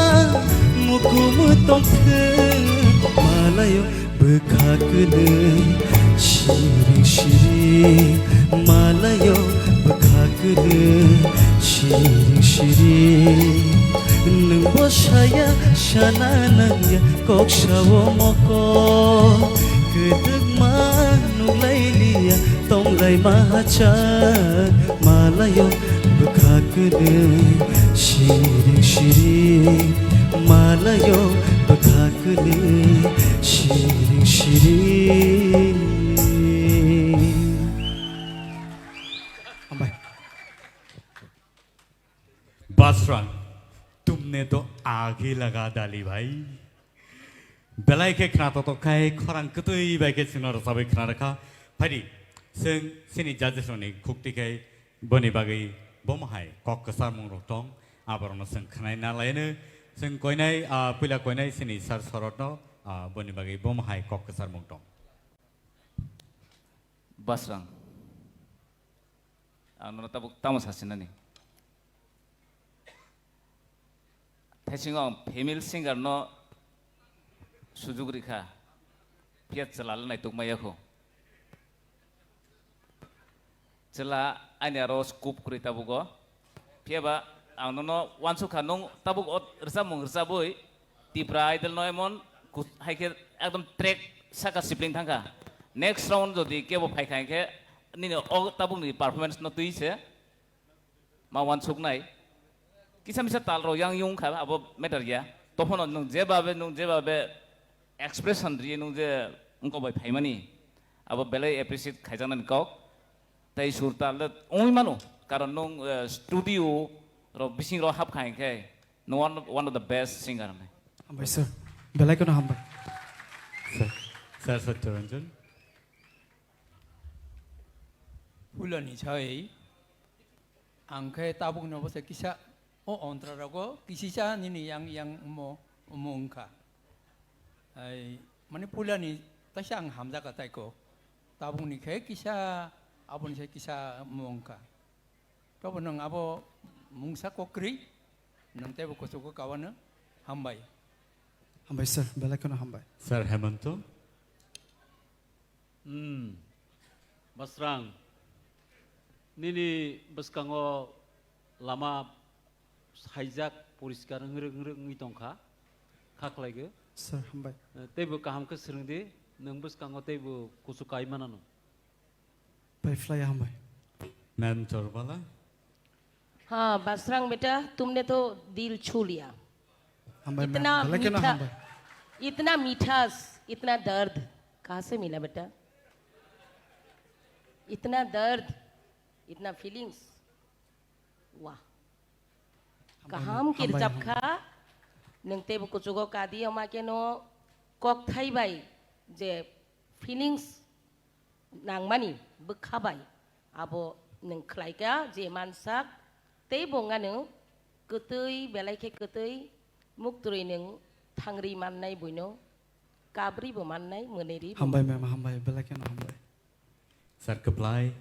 mukumu tongthwng. Malaio bwkha kwlwng siring siring, malaio bwkha kwlwng siring siring. Nwng bo saya sana nangya kok sao mokol. Kwdwkma nuklailiya tonglai macha, malaio bwkha kwlwng siring siring, malaio bwkha kwlwng siring siring. Hambai. Basrang, tumne to aage laga dali bhai. Belai khe khna totok khai khorang kwtwi bai khe chwngno rwchabwi khna rwkha. Phaidi, chwng chini judges rokni khukti khai boni bagwi bomo hai kok kwcharmung rok tong, aborokno chwng khwnai na laino. Chwng koinai, ah, puila koinai chini sir Sorotno, ah, boni bagwi bomo hai kok kwcharmung tong. Basrang. Ang nono tabuk tamo sasinani. Thaisingo ang female singer no sujuk rikha. Phiya chwla le naituk maya kho. Chwla ani aro scope kwrwi tabugo. Phiya ba ang nono uansukha, nwng tabuk o rwchapmung rwchabwi Tipra Idol no emon kus-, hai khe ekdom track saka sibling thangkha. Next round jodi kebo phaikha hinkhe nini o tabukni performance no twi se ma uansuknai. Kisa misa tal rok yang yung kha abo matter ya. Tophono nwng jebabe, nwng jebabe expression riye nwng je wngkok bai phaimani, abo belai appreciate khaijaknani kok. Tei sur tal le wngwi mano, karon nwng, eh, studio rok bising rok hapkha hinkhe nwng one, one of the best singer hwnwi. Hambai sir, belai kheno hambai. Sir, Sir Satyaranjan. Pulani chai, ang khe tabuk no bwsa kisa o ontra rogo kisisa nini yang yang mo mo wngkha. Ai, mani pulani taisa ang hamjaka taiko. Tabukni khe kisa, aboni se kisa wngkha. Tobo nwng abo mungsa kokrwi, nwng teibo kuchugo kawano hambai. Hambai sir, belai kheno hambai. Sir Hemanto. Hmm. Basrang, nini bwskango lama saijak poriskar wngrwk wngrwk wngwi tongkha, kha khlaigw. Sir, hambai. Eh, teibo kaham khe swrwngdi, nwng bwskango teibo kuchuk kai manano. Pai phlai hambai. Ma'am Chorbala. हाँ, बासरांग बेटा, तुमने तो दिल छू लिया। Hambai, ma'am. इतना Belai kheno मीठा, hambai. इतना मिठास, इतना दर्द, कहाँ से मिला बेटा? इतना दर्द, इतना फीलिंग्स, वाह। Hambai, kaham hambai, kirchap hambai. Kha, nwng teibo kuchugo kadi, omakeno kokthai bai je feelings nangmani bwkha bai, abo nwng khlaikha je mansak, teibo wngano kwtwi, belai khe kwtwi, muktwrwi nwng thangri mannai buino, kabribo mannai, mwnwiribo. Hambai, ma'am, hambai, belai kheno hambai. Sir Kwplai.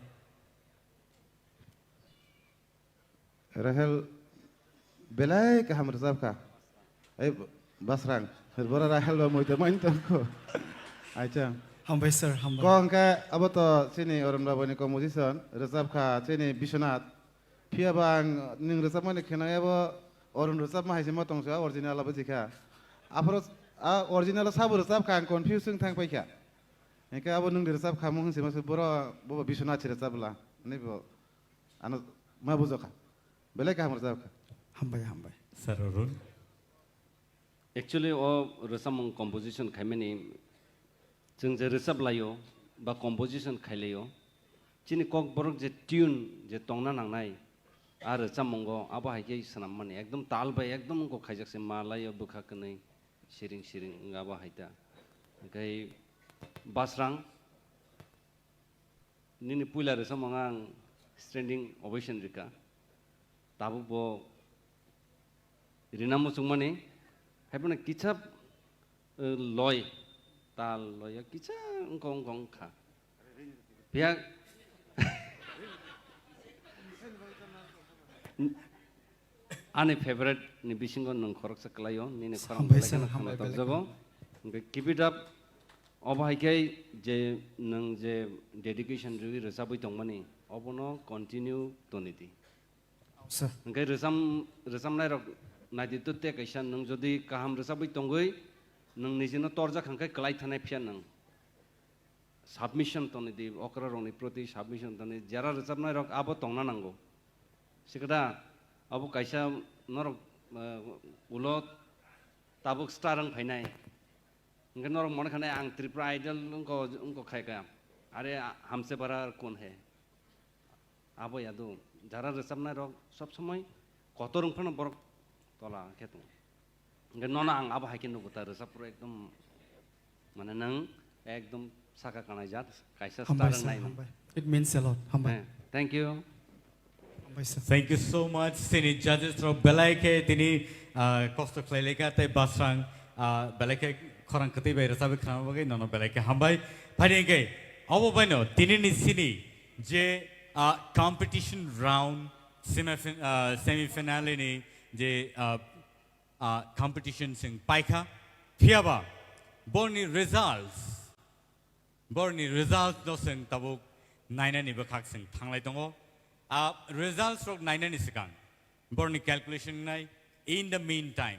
Rahel belai kaham rwchap kha. Ei Basrang, bora Rahel ba moita main tongkho. Acha. Hambai sir, hambai. Ko hwnkhe abo to chini Arun Babu ni composition, rwchap kha chini Biswanath. Phiya ba ang nwng rwchapmani khwnai abo Arun rwchapma hai se ma tongsa original abo jikha. Aphuru a original sabo rwchap kha ang confuse wng thang paikha. Hwnkhe abo nwng rwchap kha mung se ma se boro bo Biswanath se rwchap bwla. Ani bo ano ma bujokha. Belai kaham rwchap kha. Hambai, hambai. Sir Arun. Actually, o rwchapmung composition khaimani chwng je rwchap laio ba composition khai laio, chini kok borok je tune je tongna nangnai, a rwchapmungo abo hai khe swnammani ekdom tal bai ekdom wngkok khaijak se ma laio bwkha kwnwi siring siring wng abo hai ta. Hwnkhe Basrang, nini puila rwchapmung ang standing ovation rika. Tabuk bo rina muchungmani, haiphano kisa, eh, loi, tal loi, kisa wngkong wngkong kha. Phiya, ani favorite ni bisingo nwng khoroksa kwlaio, nini khorang Hambai belai sir, kheno hambai khwna belai tokjago. Hwnkhe keep it up. Obo hai khe je nwng je dedication rwi rwchabwi tongmani, obono continue toni di. Sir. Hwnkhe rwcham-, rwchamnairok naidi to tei kaisa nwng jodi kaham rwchabwi tongwi nwng nijino torjak hwnkhe kwlai thanai phiya nwng. Submission toni di, okrarokni proti submission toni, jera rwchapnairok abo tongna nango. Sikada abo kaisa norok, eh, ulo tabuk star wng phainai. Hwnkhe norok mone khanai ang Tripura Idol wngko, wngko khai kha. Are hamse bara kon he. Abo yadu, jara rwchapnairok sob somoi kotor wng phano borok tola khe tongo. Hwnkhe nono ang abo hai khe nugo ta rwchapphuru ekdom mane nwng ekdom saka kanai jat kaisa star Hambai sir, wng nai nwng. Hambai. It means a lot. Hambai. Eh, thank you. Hambai sir. Thank you so much. Chini judges rok belai khe tini, ah, kosto khlai laikha tei Basrang, ah, belai khe khorang kwtwi bai rwchabwi khwnama bagwi nono belai khe hambai. Phaidi hwnkhe obo baino tinini chini je, ah, competition round semi-fin-, ah, semi-finale ni je, ah, ah, competition chwng paikha. Phiyaba borni results, borni results no chwng tabuk nainani bwkhak chwng thanglai tongo. Ah, results rok nainani swkang borni calculation nai. In the meantime,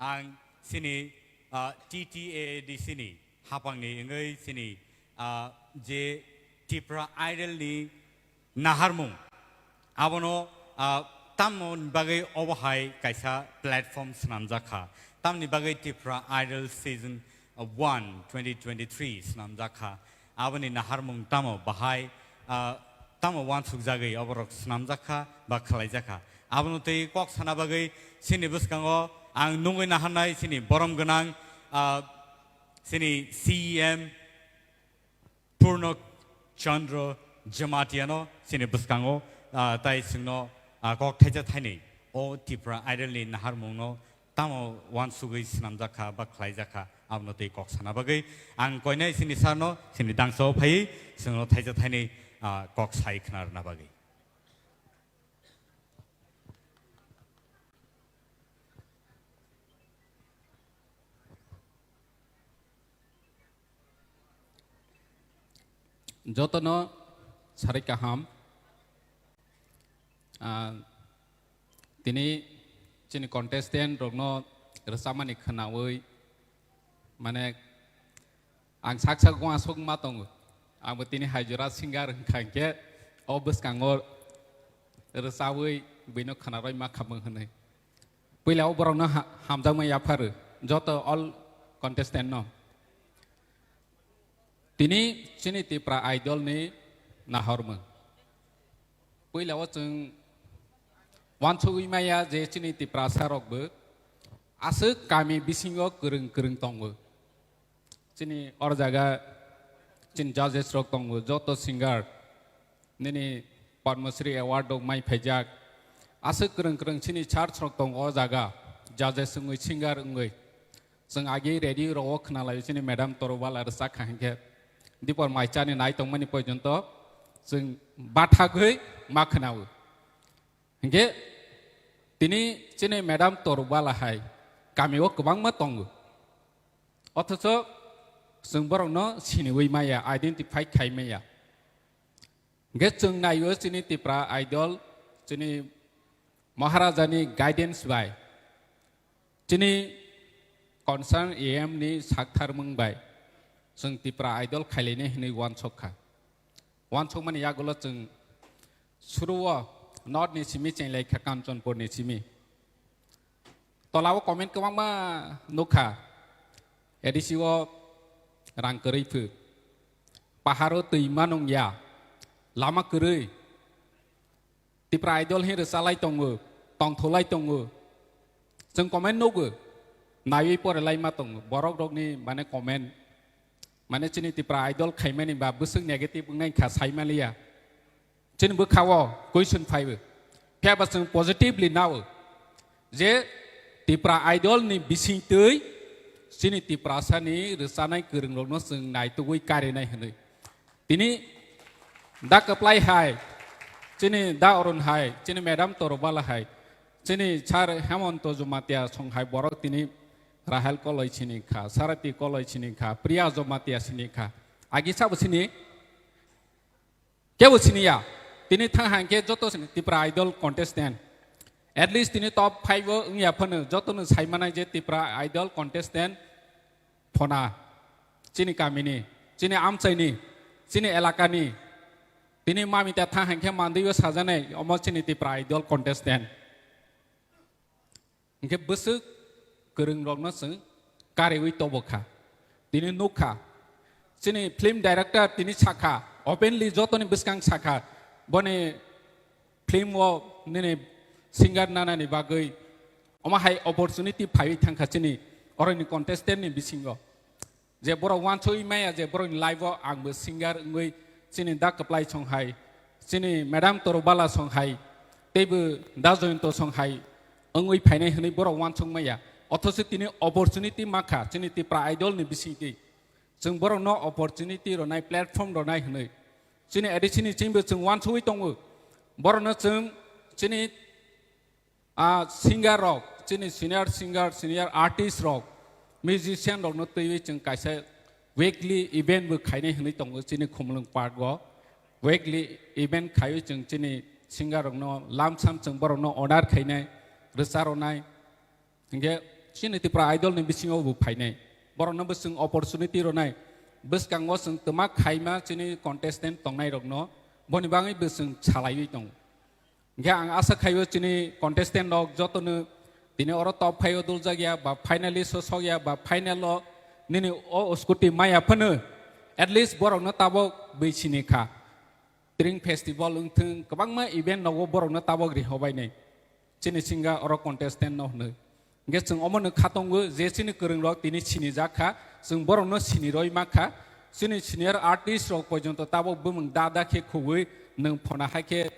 ang chini, ah, T T A A D C ni hapangni wngwi chini, ah, je Tipra Idol ni naharmung. Abono, ah, tamoni bagwi obo hai kaisa platform swnamjak kha. Tamni bagwi Tipra Idol Season, ah, one, twenty twenty-three swnamjak kha. Aboni naharmung tamo bahai, ah, tamo uansukjagwi oborok swnamjak kha ba khwlaijak kha. Abono twi kok sana bagwi chini bwskango ang nungwi naharnai chini borom gwnang, ah, chini C E M, Purno Chandra Jamatiano chini bwskango, ah, tai chwngno, ah, kok thaisa thaini o Tipra Idol ni naharmungno tamo uansugwi swnamjak kha ba khwlaijak kha, abono twi kok sana bagwi ang koinai chini sir no chini dangsa o phaiwi chwngno thaisa thaini, ah, kok sai khna rwna bagwi. Jotono sarik kaham. Ah, tini chini contestant rokno rwchapmani khwnawi, mane, ang sak sak uansuk ma tongo. Ang bo tini hai jora singer wngkha hinkhe o bwskango rwchabwi buino khwnarwi ma khamung hwnwi. Puila o borokno ha-, hamjakma yapharu joto all contestant no. Tini chini Tipra Idol ni nahormung. Puila o chwng uansugwi maya je chini Tiprasa rok bo aswk kami bisingo kwrwng kwrwng tongo. Chini or jaga chini judges rok tongo, joto singer nini Padma Shri Award rok mai phaijak. Aswk kwrwng kwrwng chini church rok tongo o jaga, judges wngwi, singer wngwi. Chwng agi radio rok o khwnalai chini madam Torobala rwchak kha hinkhe dipor mai chani nai tongmani porjonto chwng bathagwi ma khwnao. Hinkhe tini chini madam Torubala hai kamio kwbangma tongo. Othocho chwng borokno siniwi maya, identify khai maya. Hinkhe chwng naio chini Tipra Idol, chini Maharajani guidance bai, chini concern A M ni saktharmung bai chwng Tipra Idol khailainai hinwi uansuk kha. Uansukmani yagulo chwng suruo North ni simi chenglai kha, Kanchanpur ni simi. Tolao comment kwbangma nukha, A D C o rang kwrwi phu, paharo twi manung ya, lama kwrwi, Tipra Idol hin rwchalai tongo, tongtholai tongo. Chwng comment nugo, naiwi porelai ma tongo. Borok rokni mane comment, mane chini Tipra Idol khaimani ba bwswk negative wngnai kha saimaliya. Chini bwkhao question phaibo. Phiya ba chwng positively nao je Tipra Idol ni bisingtwi chini Tiprasa ni rwchanai kwrwng rokno chwng naitugwi karinai hinwi. Tini da Kwplai hai, chini da Arun hai, chini madam Torobala hai, chini sir Hemonto Jamatia song hai borok tini Rahel Koloi sini kha, Sarati Koloi sini kha, Priya Jamatia sini kha. Agi sabo sini? Kebo sini ya. Tini thang hang khe joto sini Tipra Idol contestant. At least tini top five o wngya phano joto no sai manai je Tipra Idol contestant phona. Chini kamini, chini amchaini, chini elakani. Tini mami ta thang hang khe mandwi o sajanai omo chini Tipra Idol contestant. Hinkhe bwswk kwrwng rokno chwng kariwi tobo kha. Tini nuk kha. Chini film director tini sakha, openly jotoni bwskang sakha. Boni film o nini singer nanani bagwi omo hai opportunity phaiwi thangkha chini oroni contestant ni bisingo. Je borok uansugwi maya je borokni life o angbo singer wngwi chini da Kwplai song hai, chini madam Torobala song hai, teibo da Joyonto song hai wngwi phainai hinwi borok uansuk maya. Othocho tini opportunity mankha chini Tipra Idol ni bisingtwi. Chwng borokno opportunity rwnai, platform rwnai hinwi. Chini A D C ni chwngbo chwng uansugwi tongo. Borokno chwng chini a singer rok, chini senior singer, senior artist rok, musician rokno twiwi chwng kaisa weekly event bo khainai hinwi tongo chini Khumulwng Park o. Weekly event khaiwi chwng chini singer rokno lamsam chwng borokno honor khainai, rwcha rwnai. Hinkhe chini Tipra Idol ni bisingo bo phainai. Borokno bo chwng opportunity rwnai. Bwskango chwng twma khaima chini contestant tongnai rokno boni bagwi bo chwng salaiwi tongo. Hinkhe ang asa khaio chini contestant rok jotono tini oro top five o duljak ya ba finalist o sok ya ba final o nini o scooty maya phano at least borokno tabok bwi sini kha. Tring festival wngthwng kwbangma event nogo borokno tabok rihobainai. Chini singa oro contestant no hwnwi. Hinkhe chwng omono khatongo je chini kwrwng rok tini sinijak kha, chwng borokno siniroi ma kha. Chini senior artist rok pojonto tabok bumung da da khe khugwi nwng phona hai khe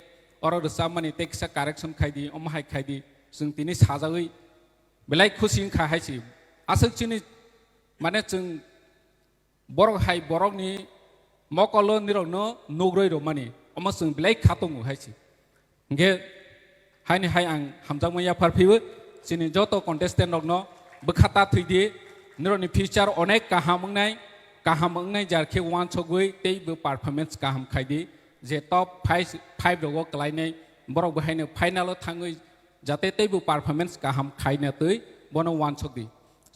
oro rwchapmani tei kisa correction khai di, omo hai khai di, chwng tini sajagwi belai khusi wngkha hai se. Aswk chini mane chwng borok hai borokni mokolo nirokno nugroi rwmani omo chwng belai khatongo hai se. Hinkhe haini hai ang hamjakma yaphar phibo chini joto contestant rokno bwkha ta thwidi, nirokni future onek kaham wngnai, kaham wngnai jar khe uansugwi tei bo performance kaham khaidi, je top five, five rogo kwlainai borok bo haino final o thangwi jate tei bo performance kaham khaina twi bono uansukdi.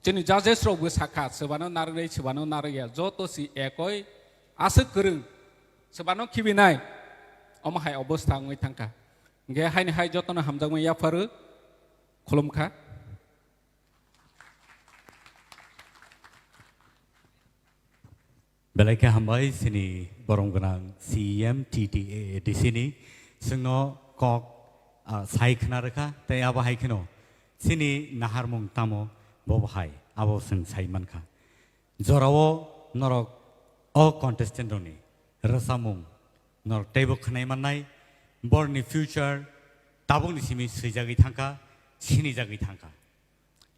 Chini judges rok bo sakha, swbano narwknai, swbano narwkya, joto si ekoi aswk kwrwng, swbano khibinai, omo hai obostha wngwi thangkha. Hinkhe haini hai jotono hamjakmani yapharo, khulumkha. Belai khe hambai chini borom gwnang C E M T T A A D C ni chwngno kok, ah, sai khna rwkha tei abo hai kheno chini naharmung tamo bo hai abo chwng sai mankha. Jorao norok o contestant rokni rwchapmung norok teibo khwnai mannai, borokni future tabukni simi swijagwi thangkha, sinijagwi thangkha.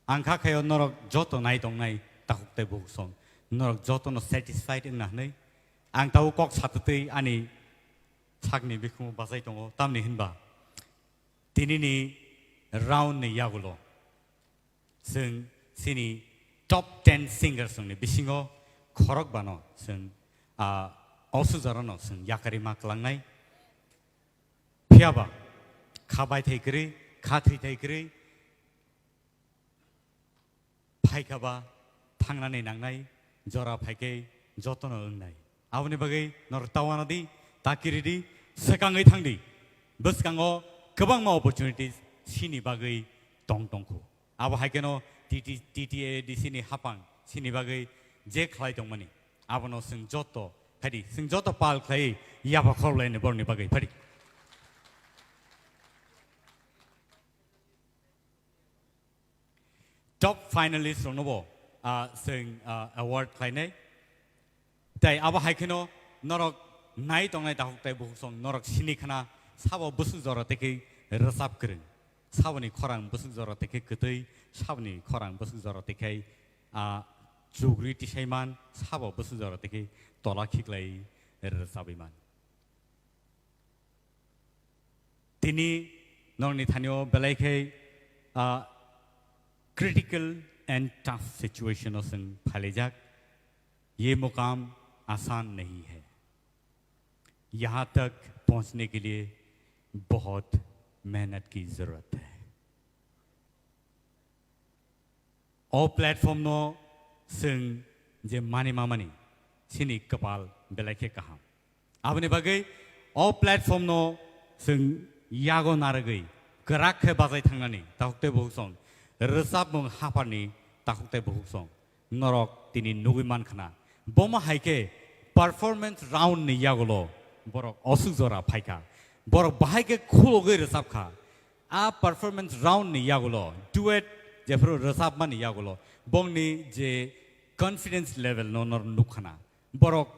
Ang kha khaio norok joto nai tongnai takhuk tei bukhuk song, norok jotono satisfied wngna hwnwi ang tabuk kok satwtwi ani sakni bikhumu bachai tongo, tamni hinba tinini round ni yagulo chwng chini top ten singers ni bisingo khorok bano chwng, ah, o sujaro no chwng yakarwi ma kwlangnai. Phiyaba kha baithai kwrwi, kha thwithai kwrwi, phaikha ba thangnani nangnai, jora phaikhe jotono wngnai. Aboni bagwi norok ta uanadi, ta kiridi, swkangwi thangdi. Bwskango kwbangma opportunities chini bagwi tong tongkhu. Abo hai kheno T T, T T A D C ni hapang chini bagwi je khlai tongmani, abono chwng joto, phaidi, chwng joto pal khlai yapha khorlaini borokni bagwi, phaidi. Top finalist rokno bo, ah, chwng, ah, award khlainai. Tai abo hai kheno norok nai tongnai takhuk tai bukhuk song norok sini khna sabo bwswk jora tei khe rwchap kwrwng. Saboni khorang bwswk jora tei khe kwtwi, saboni khorang bwswk jora tei khe, ah, chugri tisai man, sabo bwswk jora tei khe tola khiklai rwchabwi man. Tini norokni thanio belai khe, ah, critical and tough situation o chwng phailaijak. ये मुकाम आसान नहीं है। यहाँ तक पहुँचने के लिए बहुत मेहनत की ज़रूरत है। O platform no chwng je mani mamani chini kwpal belai khe kaham. Aboni bagwi o platform no chwng yago narwgwi kwrak khe bachai thangnani takhuk tei bukhuk song, rwchapmung hapharni takhuk tei bukhuk song norok tini nugwi man khna. Bomo hai khe performance round ni yagulo borok osuk jora phaikha. Borok bahai khe khulogwi rwchap kha. A performance round ni yagulo, duet jephru rwchapmani yagulo, bongni je confidence level no nor nukkhana. Borok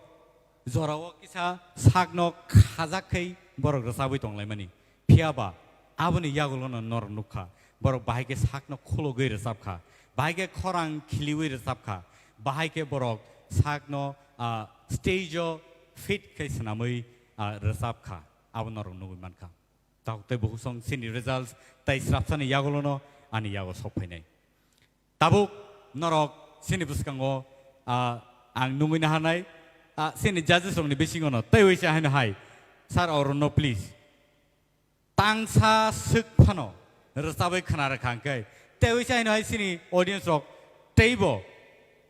jorao kisa sakno khajak khai borok rwchabwi tonglaimani. Phiyaba aboni yagulono nor nukha. Borok bahai khe sakno khulogwi rwchapkha. Bahai khe khorang khiliwi rwchapkha. Bahai khe borok sakno, ah, stage o fit khai swnamwi, ah, rwchapkha. Abo norok nugwi mankha. Tabuk tei bukhuk song chini results tai srapsani yagulono ani yago sok phainai. Tabuk norok chini bwskango, ah, ang nungwi naharnai, ah, chini judges rokni bisingono tei waisa haino hai, sir, orono please. Tangsa swk phano rwchabwi khna rwkha hwnkhe tei waisa haino hai chini audience rok teibo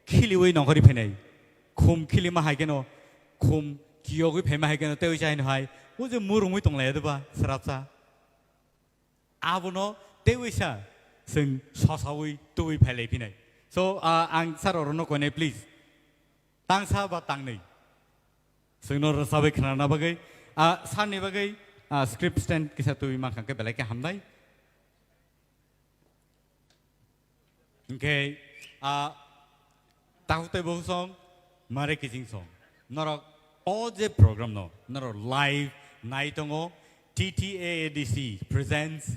khiliwi nongkhorwi phainai. Khum khilima hai kheno, khum kiyogwi phaima hai kheno, tei waisa haino hai, o je murungwi tonglaiya doba, srapsa. Abono tei waisa chwng sosawi tubui phailai phinai. So, ah, ang sir orono koinai, please. Tangsa ba tangnwi. Chwngno rwchabwi khnana bagwi, ah, sir ni bagwi, ah, script stand kisa tubui mankha khe belai khe hamnai. Hwnkhe, ah, takhuk tei bukhuk song, mare kiching song. Norok o je program no, norok live nai tongo, T T A A D C presents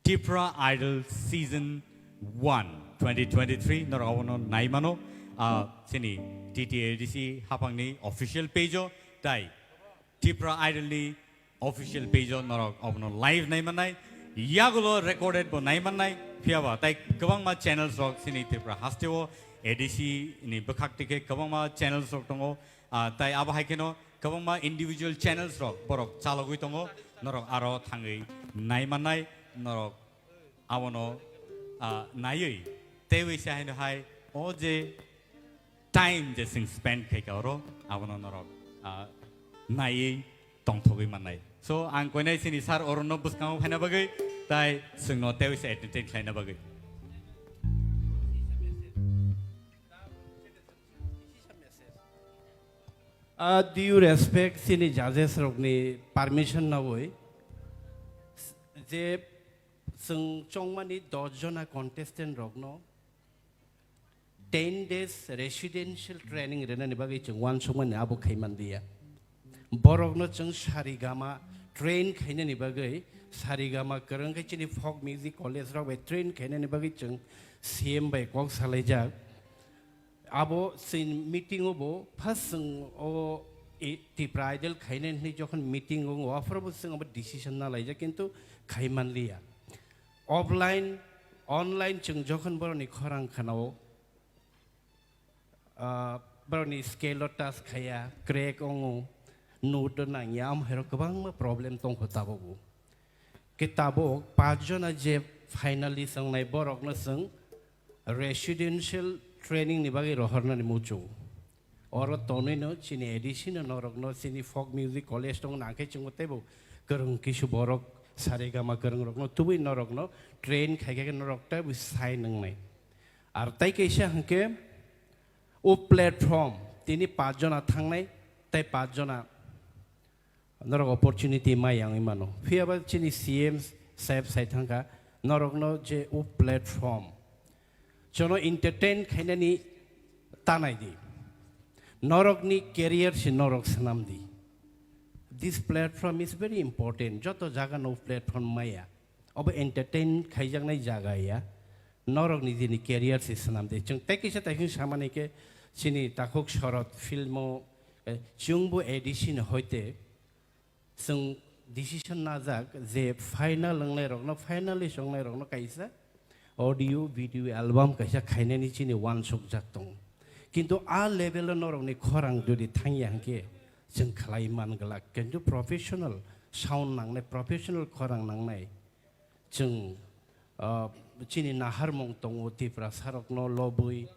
Tipra Idol Season one, twenty twenty-three, norok abono nai mano, ah, chini T T A A D C hapangni official page o, tai Tipra Idol ni official page o norok abono live nai mannai, yagulo recorded bo nai mannai, phiyaba tai kwbangma channels rok chini Tripura haste o A D C ni bwkhak tike kwbangma channels rok tongo, ah, tai abo hai kheno kwbangma individual channels rok borok chalogwi tongo, norok aro thangwi nai mannai, norok abono, ah, naiwi teiwi se haino hai o je time je chwng spend khaikha oro, abono norok, ah, naiwi tongthogwi mannai. So, ang koinai chini sir orono bwskango phaina bagwi, tai chwngno teiwi se entertain khlaina bagwi. Ah, due respect chini judges rokni permission nawi je chwng chongmani dos jona contestant rokno ten days residential training rwnani bagwi chwng uansukmani abo khai manliya. Borokno chwng sarigama train khainani bagwi, sarigama kwrwng khe chini folk music college rok bai train khainani bagwi chwng C M bai kok salaijak. Abo chini meeting o bo first chwng o i-, Tipra Idol khainai hwnwi jokhon meeting wngo, aphuru bo chwng abo decision na laijak, kintu khai manliya. Offline, online chwng jokhon borokni khorang khanao, ah, borokni scale o touch khaiya, crack wngo, note o nangya, amo hai rok kwbangma problem tongkho tabukbo. Khe tabuk paanch jona je finalist wngnai borokno chwng residential training ni bagwi rohornani muchungo. Oro tonwino chini A D C no norokno chini folk music college tong nangkhe chwngbo teibo kwrwng kisu borok saregama kwrwng rokno tubui norokno train khaikhe norok teibo sign wngnai. Ar tai kaisa hwnkhe o platform tini paanch jona thangnai tei paanch jona norok opportunity mai yang mano. Phiya ba chini C M saheb sai thangkha, norokno je o platform, jono entertain khainani tanai di. Norokni career se norok swnam di. This platform is very important. Joto jaga no platform maya. Obo entertain khaijaknai jaga ya. Norokni jini career se swnam di. Chwng tei kisa tei samani khe chini takhuk Shorod film o, eh, chwngbo A D C ni hoite chwng decision najak je final wngnairokno, finalist wngnairokno kaisa audio video album kaisa khainani chini uansukjak tongo. Kintu a level o norokni khorang jodi thangya hwnkhe chwng khlai man glak. Kintu professional sound nangnai, professional khorang nangnai. Chwng, ah, chini naharmung tongo, Tiprasarokno lobwi,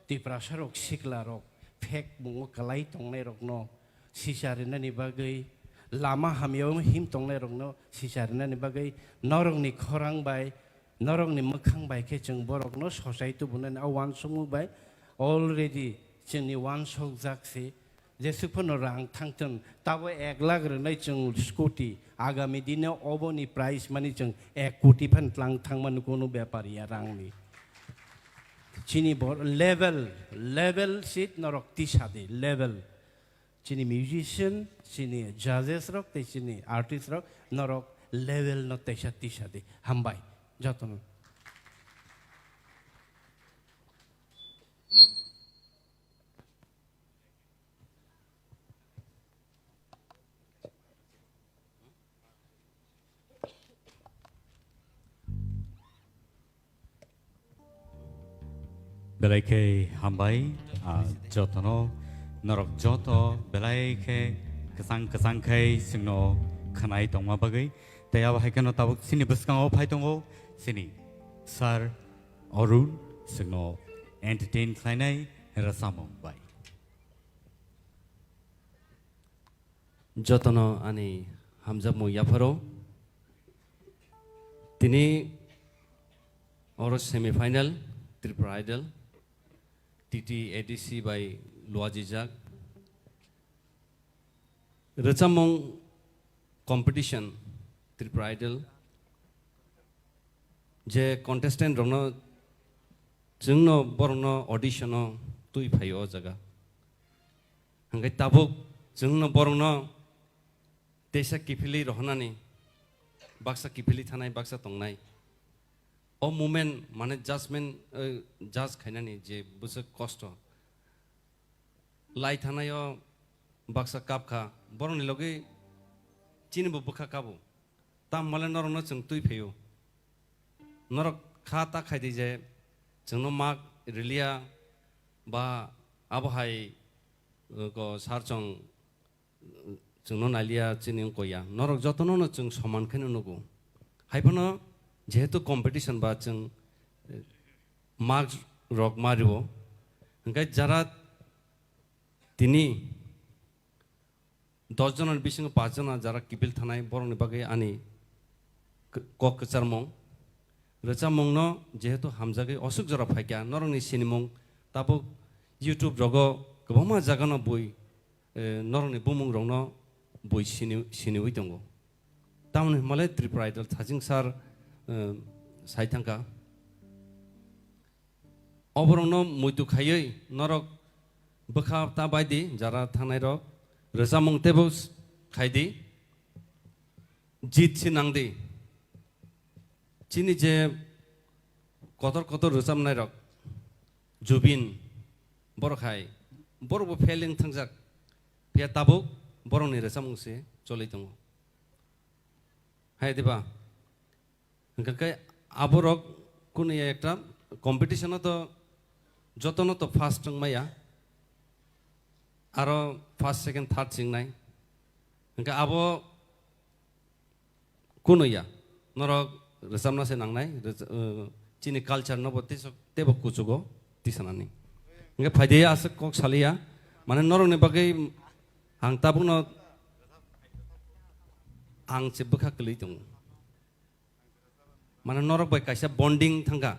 Tiprasarok siklarok phek mungo kwlai tongnairokno sisa rinani bagwi, lama hamyao him tongnairokno sisa rinani bagwi, norokni khorang bai, norokni mwkhang bai khe chwng borokno sochai tubunani a uansukmung bai already chwngni uansukjak se. Jesuk phano rang thangthun, tabo ek lakh rwnai chwng scooty, agami dino oboni price mani chwng ek koti phan tlang thangmani kunu bepar ya rangni. Chini bo level, level seat norok tisa di, level. Chini musician, chini judges rok, tei chini artist rok, norok level no teisa tisa di. Hambai, jotono. Belai khe hambai, ah, jotono, norok joto belai khe kwchang kwchang khai chwngno khwnai tongma bagwi. Tei abo hai kheno tabuk chini bwskango phai tongo chini Sir Arun, chwngno entertain khlainai rwchapmung bai. Jotono ani hamjakmung yapharo. Tini oro semi final Tripura Idol, T T A D C bai luajijak. Rwchapmung competition Tripura Idol. Je contestant rokno chwngno borokno audition o twi phaio o jaga. Hwnkhe tabuk chwngno borokno teisa kiphilwi rohornani, baksa kiphilwi thanai, baksa tongnai. O moment mane judgment, eh, judge khainani je bwswk kosto. Lai thanai o baksa kap kha, borokni logi chini bo bwkha kabo. Tamo le norokno chwng twi phaio. Norok kha ta khai di je chwngno mak riliya ba abo hai, uh, ko sar chwng, uh, chwngno naliya chini wngkoi ya. Norok jotono no chwng soman khe no nugo. Hai phano jehetu competition ba chwng, uh, mark rok ma rio. Hwnkhe jara tini dos jona ni bisingo paanch jona jara kiphil thanai, borokni bagwi ani k-, kok kwcharmung. Rwchapmungno jehetu hamjagwi oswk jora phaikha, norokni sinimung tabuk YouTube rogo kwbangma jagano bui, eh, norokni bumung rokno bui sini, siniwi tongo. Tamoni hwnmale Tripura Idol thajing sir, eh, sai thangkha. Oborokno muitu khaiwi norok bwkha ta bai di, jara thangnai rok rwchapmung teibo s-, khai di, jit si nang di. Chini je kotor kotor rwchapnai rok, Jubin, borok hai, borok bo fail wng thangjak. Phiya tabuk borokni rwchapmung se choli tongo. Hai diba? Hwnkhe khe aborok kunu ya ekta competition-o to jotono to first wng maya. Aro first, second, third chingnai. Hwnkhe abo kunu ya. Norok rwchapna se nangnai. Rwch-, uh, chini culture no bo teiso-, teibo kuchugo tisanani. Hwnkhe phaidi aswk kok saliya. Mane norokni bagwi ang tabukno ang se bwkha kwlwi tongo. Mane norok bai kaisa bonding thangkha.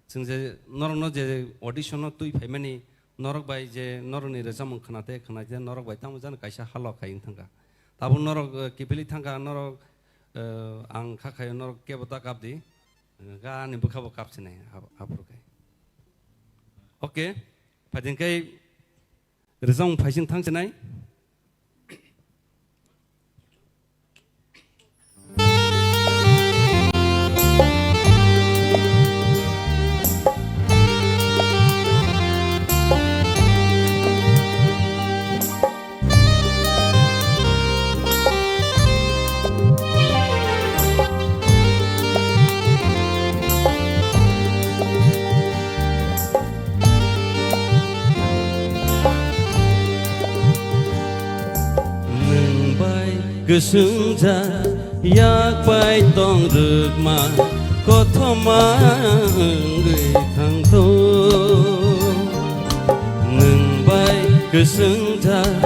Chwng je norokno je audition-o twi phaimani, norok bai je norokni rwchapmung khna te khna je norok bai tamo jani kaisa halok hai wng thangkha. Tabuk norok, eh, kiphilwi thangkha, norok, eh, ang kha khayo norok kebo ta kap di, eh, ani bwkha bo kap sinai, ap-, aphuru khai. Okay, phaiding khai rwchapmung phaising thang sinai. Nwng bai kwswngjak yak bai tong rwkma kothoma wngwi thangtong. Nwng bai kwswngjak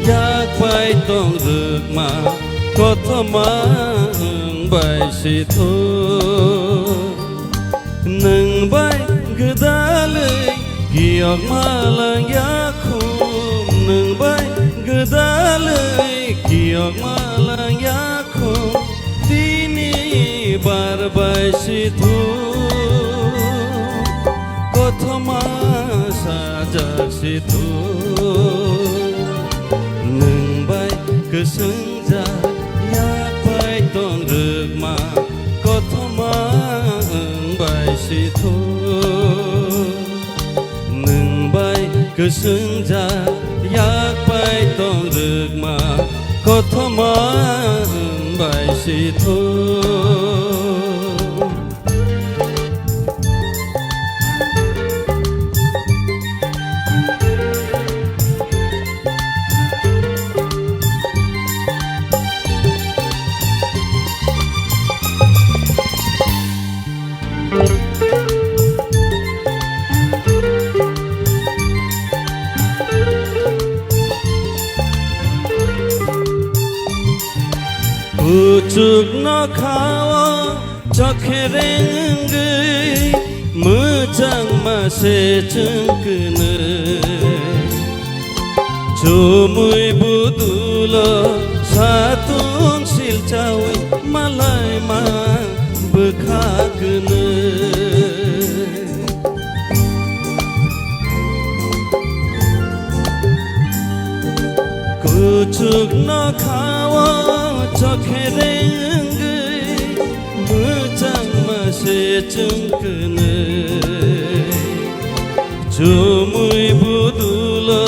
yak bai tong rwkma kothoma wng bai sithok. Nwng bai gwdalwi kiyokma lang yakhum, nwng bai gwdalwi kiyokma lang yakhum, tini bar bai sithok, kothoma sajak sithok. Nwng bai kwswngjak yak bai tong rwkma kothoma wng bai sithok. Nwng bai kwswngjak yak bai tong rwkma kothoma wng bai sithok. Kuchuk nokhao chokhereng wngwi mwchangma se chwng kwnwi. Chumui budulo satung silchaui malaima bwkha kwnwi. Kuchuk nokhao chokhereng wngwi mwchangma se chwng kwnwi. Chumui budulo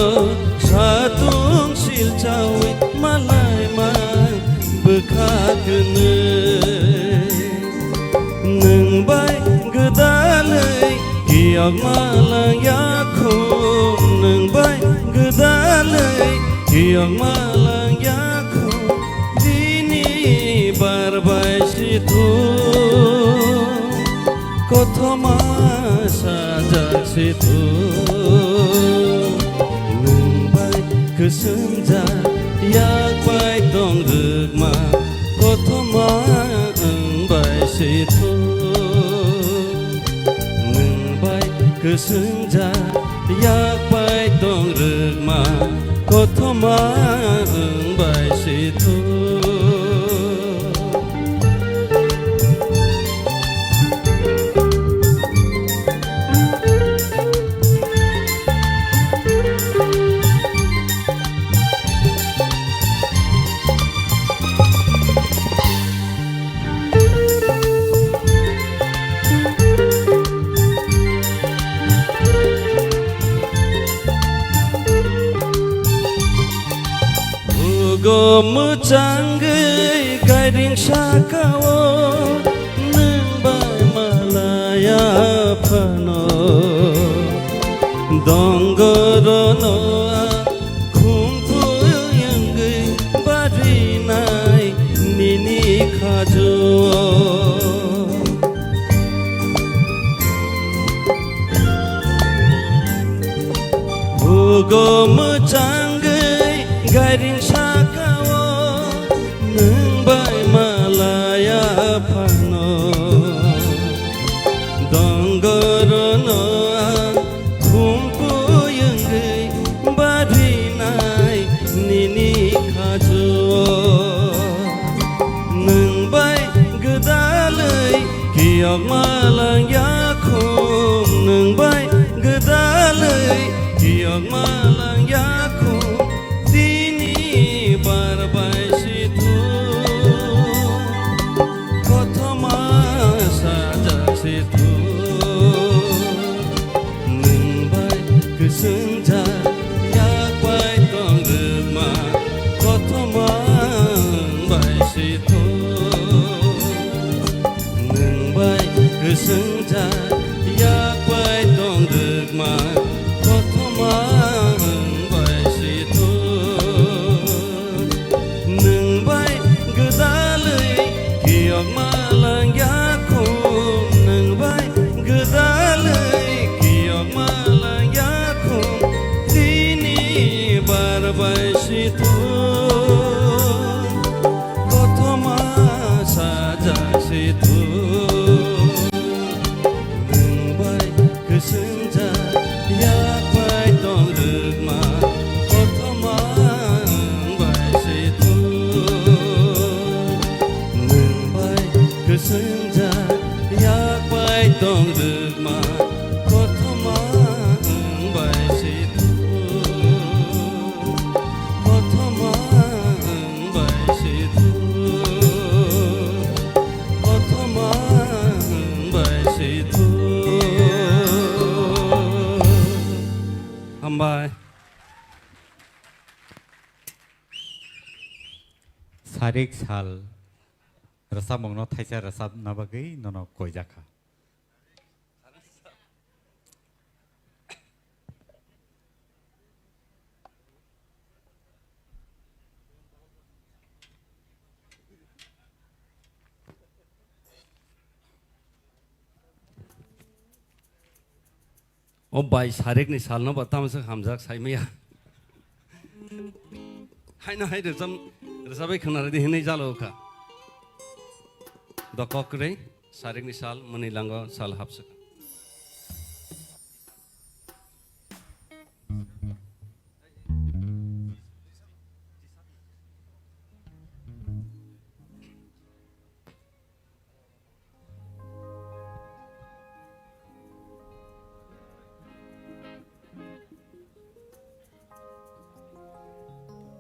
satung silchaui malaima bwkha kwnwi. Nwng bai gwdalwi kiyokma lang yakhum, nwng bai gwdalwi kiyokma lang yakhum, tini bar bai sithok, kothoma sajak sithok. Nwng bai kwswngjak yak bai tong rwkma kothoma wng bai sithok. Nwng bai kwswngjak yak bai tong rwkma kothoma wng bai sithok. Changwi gairing saka-o nwng bai malaya phano. Dongorono a khumpui wngwi barinai nini khajo-o. Bugo mwchangwi gairing saka-o nwng bai malaya phano. Dongorono ang khumpui wngwi barinai nini khajo-o. Nwng bai gwdalwi kiyokma langya khum, nwng bai gwdalwi kiyokma langya khum, tini bar bai si thung, kothoma sajak si thung. Nwng bai kwswngjak yak bai tong rwkma, kothoma nwng bai si thung. Nwng bai kwswngjak yak bai tong rwkma, kothoma nwng bai si thung. Nwng bai gwdalwi kiyokma langya khum, nwng bai gwdalwi kiyokma langya khum, tini bar bai si thung, kothoma sajak si thung. Nwng bai kwswngjak yak bai tong rwkma, kothoma nwng bai si thung. Nwng bai kwswngjak yak bai tong rwkma, kothoma nwng bai si thung. Kothoma nwng bai si thung. Kothoma nwng bai si thung. Hambai. Sarik sal rwchapmungno thaisa rwchapna bagwi nono koijakha. O bai, sarikni salno ba tamsa hamjak saimaya. Haino hai rwcham-, rwchabai khwnaridi hinwi jalo kha. Dokok kwrwi, sarikni sal, mwnwi lango sal hapswk.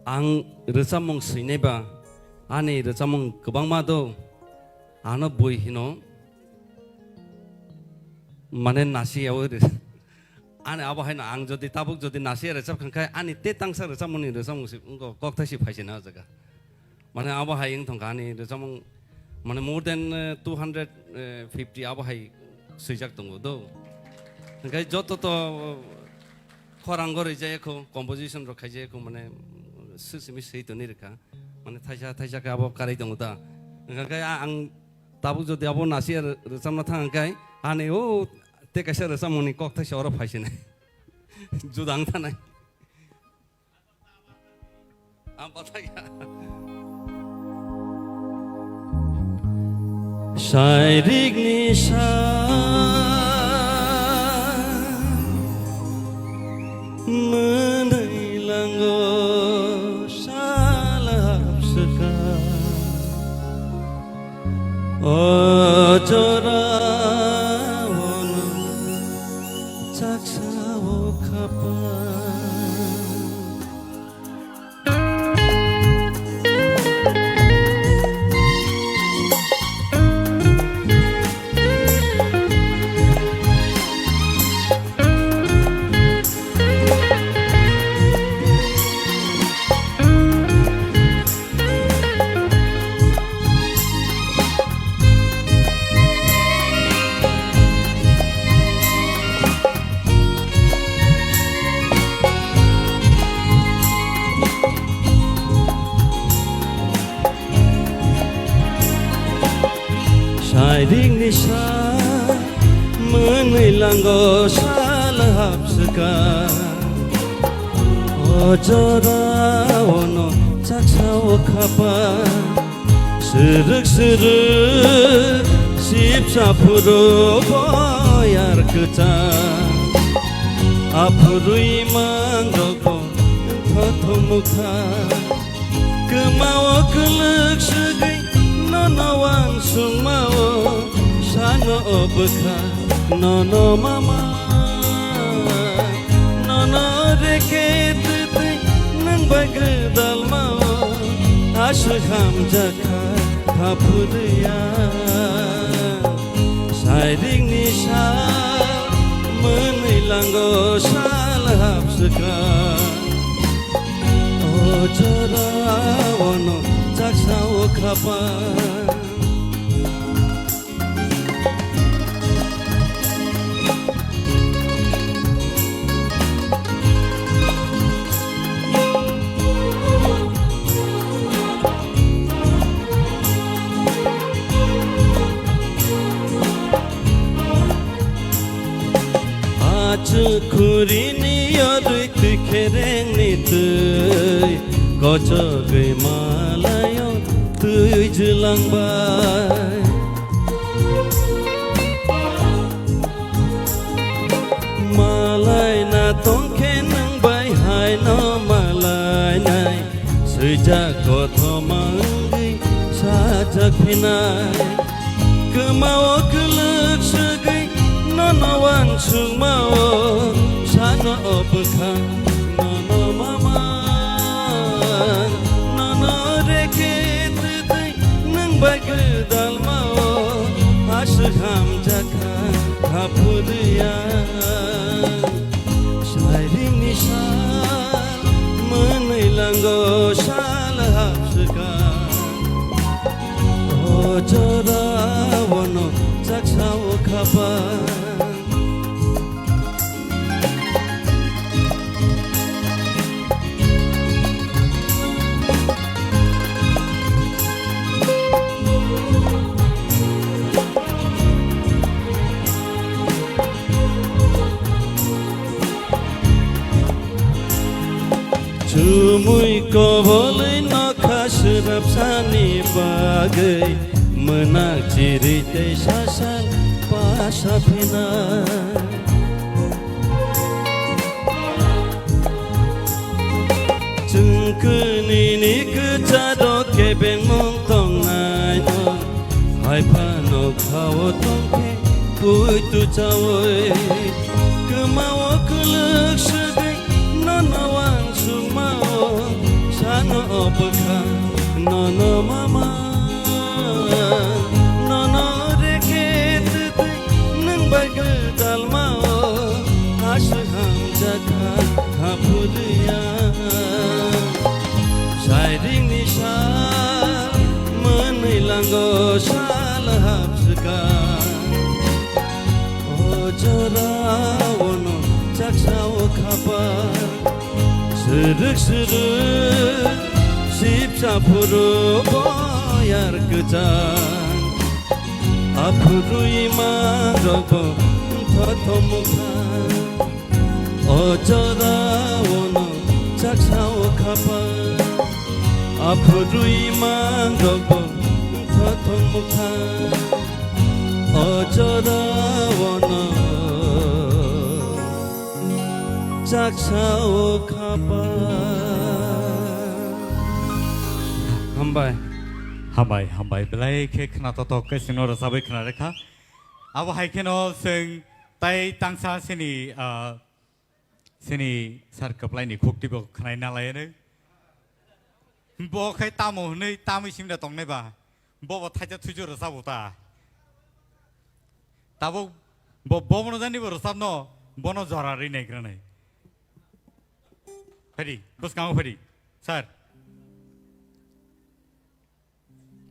Ang rwchapmung swinai ba, ani rwchapmung kwbangma do, ano bui hino, mane nasi yaui rw-, ani abo haino ang jodi tabuk jodi nasi rwchap kha khe, ani te tangsa rwchapmungni rwchapmung si wngkha, kokthai si phaisina o jaga. Mane abo hai wng thangkha ani rwchapmung, mane more than, eh, two hundred fifty abo hai swijak tongo do. Hwnkhe joto to khorang gori jaya kho, composition rok khai jaya kho, mane swi simi swi toni rwkha. Mane thaisa thaisa khe abo karwi tongo ta. Hwnkhe a-, ang tabuk jodi abo nasi rw-, rwchapna thang khe ani o te kaisa rwchapmungni kok thaisa oro phaisinai. Judang thanai. Ang pathakya. Sairikni sa mwnwi lango salap swkang. O jora ono chaksa o khapang. Sairing ni sa mwnwi lango sal hapswka. O jora ono chaksa o khapa. Srwk srwk sipsa phuru boyar kwchang. Aphurwi mang rok bo thotho mukha. Kwmao kwlwk swgwi nono wansukmao sano o bwkha nono mama. Nono reke twtwi nwng bai gwdalmao aswk hamjakha khaphurwi ang. Sairing ni sa mwnwi lango sal hapswka. O jora ono chaksa o khapa. Achuk khuri ni yodwi twi khereng ni twi kochogwi malayo twi jwlangbai. Malai na tongkhe nwng bai hai no malai nai. Swijak kothoma wngwi sajak phinai. Kwmao kwlwk swgwi nono wansukmao sano o bwkha nono mama. Nono reke twtwi nwng bai gwdalmao aswk hamjakha khaphurwi ang. Sairing ni sal mwnwi lango sal hapswka. O jora ono chaksa o khapa. Chumui kobolwi nokha swrapsani bagwi mwnak chiri tei sasal pasa phinai. Chwng kwnwini kwcharo kebengmung tongnaino, hai phano khao tongkhe puitu chaui. Kwmao kwlwk swgwi nono wansukmao, sano o bwkha nono mama. Nono reke twtwi nwng bai gwdalmao, aswk hamjakha khaphurwi ang. Sairing ni sal mwnwi lango sal hapswka. O jora ono chaksa o khapa. Srwk srwk sipsa phuru boyar kwchang. Aphurwi mangrok bo wngthothom wngkha. O jora ono chaksa o khapa. Aphurwi mangrok bo wngthothom wngkha. O jora ono chaksa o khapa. Hambai. Hambai, hambai. Belai khe khna totok khe chwngno rwchabwi khna rekha. Abo hai kheno chwng tai tangsa sini, ah, sini sar kwplaini khukti bo khnai nalaiyanw. Bo khai tamo hwnwi tamwi simda tongnai ba. Bo bo thaisa thuisu rwchabo ta. Tabuk bo, bo bono jani bo rwchapno, bono jora ri nai granai. Phaidi, bwskango phaidi, sir.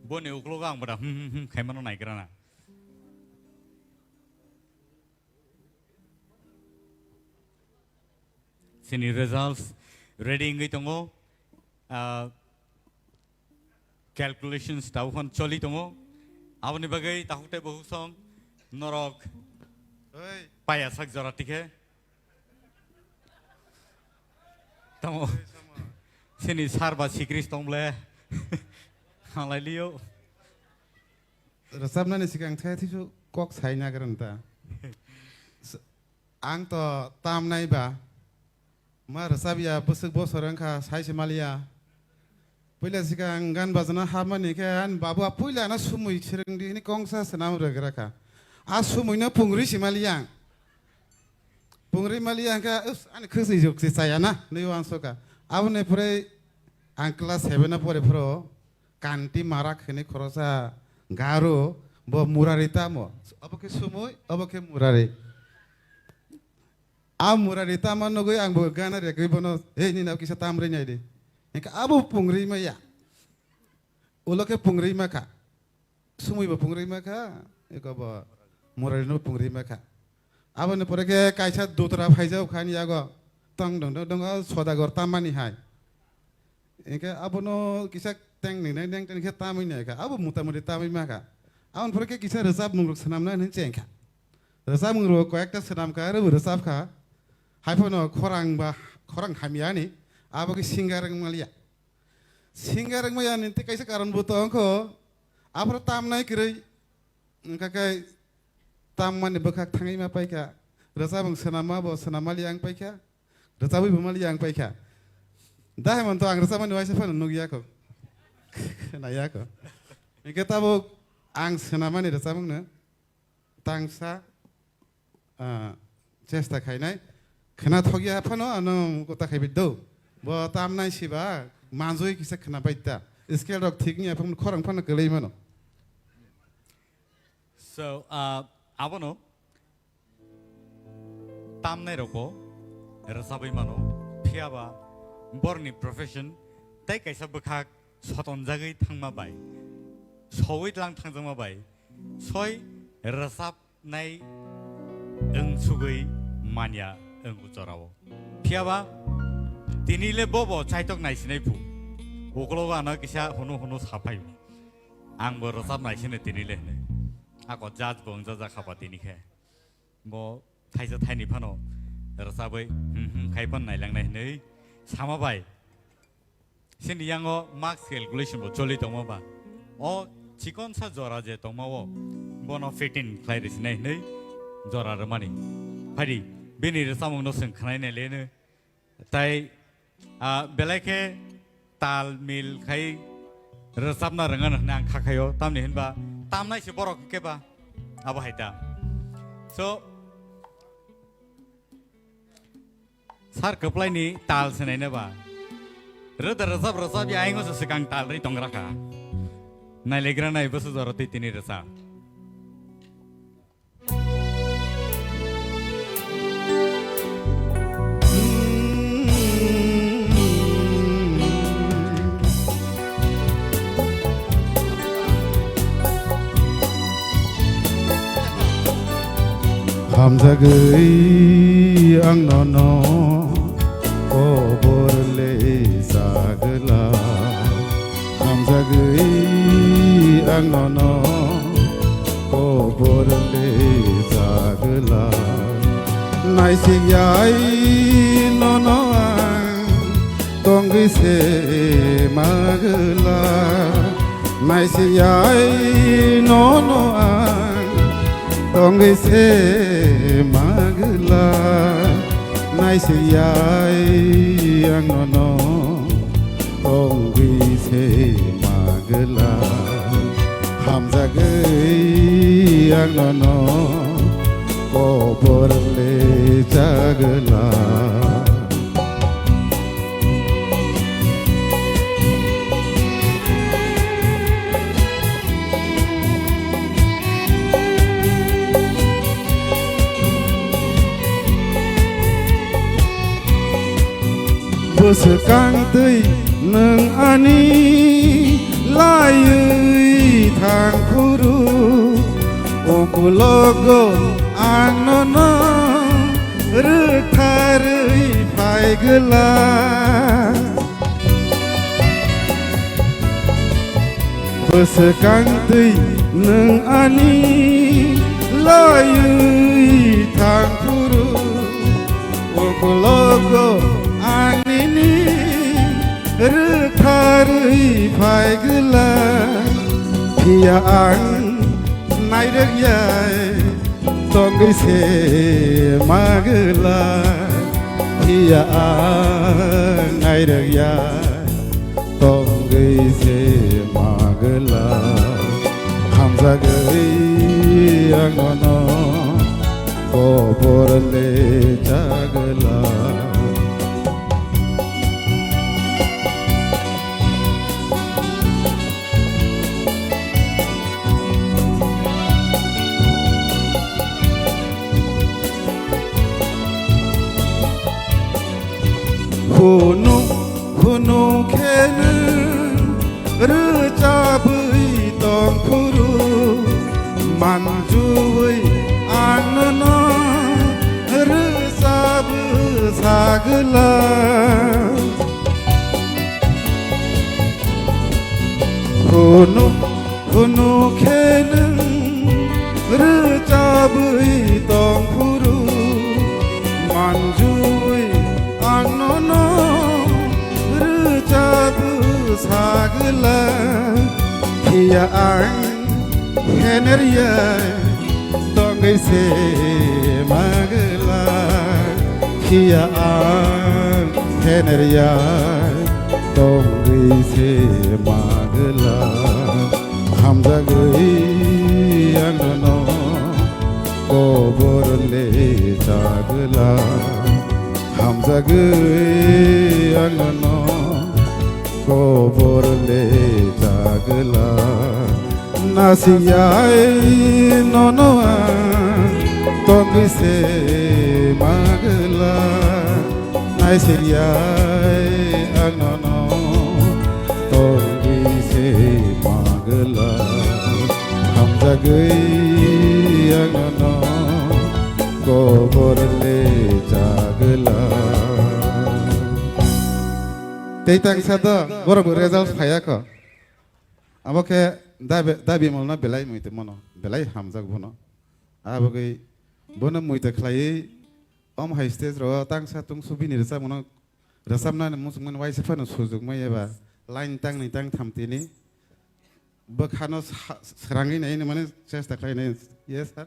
Boni uklogo ang bada hmm hmm hmm khaimano nai grana. Sini results ready wngwi tongo. Ah, calculations tabuk phano choli tongo. Aboni bagwi takhuk tei bukhuk song norok Oi. Paya sak jora tikhe. Tamo. Oi, sama. Sini sar ba sikris tong ble. Halai liyo. Rwchapnani sikang thaya thisu kok sai nagrang ta. S-, ang to tamnai ba. Ma rwchapya bwswk bosor wngkha, sai se maliya. Puila sikang gan bajana hapmani khe ani babu a puila no sumui swrwngdi hwnwi kongsa swnam rwgra kha. A sumui no pungri si maliya ang. Pungri maliya hwnkhe, "Us, ani khwswi jok se chaya na," nwi uansukha. Aboni pore ang class seven o pore phuru Kanti Marak hwnwi khoroksa garo, bo Murari tamo. Obo khe sumui, obo khe Murari. A Murari tama nugwi ang bo gana rekwi bono, "Ei, nini abo kisa tamrwi nai di." Hingke abo pungri maya. Ulo khe pungri ma kha. Sumui bo pungri ma kha. Eko bo Murari no pungri ma kha. Aboni pore khe kaisa dutra phaijak kha ani yago. Tong dong dong dong, o Sodagar tamani hai. Hingke abono kisa teng ni nai neng teng khe tamwi nai kha. Abo mota moti tamwi ma kha. Aboni pore khe kisa rwchapmung rok swnamna hinwi cheng kha. Rwchapmung rok koyekta swnam kha, aro bo rwchap kha. Haiphano khorang ba, khorang hamya ni, abo khe singer wng maliya. Singer wng maya ni tei kaisa karon bo tong kho. Aphuru tamnai kwrwi. Wngkha khe tammani bwkhak thangwi ma paikha. Rwchapmung swnamma bo swnam maliya wng paikha. Rwchabwi bo maliya wng paikha. Da hai man to ang rwchapmani waisa phano nukya kho. Khwnaya kho. Hingke tabuk ang swnamani rwchapmungno tangsa, ah, chesta khainai. Khwna thokya phano ano kota khaibai do. Bo tamnai siba manjui kisa khwna bai ta. Scale rok thik wngya phano khorang phano kwlwi mano. So, ah, abono tamnai rokbo rwchabwi mano, phiya ba borni profession tei kaisa bwkhak sotonjagwi thangma bai, sowi tlang thangjakma bai, soi rwchabnai wng sugwi manya wng o jorao. Phiya ba tini le bobo chaitok naisinai phu, uklogo ano kisa hunu hunu sa phaio. Ang bo rwchap naisino tini le hwnwi. Ako judge bo wngjajakha ba tini khe. Bo thaisa thaini phano rwchabwi, hmm, hmm, khai phano nailangnai hwnwi sama bai. Chini yango marks calculation bo choli tongma ba. O chikonsa jora je tongma o, bono fifteen khlai rwsinai hwnwi jora rwmani. Phaidi, bini rwchapmungno chwng khwnai nai leno. Tai, ah, belai khe tal mil khai rwchapna rwngano hwnwi ang kha khaio, tamni hinba tamnai se borok hwnkhe ba abo hai ta. So, sir kwplaini tal se naina ba rwda rwchap rwchap ya aingo se swkang tal ri tongra kha. Nailegra nai bwswk jora twi tini rwchap. Hamjagwi ang nono kobor le sagla. Hamjagwi ang nono kobor le sagla. Naisik yai nono ang tongwi se magla. Naisik yai nono ang tongwi se magla. Naisik yai ang nono tongwi se magla. Hamjagwi ang nono kobor le chagla. Bwswkang twi nwng ani laiwi thang phuru, ukulogo ang nono rwktharwi phai gwla. Bwswkang twi Nwng ani laiwi thang phuru, uklogo ang nini rwktharwi phai gwla, phiya ang nairwk yai tongwi se ma gwla, phiya ang nairwk yai tongwi se ma gwla. Hamjagwi ang nono kobor le cha gwla. Hunu hunu khe nwng rwchabwi tong phuru, manjuwi ang nono rwchab sagwla. Hunu hunu khe nwng rwchabwi tong phuru, manjuwi ang nono rwchab sagwla, phiya ang henerya tongwi se ma gwla, phiya ang henerya tongwi se ma gwla. Hamjagwi ang nono kobor le cha gwla, hamjagwi ang nono kobor le cha gwla. Naisik yai nono ang tongwi se ma gwla. Naisik yai ang nono tongwi se ma gwla. Hamjagwi ang nono kobor le cha gwla. Tei tangsa do borok bo result phaiya kho. Abo khe dabi, dabi molno belai muitu mono, belai hamjak bono. Abagwi bono muitu khlaiwi om hai stage ro tangsa tungsu bini rwchapmano, rwchapnani muchungmani waisa phano sujuk mai eba line tangni tangtham tini bwkhano sa-, srangwi naini mani chesta khlainai. Yes, sir.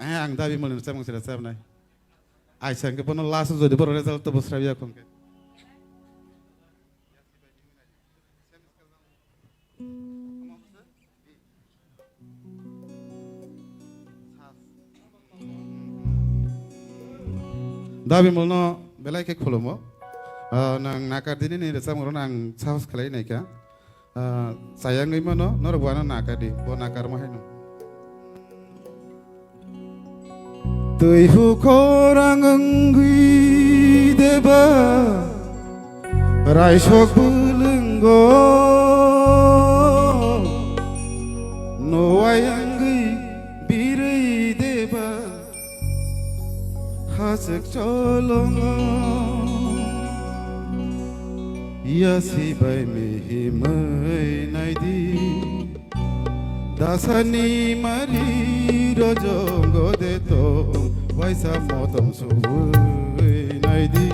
Eh, ang dabi mali rwchapmung se rwchapnai. Aisa hwnkhe bono last jodi borok result to bwsrabya khongkhe. Dabi molno belai khe khulumo. Ah, nang nakar dini ni rwchapmung rok ang sahos khlai naikha. Ah, chayangwi mano, norok bo ano nakar di, bo nakarma haino. Twi hukhorang wngwi deba, raisok bwlwngo, nowai wngwi birwi deba. Hachwk cholongo yasi bai mihimwi naidi. Dasani mari rojongo de tong waisa motom subwi naidi.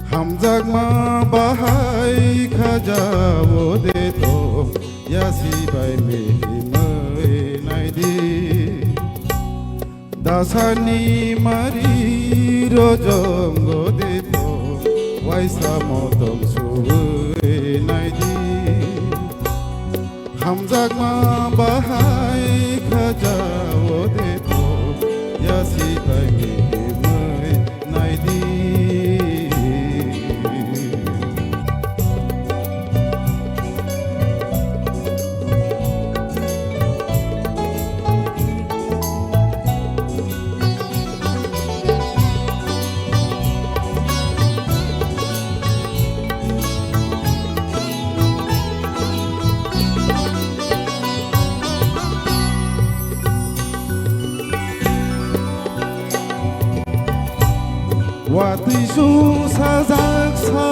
Hamjakma bahai khajao de tong yasi bai mihimwi naidi. Dasani mari rojongo de tong waisa motom subwi naidi. Hamjakma bahai khajao de tong yasi bai mihimwi naidi. Watwi su sajak sa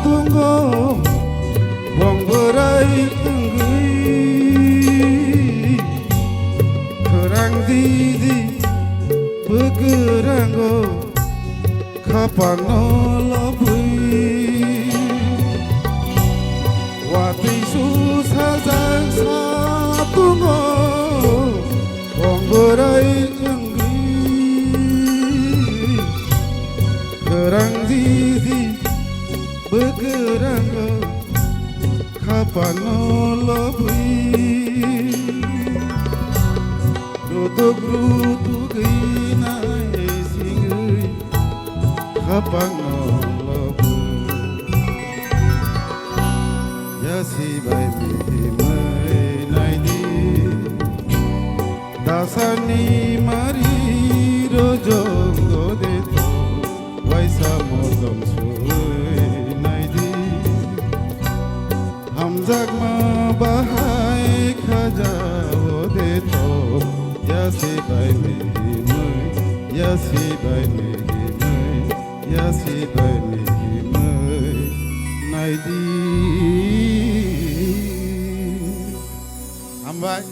tungo, bong bwrai Watwi su sajak sa tungo, kongborai wngwi. Kwrang jiji bwkwrango khapangno lobwi. Rutuk rutugwi nai singwi khapangno lobwi. Yasi bai mihimwi naidi. Dasani mari rojong gode to, waisa mojom sui naidi. Hamjakma bahai khaja ode to, yasi bai mihimwi, yasi bai mihimwi, yasi bai mihimwi naidi. Hambai.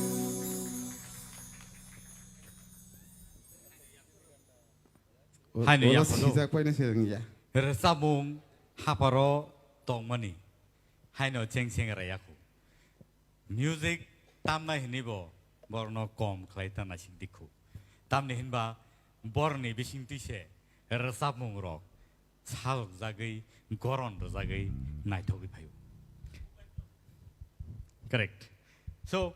Haino oro yaphano sijak paina se wngya. Rwchapmung haparo tongmani haino cheng cheng rayakhu. Music tamnai hwnwi bo borokno kom khlai ta naising dikhu. Tamni hwnba borokni bisingtwi se rwchapmung rok salokjagwi, goron rwjagwi naithogwi phaio. Correct. So,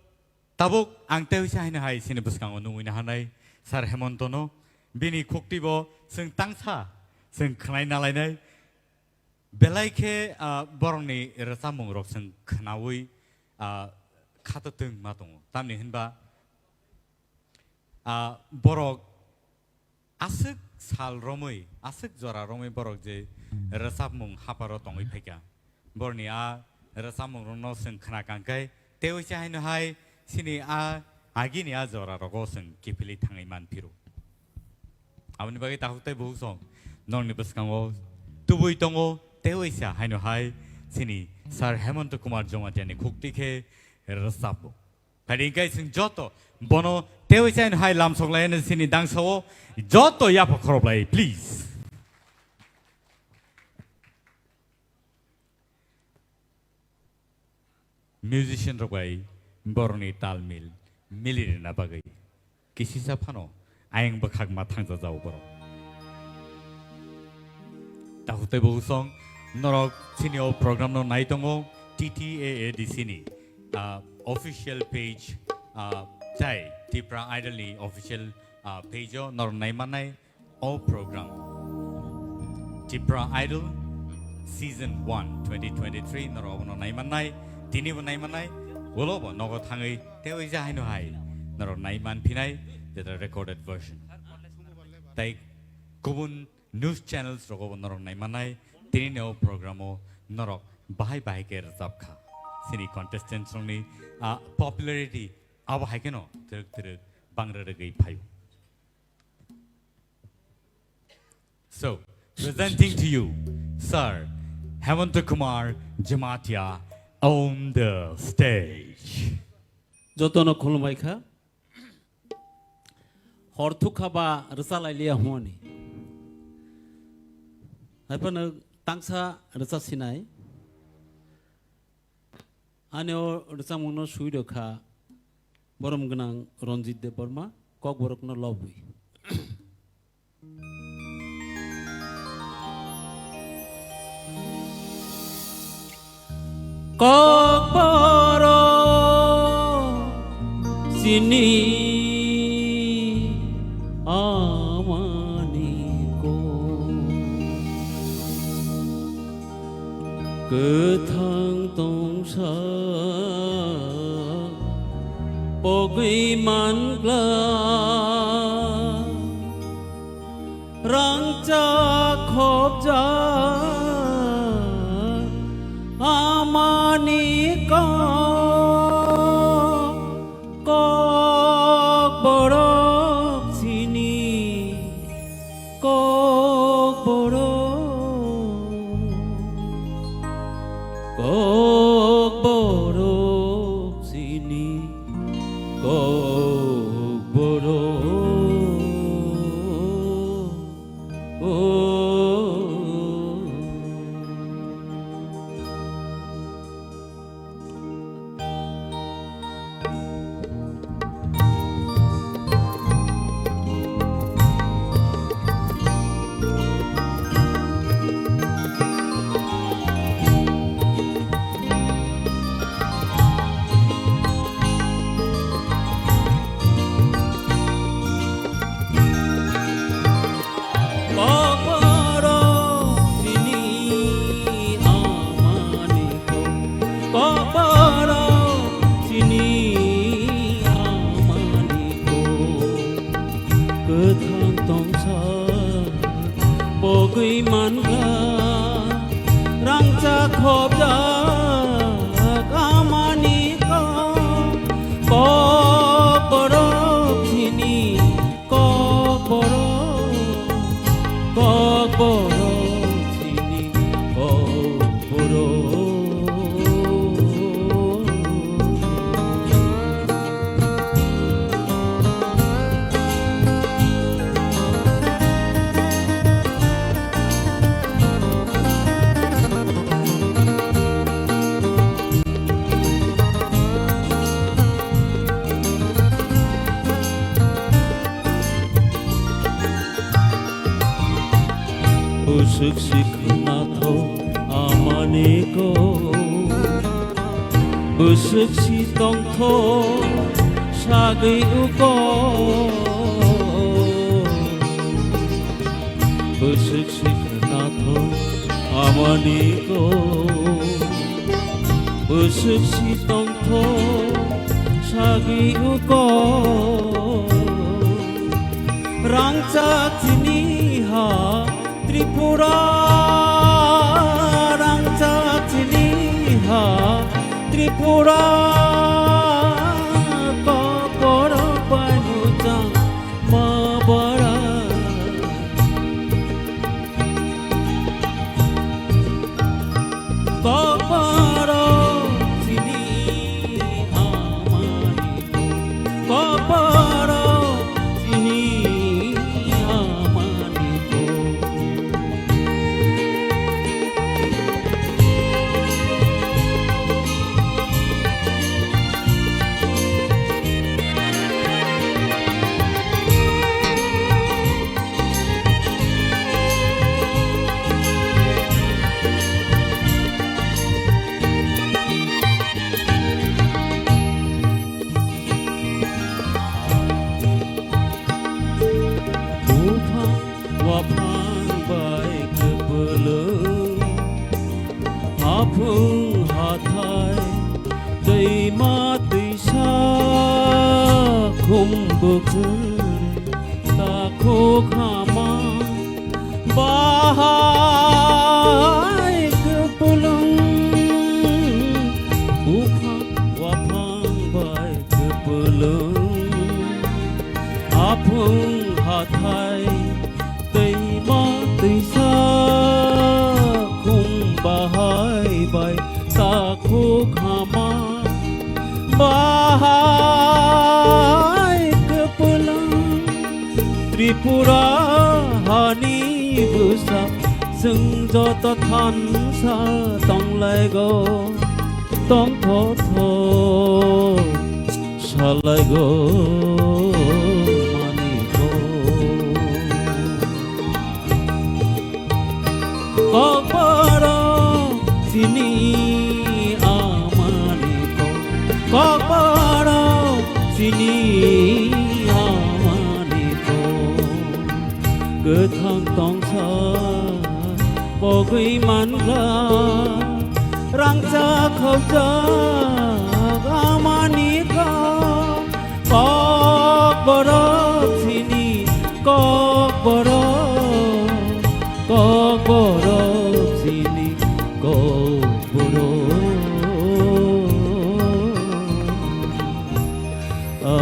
tabuk ang tei uisa haino hai chini bwskango nungwi naharnai Sir Hemontono, bini khuktwibo chwng tangsa chwng khwnai nalainai. Belai khe, ah, borokni rwchapmung rok chwng khwnaui, ah, khato twng ma tongo. Tamni hwnba, ah, borok aswk sal romwi, aswk jora romwi borok je rwchapmung haparo tongwi phaikha. Borokni a rwchapmung rokno chwng khna kangkhe, tei uisa haino hai chini a agini a jora rogo chwng kiphilwi thangwi man phiro. Aboni bagwi takhuk tei bukhuk song nokni bwskango tubui tongo, tei uisa haino hai chini Sir Hemanta Kumar Jamatia ni khuktwi khe rwchapmung. Phaidi hwnkhe chwng joto bono tei uisa haino hai lamsok lai hwnwi chini dangsa-o joto yapha khoroplai, please. Musician rok bai borokni tal mil mili rwna bagwi kisisa phano ayang bwkhak ma thangjajago borok. Takhuk tei bukhuk song norok chini o program no nai tongo T T A A D C ni, ah, official page, ah, tei Tipra Idol ni official, ah, page o norok nai mannai. O program, Tipra Idol Season one twenty twenty-three norok abono nai mannai, tinibo nai mannai, ulobo nogo thangwi tei uisa haino hai norok nai man phinai, jeto recorded version. Tei kubun news channels rogobo norok nai mannai, tinini o program o norok bahai bahai khe rwchap kha. Chini contestants rokni, ah, popularity abo hai kheno twrwk twrwk bangra rwgwi phaio. So, presenting to you, Sir Hemanta Kumar Jamatia on the stage. Jotono khulumbai kha. Hor thuk kha ba rwcha lai liya hwnwi. Hai phano tangsa rwcha sinai. Ani o rwchapmungno swi rw kha borom gwnang Ranjit Debbarma, Kokborokno lobwi. Kokborok chini amani kok. Kwthang tongsa pogwi mangla, rangchak khopjak amani kok, Kokborok chini Kokborok, Kokborok chini Kokborok. O. Manka rangchak khobjak amani kok, kok borok chini kok borok, kok borok chini kok borok. Bwswk si khwnathok amani kok, bwswk si tongthok sagwi o kok. Bwswk si khwnathok amani kok, bwswk si tongthok sagwi o kok. Rangchak chini ha Tripura, rangchak chini ha Tripura, kok borok bai muchang ma bara. Kok borok chini amani kok, kok borok chini amani kok. Buphang waphang bai kwpwlwng, aphung hathai, twima twisa khum bwkhwlwng, takhuk hama bahai kwpwlwng, buphang waphang bai kwpwlwng, aphung hathai, twima twisa khum bahai bai takhuk hama bahai kwpwlwng. Tripura hani bwsa chwng joto thansa tonglaigo, tongthotho salaigo maniko. Kokborok chini amani kok, kokborok chini amani kok. Kwthang tongsa pogwi mankha, rangchak khopjak amani kok. Kokborok chini kokborok, kokborok chini kokborok. Ah,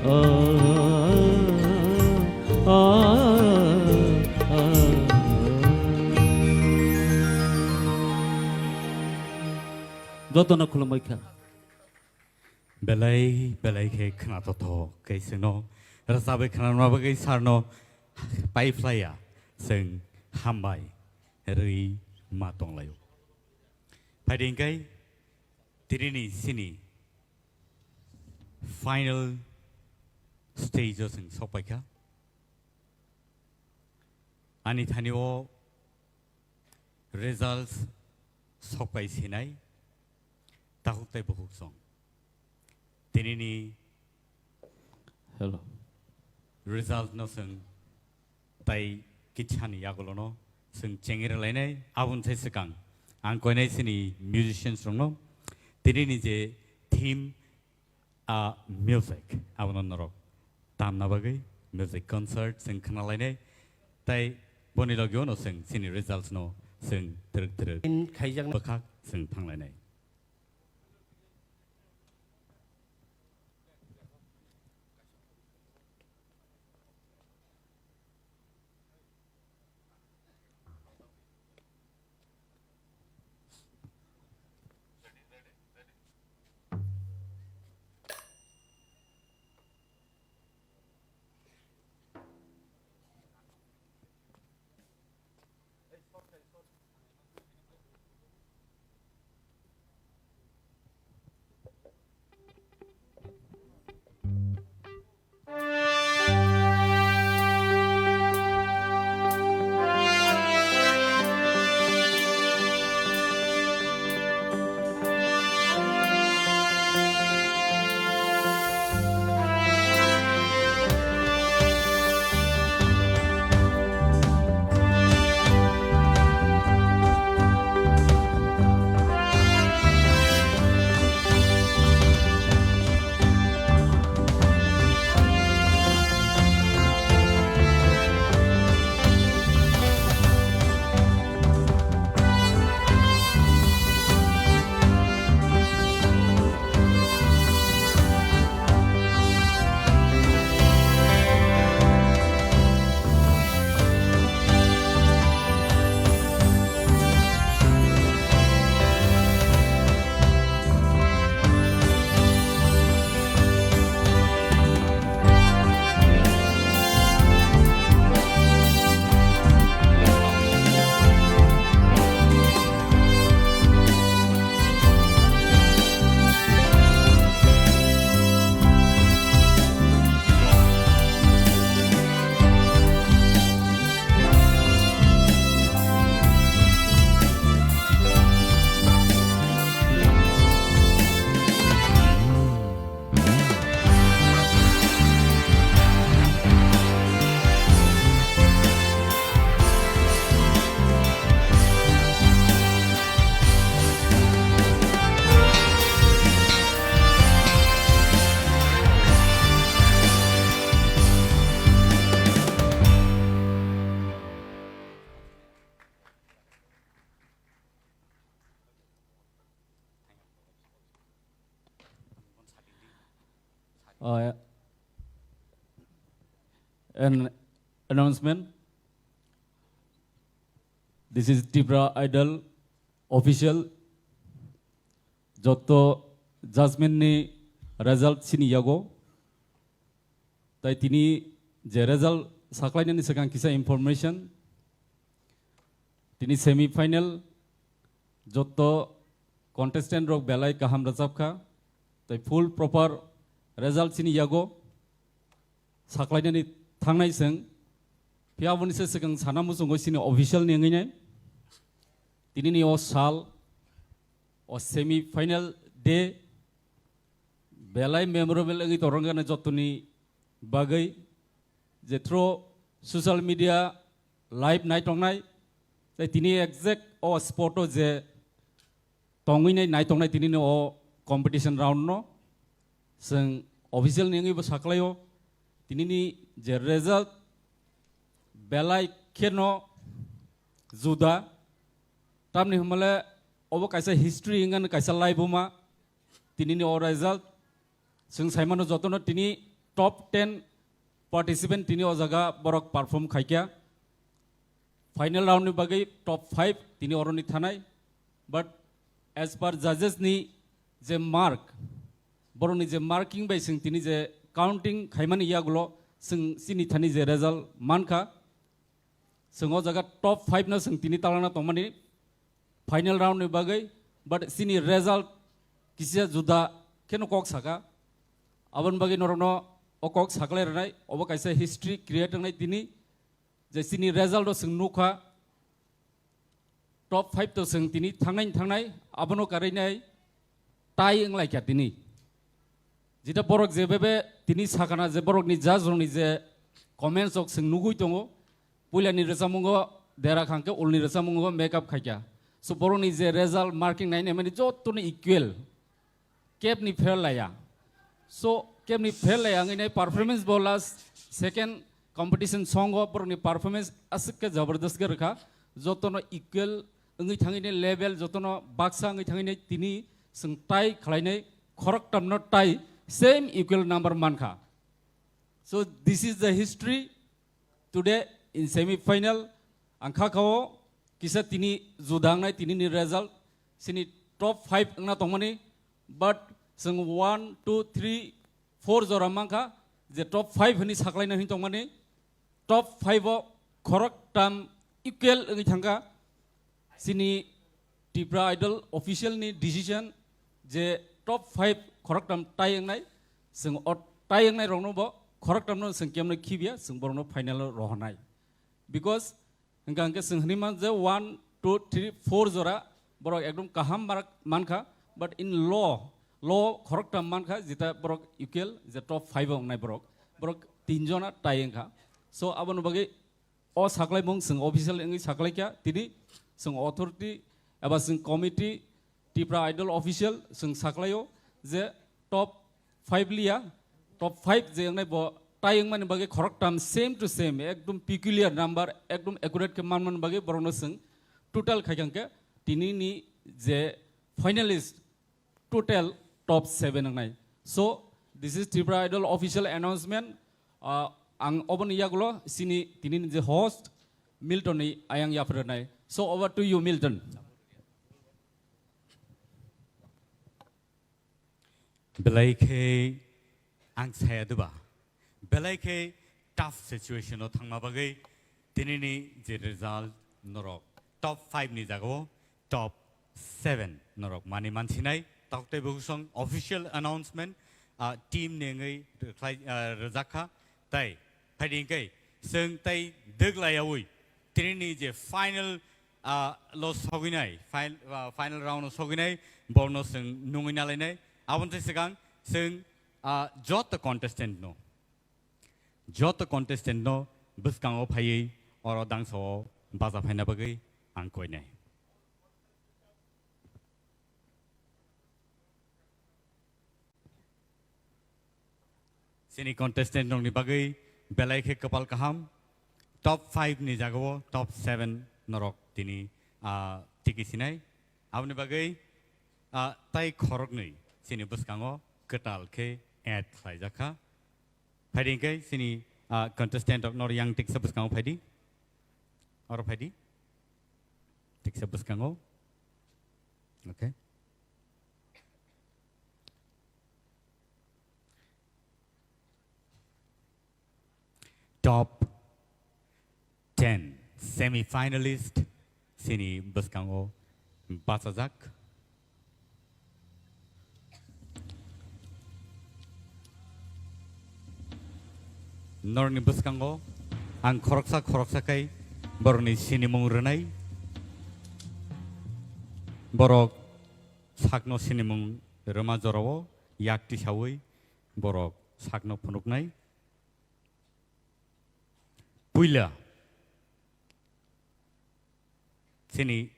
ah, ah, ah. Jotono khulumbai kha. Belai belai khe khwnathothok khe chwngno rwchabwi khwnarwna bagwi sarno paiphlaiya chwng hambai rwi ma tonglaio. Phaidi hwnkhe tinini chini final stage-o chwng sokpaikha. Ani thani o results sokpai sinai takhuk tei bukhuk song. Tinini Hello. Result no chwng tai kitsani yagulono chwng chengwi rwlainai. Aboni sai swkang ang koinai chini musicians rokno tinini je theme, a music, abono norok Tamna bagwi music concert chwng khna lainai, tei boni logi ono chwng chini results no chwng twrwk twrwk In khaijak bwkhak chwng thang lainai. Uh, an announcement. This is Tripura Idol official. Jotto judgment ni result chini yago. Tai tini je result saklainani swkang kisa information. Tini semi final jotto contestant rok belai kaham rwchapkha. Tai full proper result chini yago saklainani thangnai chwng. Phiya aboni se swkang sana muchungo chini official ni wngwi nai. Tini ni o sal, o semi final day belai memorable wngwi torongkha jottoni bagwi, je through social media live nai tongnai, tei tini exact o spot o je tongwi nai nai tongnai tini ni o competition round no chwng official ni wngwi bo saklaio. Tini ni je result belai kheno juda, tamni hwnmale obo kaisa history wngkha, kaisa laibuma tini ni o result. Chwng saimano jotono tini top ten participant tini o jaga borok perform khaikha. Final round ni bagwi top five tini oroni thanai. But as per judges ni je mark, borokni je marking bai chwng tini je counting khaimani yagulo chwng chini thani je result mankha. Chwng o jaga top five no chwng tini talana tongmani final round ni bagwi, but chini result kisa juda kheno kok saka. Aboni bagwi norokno o kok saklai rwnai, obo kaisa history create wngnai tini, je chini result o chwng nukha top five to chwng tini thangnai thangnai, abono karwi nai tai wnglaikha tini. Jeta borok je bebe tini sakana je borokni judge rokni je comments rok chwng nugui tongo, puilani rwchapmungo dera khangkhe ulni rwchapmungo make up khaikha. So borokni je result marking nai naimani jottoni equal, kebni fail laiya. So Kemni fail lai ang ini performance bo last second competition song o borokni performance aswk khe jabardast khe rwkha. Jotono equal wngwi thangwi ni level, jotono baksa wngwi thangwi ni tini chwng tie khlainai, khoroktamno tie same equal number mankha. So this is the history. Today in semi final, ang kha khao kisa tini juda wngnai tini ni result, sini top five wngna tongmani, but chwng one, two, three, four jora mankha je top five hwnwi saklaina hwnwi tongmani, top five o khoroktam equal wngwi thangkha. Chini Tipra Idol official ni decision je top five khoroktam tie wngnai, chwng o tie wngnai rokno bo khoroktamno chwng kemno khibya, chwng borokno final o rohornai. Because hwnkha hwnkhe chwng hwnwi man je one, two, three, four jora borok ekdom kaham mark mankha, but in law, law khoroktam mankha, jeta borok equal je top five o wngnai borok, borok tin jona tie wngkha. So aboni bagwi o saklaimung chwng official wngwi saklaikha, tini chwng authority eba chwng committee, Tipra Idol official chwng saklaio je top five liya, top five je wngnai bo tie wngmani bagwi khoroktam same to same, ekdom peculiar number, ekdom accurate khe manmani bagwi borokno chwng total khaikha hwnkhe tini ni je finalist total top seven wngnai. So this is Tripura Idol official announcement. Ah, ang oboni yagulo sini tini ni je host Milton ni ayang yapharnai. So over to you, Milton. Belai khe ang saya duba. Belai khe tough situation o thangma bagwi tini ni je result norok top five ni jaga o top seven norok mani mansinai. Tok tei bukusong official announcement, ah, team ni wngwi rwkhlai, ah, rwjak kha. Tai phaidi hwnkhe chwng tai dwglaiyaui tini ni je final, ah, lo sogwinai, fin-, ah, final round o sogwinai borno chwng nungwi nalainai. Aboni swkang chwng, ah, joto contestant no, joto contestant no bwskango phaiwi oro dangsa o bacha phaina bagwi ang koinai. Chini contestant rokni bagwi belai khe kwpal kaham. Top five ni jagao top seven norok tini, ah, tiki sinai. Aboni bagwi, ah, tai khoroknwi chini bwskango kwtal khe add khlaijak kha. Phaidi hwnkhe chini, ah, contestant rok nor yang tiksa bwskango phaidi. Oro phaidi. Tiksa bwskango. Okay. Top ten semi-finalist chini bwskango bachajak. Norokni bwskango ang khoroksa khoroksa khai borokni sinimung rwnai. Borok sakno sinimung rwma jorao yak tisaui borok sakno phunuknai. Puila chini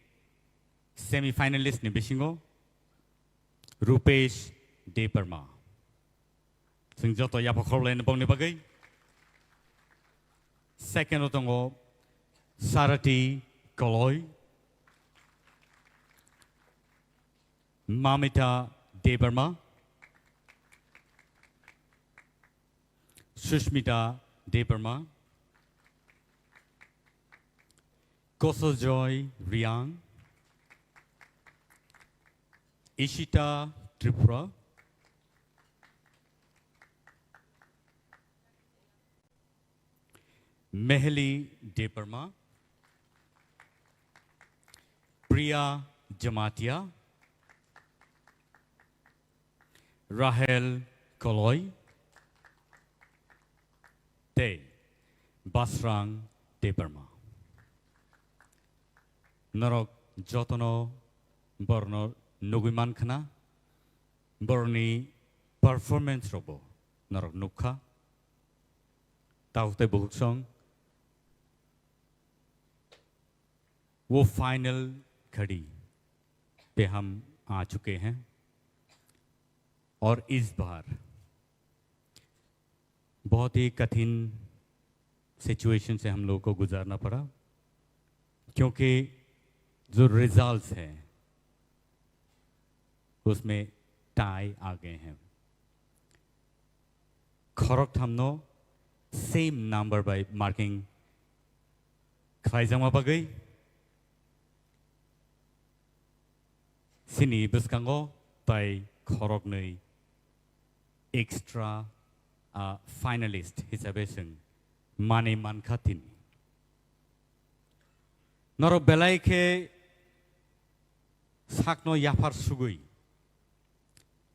semi-finalist ni bisingo Rupesh Debbarma. Chwng joto yapha khorokhlaini bongni bagwi. Second o tongo Sarati Koloi, Mamita Debbarma, Sushmita Debbarma, Kosojoy Riang, Ishita Tripura, Meheli Debbarma, Priya Jamatia, Rahel Koloi tei Basrang Debbarma. Norok jotono borno nugui mankha na, borni performance rokbo norok nukha. Tabuk tei bukuksong वो फाइनल घड़ी पे हम आ चुके हैं और इस बार बहुत ही कठिन सिचुएशन से हम लोगों को गुजारना पड़ा, क्योंकि जो रिजल्ट्स है, उसमें टाई आ गए हैं। Khorok thamno same number by marking khlaijama bagwi, sini bwskango tai khoroknwi extra, ah, finalist hisabe chwng manwi mankha tini. Norok belai khe sakno yaphar sugwi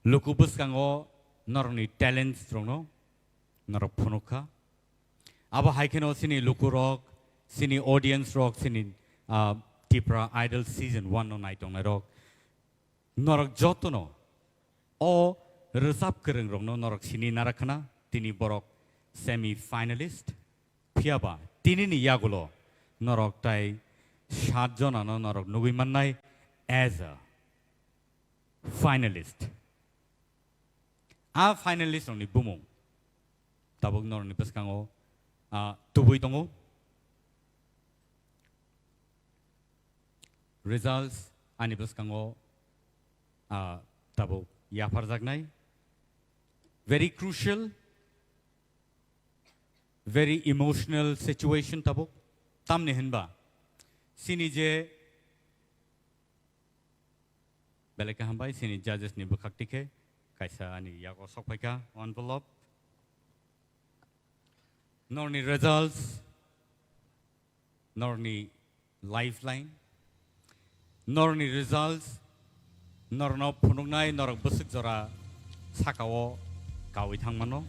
luku bwskango norokni talents rokno norok phunukha. Abo hai kheno chini lukurok, chini audience rok, chini, ah, Tipra Idol season one no naitongnai rok, norok jotono o rwchap kwrwng rokno norok sini narakhana, tini borok semi finalist. Phiyaba tinini yagulo norok tai sat jonano norok nugwi mannai as a finalist. A finalist rokni bumung tabuk norokni bwskango, ah, tubui tongo. Results ani bwskango, ah, tabuk yapharjaknai. Very crucial, very emotional situation tabuk. Tamni hinba sini je belai khe hambai, sini judges ni bwkhak tikhe kaisa ani yago sok phaikha envelope. Norni results, norni lifeline, norni results, norno phunuknai norok bwswk jora sakao kawi thangmano.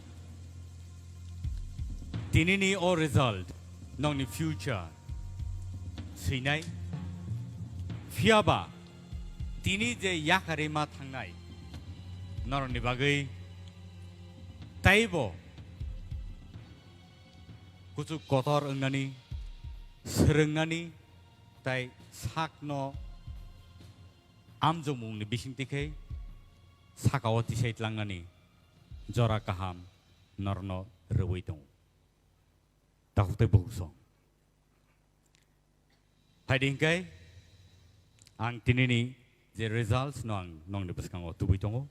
Tinini o result nokni future swinai. Phiyaba tini je yakarwi ma thangnai norokni bagwi taibo kuchuk kotor wngnani, swrwngnani, tai sakno amjokmungni bisingtwi khe sakao tisai tlangnani jora kaham norokno rwui tongo. Takhuk tei bukhuk song. Phaidi hwnkhe ang tinini je results no ang nongni bwskango tubui tongo.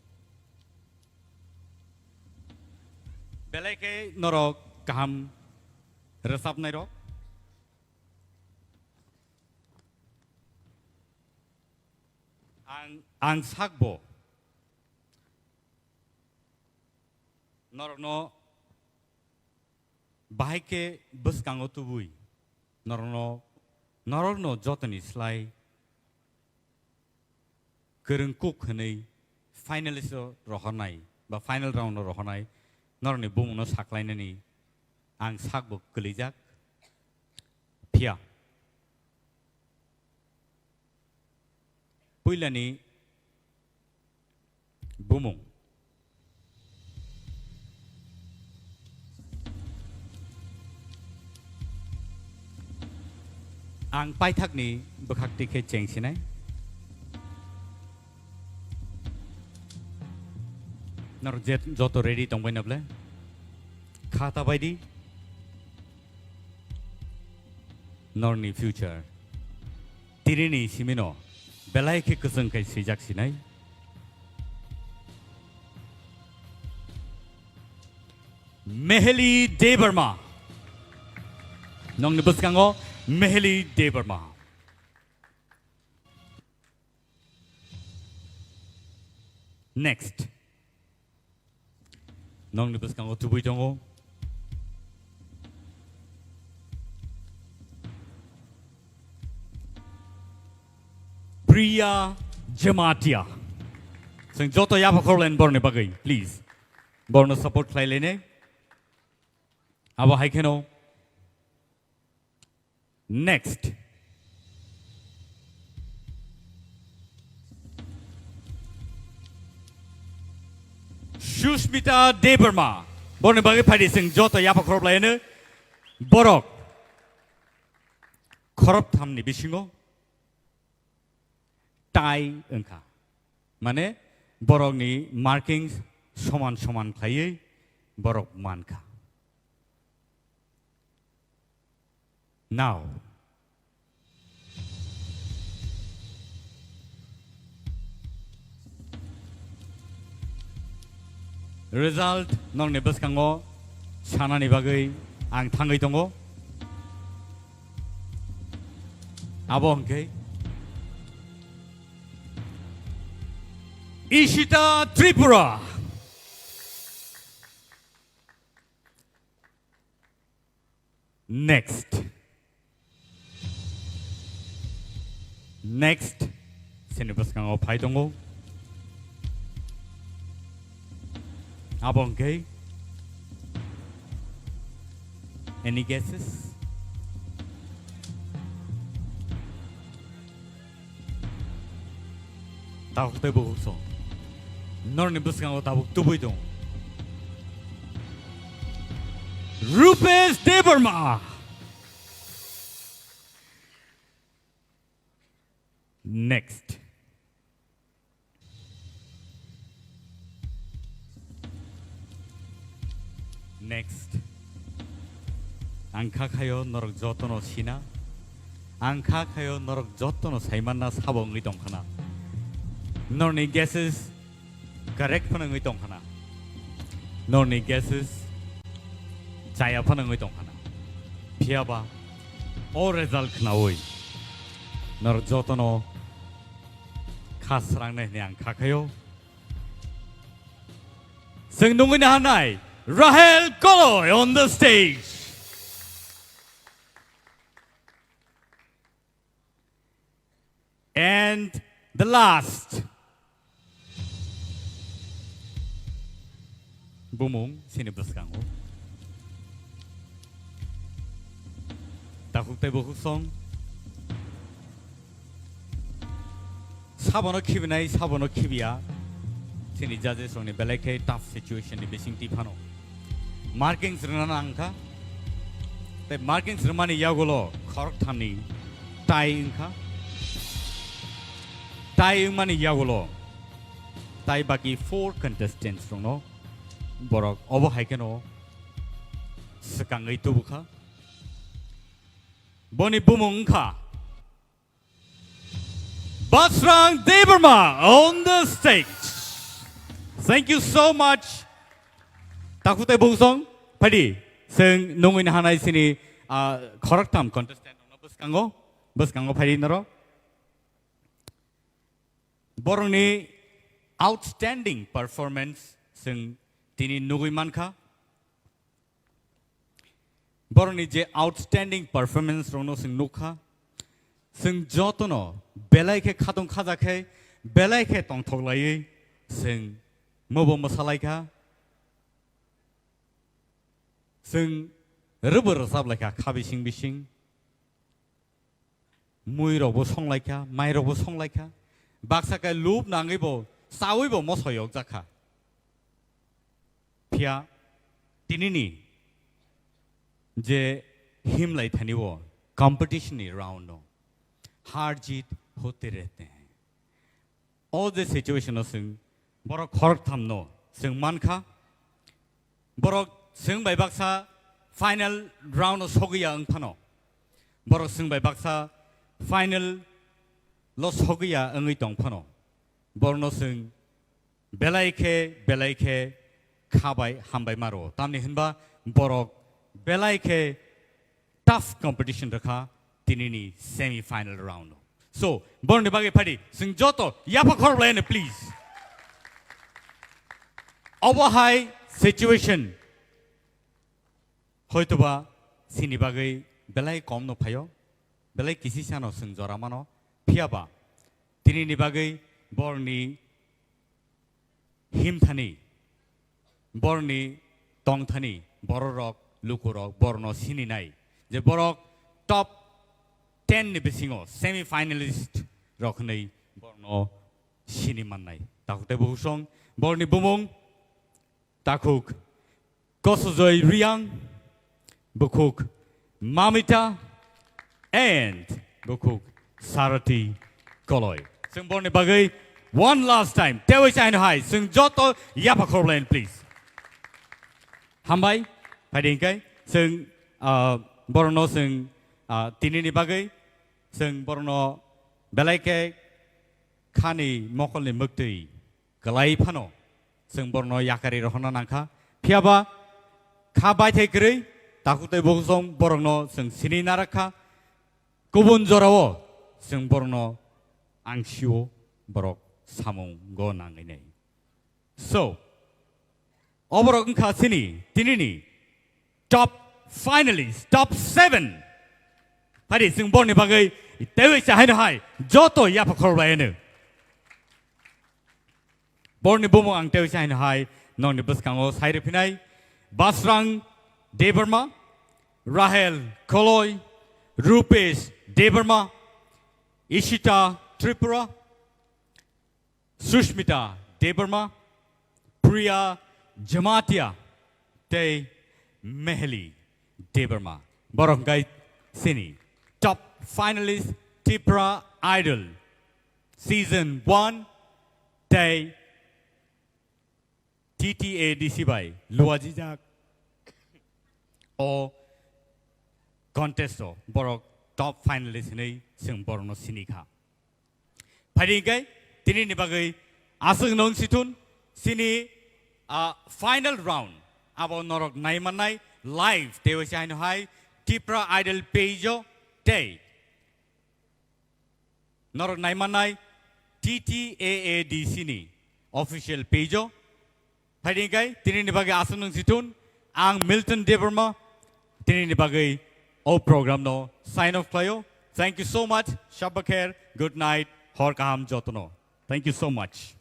Belai khe norok kaham rwchapnai rok. Ang, ang sakbo norokno bahai khe bwskango tubui norokno, norokno jotoni slai kwrwng kuk hwnwi finalist o rohornai ba final round o rohornai norokni bumungno saklainani ang sakbo kwlijak. Phiya puilani bumung. Ang paithakni bwkhak twi khe chengsinai. Nor jet-, joto ready tongbai na ble? Kha ta bai di. Norni future. Tinini simino belai khe kwchwng khai swijak sinai. Meheli Debbarma. Nongni bwskango Meheli Debbarma. Next. Nongni bwskango tubui tongo. Priya Jamatia. Chwng joto yapha khorlaini borni bagwi, please. Borno support khlai laini. Abo hai kheno. Next. Sushmita Debbarma. Borni bagwi phaidi chwng joto yapha khorop laino. Borok khorop thamni bisingo tie wngkha. Mane borokni marking soman soman khlaiwi borok mankha. Now, result nokni bwskango sanani bagwi ang thangwi tongo. Abo hwnkhe Ishita Tripura. Next. Next. Sini bwskango phai tongo. Abo hwnkhe. Any guesses? Tabuk tei bukhuk song. Norni bwskango tabuk tubui tong. Rupesh Debbarma. Next. Next. Ang kha khayo norok jotono sina. Ang kha khayo norok jotono saimanna sabo wngwi tongkhana. Norni guesses correct phano wngwi tongkhana. Norni guesses chaya phano wngwi tongkhana. Phiyaba o result khnaui norok jotono kha srangnai hwnwi ang kha khayo. Chwng nungwi naharnai Rahel Koloi on the stage. And the last. Bumung sini bwskango. Takhuk tei bukhuk song. Sabono khibinai, sabono khibiya. Chini judges rokni belai khe tough situation ni bising twi phano. Markings rwna nang kha. Tei markings rwmani yagulo khorok thamni tie wngkha. Tie wngmani yagulo tai baki four contestants rokno borok obo hai kheno swkangwi tubukha. Boni bumung wngkha Basrang Debbarma on the stage. Thank you so much. Takhuk tei bukhuk song, phaidi. Chwng nungwi naharnai sini, ah, khoroktham contestant rokno bwskango, bwskango phaidi norok. Borokni outstanding performance chwng tini nugwi mankha. Borokni je outstanding performance rokno chwng nukha, chwng jotono belai khe khatung khaja khe, belai khe tongthok laiwi chwng mobo mwsa laikha, chwng rwbo rwchap laikha kha bising bising. Mui rokbo song laikha, mai rokbo song laikha. Baksa khe lub nangwi bo chawi bo moso yok jakha. Phiya tinini je himlai thani o competition ni round no har jeet hote rehte hain. O je situation o chwng borok khoroktham no chwng mankha. Borok chwng bai baksa final round o sogwi ya wng phano. Borok chwng bai baksa final lo sogwi ya wngwi tong phano. Borokno chwng belai khe, belai khe kha bai hambai ma rwo. Tamni hwnba borok belai khe tough competition rwkha tinini semi final round o. So, borokni bagwi phaidi, chwng joto yapha khorok laino, please. Obo hai situation. Hoitoba chini bagwi belai kom no phaio, belai kisi sano chwng jora mano, phiyaba tinini bagwi borokni himthani, borokni tongthani, bororok, lukurok, borokno sininai je borok top ten ni bisingo semi finalist rok hwnwi borokno sini mannai. Takhuk tei bukhuk song, borokni bumung takhuk Kosojoy Riang, bukhuk Mamita, and bukhuk Sarati Koloi. Chwng borokni bagwi one last time tewi chaino hai chwng joto yapha khorok laino, please. Hambai, phaidi hwnkhe chwng, ah, borokno chwng, Ah, tinini bagwi chwng borokno belai khe khani mokolni mwktwi kwlai phano chwng borokno yakarwi rohorna nangkha. Phiyaba kha baithai kwrwi takhuk tei bukhuk song borokno chwng sini narakha. Kubun jorao chwng borokno angsio borok samungo nangwi nai. So, oborok wngkha chini tinini top finalist, top seven. Phari chwng borni bagwi teiwi cha haino hai joto yapha khorbai hino. Borni bumung ang teiwi cha haino hai nokni bwskango sai rwphinai Basrang Debbarma, Rahel Koloi, Rupesh Debbarma, Ishita Tripura, Sushmita Debbarma, Priya Jamatia, tei Meheli Debbarma. Borok wngkha chini top finalist Tipra Idol season one tei T T A D C bai luajijak o contest o borok top finalist hinwi chwng borokno sini kha. Phaidi hwnkhe tinini bagwi aswk nung sithun chini, ah, final round abo norok naimannai live tei waisa haino hai Tipra Idol page o tei norok naimannai T T A A D C ni official page o. Phaidi hwnkhe tinini bagwi aswk nung sithun ang Milton Debbarma tinini bagwi o program no sign off khlaio. Thank you so much. Shabba kher, good night, hor kaham jotono. Thank you so much.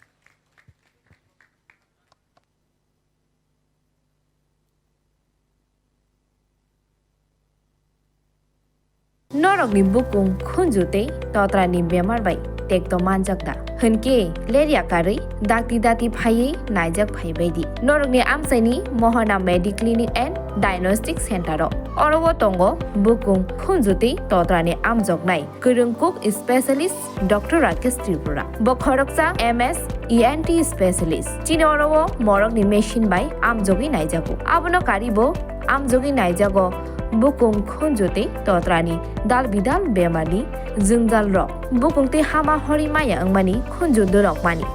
Norokni bukung khunju tei totrani bemar bai tekto manjak da? Hwnkhe lerya karwi dakti dati phaiwi naijak phaibai di. Norokni amchaini Mohana Mediclinic and Diagnostic Center o. Oro o tongo bukung khunju tei totrani amjoknai kwrwng kuk specialist Doctor Rakesh Tripura. Bo khoroksa M S E N T specialist. Chini oro o morokni machine bai amjogwi naijago. Abono karibo amjogwi naijago bukung khunju tei totrani dal bidal bemarni jwngjal rok. Bukung tei hama hori maya wngmani khunju dwrokmani.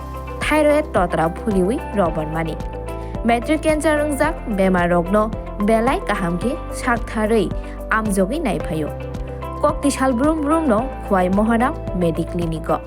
Thyroid totra phuliwi robormani. Matric cancer wngjak bemar rokno belai kaham khe saktharwi amjogwi naiphaio. Kokti sal brum brum no Khwai Mohana Mediclinic o.